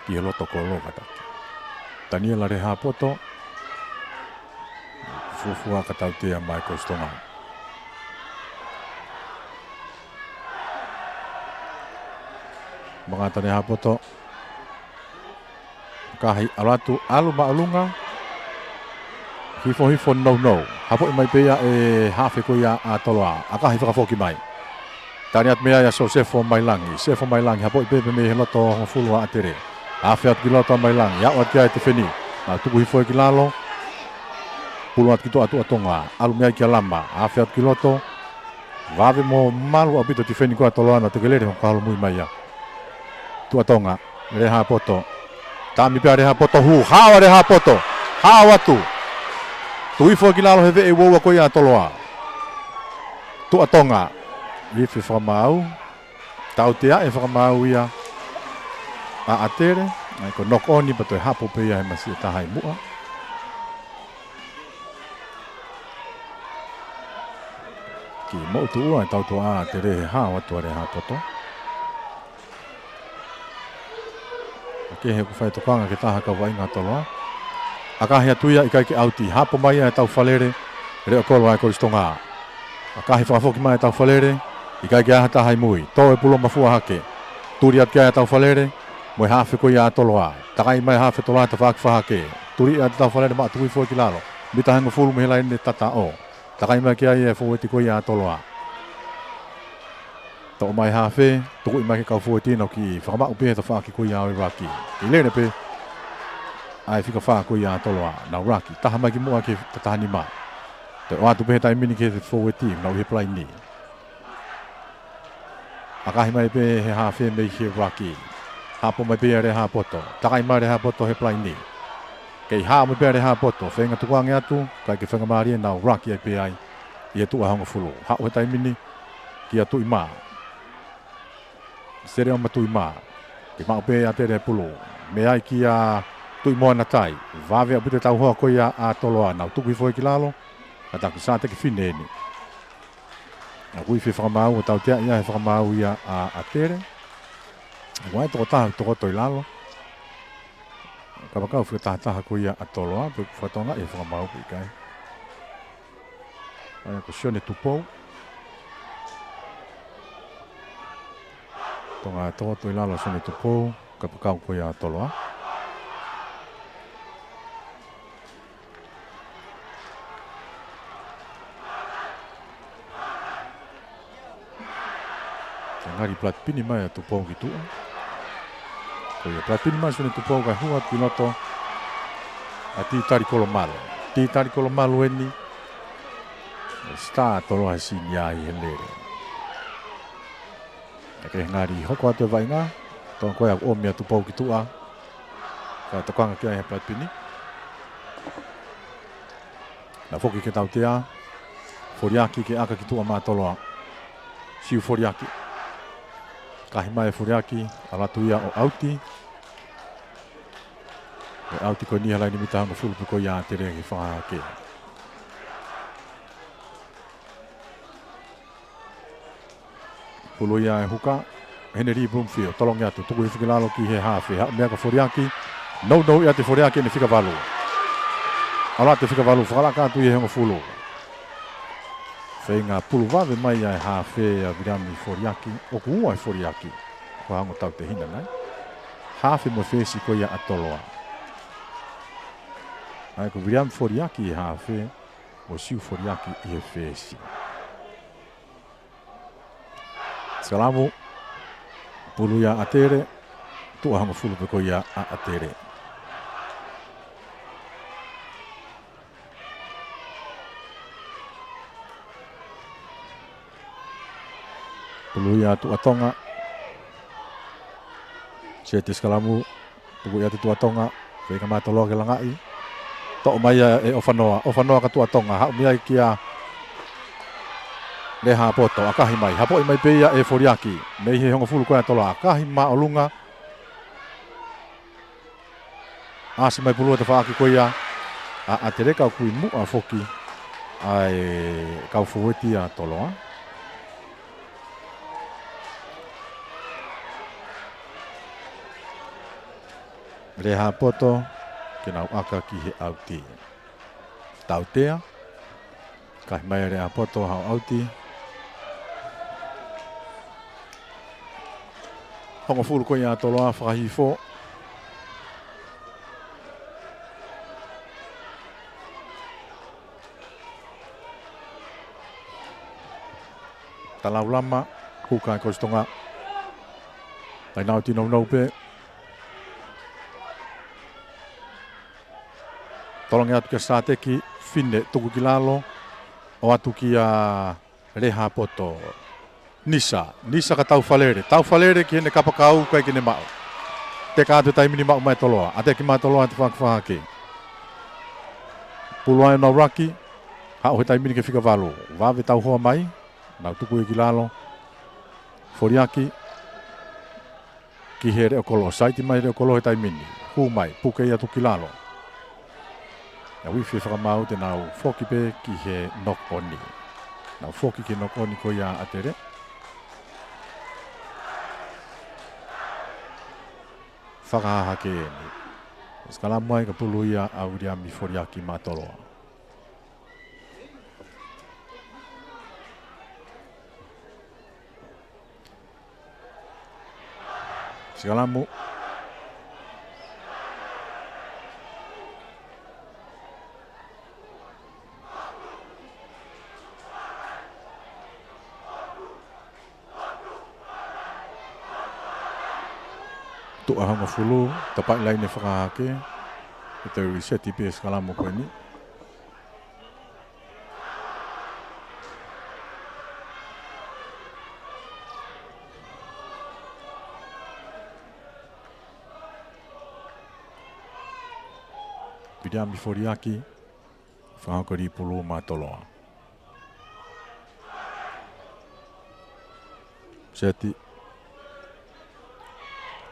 ki he loto kolo kātaki. Taniela Lehāpoto, fuofua ka tautea mai Kolisi Tonga. Mangata Lehāpoto, kahi ʻalu atu, ʻalu māʻolunga. Hifohifo nounou. Hapoʻi mai pē ia ʻe he hafe ko ia ʻa Toloa. ʻAkahi fakafoki mai. Tali atu mei ai ʻa Sosefo Mailangi. Sefo Mailangi, hapoʻi pē pē mei he loto hongofulu ʻa ʻAtele. Afe atu ki loto ʻa Mailangi. Aʻu atu ki ai ʻa Tifeni. Nau tuku hifo ia ki lalo. Pulu atu ki Tuʻa, Tuʻa Tonga. ʻAlu mei ai kia Lama. Afe atu ki loto. Vave mo malu ʻaupito Tifeni ko ia ʻa Toloa, nau tekelele hono kaholomui mai ia. Tuʻa Tonga, Lehāpoto. Tami pē ʻa Lehāpoto, hū, hao ʻa Lehāpoto. Hao atu. Tuku hifo ki lalo he veʻe uaua ko ia ʻa Toloa. Tuʻa Tonga. Ifi fakamaau. Tautea e fakamaau ia ʻa ʻAtele. ʻAi ko e knock on pea toe hapo pē ia he masiʻi ʻe taha ʻi muʻa. Kiʻi moʻutuʻua e tautea ʻa ʻAtele he hao atu ʻa Lehāpoto. Ka kehe ʻoku fai tokanga ki he taha kau vaʻinga ʻa Toloa. ʻAkahi atu ia ʻikai ke ʻauti, hapo mai ia ʻe Taufalele Leʻokolo ʻa e Kolisi Tonga. ʻAkahi fakafoki mai ʻe Taufalele, ʻikai ke ʻi ai ha taha ʻi mui. Tō e pulu ʻo Mafua Hake. Tuli atu ki ai ʻa Taufalele, mo e hafe ko ia ʻa Toloa. Takai mai hafe Toloa tafaʻaki fakahake. Tuli atu Taufalele maʻu tuku hifo ki lalo. Mita hongofulu mei he laine tataʻo. Takai mai ki ai e fōueti ko ia ʻa Toloa. Toʻo mai hafe, tukuʻi mai ki he kau fōueti, nau kiʻi fakamaʻu pē he tafaʻaki ko ia ʻo e ruck. Kiʻi lele pē ʻa e fika fā ko ia ʻa Toloa. Nau ruck, taha mai ki muʻa ki he tataha nima. Toe ʻoatu pē he taimi ni ki he fōueti, nau ʻi he palaini. ʻAkahi mai pē he hafe mei he ruck. Hapo mai pē ia ʻe Lehāpoto. Takai mai ʻe Lehāpoto he palaini. Kei hao mai pē ʻe Lehāpoto. Feinga tukuange atu, kae kei feinga mālie, nau ruck ai pē ai ʻi he Tuʻa hongofulu. Haʻu he taimi ni kia Tuʻimā. Sele ʻo Matuʻimā. Kei maʻu pē ʻe ʻAtele e pulu. Mei ai kia Tuʻimoana Tai. Vave ʻaupito e tauhoa ko ia ʻa Toloa. Nau tuku hifo ki lalo. Kātaki, sāteki fine eni. ʻOku ifi e fakamaau, ʻo tautea ia he fakamaau ia ʻa ʻAtele. ʻOku ʻi ai e tokotaha tokoto ʻi lalo. Kapau ʻoku fika taha taha ko ia ʻa Toloa, pe ʻoku fakatokangaʻi e fakamaau pe ʻikai. ʻA ia ko Sione Tupou. Tokotaha tokoto ʻi lalo Sione Tupou, kapau ko ia ʻa Toloa. Kae ngali platipini mai ʻa Tupou ki tuʻa. Ko ia platipini mai Sione Tupou kae hū atu ki loto ʻa Titali Kolomalu. Titali Kolomalu eni. Star Toloa he senior ʻi he lele. Kae ngali hoko atu e vaʻinga. Tokanga ko ia ʻomi ʻa Tupou ki tuʻa. Kae tokanga ki ai he platipini. Nau foki ke tautea. Foliaki ke ʻaka ki tuʻa maʻa Toloa. Siu foliaki. Kahi mai e foliaki, ʻalu atu ia ʻo ʻauti. ʻE ʻauti ko eni he laine mita hongofulu pē ko ia ʻa ʻAtele ke fakahake. Pulu ia ʻe Huka, Henry Bloomfield, tolongi atu, tuku hifo ki lalo ki he hafe, haʻu mei ai ko Foliaki, nounou ia ʻa Foliaki ʻene fika valu. ʻAlu atu e fika valu, fakalaka atu ia he hongofulu. Feinga pulu vave mai ʻa e hafe ʻa Viliami Foliaki, ʻoku ua ʻa Foliaki, ko e ongo tautehina nai. Hafe mo e fesi ko ia ʻa Toloa. ʻA ia ko Viliami Foliaki ʻi he hafe, mo Siu Foliaki ʻi he fesi. Sikalamu, pulu ia ʻa ʻAtele, Tuʻa hongofulu pē ko ia ʻa ʻAtele. Pulu ia ʻa Tuʻa Tonga. Seti sikalamu, tuku ia ʻa Tuʻa Tonga, feinga mai ʻa Toloa ke langaʻi. Toʻo mai ia ʻe ʻOfanoa, ʻOfanoa kia Tuʻa Tonga, haʻu mei ai kia Lehāpoto, ʻakahi mai, hapoʻi mai pē ia ʻe Foliaki, mei he hongofulu ko ia ʻa Toloa, ʻakahi māʻolunga. ʻAsi mai pulu ʻa e tafaʻaki ko ia ʻa ʻAtele kae ʻoku ʻi muʻa foki ʻa e kau fōueti ʻa Toloa. Lehāpoto, ke nau ʻaka ki he ʻauti. Tautea, kahi mai ʻa Lehāpoto haʻo ʻauti. Hongofulu ko ia ʻa Toloa fakahifo. Talaulama, huka ʻa e Kolisi Tonga. Laine ʻauti nounou pē. Tolongi atu kia Sateki, fine, tuku ki lalo, ʻoatu kia Lehāpoto. Nisa, Nisa ka Taufalele. Taufalele ki heʻene kapakau ʻikai ke ne maʻu. Teka atu e taimi ni, maʻu mai ʻe Toloa. ʻAteaki mai ʻa Toloa he tafaʻaki fakahahake. Pulu ʻa e nau laki, haʻu he taimi ni ki he fika valu. Vave tauhoa mai, nau tuku ia ki lalo. Foliaki, ki he leʻo kolo, saiti mai leʻo kolo he taimi ni. Hū mai, puke ia tuku ki lalo. Naʻe uifi e fakamaau te nau foki pē ki he knock on. Nau foki ki he knock on ko ia ʻa ʻAtele. Fakahahake eni. Sikalamu ai ka pulu ia ʻa Viliami Foliaki maʻa Toloa. Sikalamu. Tuʻa hongofulu, tapaʻi laine fakahahake. Ko e toe liseti pē sikalamu ko eni. Viliami Foliaki, fakahoko e lī pulu maʻa Toloa. Seti.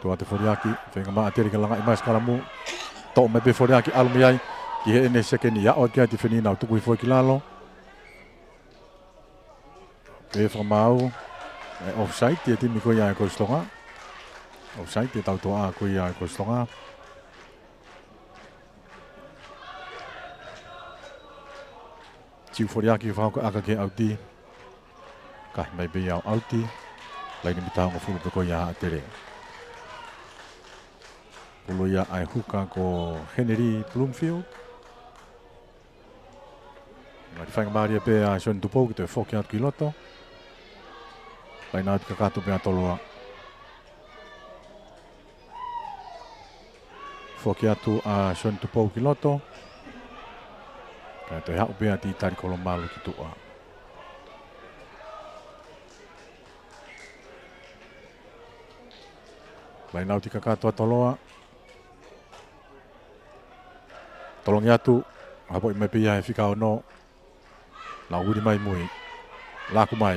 Tuʻa atu e Foliaki, feinga mai ʻa ʻAtele ke langaʻi mai e sikalamu. Toʻo mai pē Foliaki, ʻalu mei ai ki heʻene sekeni, aʻu ki ai e tifeni, nau tuku hifo ki lalo. Pehē fakamaau, ʻe offside e timi ko ia ʻa e Kolisi Tonga. Offside e tautuʻa ko ia ʻa e Kolisi Tonga. Siu Foliaki, fakahoko e ʻaka ki he ʻauti. Kahi mai pē ia ʻo ʻauti. Laine mita hongofulu pē ko ia ʻa ʻAtele. Pulu ia ʻa e huka ko Henry Bloomfield. Ngaahi faingamālie pē ʻa Sione Tupou ke toe foki atu ki loto. Laine ʻauti kakato pē ʻa Toloa. Foki atu ʻa Sione Tupou ki loto. Kae toe haʻu pē ʻa Titali Kolomalu ki tuʻa. Laine ʻauti kakato ʻa Toloa. Tolongi atu, hapoʻi mai pē ia he fika ono. Nau uli mai mui. Laku mai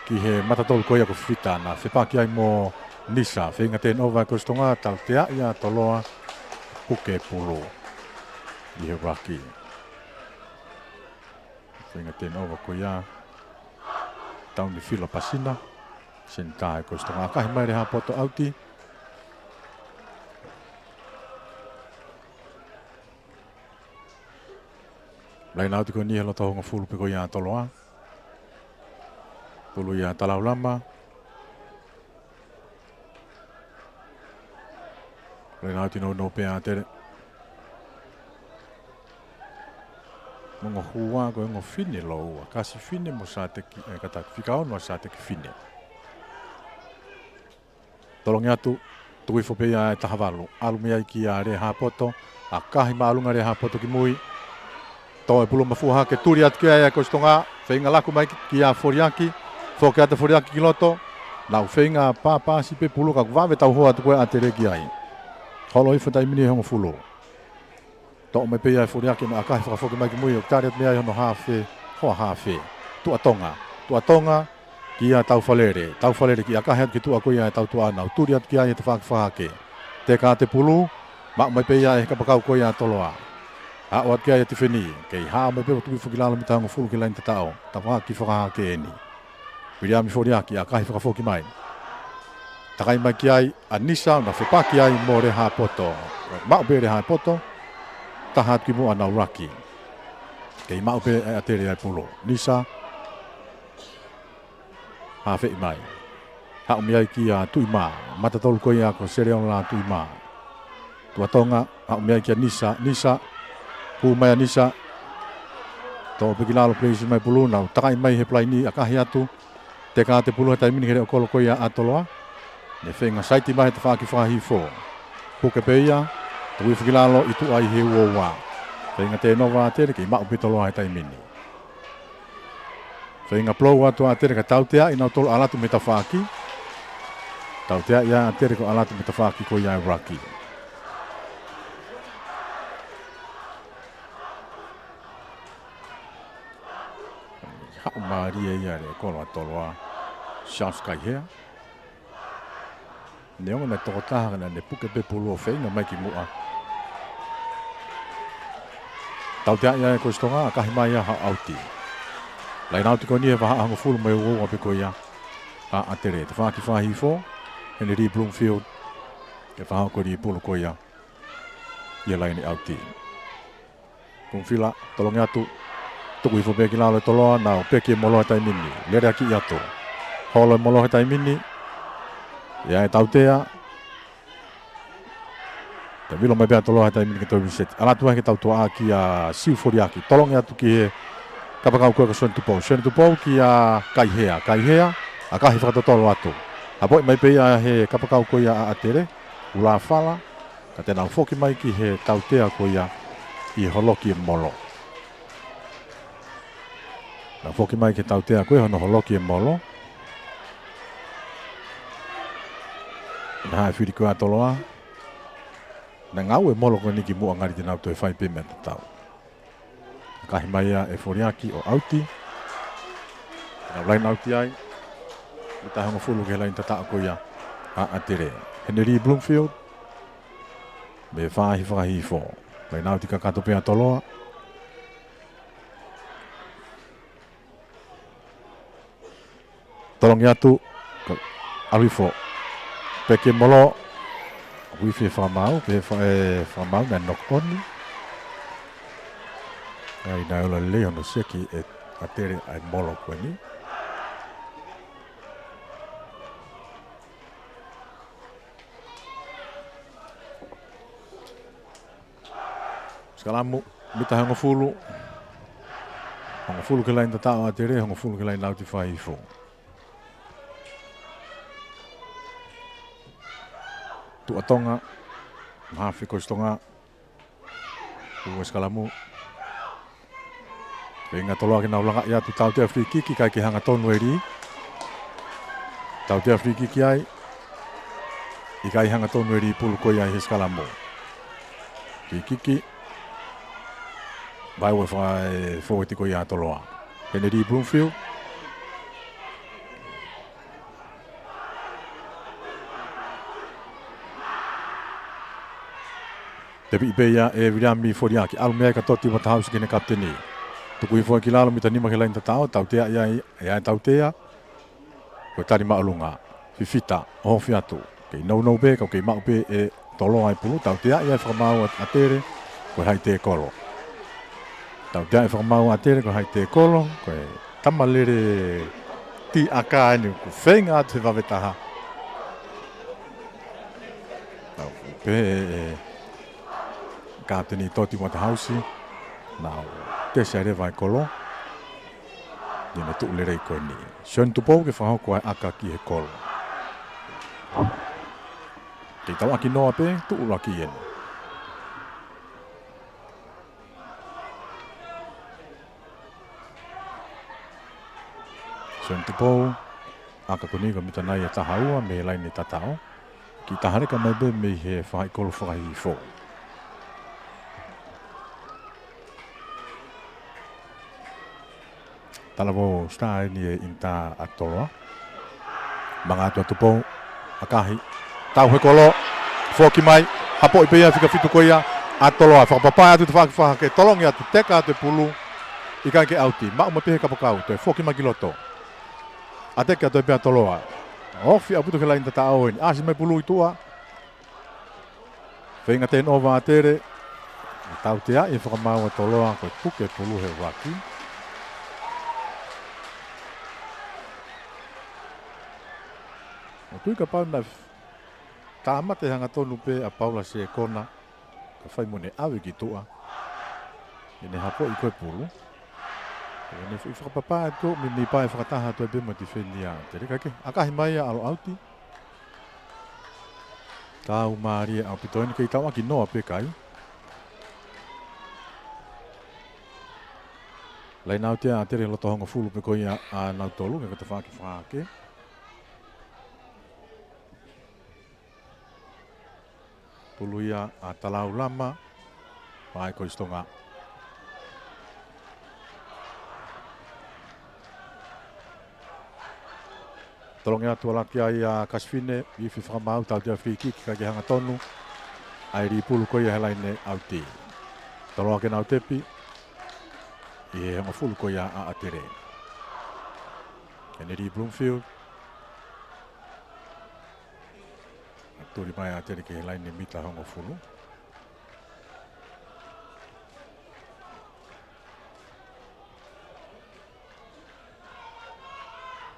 ki he matatolu ko ia ko Fifita, naʻe fepaki ai mo Nisa, feinga turnover ʻa e Kolisi Tonga, tauteaʻi ʻa Toloa, puke pulu ʻi he laki. Feinga turnover ko ia, Taunifila Pasina, senitā ʻa e Kolisi Tonga, kahi mai Lehāpoto ʻauti. Laine ʻauti ko eni he loto hongofulu pē ko ia ʻa Toloa. Pulu ia ʻa Talaulama. Laine ʻauti nounou pē ʻa ʻAtele. Mo e ongo hua ko e ongo fine lōua. Kasi Fine mo Sateki, ē, kātaki fika ono ʻa Sateki Fine. Tolongi atu, tuku hifo pē ia ʻe taha valu. ʻAlu mei ai kia Lehāpoto, ʻakahi māʻolunga Lehāpoto ki mui. Tō e pulu mafua hake, tuli atu ki ai ʻa e Kolisi Tonga, feinga laku mai kia Foliaki, foki atu Foliaki ki loto, nau feinga pāpasi pē pulu ka ʻoku vave tauhoa atu ko ē ʻa ʻAtele ki ai. Holo hifo taimi ni hongofulu. Toʻo mai pē ia ʻe Foliaki mo e ʻakahi fakafoki mai ki mui ʻo tali atu mei ai hono hafe, hoa hafe. Tuʻa Tonga. Tuʻa Tonga, kia Taufalele. Taufalele ki ʻakahi atu ki tuʻa ko ia ʻa e tautuʻa nau tuli atu ki ai he tafaʻaki fakahahake. Teka atu e pulu, maʻu mai pē ia ʻe he kapakau ko ia ʻa Toloa. Aʻu atu ki ai ʻa Tifeni, kei haʻu mai pē ʻo tuku hifo ki lalo mita hongofulu ki he laine tataʻo, tafaʻaki fakahahake eni. Viliami Foliaki, ʻakahi fakafoki mai. Takai mai ki ai ʻa Nisa, ʻo na fepaki ai mo Lehāpoto. Maʻu pē Lehāpoto, taha atu ki muʻa ʻa Naulaki. Kei maʻu pē ʻe ʻAtele ʻa e pulu. Nisa, hafeʻi mai. Haʻu mei ai kia Tuʻimā, matatolu ko ia ko Seleola Tuʻimā. Tuʻa Tonga, haʻu mei ai kia Nisa, Nisa, hū mai ʻa Nisa. Toʻo pē ki lalo pē ʻe he pulu, nau takai mai he palaini, ʻakahi atu. Teka atu e pulu he taimi ni ki he leʻo kolo ko ia ʻa Toloa. Ne feinga saiti mai he tafaʻaki fakahihifo. Puke pē ia, tuku hifo ki lalo ʻi tuʻa ʻi he uoua. Feinga tēnova ʻAtele kei maʻu pē Toloa he taimi ni. Feinga pulou atu ʻAtele ka tauteaʻi nautolu ʻalu atu mei he tafaʻaki. Tauteaʻi ʻa ʻAtele ko e ʻalu atu mei he tafaʻaki ko ia ʻa e ruck. Haʻu mālie ia ʻa e leʻo kolo ʻa Toloa, Charles Kaihea. Neongo naʻe tokotaha ka naʻa ne puke pē pulu ʻo feinga mai ki muʻa. Tauteaʻi ʻa e Kolisi Tonga, ʻakahi mai ia ha ʻauti. Laine ʻauti ko eni he vahaʻa hongofulu mei he uoua pē ko ia ʻa ʻAtele. Tafaʻaki fakahihifo, Henry Bloomfield, ke fakahoko e lī pulu ko ia ʻi he laine ʻauti. Kungufila, tolongi atu. Tuku hifo pē ki lalo ʻe Toloa, nau peki e molo he taimi ni. Lele ʻaki ʻi atu. Holo e molo he taimi ni. ʻIa e tautea. Tau vilo mai pē ʻa Toloa he taimi ni ke toe reset. ʻAlu atu ai ke tau tuaʻa kia Siu Foliaki. Tolongi atu ki he kapakau ko ia ko Sione Tupou. Sione Tupou kia Kaihea. Kaihea, ʻakahi fakatotolo atu. Hapoʻi mai pē ia he kapakau ko ia ʻa ʻAtele. Ulafala. Ka te nau foki mai ki he tautea ko ia ʻi he holoki e molo. Nau foki mai ki he tautea ko ia hono holoki e molo. Naʻe haʻi e fili ko ia ʻa Toloa. Naʻe ngāue e molo ko eni ki muʻa ngali te nau toe fai pē meʻa tatau. ʻAkahi mai ia ʻe Foliaki ʻo ʻauti. Nau laine ʻauti ai. Mita hongofulu ki he laine tataʻo ko ia ʻa ʻAtele. Henry Bloomfield. Mei he faʻahi fakahihifo. Laine ʻauti kakato pē ʻa Toloa. Tolongi atu, ka ʻalu hifo. Peki e molo, uifi e fakamaau, pe fa-, e fakamaau naʻe knock on. ʻAi naʻe ola lelei hono seki ʻe ʻAtele ʻa e molo ko eni. Sikalamu, mita hongofulu. Hongofulu ki he laine tataʻo ʻa ʻAtele, hongofulu ki he laine ʻauti fakahihifo. Tuʻa Tonga, hafe Kolisi Tonga. Ua sikalamu. Feinga Toloa ke nau langaʻi atu, tautea free kick, ʻikai ke hangatonu e lī. Tautea free kick ai. ʻIkai hangatonu e lī pulu ko ia ʻi he sikalamu. Free kick. Vai ua fa-, e fōueti ko ia ʻa Toloa. Henry Bloomfield. Tepiʻi pē ia ʻe Viliami Foliaki, ʻalu mei ai ka toti Uatahausi ki heʻene kapiteni. Tuku hifo ki lalo mita nima ki he laine tataʻo, tauteaʻi ai, ʻe ʻai tautea. Ko e tali māʻolunga, fifita, ʻohofi atu. Kei nounou pē, kau kei maʻu pē ʻe Toloa e pulu, tauteaʻi e fakamaau ʻa ʻAtele, ko e high tackle. Tauteaʻi e fakamaau ʻa ʻAtele, ko e high tackle, ko e tama lele tiʻaka eni ʻoku feinga atu he vave taha. Tau pē ʻe, ʻe kapiteni Toti Uatahausi, nau tesi ai leva e kolo. ʻI heʻene tuʻu lelei ko eni. Sione Tupou ke fakahoko ʻa e ʻaka ki he kolo. Kei tauʻaki noa pē, tuʻu laki eni. Sione Tupou, ʻaka ko eni ko e mita nai ʻe taha ua mei he laine tataʻo. Kiʻi taha leka mai pē mei he faʻahi kolo fakahihifo. Talavou Star eni ʻe ʻinitā ʻa Toloa. Manga atu ʻa Tupou, ʻakahi. Tau he kolo, foki mai, hapoʻi pē ia fika fitu ko ia ʻa Toloa. Fakapapae atu tafaʻaki fakahake, tolongi atu, teka atu e pulu. ʻIkai ke ʻauti, maʻu mai pē he kapakau, toe foki mai ki loto. ʻAteki atu ai pē ʻa Toloa. Ofi ʻaupito ki he laine tataʻo eni. ʻAsi mai pulu ʻi tuʻa. Feinga turnover ʻa ʻAtele. Tauteaʻi e fakamaau ʻa Toloa ko e puke pulu he ʻuluaki. ʻO tui kapau naʻe tāmate hangatonu pē ʻa Paula Sekona, ka fai mo ʻene ʻave ki tuʻa. ʻEne hapoʻi ko e pulu. ʻEne foʻi fakapapā atu, mimi pae fakataha atu pē mo e tifeni ʻa ʻAtele. Kae kehe, ʻakahi mai ia ʻalu ʻauti. Tau mālie ʻaupito eni, kei tauʻaki noa pē kai. Laine ʻauti ʻa ʻAtele loto hongofulu pē ko ia ʻanautolu, ke ko tafaʻaki fakahake. Pulu ia ʻa Talaulama, pae Kolisi Tonga. Tolongi atu ʻalu ki ai ʻa Kasifine, ifi fakamaau tautea free kick kae kehe hangatonu. ʻAi lī pulu ko ia he laine ʻauti. Toloa ke nau tepi, ʻi he hongofulu ko ia ʻa ʻAtele. Henelī Bloomfield. Tuli mai ʻa ʻAtele ki he laine mita hongofulu.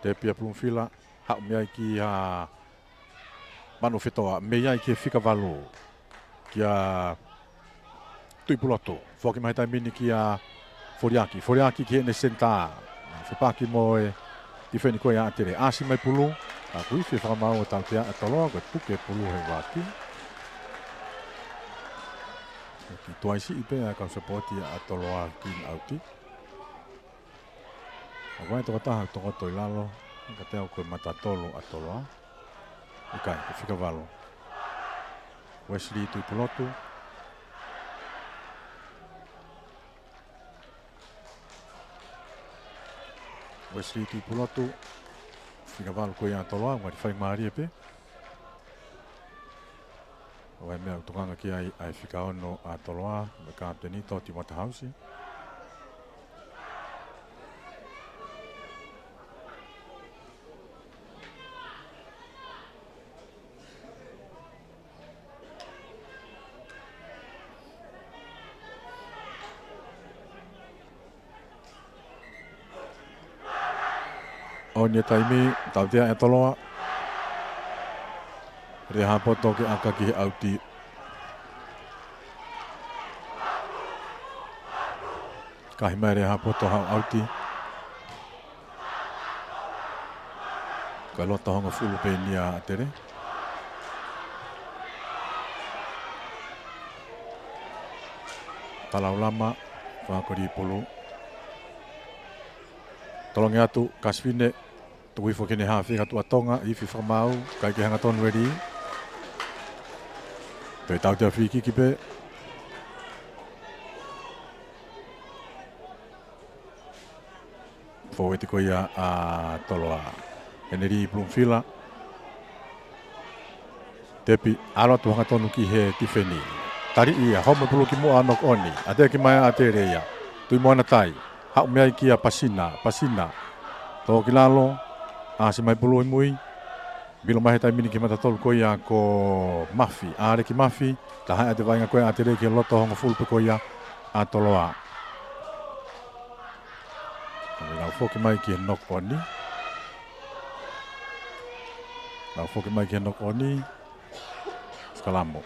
Tepi ʻa Bloomfield, haʻu mei ai kia Manufetoa, mei ai ki he fika valu. Kia Tuʻipulotu. Foki mai he taimi ni kia Foliaki. Foliaki ki heʻene senitā. Fepaki mo e tifeni ko ia ʻa ʻAtele. ʻAsi mai pulu. Ka kuo ifi e fakamaau ʻo tautea ʻa Toloa, ko e puke pulu he ʻuluaki. Ki tuaisiʻi pē ʻa e kau sapoti ʻa Toloa ki ʻauti. ʻA vai tokotaha tokoto ʻi lalo, ka te au ko e mata tolu ʻa Toloa. ʻIkai, ko e fika valu. Wesley Tuʻipulotu. Wesley Tuʻipulotu. Fika valu ko ia ʻa Toloa, ngali fai mālie pē. ʻO e meʻa ʻoku tokanga ki ai ʻa e fika ono ʻa Toloa, mo e kapiteni Toti Matahausi. ʻOni e taimi, tautea ʻe Toloa. Lehāpoto ke ʻaka ki he ʻauti. Kahi mai Lehāpoto haʻu ʻauti. Ka loto hongofulu pē eni ʻa ʻAtele. Talaulama, fakakoli pulu. Tolongi atu, Kasifine, tuku hifo ki heʻene hafe ka Tuʻa Tonga, ifi fakamaau, ʻikai ke hangatonu e lī. Toe tautea free kick pē. Fōueti ko ia ʻa Toloa. Henelī Bloomfield. Tepi, ʻalu atu hangatonu ki he tifeni. Tali ia, homo pulu ki muʻa, knock on. ʻAteki mai ʻa ʻAtele ia. Tuʻimoana Tai. Haʻu mei ai kia Pasina. Pasina. Tō ki lalo. ʻAsi mai pulu ʻi mui. Milo mai he taimi ni ki he mata tolu ko ia ko Mafi. ʻAle ki Mafi. Taha ʻa e vaʻinga ko ia ʻa ʻAtele ki he loto hongofulu pē ko ia ʻa Toloa. Lau foki mai ki he knock on. Lau foki mai ki he knock on. Sikalamo.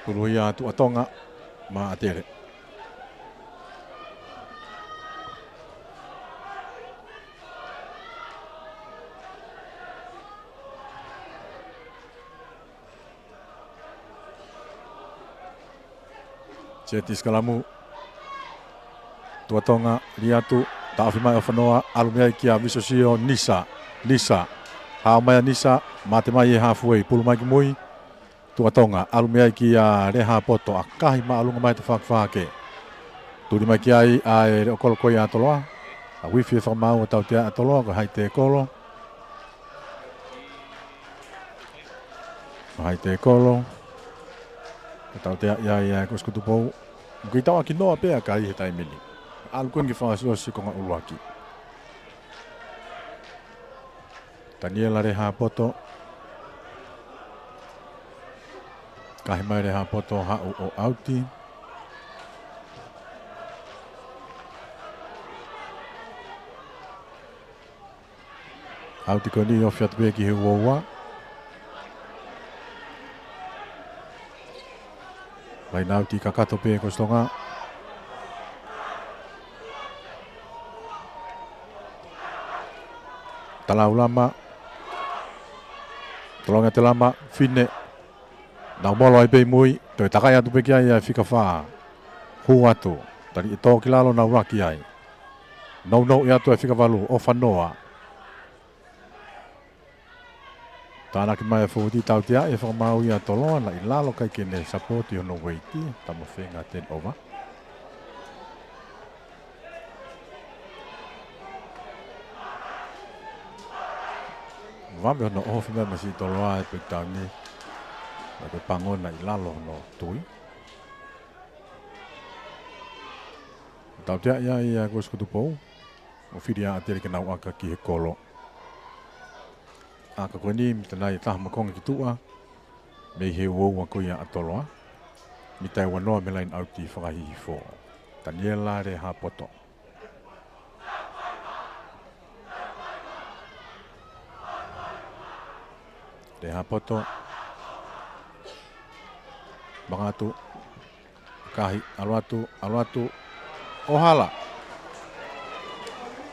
Pulu ia ʻa Tuʻa Tonga maʻa ʻAtele. Seti sikalamu. Tuʻa Tonga, lī atu, taʻofi mai ʻo fanoa, ʻalu mei ai kia Visosio, Nisa, Nisa. Hao mai ʻa Nisa, mate mai e halfway, pulu mai ki mui. Tuʻa Tonga, ʻalu mei ai kia Lehāpoto, ʻakahi māʻolunga mai e tafaʻaki fāke. Tuli mai ki ai ʻa e leʻo kolo ko ia ʻa Toloa. ʻA uifi e fakamaau ʻo tautea ʻa Toloa, ko hai te kolo. Ko hai te kolo. Ko tautea ia ia ko Sikutu Pou. Ko i tauʻaki noa pē ʻa kai he taimi ni. ʻAlu ko eni ke fakaʻosiʻosi e konga ʻuluaki. Taniela Lehapoto. Kahi mai Lehapoto, haʻu ʻo ʻauti. ʻAuti ko eni, ofi atu pē ki he uaua. Laine ʻauti kakato pē ko Sitonga. Talaulama. Tolonga Telama, fine. Nau molo ai pē ʻi mui, toe takai atu pē ki ai ʻa e fika fā. Hū atu, tali ʻe tō ki lalo, nau laki ai. Nounou ʻi atu e fika valu, ʻOfanoa. Tānaki mai e fōueti, tauteaʻi e fakamaau ia ʻa Toloa, naʻe ʻi lalo, ʻikai ke ne sapoti hono ueiti, tama feinga ten over. Vave hono ʻohofi mai masiʻi Toloa e pekitauni, naʻe ko e pango naʻe ʻi lalo hono tui. Tauteaʻi ia ʻe Kosipatupou, ʻo fili ʻa ʻAtele ke nau ʻaka ki he kolo. ʻAka ko eni, mita nai taha mo e konga ki tuʻa, mei he uaua ko ia ʻa Toloa, mita ʻe uanoa mei he laine ʻauti fakahihifo. Taniela Lehapoto. Lehapoto. Mangatu. Kahi, ʻalu atu, ʻalu atu. ʻO hala.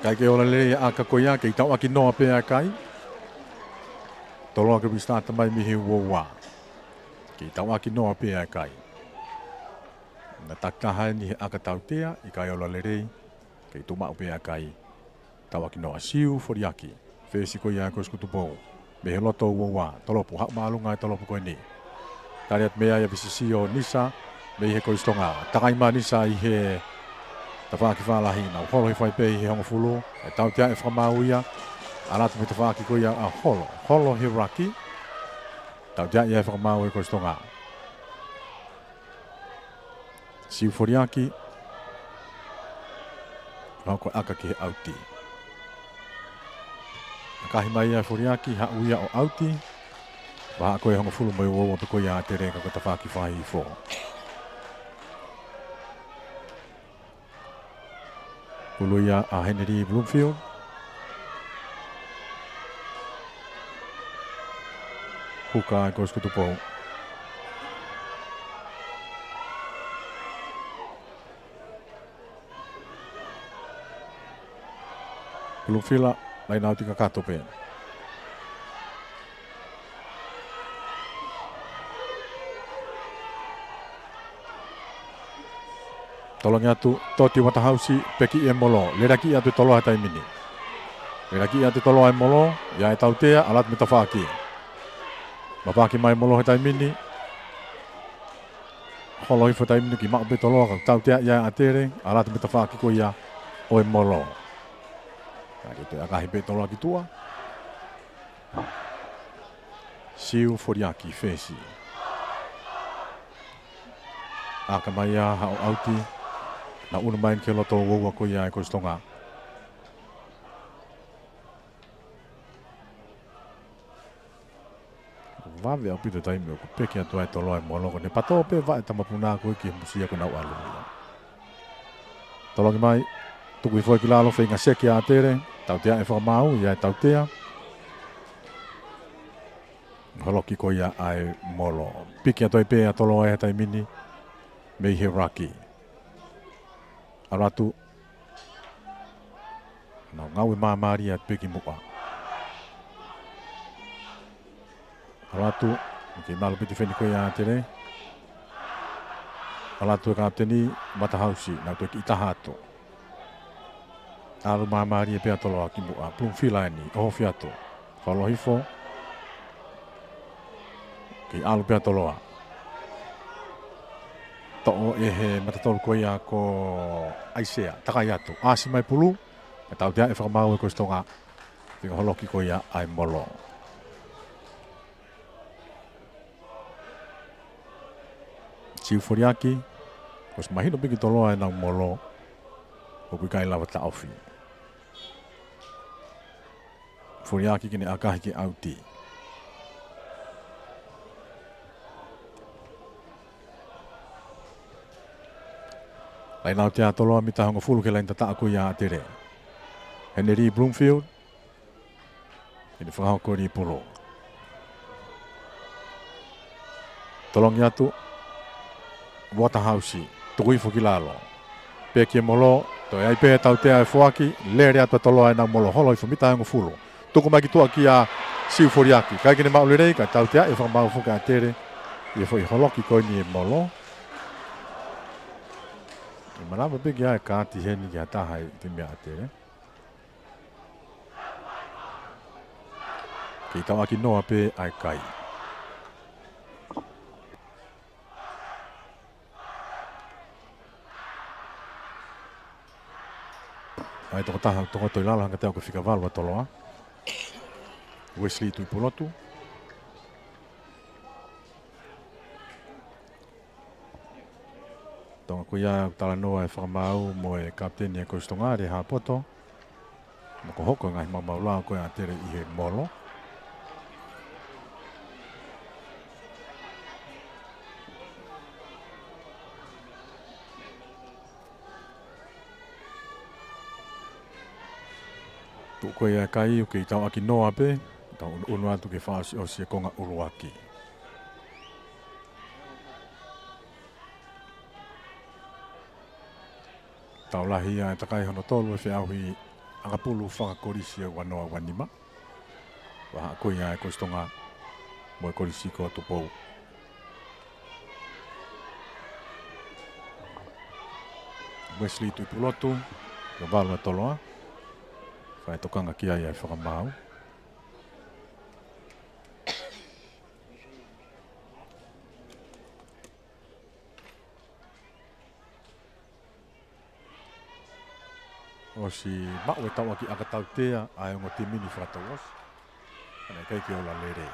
ʻIkai ke ola lelei ʻa e ʻaka ko ia, kei tauʻaki noa pē ʻa e kai. Toloa ke restart mai mei he uaua. Kei tauʻaki noa pē ʻa e kai. Naʻe takitaha eni he ʻaka tautea, ʻikai ola lelei, kei tuʻu maʻu pē ʻa e kai. Tauʻaki noa, Siu Foliaki. Fesi ko ia ʻa Kosipatupou. Mei he loto uaua, tolopu, haʻu māʻolunga e tolopu ko eni. Tali atu mei ai ʻa Visisio Nisa, mei he ko Sitonga. Takai mai Nisa ʻi he tafaʻaki fālahi, nau holo hifo ai pē ʻi he hongofulu. ʻE tauteaʻi e fakamaau ia, ʻalu atu mei he tafaʻaki ko ia ʻa Holo. Holo he laki. Tauteaʻi e fakamaau ʻe ko Sitonga. Siu Foliaki. Hoko ʻaka ki he ʻauti. Kahi mai ʻa Foliaki, haʻu ia ʻo ʻauti. Vahaʻa ko e hongofulu mo e uaua pē ko ia ʻa ʻAtele ka ko e tafaʻaki fakahihifo. Ulu ia ʻa Henry Bloomfield. Huka ʻa Kosipatupou. Bloomfield, laine ʻauti kakato pē. Tolongi atu, toti Uatahausi, pekiʻi e molo. Lelaki atu e Toloa he taimi ni. Lelaki atu e Toloa e molo, ʻi ai e tautea, ʻalu atu mei he tafaʻaki. Mapaki mai e molo he taimi ni. Holo hifo he taimi ni, kei maʻu pē Toloa, ka tauteaʻi ʻe ʻAtele, ʻalu atu mei he tafaʻaki ko ia ʻo e molo. Ka ke toe ʻakahi pē Toloa ki tuʻa. Siu Foliaki fesi. ʻAka mai ia, haʻu ʻauti. Naʻe ʻunu mai ki he loto uaua ko ia ʻa Kosipatupou. Vave ʻaupito e taimi ʻoku peki atu ai e Toloa e molo, ko ʻene patō pē vaʻe tamapuna ko ē ki he musia ko ʻenau ʻalu ia. Tolongi mai, tuku hifo ki lalo, feinga seki ʻa ʻAtele, tauteaʻi e fakamaau, ʻi ai e tautea. Holoki ko ia ʻa e molo. Piki atu ai pē ʻa Toloa he taimi ni, mei he laki. ʻAlu atu. Nau ngāue māmālie atu pē ki muʻa. ʻAlu atu, kei malu pē tifeni ko ia ʻa ʻAtele. ʻAlu atu e kapiteni, Matahausi, nau toe kiʻi taha atu. ʻAlu māmālie pē ʻa Toloa ki muʻa, Bloomfield eni, ʻohofi atu. Holo hifo. Kei ʻalu pē ʻa Toloa. Toʻo ʻe he matatolu ko ia ko ʻAisea, takai atu. ʻAsi mai pulu, ʻe tauteaʻi e fakamaau ʻe Kosipatupou. Fika holoki ko ia ʻa e molo. Siu Foliaki, kuo ʻosi mahino pē ki Toloa ʻenau molo. ʻOku ʻikai lava taʻofi. Foliaki ke ne ʻakahi ke ʻauti. Laine ʻauti ʻa Toloa mita hongofulu ki he laine tataʻo ko ia ʻa ʻAtele. Henry Bloomfield. Ke ne fakahoko e pulu. Tolongi atu. Waterhouse. Tuku hifo ki lalo. Peki e molo. Toe ʻai pē tautea e foaki. Lele atu ʻa Toloa ʻenau molo holo hifo mita hongofulu. Tuku mai ki tuʻa kia Siu Foliaki. ʻIkai ke ne maʻu lelei, kae tautea e fakamaau foki ʻa ʻAtele. ʻI he foʻi holoki ko eni e molo. ʻE malava pē ke ʻai e kaati heni ki ha taha ʻi he timi ʻa ʻAtele. Kei tauʻaki noa pē ʻa e kai. ʻA e tokotaha ʻoku tokoto ʻi lalo hangē ko e fika valu ʻa Toloa. Wesley Tuʻipulotu. Tonga ko ia ʻoku talanoa e fakamaau mo e kapiteni e Kolisi Tonga, Lehā Poto. Mo ko e hoko e ngaahi maumau lao ko ia ʻa ʻAtele ʻi he molo. Tuʻu ko ia e kai, ʻoku kei tauʻaki noa pē, tau ʻunuʻunu atu ke fakaʻosiʻosi e konga ʻuluaki. Tau lahi ʻa e takai hono tolu e feʻauhi ʻakapulu fakakolisi ʻo e ua noa ua nima. Vahaʻa ko ia e Kolisi Tonga mo e Kolisi ko Tupou. Wesley Tuʻipulotu, fika valu ʻa Toloa. Fai tokanga ki ai ʻa e fakamaau. ʻOsi maʻu e tauʻaki ʻaka tautea ʻa e ongo timi ni fakatouʻosi. Ka naʻe ʻikai ke ola lelei.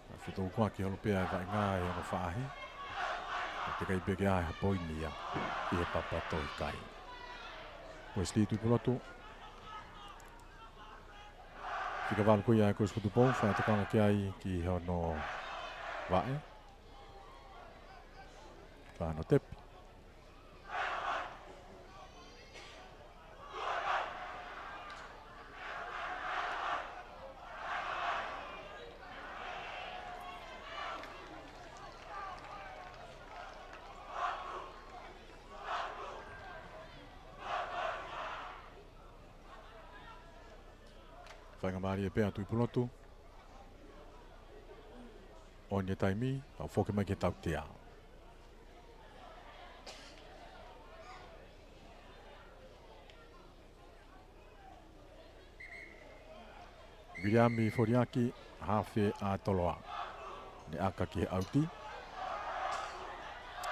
Naʻe fetoukuaki holo pē ʻa e vaʻinga ʻi he ongo faʻahi. Naʻe teʻeki ai pē ke ʻi ai ha poini ia ʻi he papa tohi kai. Wesley Tuʻipulotu. Fika valu ko ia e Kolisi ko Tupou, fai tokanga ki ai ki hono vaʻe. Fai hono tepi. Faingamālie pē ʻa Tuʻipulotu. ʻOni e taimi, ʻo foki mai ki he tautea. Viliami Foliaki, hafe ʻa Toloa. Ne ʻaka ki he ʻauti.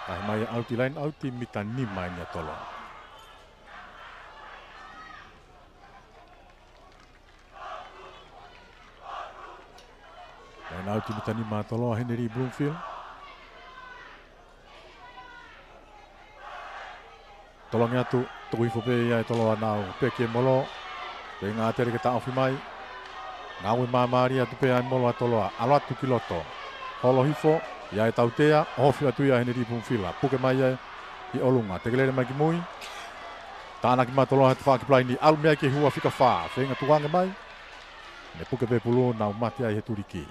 Tahi mai e ʻauti, laine ʻauti mita nima ʻeni ʻa Toloa. Laine ʻauti mita nima ʻa Toloa, Henry Bloomfield. Tolongi atu, tuku hifo pē ia ʻe Toloa, nau peki e molo. Feinga ʻa ʻAtele ke taʻofi mai. Ngāue māmālie atu pē ʻa e molo ʻa Toloa. ʻAlu atu ki loto. Holo hifo, ʻi ai e tautea, ʻohofi atu ia ʻe Henry Bloomfield. Puke mai ia ʻi ʻolunga. Tekelele mai ki mui. Tānaki mai ʻa Toloa he tafaʻaki palaini. ʻAlu mei ai ki he hua fika fā. Feinga tukuange mai. Ne puke pē pulu, nau mate ai he tuliki.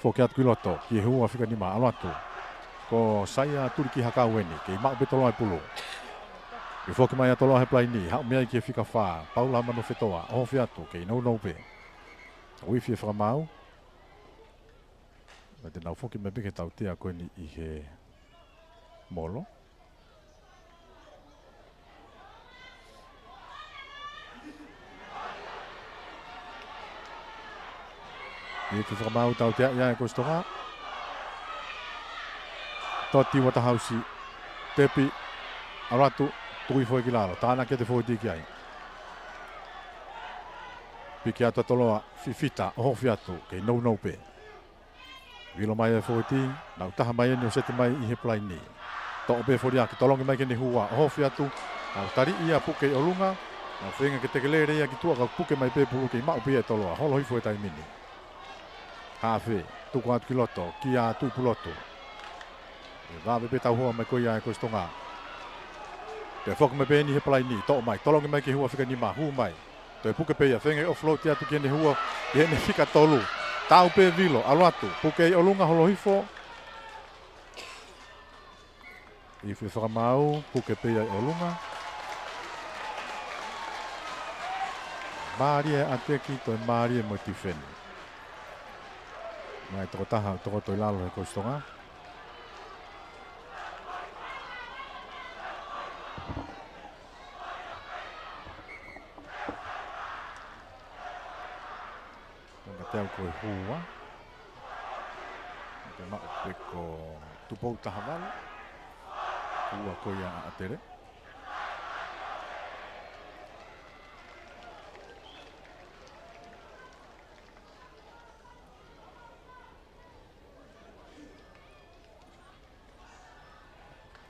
Foki atu ki loto, ki he hua fika nima, ʻalu atu. Ko Saia Tuliki Hakau ʻeni, kei maʻu pē ʻe Toloa e pulu. Kei foki mai ʻa Toloa he palaini, haʻu mei ai ki he fika fā, Paula Manufetoa, ʻohofi atu, kei nounou pē. Uifi e fakamaau. Pea te nau foki mai pē ki he tautea ko ʻeni ʻi he molo. ʻI he fakamaau tautea ia e Kolisi Tonga. Toti Waterhouse. Tepi. ʻAlu atu. Tuku hifo ki lalo. Tānaki atu e fōuiti ki ai. Piki atu ʻa Toloa. Fifita. ʻOhofi atu. Kei nounou pē. Vilo mai e fōuiti, nau taha mai ʻeni ʻo seti mai ʻi he palaini. Toʻo pē Foliaki, tolongi mai ki heʻene hua, ʻohofi atu. Nau tali ia, puke ʻi ʻolunga. Nau feinga ke tekelele ia ki tuʻa, ka puke mai pē pulu, kei maʻu pē ia ʻe Toloa. Holo hifo he taimi ni. Hafe, tuku atu ki loto, kia Tuʻipulotu. ʻE vave pē tauhoa mai ko ia ʻa e Kolisi Tonga. Toe foki mai pē eni he palaini, toʻo mai, tolongi mai ki he hua fika nima, hū mai. Toe puke pē ia, feinga ke offload atu ki heʻene hua, ki heʻene fika tolu. Tau pē Vilo, ʻalu atu, puke ʻi ʻolunga, holo hifo. Ifi fakamaau, puke pē ia ʻi ʻolunga. Mālie ʻa e ʻateki, toe mālie mo e tifeni. Mai tokotaha, tokoto ʻi lalo he Kolisi Tonga. Tonga te au ko e hua. Ke maʻu pē ko Tupou Tahavalu. Hua ko ia ʻa ʻAtele.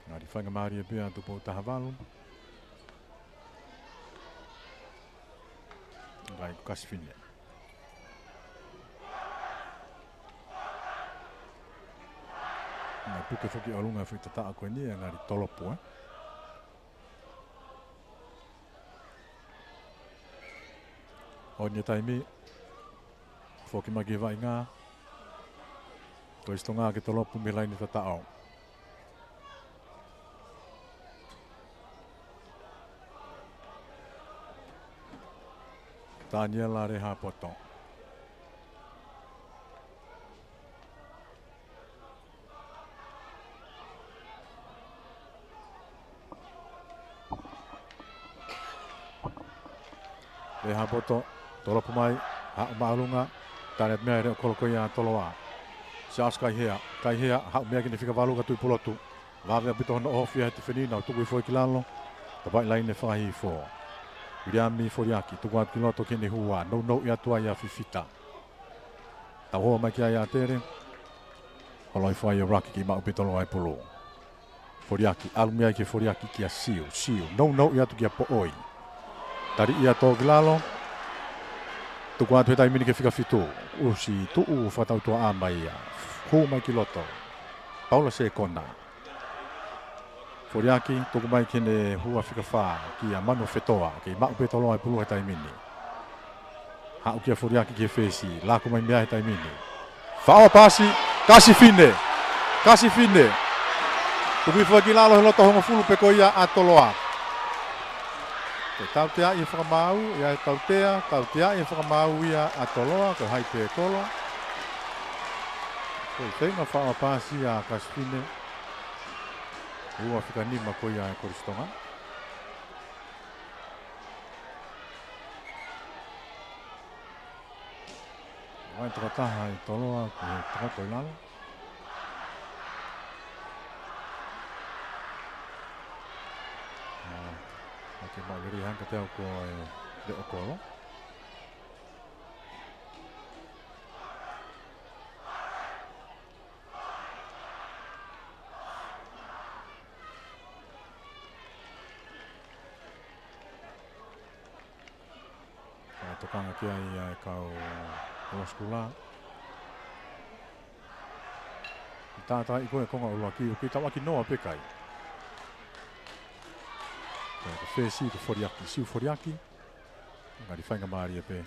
Ngali faingamālie pē ʻa Tupou Tahavalu. Ngai Kasifine. Ngai puke foki ʻolunga foʻi tataʻo ko eni, ngali tolopu, ē. ʻOni e taimi, foki mai ki he vaʻinga, Kolisi Tonga ke tolopu mei he laine tataʻo. Taniela Lehapoto. Lehapoto, tolopu mai, haʻu māʻolunga, tali atu mei ai e leʻokolo ko ia ʻa Toloa. Siaosi Kaihea, Kaihea, haʻu mei ai ki heʻene fika valu kia Tuʻipulotu. Vave ʻaupito hono ʻohofi ia he tifeni, nau tuku hifo ki lalo. Tapaʻi laine fakahihifo. Viliami Foliaki, tuku atu ki loto ki heʻene hua, nounou atu ai ʻa Fifita. Tauhoa mai ki ai ʻa ʻAtele. Holo hifo ai ʻa Lucky kei maʻu pē ʻe Toloa e pulu. Foliaki, ʻalu mei ai ki Foliaki kia Siu, Siu, nounou atu kia Poʻoi. Tali ia tō ki lalo. Tuku atu he taimi ni ki he fika fitu. ʻUsi tuʻu fakatautuaʻa mai ia. Hū mai ki loto. Paula Sekona. Foliaki, tuku mai ki heʻene hua fika fā, kia Manu Fetoa, kei maʻu pē ʻe Toloa e pulu he taimi ni. Haʻu kia Foliaki ki he fesi, laku mai mei ai he taimi ni. Faʻo paasi, Kasifine, Kasifine. Tuku hifo ki lalo he loto hongofulu pē ko ia ʻa Toloa. Ko e tauteaʻi e fakamaau, ʻi ai e tautea, tauteaʻi e fakamaau ia ʻa Toloa, ko e high tackle. Ko e feinga faʻo paasi ʻa Kasifine. Hua fika nima ko ia ʻa e Kolisi Tonga. Vai tokotaha ʻi Toloa, ko e tokoto ʻi lalo. ʻA, ʻa ke maʻu lelei hangē kiate au ko e leʻokolo. Ka tokanga ki ai ʻa e kau Koloa Sikola. ʻI tātā ʻi ko e konga ʻuluaki, ʻoku ʻi tauʻaki noa pē kai. Ko e fesi ko Foliaki, Siu Foliaki. Ngali faingamālie pē.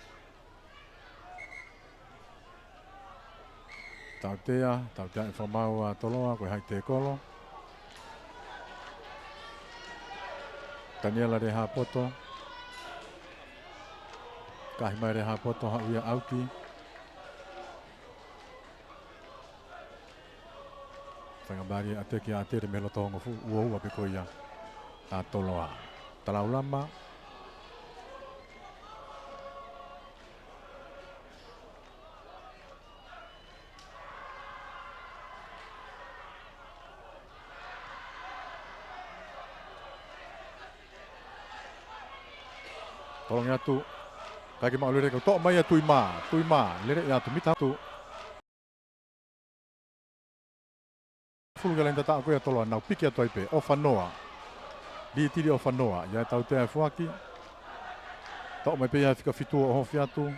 Tautea, tautea e fakamaau ʻa Toloa, ko e high tackle. Taniela Lehapoto. Kahi mai Lehapoto, haʻu ia ʻauti. Faingamālie ʻateki ʻa ʻAtele mei he loto hongofulu, ua ua pē ko ia ʻa Toloa. Talaulama. Tolongi atu. Kae ke maʻu lelei ka toʻo mai ʻa Tuʻimā. Tuʻimā, lele ia atu mita atu. Fulu ki he laini tataʻo ko ia ʻa Toloa, nau piki atu ai pē, ʻOfanoa. Lī tili ʻOfanoa, ʻa ia ʻe tautea e foaki. Toʻo mai pē ia ʻe fika fitu ʻo ʻohofi atu.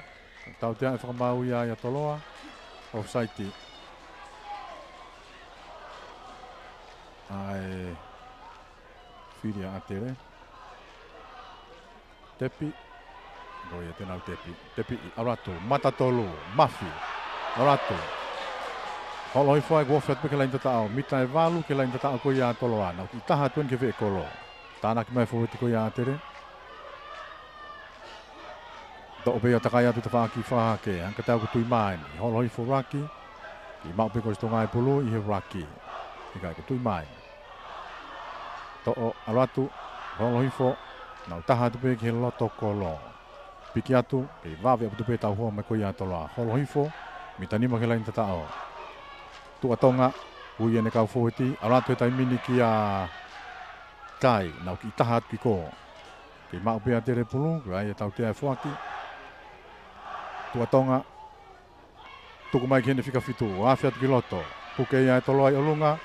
Tautea e fakamaau ia ʻa Toloa. Offside. ʻA e fili ʻa ʻAtele. Tepi. Ko ia te nau tepi. Tepi ʻi ʻalu atu. Mata tolu. Mafi. ʻAlu atu. Holo hifo ai kuo ʻohofi atu pē ki he laini tataʻo. Mita ʻe valu ki he laini tataʻo ko ia ʻa Toloa. Nau kiʻi taha atu eni ki he veʻe kolo. Tānaki mai e fōueti ko ia ʻa ʻAtele. Toʻo pē ia ʻo takai atu tafaʻaki fakahahake. Hangē ka tau ko Tuʻimāʻeni. Holo hifo Raki. Kiʻi maʻu pē ko ʻosi Tonga e pulu ʻi he Raki. ʻIkai ko Tuʻimāʻeni. Toʻo, ʻalu atu, holo hifo, nau taha atu pē ki he loto kolo. Piki atu, kei vave ʻaupito pē e tauhoa mai ko ia ʻa Toloa. Holo hifo, mita nima ki he laini tataʻo. Tuʻa Tonga, ui ʻene kau fōueti, ʻalu atu he taimi ni kia Tai, nau kiʻi taha atu ki kō. Kei maʻu pē ʻe ʻAtele e pulu, ko ia ʻe tautea e foaki. Tuʻa Tonga, tuku mai ki heʻene fika fitu, afe atu ki loto. Puke ia ʻe Toloa ʻi ʻolunga.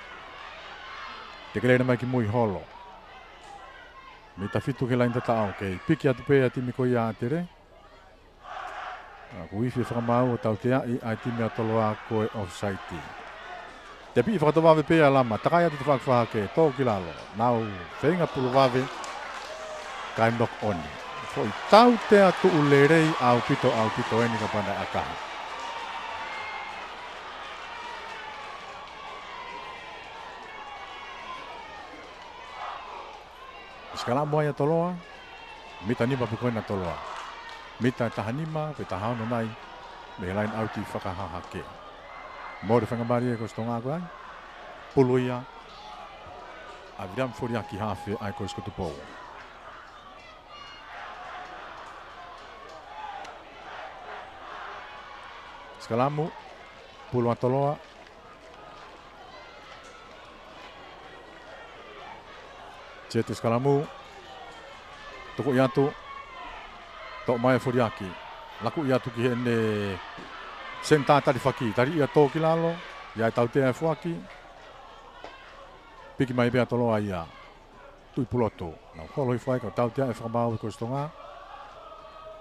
Tekelele mai ki mui holo. Mita fitu ki he laini tataʻo, kei piki atu pē ʻa e timi ko ia ʻa ʻAtele. ʻA, kuo ifi e fakamaau ʻo tauteaʻi ʻa e timi ʻa Toloa ko e offside. Tepi fakatovave pē ʻa Lama, takai atu tafaʻaki fakahahake, tō ki lalo. Nau feinga pulu vave, kae knock on. Foʻi tautea tuʻu lelei ʻaupito, ʻaupito eni ka pana ʻakahi. Sikalamu ai ʻa Toloa, mita nima pē ko ena ʻa Toloa. Mita ʻe taha nima, pe taha ono nai, mei he laini ʻauti fakahahake. Mole faingamālie ko ʻosi Tonga ko ia. Pulu ia, ʻa Viliami Foliaki hafe ʻa e Kolisi ko Tupou. Sikalamu, pulu ʻa Toloa. Siete sikalamu. Tukuʻi atu. Toʻo mai ʻe Foliaki. Lakuʻi atu ki heʻene senitā talifaki. Tali ia tō ki lalo. ʻA ia ʻe tautea e foaki. Piki mai pē ʻa Toloa ia. Tui pulotu. Nau holo hifo ai ka tautea e fakamaau ʻa e Kolisi Tonga.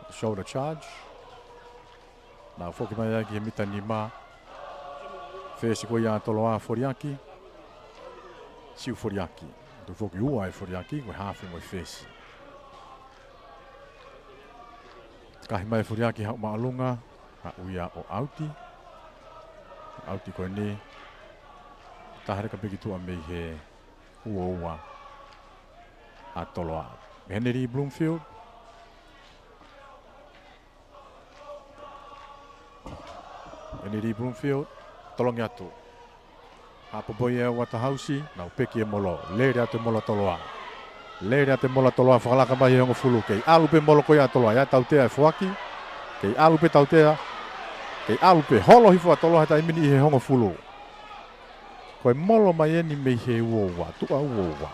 Shoulder charge. Nau foki mai ai ki he mita nima. Fesi ko ia ʻa Toloa Foliaki. Siu Foliaki. Toe foki ua ʻe Foliaki, ko e hafe mo e fesi. Kahi mai ʻe Foliaki haʻu māʻolunga, haʻu ia ʻo ʻauti. ʻAuti ko eni. Taha leka pē ki tuʻa mei he ua ua ʻa Toloa. Henry Bloomfield. Henry Bloomfield, tolongi atu. Hāpopo ia ʻe Waterhouse, nau peki e molo. Lele atu e molo ʻa Toloa. Lele atu e molo ʻa Toloa, fakalaka mai he hongofulu. Kei ʻalu pē molo ko ia ʻa Toloa, ʻa ia ʻe tautea e foaki. Kei ʻalu pē tautea. Kei ʻalu pē holo hifo ʻa Toloa he taimi ni ʻi he hongofulu. Ko e molo mai eni mei he ua ua, tuʻa ua ua.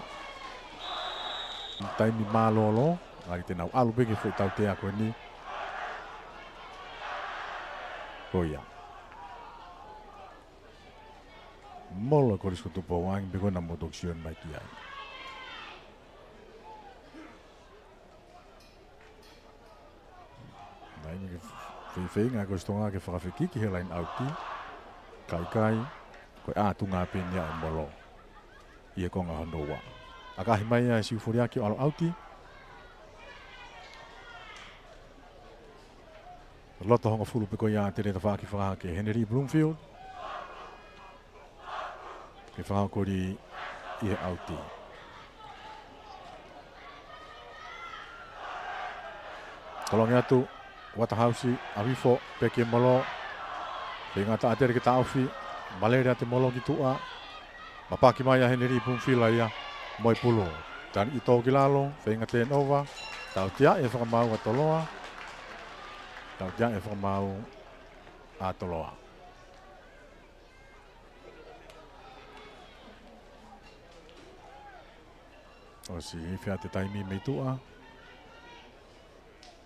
Taimi mālōlō, ʻa ia te nau ʻalu pē ki he foʻi tautea ko eni. Ko ia. Molo e Kolisi ko Tupou, ʻa ia pē ko ena mou toki sio mai ki ai. Naʻe ʻi ai e feifeinga ko ʻosi Tonga ke fakafekiki he laini ʻauti. Ka ʻikai, ko e ʻatunga pē eni ia ʻo e molo. ʻI he konga hono ua. ʻAkahi mai ʻe Siu Foliaki ʻo ʻalu ʻauti. Loto hongofulu pē ko ia ʻa ʻAtele, tafaʻaki fakahahake ʻe Henry Bloomfield. Ke fakahoko ʻi he ʻauti. Tolongi atu, Waterhouse, ʻalu hifo, peki e molo. Feinga ʻa ʻAtele ke taʻofi, malele atu e molo ki tuʻa. Mapaki mai ʻa Henry Bloomfield ia, mo e pulu. Tani ʻi tō ki lalo, feinga turnover. Tautea e fakamaau ʻa Toloa. Tautea e fakamaau ʻa Toloa. ʻOsi ifi atu e taimi mei tuʻa.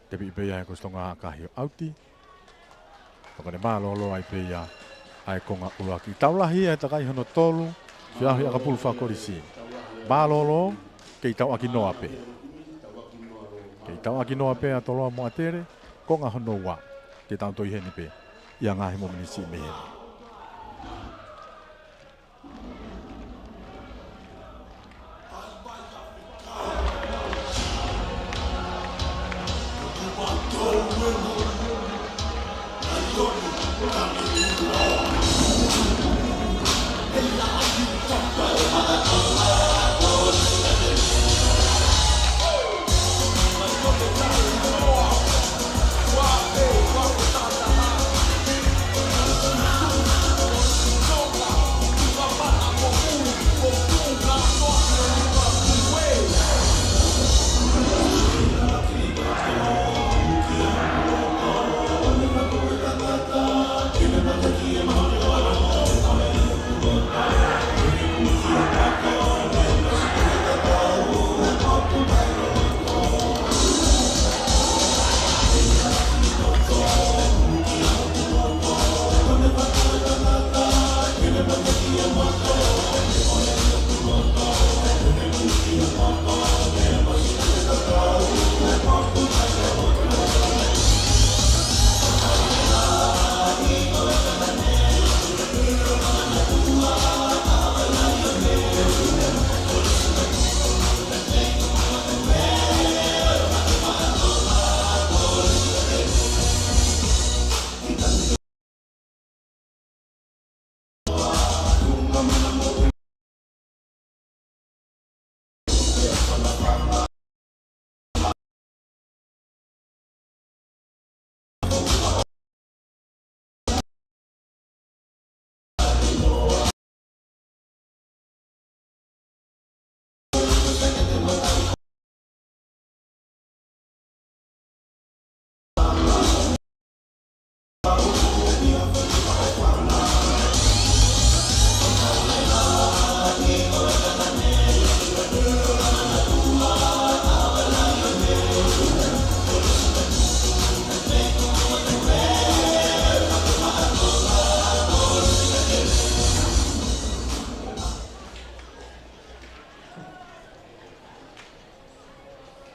Tepi pē ia ʻe he Kolisi Tonga ʻakahi ʻo ʻauti. Pea ko ʻene mālōlō ai pē ia ʻa e konga ʻuluaki. Tau lahi ʻa e takai hono tolu. Feʻauhi ʻakapulu fakakolisi. Mālōlō, kei tauʻaki noa pē. Kei tauʻaki noa pē ʻa Toloa mo ʻAtele, konga hono ua. Te tau toe ʻi heni pē ʻi ha ngaahi mōmeniti mei heni.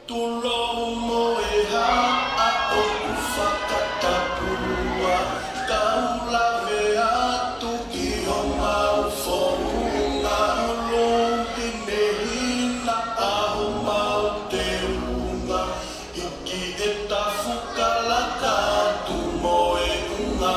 Tulou mo e haʻa ʻoku fakatapu ā, kau lave atu ki homau founga, ʻuluhine hina ʻa homau teunga, hiki e tafu kalaka atu mo e unga.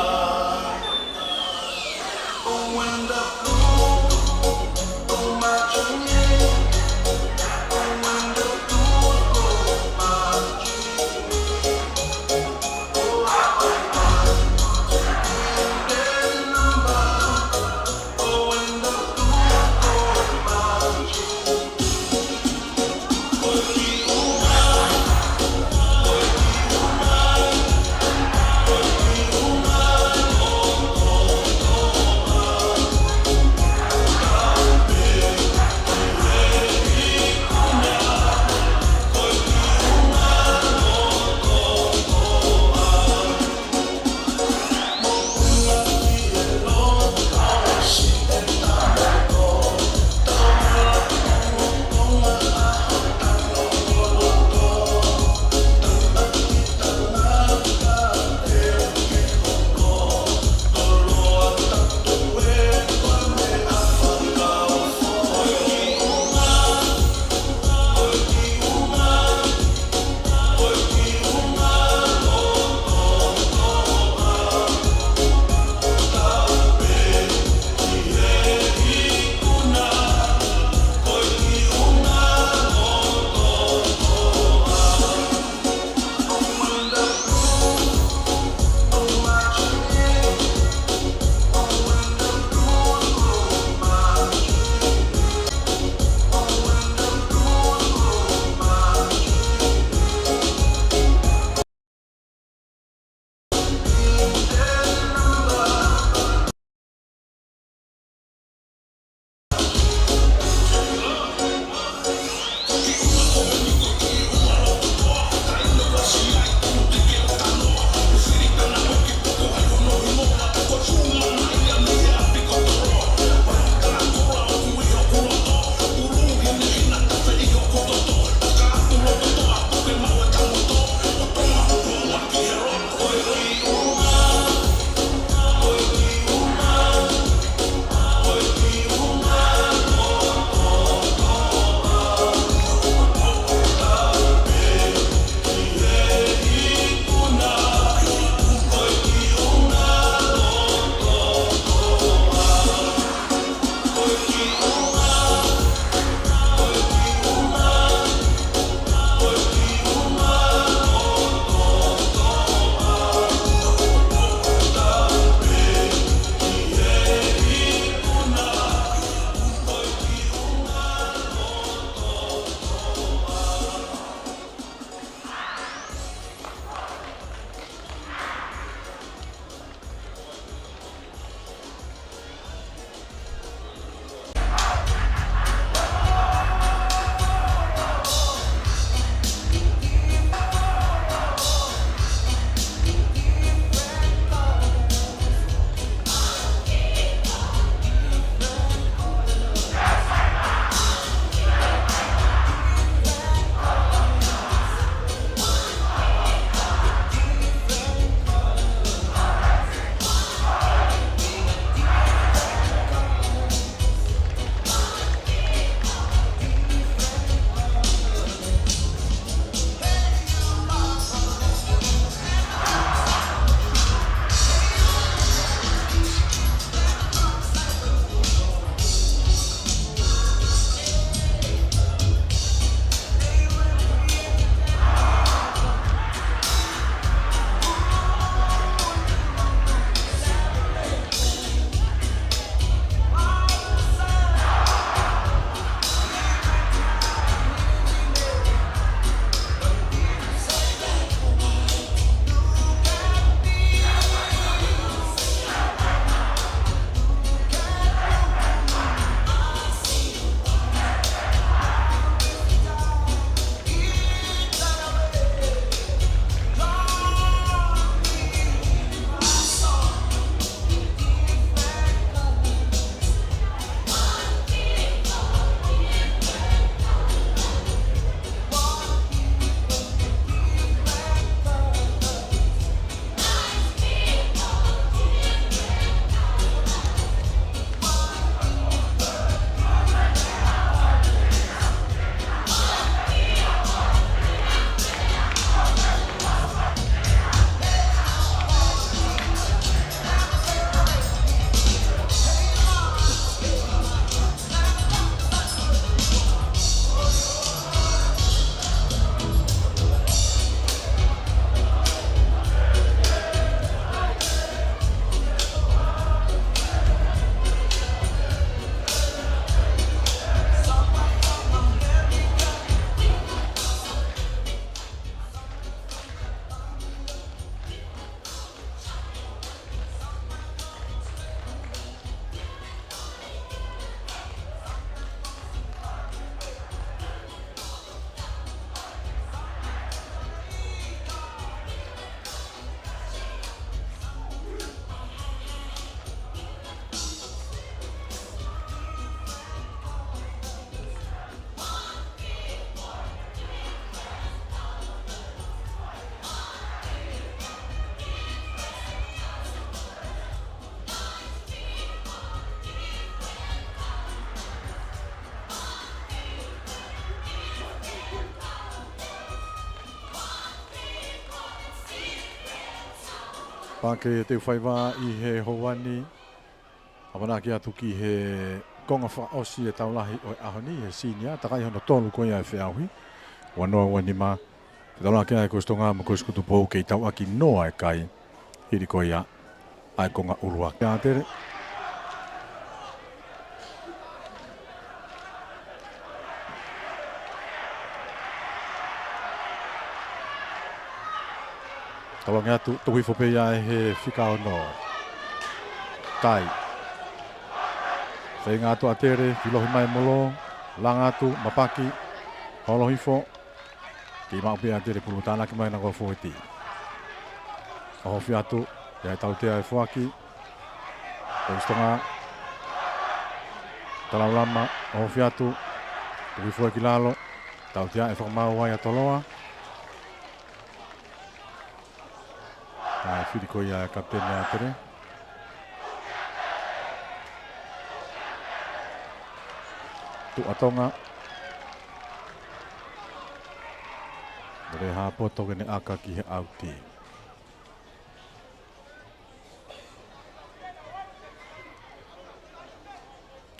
Pake Teufaiva ʻi he houa ni. ʻAmanaki atu ki he konga fakaʻosi e tau lahi ʻo e ʻaho ni, he senior, takai hono tolu ko ia e feʻauhi. Ua noa ua nima. Fetaulaki ai Kolisi Tonga mo Kolisi Kutupou kei tauʻaki noa e kai. Hili ko ia ʻa e konga ʻuluaki. ʻIa Tele. Tolongi atu, tuku hifo pē ia ʻe he fika ono. Tai. Feinga atu ʻa Tele, filohi mai molo, langa atu, mapaki, holo hifo. Kei maʻu pē ʻa Tele pulu, tānaki mai na ko fōueti. ʻOhofi atu, ʻe tautea e foaki. Kolisi Tonga. Talaulama, ʻohofi atu. Tuku hifo ki lalo. Tautea e fakamaau ai ʻa Toloa. Kae fili ko ia e kapiteni ʻa Tele. Tuʻa Tonga. Lehāpoto ke ne ʻaka ki he ʻauti.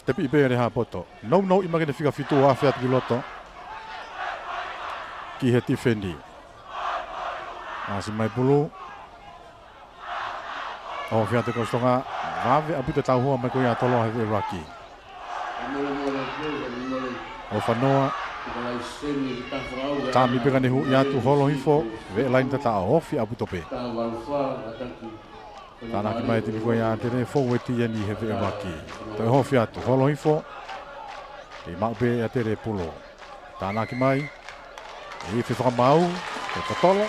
Tepiʻi pē Lehāpoto. Nounou ʻi mai ke ne fika fitu, afe atu ki loto. Ki he tifeni. ʻAsi mai pulu. ʻOhofi atu Kolisi Tonga. Vave ʻaupito e tauhoa mai ko ia ʻa Toloa he veʻe ʻuluaki. ʻOfa noa. Tami pē ka ne huʻi atu, holo hifo. Veʻe laini tataʻo, ofi ʻaupito pē. Tānaki mai e timi ko ia ʻa Tele, fōueti eni he veʻe ʻuluaki. Toe ʻohofi atu, holo hifo. Kei maʻu pē ʻa Tele pulu. Tānaki mai. ʻI he fakamaau, ko totolo.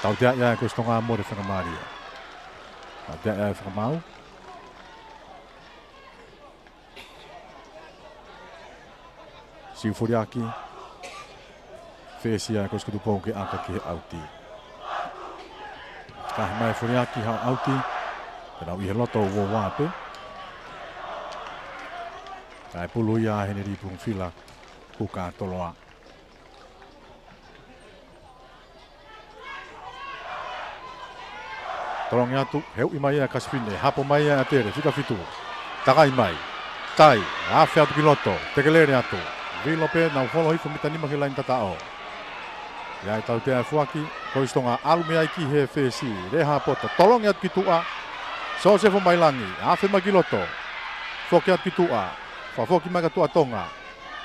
Tautea ia e Kolisi Tonga mo e fakamālie. Tautea ia e fakamaau. Siʻi foliaki. Fesi ʻa Kolisi Kutupou ke ʻaka ki he ʻauti. Kahi mai foliaki ha ʻauti. Te nau ʻi he loto ua ua pē. Kae pulu ia ʻe Heneli Pungfila. Kuka Toloa. Tolongi atu, heuʻi mai ia Kasifine, hapo mai ia ʻa Tele, fika fitu. Takai mai, tai, afe atu ki loto, tekelele atu. Vilo pē, nau holo hifo mita nima ki he laini tataʻo. ʻIa e tautea e foaki, Kolisi Tonga ʻalu mei ai ki he fesi, Lehāpoto, tolongi atu ki tuʻa. Sosefo Mailangi, afe mai ki loto. Foki atu ki tuʻa, fakafoki mai kia Tuʻa Tonga.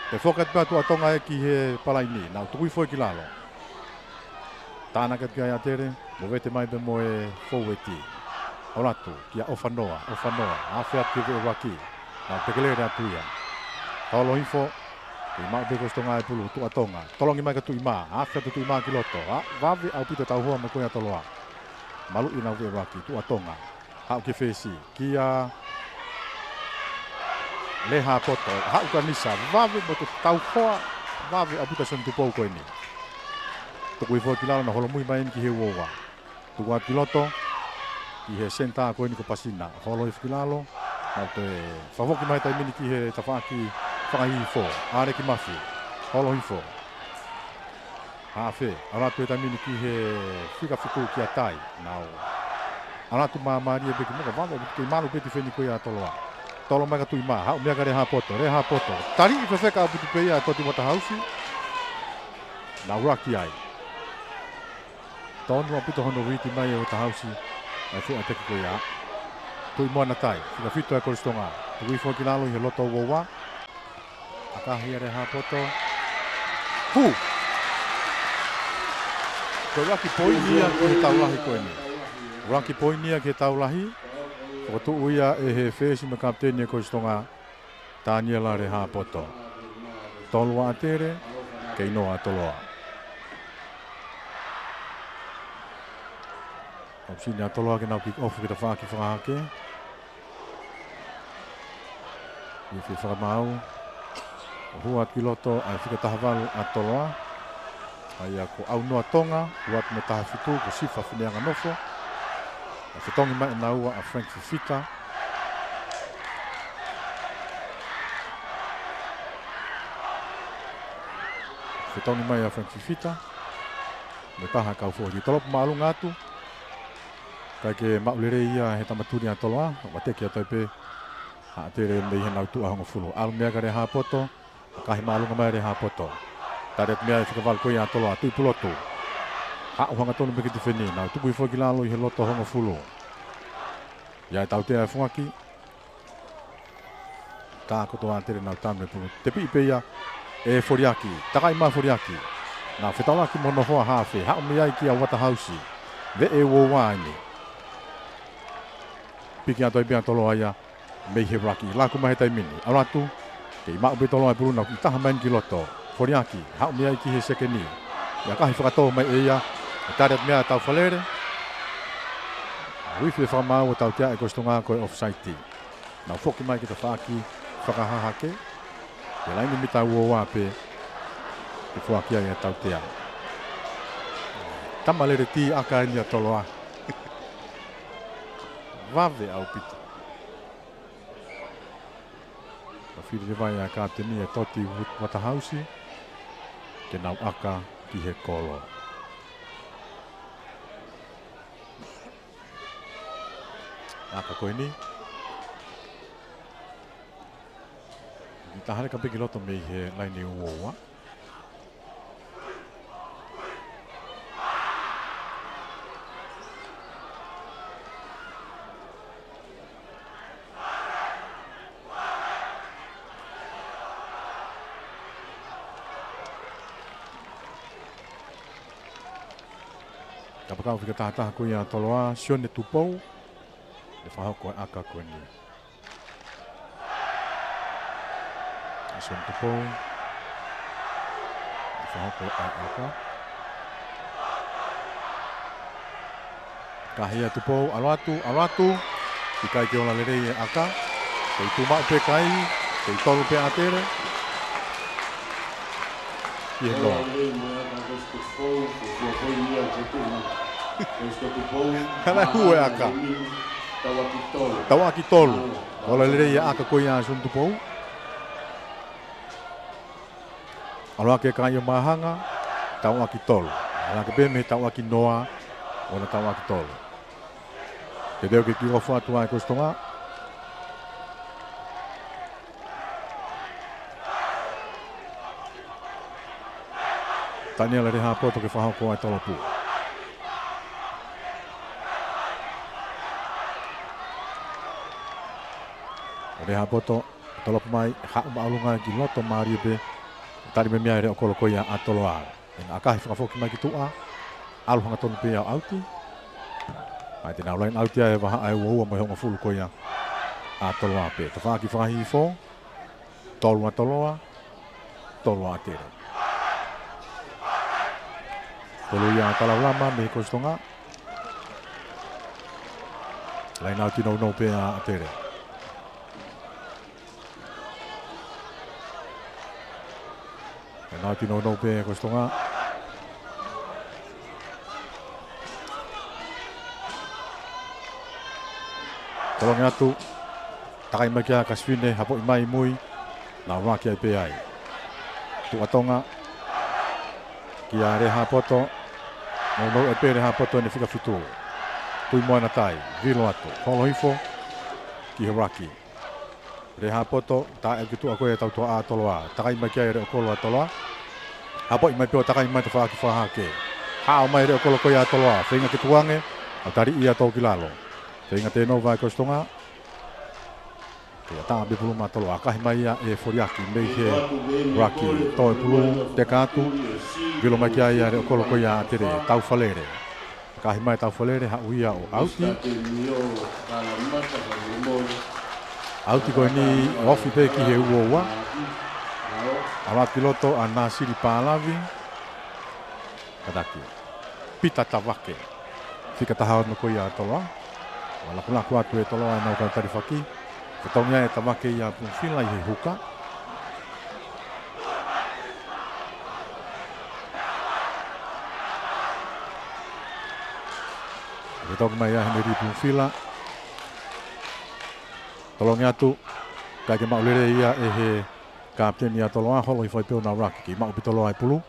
Pea foki atu pē ʻa Tuʻa Tonga ē ki he palaini, nau tuku hifo ki lalo. Tānaki atu ki ai ʻa Tele, movete mai pē mo e fōueti. ʻAlu atu, kia ʻOfanoa, ʻOfanoa, afe atu ki he veʻe ʻuluaki. Nau tekelele atu ia. Holo hifo, kei maʻu pē Kolisi Tonga e pulu, Tuʻa Tonga. Tolongi mai kia Tuʻimā, afe atu Tuʻimā ki loto. ʻA, vave ʻaupito e tauhoa mai ko ia ʻa Toloa. Maluʻi ʻenau veʻe ʻuluaki, Tuʻa Tonga. Haʻu ki he fesi, kia Lehāpoto, haʻu kia Nisa, vave mo e tauhoa, vave ʻaupito ʻa Sione Tupou ko eni. Tuku hifo ki lalo, nau holomui mai eni ki he ua ua. Tuku atu ki loto, ki he senitā ko eni ko Pasina, holo hifo ki lalo, nau toe fakafoki mai taimi ni ki he tafaʻaki fakahihifo, ʻAleki Mafi, holo hifo. Hafe, ʻalu atu he taimi ni ki he fika fitu kia Tai. Nau ʻalu atu māmālie pē ki muʻa, vave, kei malu pē tifeni ko ia ʻa Toloa. Tolo mai kia Tuʻimā, haʻu meʻa kia Lehāpoto, Lehāpoto. Taliʻi fefeka ʻaupito pē ia ʻa e toʻa Tuʻimā Taha Hausi. Nau laki ai. Tonu ʻaupito hono viti mai ʻe Taha Hausi ʻa e feʻateki ko ia. Tuʻimoana Tai, fika fitu ʻa e Kolisi Tonga. Tuku hifo ki lalo ʻi he loto ua ua. ʻAkahi ʻe Lehāpoto. Hū! Ko e ʻuluaki poini ia ki he tau lahi ko eni. ʻUluaki poini ia ki he tau lahi. Fokotuʻu ia ʻe he fesi mo e kapiteni ʻa e Kolisi Tonga, Taniela Lehāpoto. Tolu ʻa Tele, kei noa ʻa Toloa. ʻOsi ʻeni ʻa Toloa ke nau kick off ki he tafaʻaki fakahake. ʻI he fakamaau. ʻO hua atu ki loto ʻa e fika taha valu ʻa Toloa. ʻA ia ko ʻAunoa Tonga, hua atu mo e taha fitu, ko Sifa Fineanganofo. ʻA e fetongi mai ʻe naua ʻa Frank Fifita. Fetongi mai ʻa Frank Fifita. Mo e taha kau fōueti. Tolopu māʻolunga atu. Kae ke maʻu lelei ia he tama tuli ʻa Toloa, ʻo ʻateki atu ai pē ʻa ʻAtele mei heʻenau tuʻa hongofulu. ʻAlu meʻa kia Lehāpoto, ʻakahi māʻolunga mai Lehāpoto. Tali atu meʻa ʻe fika valu ko ia ʻa Toloa, Tuʻipulotu. Haʻu hangatonu mei he tifeni, nau tuku hifo ki lalo ʻi he loto hongofulu. ʻI ai e tautea ʻa e foaki. Tā kotoa ʻa ʻAtele nau tanu e pulu. Tepiʻi pē ia ʻe Foliaki. Takai mai Foliaki. Nau fetaulaki mo hono hoa hafe. Haʻu mei ai kia Uatahausi. Veʻe uoua eni. Piki atu ai pē ʻa Toloa ia mei he ruck. Laku mai he taimi ni. ʻAlu atu. Kei maʻu pē Toloa e pulu, nau kiʻi taha mai eni ki loto. Foliaki. Haʻu mei ai ki he sekeni. ʻIo, ʻakahi fakatō mai ʻe ia. Tali atu meʻa ʻa Taufalele. Uifi e fakamaau ʻo e tautea ʻa e Kolisi Tonga ko e offside. Nau foki mai ki tafaʻaki fakahahake. ʻI he laine mita uoua pē. Ke foaki ai e tautea. Tama lele tī ʻaka eni ʻa Toloa. Vave ʻaupito. Ka fili leva ia ʻa e kapiteni ʻa Toti Uatahausi. Ke nau ʻaka ki he kolo. ʻAka ko eni. Kiʻi taha leka pē ki loto mei he laine uoua. Kapakau fika taha taha ko ia ʻa Toloa, Sione Tupou. ʻE fakahoko e ʻaka ko eni. Sione Tupou. ʻE fakahoko e ʻaka. Kahi ia Tupou, ʻalu atu, ʻalu atu. ʻIkai ke ola lelei e ʻaka. Kei tuʻu maʻu pē kai, kei tolu pē ʻa ʻAtele. Ki he noa. Hana hū e ʻaka. Tauʻaki tolu. Ola lelei e ʻaka ko ia ʻa Sione Tupou. ʻAlu hake e kai ʻo Māhanga, tauʻaki tolu. ʻAlu hake pē mei he tauʻaki noa, ʻo na tauʻaki tolu. Teuteu ke kiʻi ofo atu ʻa e Kolisi Tonga. Taniela Lehāpoto ke fakahoko ʻa e tolopu. Lehāpoto, tolopu mai, haʻu māʻolunga ki loto mālie pē, tali mai meʻa ʻe he leʻo kolo ko ia ʻa Toloa. ʻE ʻakahi fakafoki mai ki tuʻa, ʻalu hangatonu pē ia ʻo ʻauti. ʻAi te nau laine ʻauti ʻa e vahaʻa ʻe uaua mo e hongofulu ko ia ʻa Toloa pē. Tafaʻaki fakahihifo, tolu ʻa Toloa, tolu ʻa ʻAtele. Tolu ia ʻa Talaulama mei he Kolisi Tonga. Laine ʻauti nounou pē ʻa ʻAtele. Laine ʻauti nounou pē Kolisi Tonga. Tolongi atu. Takai mai kia Kasifine, hapoʻi mai mui. Nau ruck ai pē ai. Tuʻa Tonga. Kia Lehāpoto. Nounou ʻe pē Lehāpoto ʻene fika fitu. Tui Moana Tai. Vilo atu. Holo hifo. Ki he ruck. Lehāpoto, taʻe ki tuʻa ko ia ʻa e tautua ʻa Toloa. Takai mai ki ai e leʻo kolo ʻa Toloa. Hapoʻi mai pē ʻo takai mai tafaʻaki fakahahake. Haʻu mai e leʻo kolo ko ia ʻa Toloa. Feinga ke tukuange, ʻo tali ia ʻo tō ki lalo. Feinga tēnova e Kolisi Tonga. Ke ʻatā pē pulu maʻa Toloa. ʻAkahi mai ia ʻe Foliaki mei he ruck. Tō e pulu, teka atu. Vilo mai ki ai ʻa e leʻo kolo ko ia ʻa ʻAtele. Taufalele. ʻAkahi mai Taufalele, haʻu ia ʻo ʻauti. ʻAuti ko eni, ofi pē ki he uaua. ʻAlu atu ki loto ʻa Nāsili Pālavi. Kātaki. Pita Tavake. Fika taha ono ko ia ʻa Toloa. ʻO lakulaku atu ʻe Toloa ʻenau kau talifaki. Fetongi ai ʻe Tavake ia Pumifila ʻi he huka. Fetongi mai ia Heneli Pumifila. Tolongi atu. ʻIkai ke maʻu lelei ia ʻe he kapiteni ʻa Toloa, holo hifo ai pē ʻo nau ruck. Kei maʻu pē Toloa e pulu.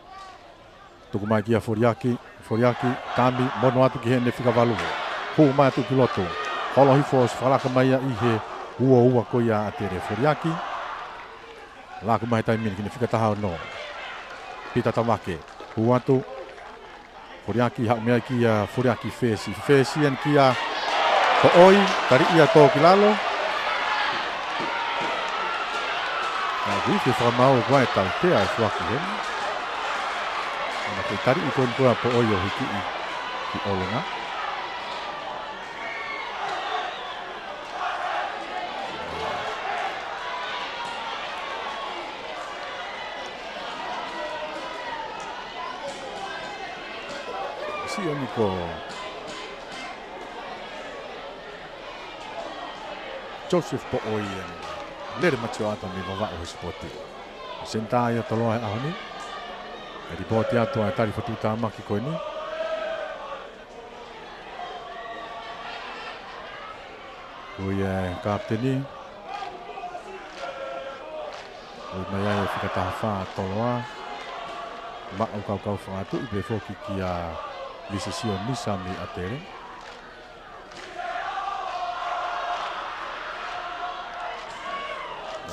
Tuku mai kia Foliaki, Foliaki, kami, mono atu ki heʻene fika valu. Pū mai atu ki loto. Holo hifo ʻosi fakalaka mai ia ʻi he uo ua ko ia ʻa ʻAtele. Foliaki. Laku mai he taimi ni ki he fika taha ono. Pita Tavake. Hū atu. Foliaki, haʻu mei ai kia Foliaki, fesi. Fesi eni kia Poʻoi, tali ia, tō ki lalo. ʻA, ui, ke fakamaau ko e tautea e fuaki heni. ʻAna ke tali ʻi ko eni ko ia Poʻoi ʻo hiki ʻi, ʻi ʻolunga. Sio ni ko Joseph Poʻoi eni. Lele Matioata mei Vavaʻu he sipoti. Senitā ia ʻo Toloa he ʻaho ni. ʻE lipooti atu ʻa e tali fokotuʻutāmaki ko eni. Ko ia e kapiteni. ʻOi mai ai e fika taha fā Toloa. Maʻu kaukau fakaʻatuʻi pē foki kia Visesio Nisa mei ʻAtele.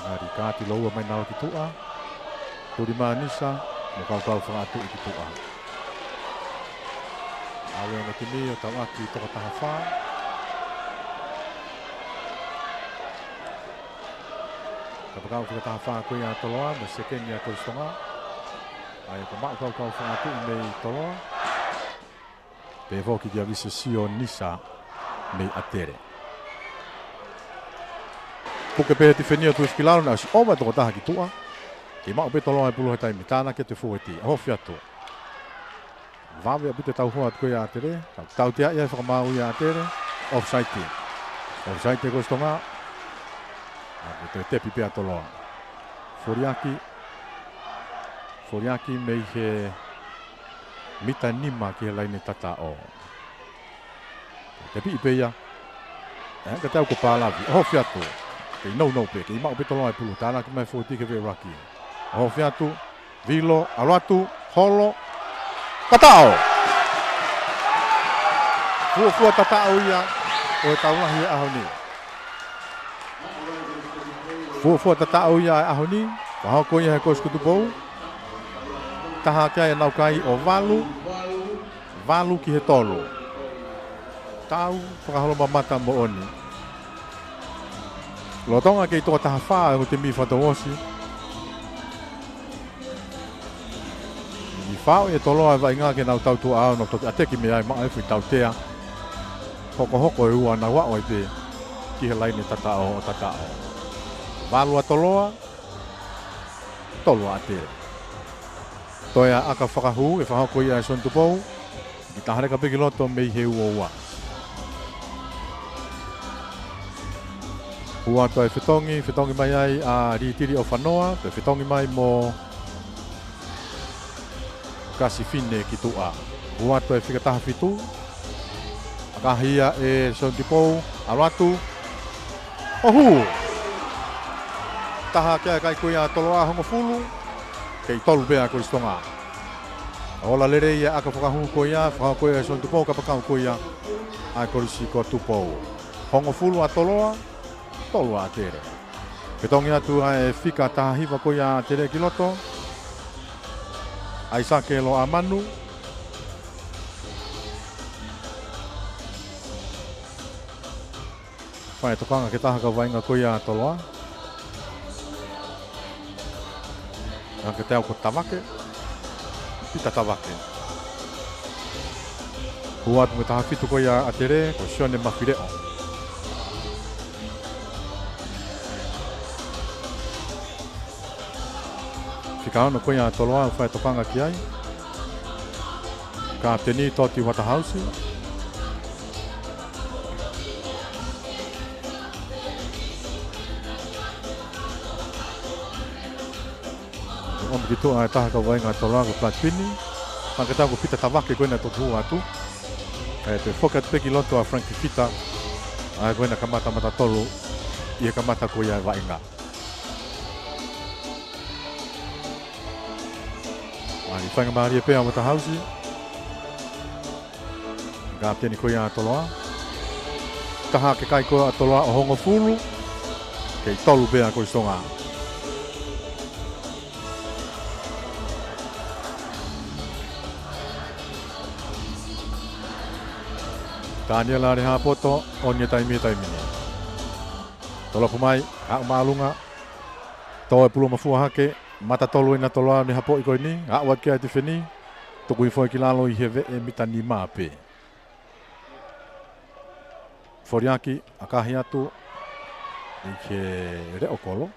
Ngari kati lōua mai nau ki tuʻa. Tuli mai Nisa, mo kaukau fakaʻatuʻi ki tuʻa. ʻAlu e ongo timi ʻo tauʻaki toko taha fā. Kapakau fika taha fā ko ia ʻa Toloa, mo e sekeni ʻa Kolisi Tonga. ʻA ia ko e maʻu kaukau fakaʻatuʻi mei Toloa. Pehē foki kia Visesio Nisa mei ʻAtele. Puke pē he tifeni ʻo tuʻu hifo ki lalo, naʻe ʻosi ʻova e toko taha ki tuʻa. Kei maʻu pē Toloa e pulu he taimi ni, tānaki atu e fōueti. Oho afi atu. Vave ʻaupito e tauhoa atu ko ia ʻa ʻAtele. Ka tautea ia he fakamaau ia ʻa ʻAtele. Offside. Offside ʻe Kolisi Tonga. ʻA, ko e toe tepi pē ʻa Toloa. Foliaki. Foliaki mei he mita nima ki he laine tataʻo. Tepiʻi pē ia. ʻE, ka te au ko Palavi. Oho afi atu. Kei nounou pē, kei maʻu pē Toloa e pulu, tānaki mai fōueti ke veʻe ʻuluaki. Oho afi atu. Vilo, ʻalu atu, holo. Tataʻo. Fuofua tataʻo ia ʻo e tau lahi he ʻaho ni. Fuofua tataʻo ia he ʻaho ni, fakahoko ia he Kolisi ko Tupou. Taha ki ai ʻenau kai ʻo valu, valu ki he tolu. Tau fakaholomamata moʻoni. Lolotonga kei toko taha fā e ongo timi fakatouʻosi. ʻI faʻo ʻe Toloa e vaʻinga ke nau tau tuʻa ʻo nau toki ʻateki mei ai, maʻu e foʻi tautea. Hokohoko e ua, nau aʻu ai pē ki he laine tataʻo ʻo tataʻo. Valu ʻa Toloa, tolu ʻa ʻAtele. Toe ʻa e ʻaka fakahū, ʻe fakahoko ia ʻe Sione Tupou. Ki taha leka pē ki loto mei he uo ua. Hū atu e fetongi, fetongi mai ai ʻa Litili ʻOfanoa, pea fetongi mai mo Kasifine ki tuʻa. Hū atu e fika taha fitu. ʻAkahi ia ʻe Sione Tupou, ʻalu atu. ʻO hū. Taha ki he kai ko ia ʻa Toloa, hongofulu. Kei tolu pē ʻa Kolisi Tonga. Ola lelei e ʻaka fakahū ko ia, fakahoko ia ʻe Sione Tupou, kapakau ko ia ʻa e Kolisi ko Tupou. Hongofulu ʻa Toloa, tolu ʻa ʻAtele. Fetongi atu ʻa e fika taha hiva ko ia ʻa ʻAtele ki loto. ʻAisake Loʻamanu. Fai e tokanga ki he taha kau vaʻinga ko ia ʻa Toloa. Ka ke tau ko Tavake. Pita Tavake. Hū atu mo e taha fitu ko ia ʻa ʻAtele, ko Sione Mafileʻo. Fika ono ko ia ʻa Toloa, fai e tokanga ki ai. Kapiteni Toti Uatahausi. ʻOmi ki tuʻa e taha kau vaʻinga ʻa Toloa ko Platini. Fai e tokanga ko Pita Tavake ko ena toki hū atu. ʻE toe foki atu pē ki loto ʻa Frank Fifita. ʻA ia ko ena kamata mata tolu ʻi he kamata ko ia e vaʻinga. Mai faingamālie pē ʻa Uatahausi. Kapiteni ko ia ʻa Toloa. Taha ke kai ko ē ʻa Toloa ʻo hongofulu, kei tolu pē ʻa Kolisi Tonga. Taniela Lehapoto, ʻoku ʻi he taimi, taimi ni. Tolopu mai, haʻu māʻolunga, tō e pulu mafua hake, mata tolu ʻena Toloa ʻi he hapoʻi ko eni, haʻu atu ki ai e tifeni, tuku hifo ki lalo ʻi he veʻe mita nima pē. Foliaki, ʻakahi atu ʻi he leʻo kolo.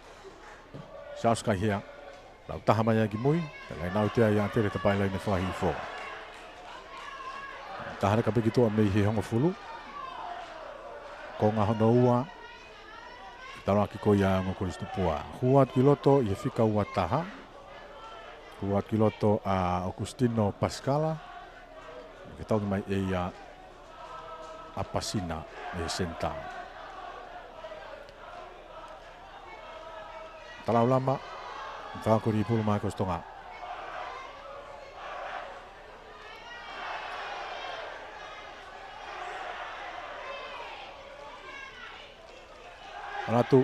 Siaosi Kaihea, lau taha mai ai ki mui, laine auti ia ʻa ʻAtele, tapai laine fakahihifo. Taha leka pē ki tuʻa mei he hongofulu. Konga hono ua, taloaki ko ia ʻa e ongo Kolisi Tupua. Hū atu ki loto ʻi he fika ua taha. Hū atu ki loto ʻa ʻOkusitino Pasikala. Ke tauki mai ʻe ia ʻa Pasina ʻi he senitā. Talaulama, fakahoko e pulu maʻa Kolisi Tonga. ʻAlu atu,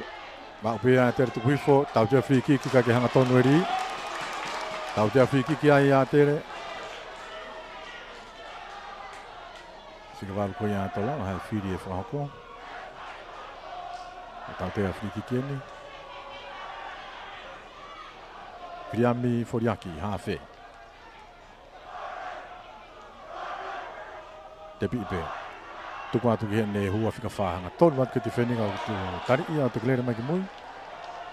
maʻu pē ʻa ʻAtele, tuku hifo, tautea filikiki kae ʻikai ke hangatonu e lī. Tautea filikiki ai ʻa ʻAtele. Fika valu ko ia ʻa Toloa, ʻa e fili ʻe fakahoko. Tautea filikiki eni. Viliami Foliaki, hafe. Tepiʻi pē. Tuku atu ki heʻene hua fika fā, hangatonu atu ki he tifeni, ka ʻoku taliʻi ʻa ʻAtele, lele mai ki mui.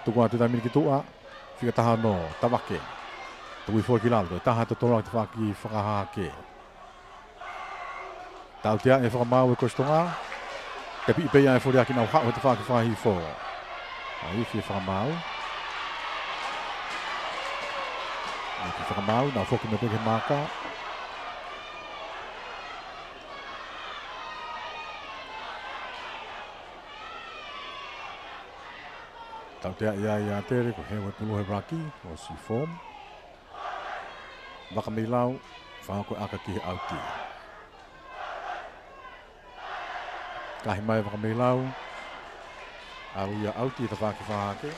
Tuku atu taimi ni ki tuʻa, fika taha ono, Tavake. Tuku hifo ki lalo, toe taha ʻa Toloa ki he tafaʻaki fakahahake. Tautea ʻe fakamaau ʻe Kolisi Tonga. Tepiʻi pē ia ʻe Foliaki, nau haʻu he tafaʻaki fakahihifo. ʻAi, fie fakamaau. ʻAi, fie fakamaau, nau foki mai pē ki he maaka. Tautea ia ʻa ʻAtele, ko e heu e pulu he ʻuluaki, ʻosi fomu. Vakameilau, fakahoko e ʻaka ki he ʻauti. Kahi mai Vakameilau, ʻalu ia ʻauti he tafaʻaki fakahahake.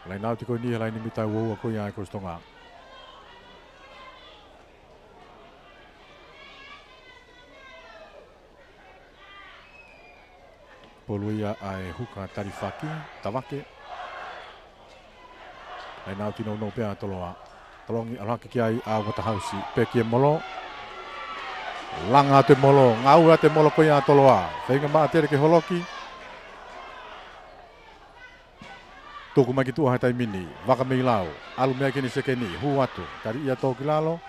Laine auti ko eni he laine mita ua ua ko ia ʻa Kolisi Tonga. Pulu ia ʻa e huka talifaki, Tavake. Laine auti nounou pē ʻa Toloa. Tolongi ʻalu hake ki ai ʻa Uatahausi, peki e molo. Langa atu e molo, ngāue atu e molo ko ia ʻa Toloa. Feinga mai ʻAtele ke holoki. Tuku mai ki tuʻa he taimi ni, Vakameilau, ʻalu mei ai ki heʻene sekeni, hū atu, taliʻi ia tō ki lalo.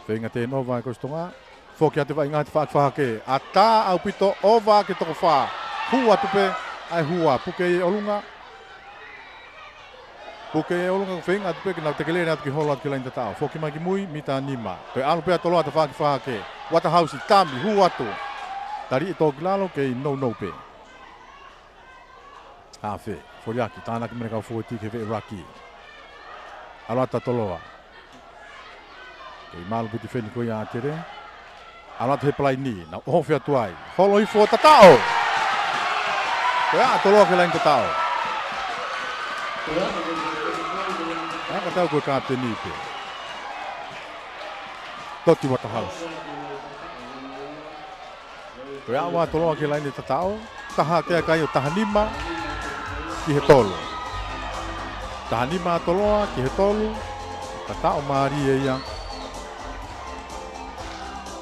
Feinga tēnova ʻa Kolisi Tonga, foki atu e vaʻinga he tafaʻaki fakahahake, ʻatā ʻaupito, ʻova ki he toko fā, hū atu pē, ʻa e hua, puke ʻi ʻolunga. Puke ʻi ʻolunga, feinga atu pē ke nau teke lele atu ke holo atu ki he laine tataʻo, foki mai ki mui, mita nima. Toe ʻalu pē ʻa Toloa he tafaʻaki fakahahake, Uatahausi, tami, hū atu. Taliʻi tō ki lalo, kei nounou pē. Hafe, Foliaki, tānaki mai e kau fōueti ki he veʻe ʻuluaki. ʻAlu atu ʻa Toloa. Kei malu pē tifeni ko ia ʻa ʻAtele. ʻAlu atu he palaini, nau ʻohofi atu ai. Holo hifo, tataʻo. Ko ia ʻa Toloa ki he laine tataʻo. Naʻe ka tau ko e kapiteni pē. Toti Uatahausi. Toe aʻu ʻa Toloa ki he laine tataʻo, taha kehe kai ʻo taha nima ki he tolu. Taha nima ʻa Toloa ki he tolu, tataʻo mālie ia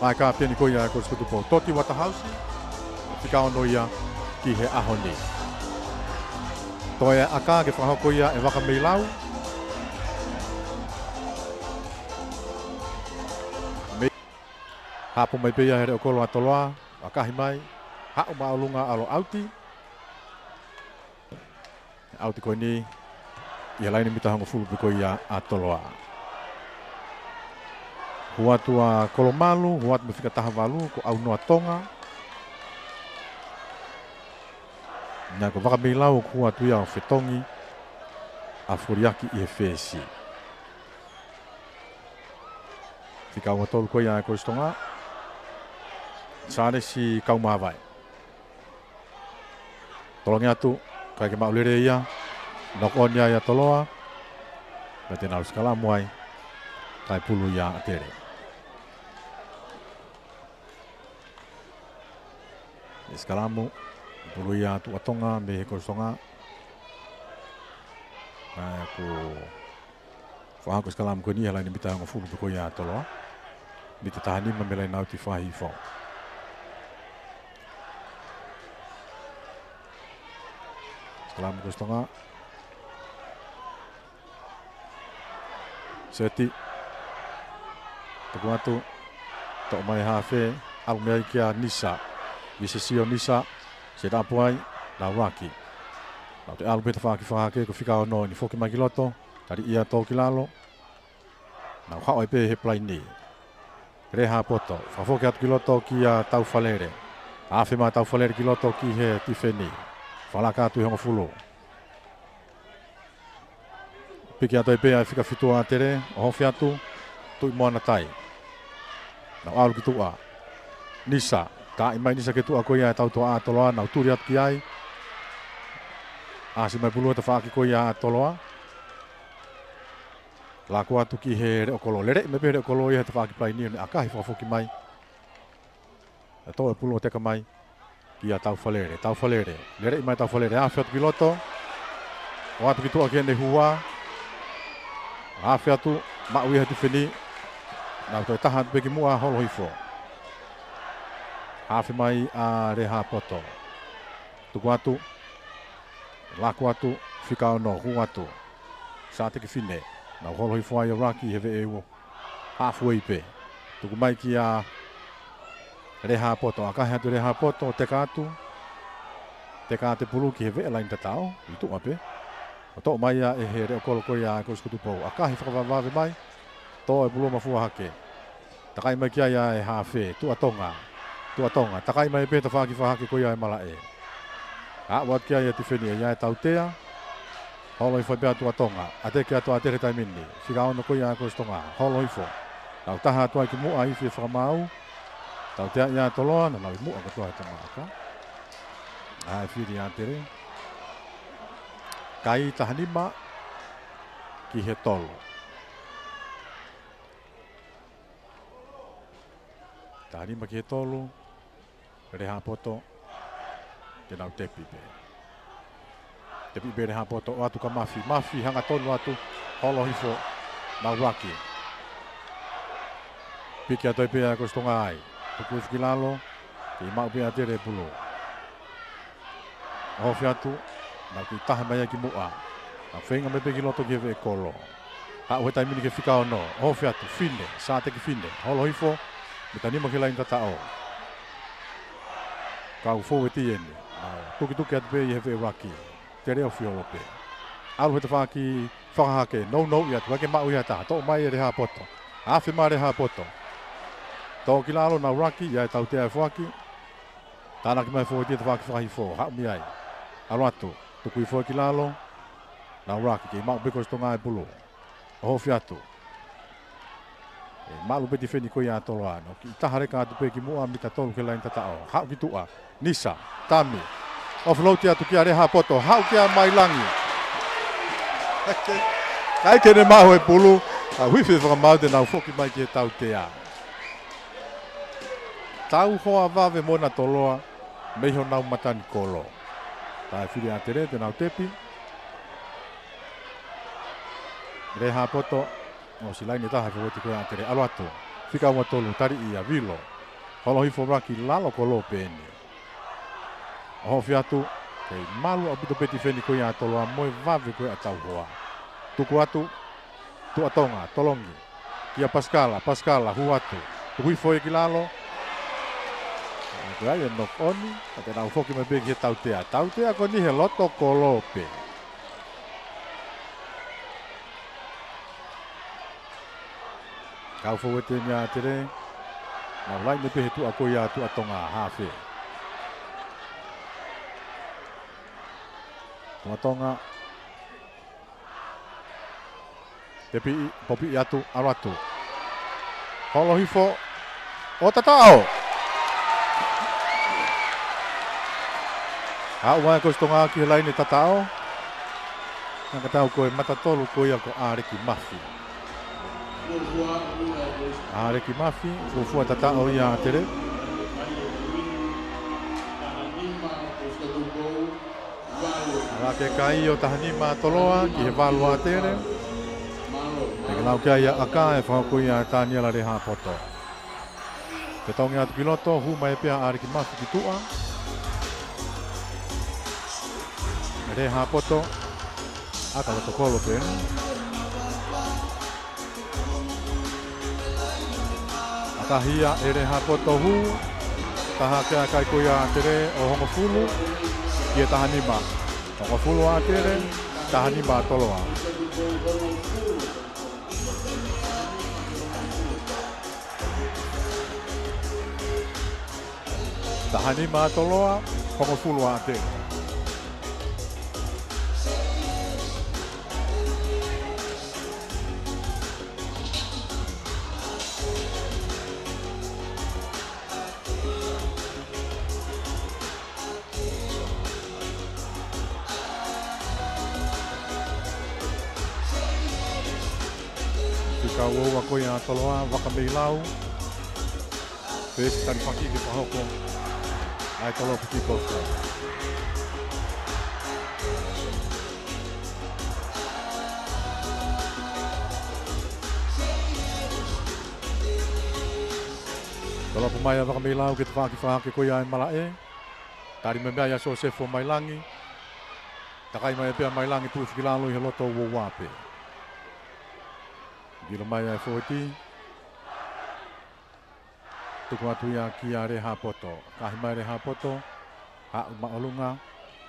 ʻa e kapiteni ko ia ʻa e Kolisi Kutupou, Toti Uatahausi, fika ono ia ki he ʻaho ni. Toe ʻaka ke fakahoko ia ʻe Vakameilau. Mei Hapo mai pē ia he leʻo kolo ʻa Toloa, ʻakahi mai, haʻu māʻolunga ʻalu ʻauti. ʻAuti ko eni, ʻi he laine mita hongofulu pē ko ia ʻa Toloa. Hū atu ʻa Kolomalu, hū atu mei he fika taha valu, ko ʻAunoa Tonga. Naʻe ko Vakameilau ʻoku hū atu ia ʻo fetongi. ʻa Foliaki ʻi he fesi. Fika ua tolu ko ia ʻa e Kolisi Tonga. Sālesi Kaumavae. Tolongi atu, ʻikai ke maʻu lelei ia. Knock on ia ʻia Toloa. Pea te nau sikalamu ai. Kae pulu ia ʻa Tele. ʻE sikalamu, pulu ia ʻa Tuʻa Tonga mei he Kolisi Tonga. ʻA ia ko Fakahoko e sikalamu ko eni he laine mita hongofulu pē ko ia ʻa Toloa. Mita taha nima mei he laine ʻauti fakahihifo. Sikalamu Kolisi Tonga. Seti. Tuku atu. Toʻo mai hafe. ʻAlu mei ai kia Nisa. Visesio Nisa. Set up ai. Naulaki. Nau toe ʻalu pē tafaʻaki fakahake ko e fika ono ʻeni, foki mai ki loto. Tali ia Tōkilalo. Nau haʻu ai pē he palaini. Lehāpoto, fakafoki atu ki loto kia Taufalele. Afe mai Taufalele ki loto ki he tifeni. Fakalaka atu ʻi he hongofulu. Piki atu ai pē ʻa e fika fitu ʻa Tele, ʻohofi atu, Tuʻimoana Tai. Nau ʻalu ki tuʻa. Nisa, taaʻi mai Nisa ki tuʻa ko ia ʻa e tautoʻa ʻa Toloa, nau tuli atu ki ai. ʻAsi mai pulu he tafaʻaki ko ia ʻa Toloa. Lako atu ki he leʻo kolo. Leleʻi mai pē leʻo kolo ia he tafaʻaki palaini ʻo ne ʻakahi fakafoki mai. ʻE toʻo e pulu ʻo teka mai kia Taufalele. Taufalele. Leleʻi mai Taufalele. Afe atu ki loto. ʻOatu ki tuʻa ki heʻene hua. Afe atu. Maʻu ia he tifeni. Nau toe taha atu pē ki muʻa holo hifo. Afe mai ʻa Lehāpoto. Tuku atu. Lako atu. Fika ono. Hū atu. Sāteki Fine. Nau holo hifo ai ʻa Raki he veʻe ua. Halfway pē. Tuku mai kia Lehāpoto. ʻAkahi atu Lehāpoto. Teka atu. Teka atu e pulu ki he veʻe laini tataʻo. ʻI tuʻa pē. ʻO toʻo mai ia ʻe he leʻo kolo ko ia ʻa e Kolisi Kutupou. ʻAkahi fakavavevave mai. Toʻo e pulu ʻo mafua hake. Takai mai ki ai ʻa e hafe, Tuʻa Tonga. Tuʻa Tonga, takai mai pē tafaʻaki fakahake ko ia ʻa e malaʻe. Aʻu atu ki ai ʻa e tifeni ʻa ia ʻe tautea. Holo hifo pē ʻa Tuʻa Tonga. ʻAteki atu ʻa Tele he taimi ni. Fika ono ko ia ʻa Kolisi Tonga. Holo hifo. Nau taha atu ai ki muʻa ifi e fakamaau. Tautea ia Toloa, naʻa nau ʻi muʻa kotoa he tamaʻaka. ʻA e fili ʻa Tele. Kai taha nima ki he tolu. Taha nima ki he tolu, Lehāpoto, te nau tepi pē. Tepi pē Lehāpoto, ʻoatu kia Mafi, Mafi, hangatonu atu, holo hifo, Naulaki. Piki atu ai pē ʻa Kolisi Tonga ai, tuku hifo ki lalo, kei maʻu pē ʻa Tele e pulu. ʻOhofi atu, nau kei taha mai ai ki muʻa. Nau feinga mai pē ki loto ki he veʻe kolo. Haʻu he taimi ni ki he fika ono. ʻOhofi atu, Fine, Sāteki Fine. Holo hifo, mita nima ki he laini tataʻo. Kau fōueti ʻeni. Nau tukituki atu pē ʻi he veʻe ʻuluaki. Tele ʻo fiolo pē. ʻAlu he tafaʻaki fakahake. Nounou ia, ʻikai ke maʻu ia ha taha. Toʻo mai ʻe Lehāpoto. Afe mai Lehāpoto. Tōkilalo Naulaki, ʻa ia ʻe tautea e foaki. Tānaki mai fōueti he tafaʻaki fakahihifo, haʻu mei ai. ʻAlu atu, tuku hifo ki lalo. Naulaki, kei maʻu pē Kolisi Tonga e pulu. ʻOhofi atu. ʻE malu pē tifeni ko ia ʻa Toloa, nau kiʻi taha leka atu pē ki muʻa mita tolu ki he laini tataʻo. Haʻu ki tuʻa. Nisa, Tami. Offload atu kia Lehāpoto, haʻu kia Mailangi. ʻIkai ke ne maʻu e pulu, ʻa e ifi e fakamaau te nau foki mai ki he tautea. Tauhoa vave moʻona Toloa, mei honau matanikolo. Tā e fili ʻa Tele, te nau tepi. Lehāpoto, ʻosi laini taha e fōueti ko ia ʻa Tele, ʻalu atu. Fika ua tolu, tali ia, Vilo. Holo hifo Raki lalo kolo pē ʻeni. ʻOhofi atu, kei malu ʻaupito pē tifeni ko ia ʻa Toloa mo e vave ko ia ʻa Tauhoa. Tuku atu, Tuʻa Tonga, tolongi. Kia Pasikala, Pasikala, hū atu. Tuku hifo ia ki lalo. Ko ia e knock on, ka te nau foki mai pē ki he tautea. Tautea ko eni he loto kolo pē. Kau fōueti ʻeni ʻa Tele. Nau laini pē he tuʻa ko ia Tuʻa Tonga, hafe. Tuʻa Tonga. Tepiʻi, popiʻi atu, ʻalu atu. Holo hifo ʻo tataʻo. Aʻu mai ʻa Kositoga ki he laine tataʻo. Ngata atu ko e mata tolu ko ia ko ʻAleki Mafi. ʻAleki Mafi, fuofua tataʻo ia ʻa ʻAtele. ʻAlā ke kai ʻo taha nima ʻa Toloa ki he valu ʻa ʻAtele. Pea ke lau ki ai ʻa ʻAka, ʻe fakahoko ia ʻe Taniela Lehapoto. Fetongi atu ki loto, hū mai pē ʻa ʻAleki Mafi ki tuʻa. Lehapoto, ʻAka loto kolo pē. ʻAkahi ia ʻe Lehapoto, hū. Taha ke ʻa e kai ko ia ʻa ʻAtele ʻo hongofulu ki he taha nima. Hongofulu ʻa ʻAtele, taha nima ʻa Toloa. Taha nima ʻa Toloa, hongofulu ʻa ʻAtele. Fika uaua ko ia ʻa Toloa, Vakameilau. Pea ʻosi talifaki ke fakahoko ʻa e tolo piki kofu. Tolopu mai ʻa Vakameilau ki he tafaʻaki fakahake ko ia ʻa e malaʻe. Tali mai meʻa ia ʻa Sosefo Mailangi. Takai mai pē ʻa Mailangi, tuʻu hifo ki lalo ʻi he loto uaua pē. Vilo mai ʻa e fōueti. Tuku atu ia kia Lehapoto. Kahi mai Lehapoto. Haʻu māʻolunga.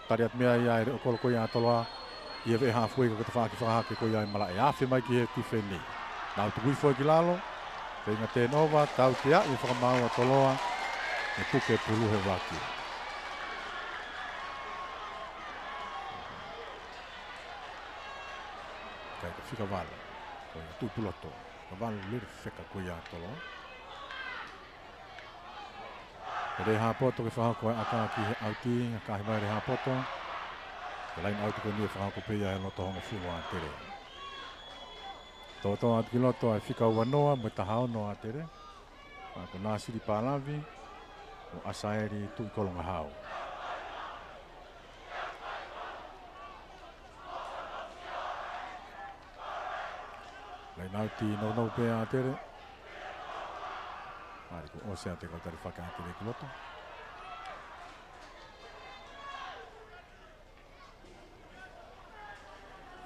Tali atu meʻa ia ʻe he leʻo kolo ko ia ʻa Toloa. ʻI he veʻe haafuei ko e tafaʻaki fakahake ko ia ʻa e malaʻe. Afe mai ki he tifeni. Nau tuku hifo ki lalo. Feinga tēnova, tauteaʻi e fakamaau ʻa Toloa. ʻE puke pulu he vaki. Kai ka fika valu. Ko ia tuʻu puloto. Ka valu lele feka ko ia ʻa Toloa. Lehapoto ke fakahoko e ʻaka ki he ʻauti, kahi mai Lehapoto. Ko e laine ʻauti ko eni ʻe fakahoko pē ia he loto hongofulu ʻa ʻAtele. Tōtō atu ki loto ʻa e fika uanoa mo e taha ono ʻa ʻAtele. Ko Nasili Palavi, mo ʻAsaeli Tuʻikolongahau. Laine ʻauti nounou pē ʻa ʻAtele. Mali ko ʻosi ʻa e kau talifaki ʻa ʻAtele ki loto.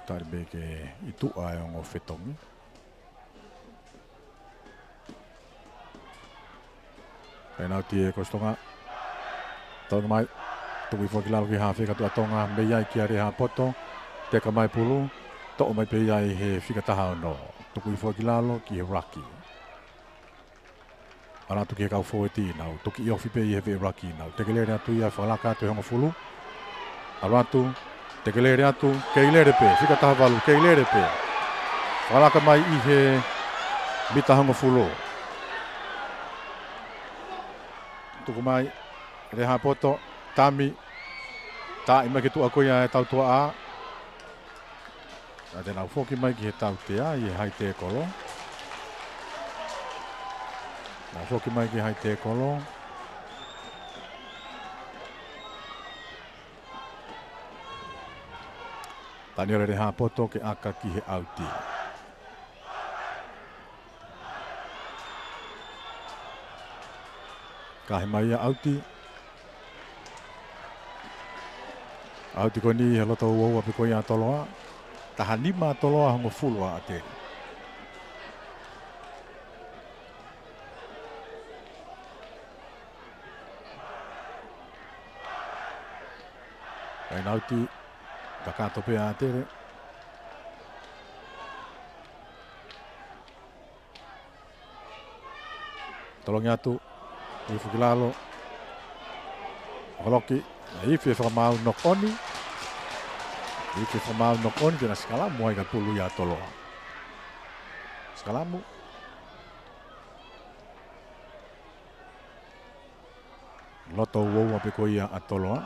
Tali mai ke ʻi tuʻa e ongo fetongi. Laine ʻauti ʻa Kositoga. Tau mai. Tuku hifo ki lalo ki he hafe kātoa ʻa Tonga. Mei ai kia Lehapoto. Teka mai pulu. Toʻo mai pē ia ʻe he fika taha ono. Tuku hifo ki lalo ki he laki. ʻAlu atu ki he kau fōueti, nau toki ʻi ofi pē ʻi he veʻe laki, nau tekelele atu ia, fakalaka atu e hongofulu. ʻAlu atu, tekelele atu, kei lele pē, fika taha valu, kei lele pē. Fakalaka mai ʻi he mita hongofulu. Tuku mai, Lehapoto, tami, taaʻi mai ki tuʻa ko ia e tautuaʻa. Ka te nau foki mai ki he tautea ʻi he haʻi tēkolo. Nau foki mai ki he haʻi tēkolo. Taniela Lehapoto ke ʻaka ki he ʻauti. Kahi mai ia ʻauti. ʻAuti ko eni he loto uaua pē ko ia ʻa Toloa. Taha nima ʻa Toloa, hongofulu ʻa ʻAtele. Laine ʻauti, kakato pē ʻa ʻAtele. Tolongi atu, hifo ki lalo. Holoki, ifi e fakamaau, knock on. Ifi e fakamaau, knock on, ke na sikalamu ai ka pulu ia ʻa Toloa. Sikalamu. Loto uoua pē ko ia ʻa Toloa.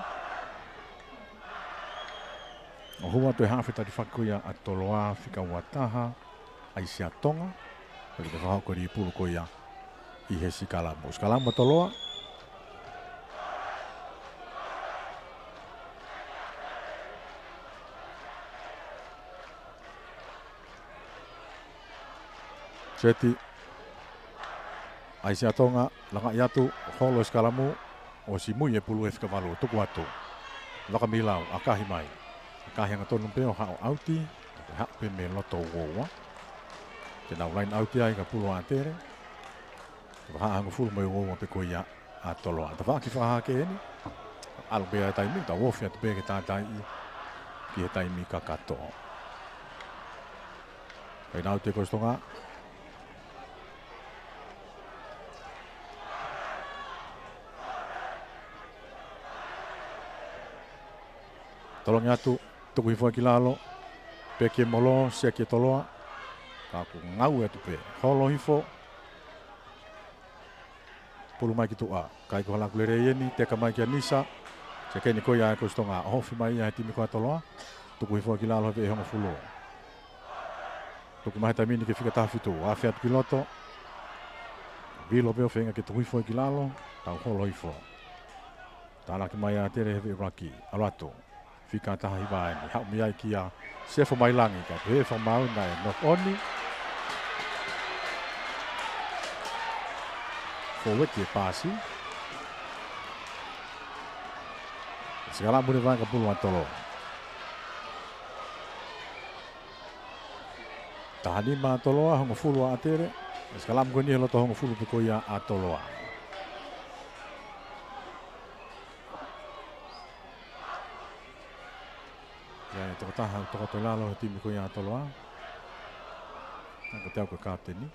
ʻO hū atu e haʻafe talifaki ko ia ʻa Toloa, fika ua taha, ʻAisea Tonga. Pea ke fakahoko e lī pulu ko ia ʻi he sikalamu. Sikalamu ʻa Toloa. Seti. ʻAisea Tonga, langaʻi atu, holo e sikalamu, ʻosi mui e pulu ʻe he fika valu, tuku atu. Vakamilau, ʻakahi mai. ʻAkahi angatonu pē ʻo haʻu ʻauti, haʻu pē mei loto uoua. Ke nau laine ʻauti ai ka pulu ʻa ʻAtele. Vahaʻa hongofulu mo e uoua pē ko ia ʻa Toloa. Tafaʻaki fakahā eni. ʻAlu pē ʻa e taimi, tau ofi atu pē ke tātaaʻi ki he taimi kakato. Laine ʻauti ʻa e Kolisi Tonga. Tolongi atu, tuku hifo ki lalo, peki e molo, seki e Toloa, ka kuo ngāue atu pē, holo hifo, pulu mai ki tuʻa, kai ko e halaku lelei eni, teka mai kia Nisa, sekeni ko ia ʻa e Kolisi Tonga, ʻohofi mai ia he timi ko ia ʻa Toloa, tuku hifo ki lalo he veʻe hongofulu. Tuku mai he taimi ni ki he fika taha fitu, afe atu ki loto, vilo pē ʻo feinga ke tuku hifo ki lalo, tau holo hifo. Tānaki mai ʻa ʻAtele he veʻe ʻuluaki, ʻalu atu. Fika taha hiva eni, haʻu mei ai kia Sefo Mailangi, ka pehē fakamaau naʻe knock on. Fōueti e paasi. Sikalamu leva ka pulu ʻa Toloa. Taha nima ʻa Toloa, hongofulu ʻa ʻAtele. Sikalamu ko eni he loto hongofulu pē ko ia ʻa Toloa. ʻI ai e tokotaha ʻoku tokoto ʻi lalo he timi ko ia ʻa Toloa. Naʻe ko e tau ko e kapiteni.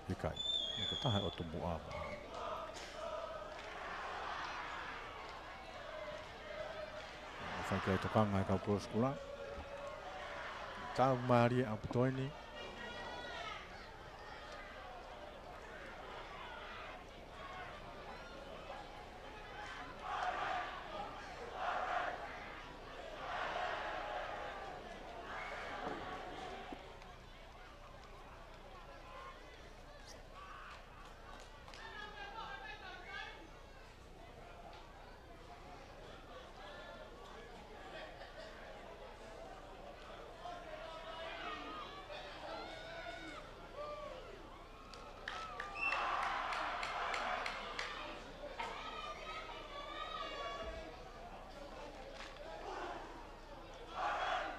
ʻIkai. Naʻe ko e taha ʻo Tumuʻava. ʻO fai ki ai tokanga e kau Kolisi Kula. Tau mālie ʻaupito eni.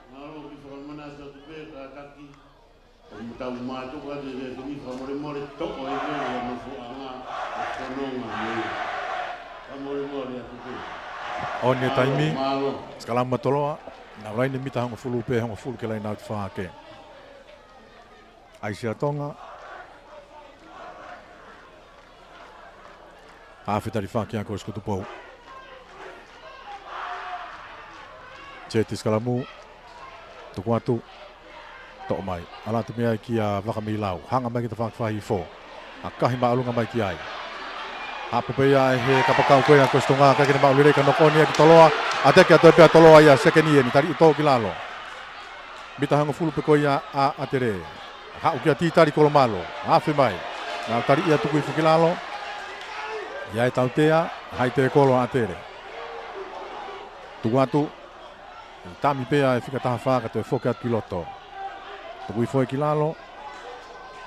Mālō ki fakamanatu atu pē kātaki. ʻO mutau mātuku atu e fefini fakamolemole toʻo e fefini ʻa Mafuaʻanga ʻo fononga mei. Fakamolemole atu pē. On e taimi. Mālō. Sikalamu ʻa Toloa. Nau laine mita hongofulu pē, hongofulu ke laine ʻauti fakahā. ʻAisea Tonga. Haʻafe talifaki ʻa e Kolisi ko Tupou. Seti sikalamu. Tuku atu. Toʻo mai. ʻAlu atu mei ai kia Vakamilau. Hanga mai ki he tafaʻaki fakahifo. ʻAkahi māʻolunga mai ki ai. Haʻu pē ia ʻe he kapakau ko ia ʻa e Kolisi Tonga, ʻikai ke ne maʻu lelei ka knock on ia ki Toloa. ʻAteki atu pē ʻa Toloa ia, sekeni eni, taliʻi tō ki lalo. Mita hongofulu pē ko ia ʻa ʻAtele. Haʻu kia Titali Kolomalo. Afe mai. Nau taliʻi ia, tuku hifo ki lalo. ʻI ai e tautea, haʻi tēkolo ʻa ʻAtele. Tuku atu. ʻI tami pē ʻa e fika taha fā ka toe foki atu ki loto. Tuku hifo ki lalo.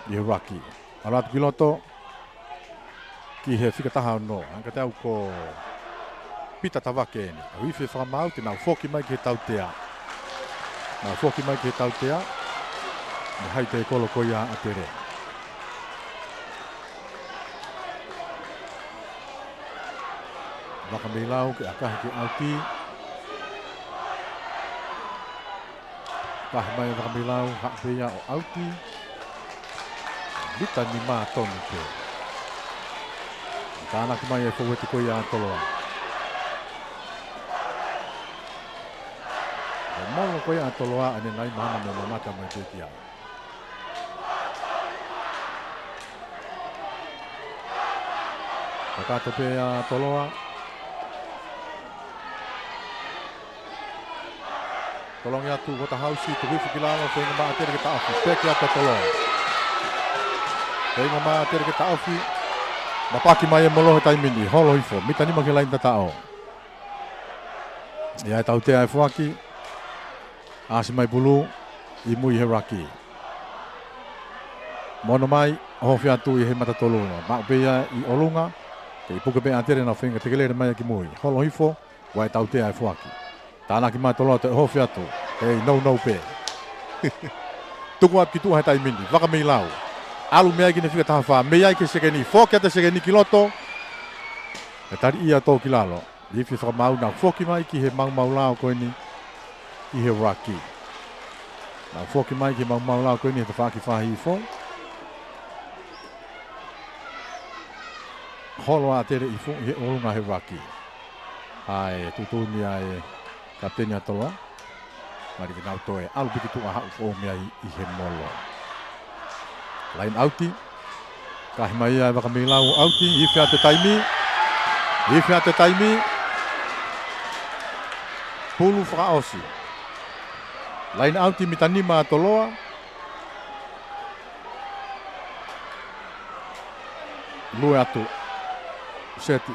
ʻI he raki. ʻAlu atu ki loto. Ki he fika taha ono, hanga ʻo tau ko Pita Tavake eni. ʻOku ʻi fē fakamaau te nau foki mai ki he tautea. Nau foki mai ki he tautea. Mo e haʻi tēkolo ko ia ʻa ʻAtele. Vakamilau ke ʻakahi ke ʻauti. Kahi mai Vakamilau, haʻu pē ia ʻo ʻauti. Mita nima tonu pē. Tānaki mai e fōueti ko ia ʻa Toloa. Molo ko ia ʻa Toloa ʻa ʻene nai mahana mo mamata mai pē ki ai. Kakato pē ʻa Toloa. Tolongi atu Waterhouse, tuku hifo ki lalo, feinga mai ʻAtele ke taʻofi. Peki atu ʻa Toloa. Feinga mai ʻAtele ke taʻofi. Mapaki mai e molo he taimi ni. Holo hifo. Mita nima ki he laini tataʻo. ʻE ʻi ai e tautea ʻa e foaki. ʻAsi mai pulu ʻi mui he ruck. Mono mai, ohofi atu ʻi he mata tolu. Maʻu pē ia ʻi ʻolunga. Kei puke pē ʻAtele, nau feinga tekelele mai ia ki mui. Holo hifo, ʻoku ʻi ai e tautea ʻa e foaki. Tānaki mai Toloa, toe ohofi atu. Kei nounou pē. Tuku atu ki tuʻa he taimi ni. Vakameilau. ʻAlu mei ai ki he fika taha fā. Mei ai ki he sekeni. Foki atu e sekeni ki loto. ʻE tali ia tō ki lalo. Ifi e fakamaau, nau foki mai ki he maumau lao ko eni ʻi he ruck. Nau foki mai ki he maumau lao ko eni he tafaʻaki fakahihifo. Holo ʻa ʻAtele ʻi fuʻu ʻi he ʻolunga he ruck. ʻA e tuʻutuʻuni ʻa e kapiteni ʻa Toloa. Mali ke nau toe ʻalu pē ki tuʻa, haʻu foʻou mei ai ʻi he molo. Laini ʻauti. Kahi mai ia e vakameilau ʻauti, ifi atu e taimi. Ifi atu e taimi. Pulu fakaʻosi. Laini ʻauti mita nima ʻa Toloa. Lue atu. Seti.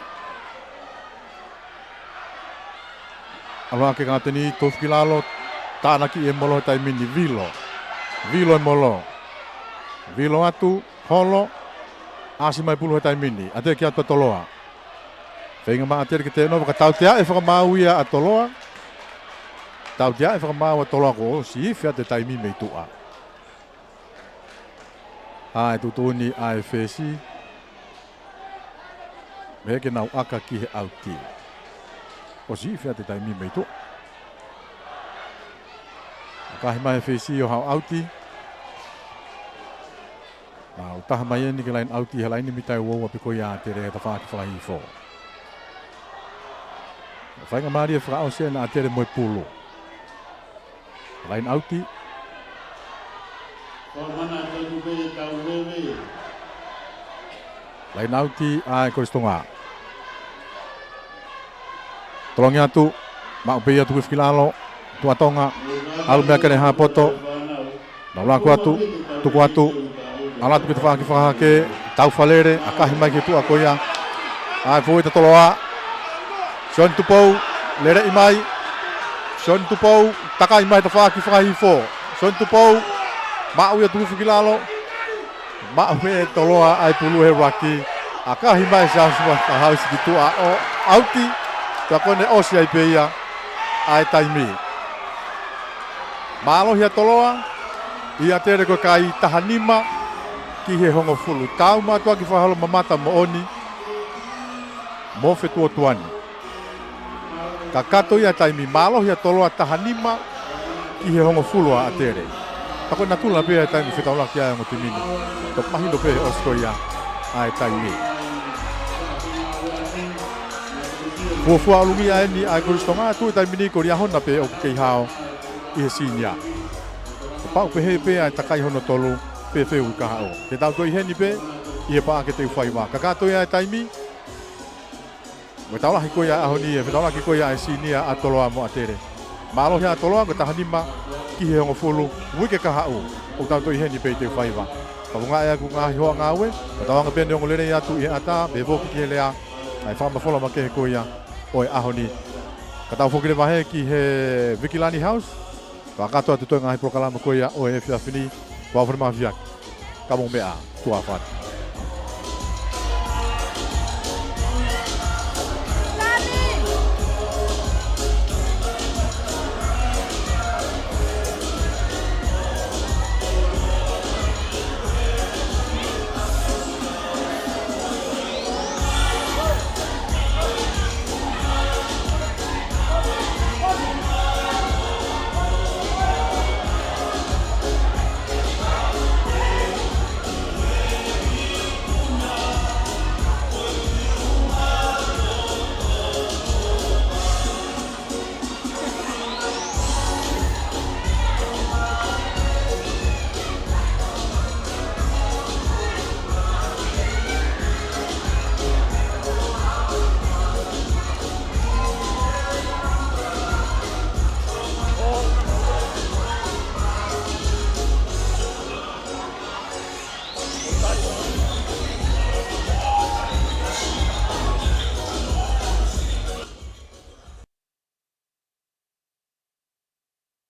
ʻAlu hake kapiteni, tuku ki lalo, tānaki e molo he taimi ni, vilo. Vilo e molo. Vilo atu, holo, ʻasi mai pulu he taimi ni, ʻAtele ki atu ʻa Toloa. Feinga mai ʻAtele ke tēnova, ka tautea e fakamaau ia ʻa Toloa. Tautea e fakamaau ʻa Toloa kuo ʻosi ifi atu e taimi mei tuʻa. ʻA e tuʻutuʻuni ʻa e fesi. Mei he ke nau ʻaka ki he ʻauti. ʻOsi ifi atu e taimi mei tuʻa. Kahi mai e fesi ʻo haʻu ʻauti. Nau taha mai eni ki he laini ʻauti he laini mita ʻe ua ua pē ko ia ʻa ʻAtele he tafaʻaki fakahihifo. Feinga mālie fakaʻosi ʻa ʻAtele mo e pulu. Laini ʻauti. Laini ʻauti ʻa e Kolisi Tonga. Tolongi atu, maʻu pē ia, tuku hifo ki lalo, tuʻa Tonga, ʻalu mei ai ki he hā poto. Nau laku atu, tuku atu, ʻalu atu ki he tafaʻaki fakahahake, tau falele, ʻa kahi mai ki he tuʻa ko ia ʻa e foueita Toloa. Sione Tupou, leleʻi mai. Sione Tupou, takai mai he tafaʻaki fakahihifo. Sione Tupou, maʻu ia, tuku hifo ki lalo. Maʻu ʻe Toloa ʻa e pulu he ruck. ʻA kahi mai Siaosi Waterhouse ki tuʻa ʻo ʻauti. Pea ko ʻene ʻosi ai pē ia ʻa e taimi. Mālohi ʻa Toloa, ʻi ʻAtele ko e kai taha nima ki he hongofulu. Taumātuʻaki fakaholo mamata moʻoni mo fetuotuani. Kakato ia e taimi, mālohi ʻa Toloa, taha nima ki he hongofulu ʻa ʻAtele. Pea ko e natula pē ia e taimi fetaulaki ai ongo timi ni. Toki mahino pē ʻosi ko ia ʻa e taimi. Fuofua ʻolungia eni ʻa e Kolisi Tonga, tuʻu e taimi ni ko Liahona pē ʻoku kei hao ʻi he senior. Kapau pehē pē ʻa e takai hono tolu, fēfē ʻoku kahaʻu. Te tau toe ʻi heni pē ʻi he paʻake te u faiva. Kakato ia e taimi. Mo e taulahi ko ia ʻaho ni, e fetaulaki ko ia e senior ʻa Toloa mo ʻAtele. Mālohi ʻa Toloa ko e taha nima ki he hongofulu, uike kahaʻu, ʻoku tau toe ʻi heni pē ʻi te u faiva. Ka vunga e aku ngaahi hoa ngāue, ka tau anga pē ʻeni ongo lelei atu ʻi he ʻatā, pe foki ki he lea, ʻa e fakamafola makehe ko ia ʻo e ʻaho ni. Ka tau foki leva hē ki he Vikilani House, kakato atu toe ngaahi polokalama ko ia ʻo e efiafi ni, ko au Fale Mafiaki. Ka mou meʻa, tuʻa ʻofa atu.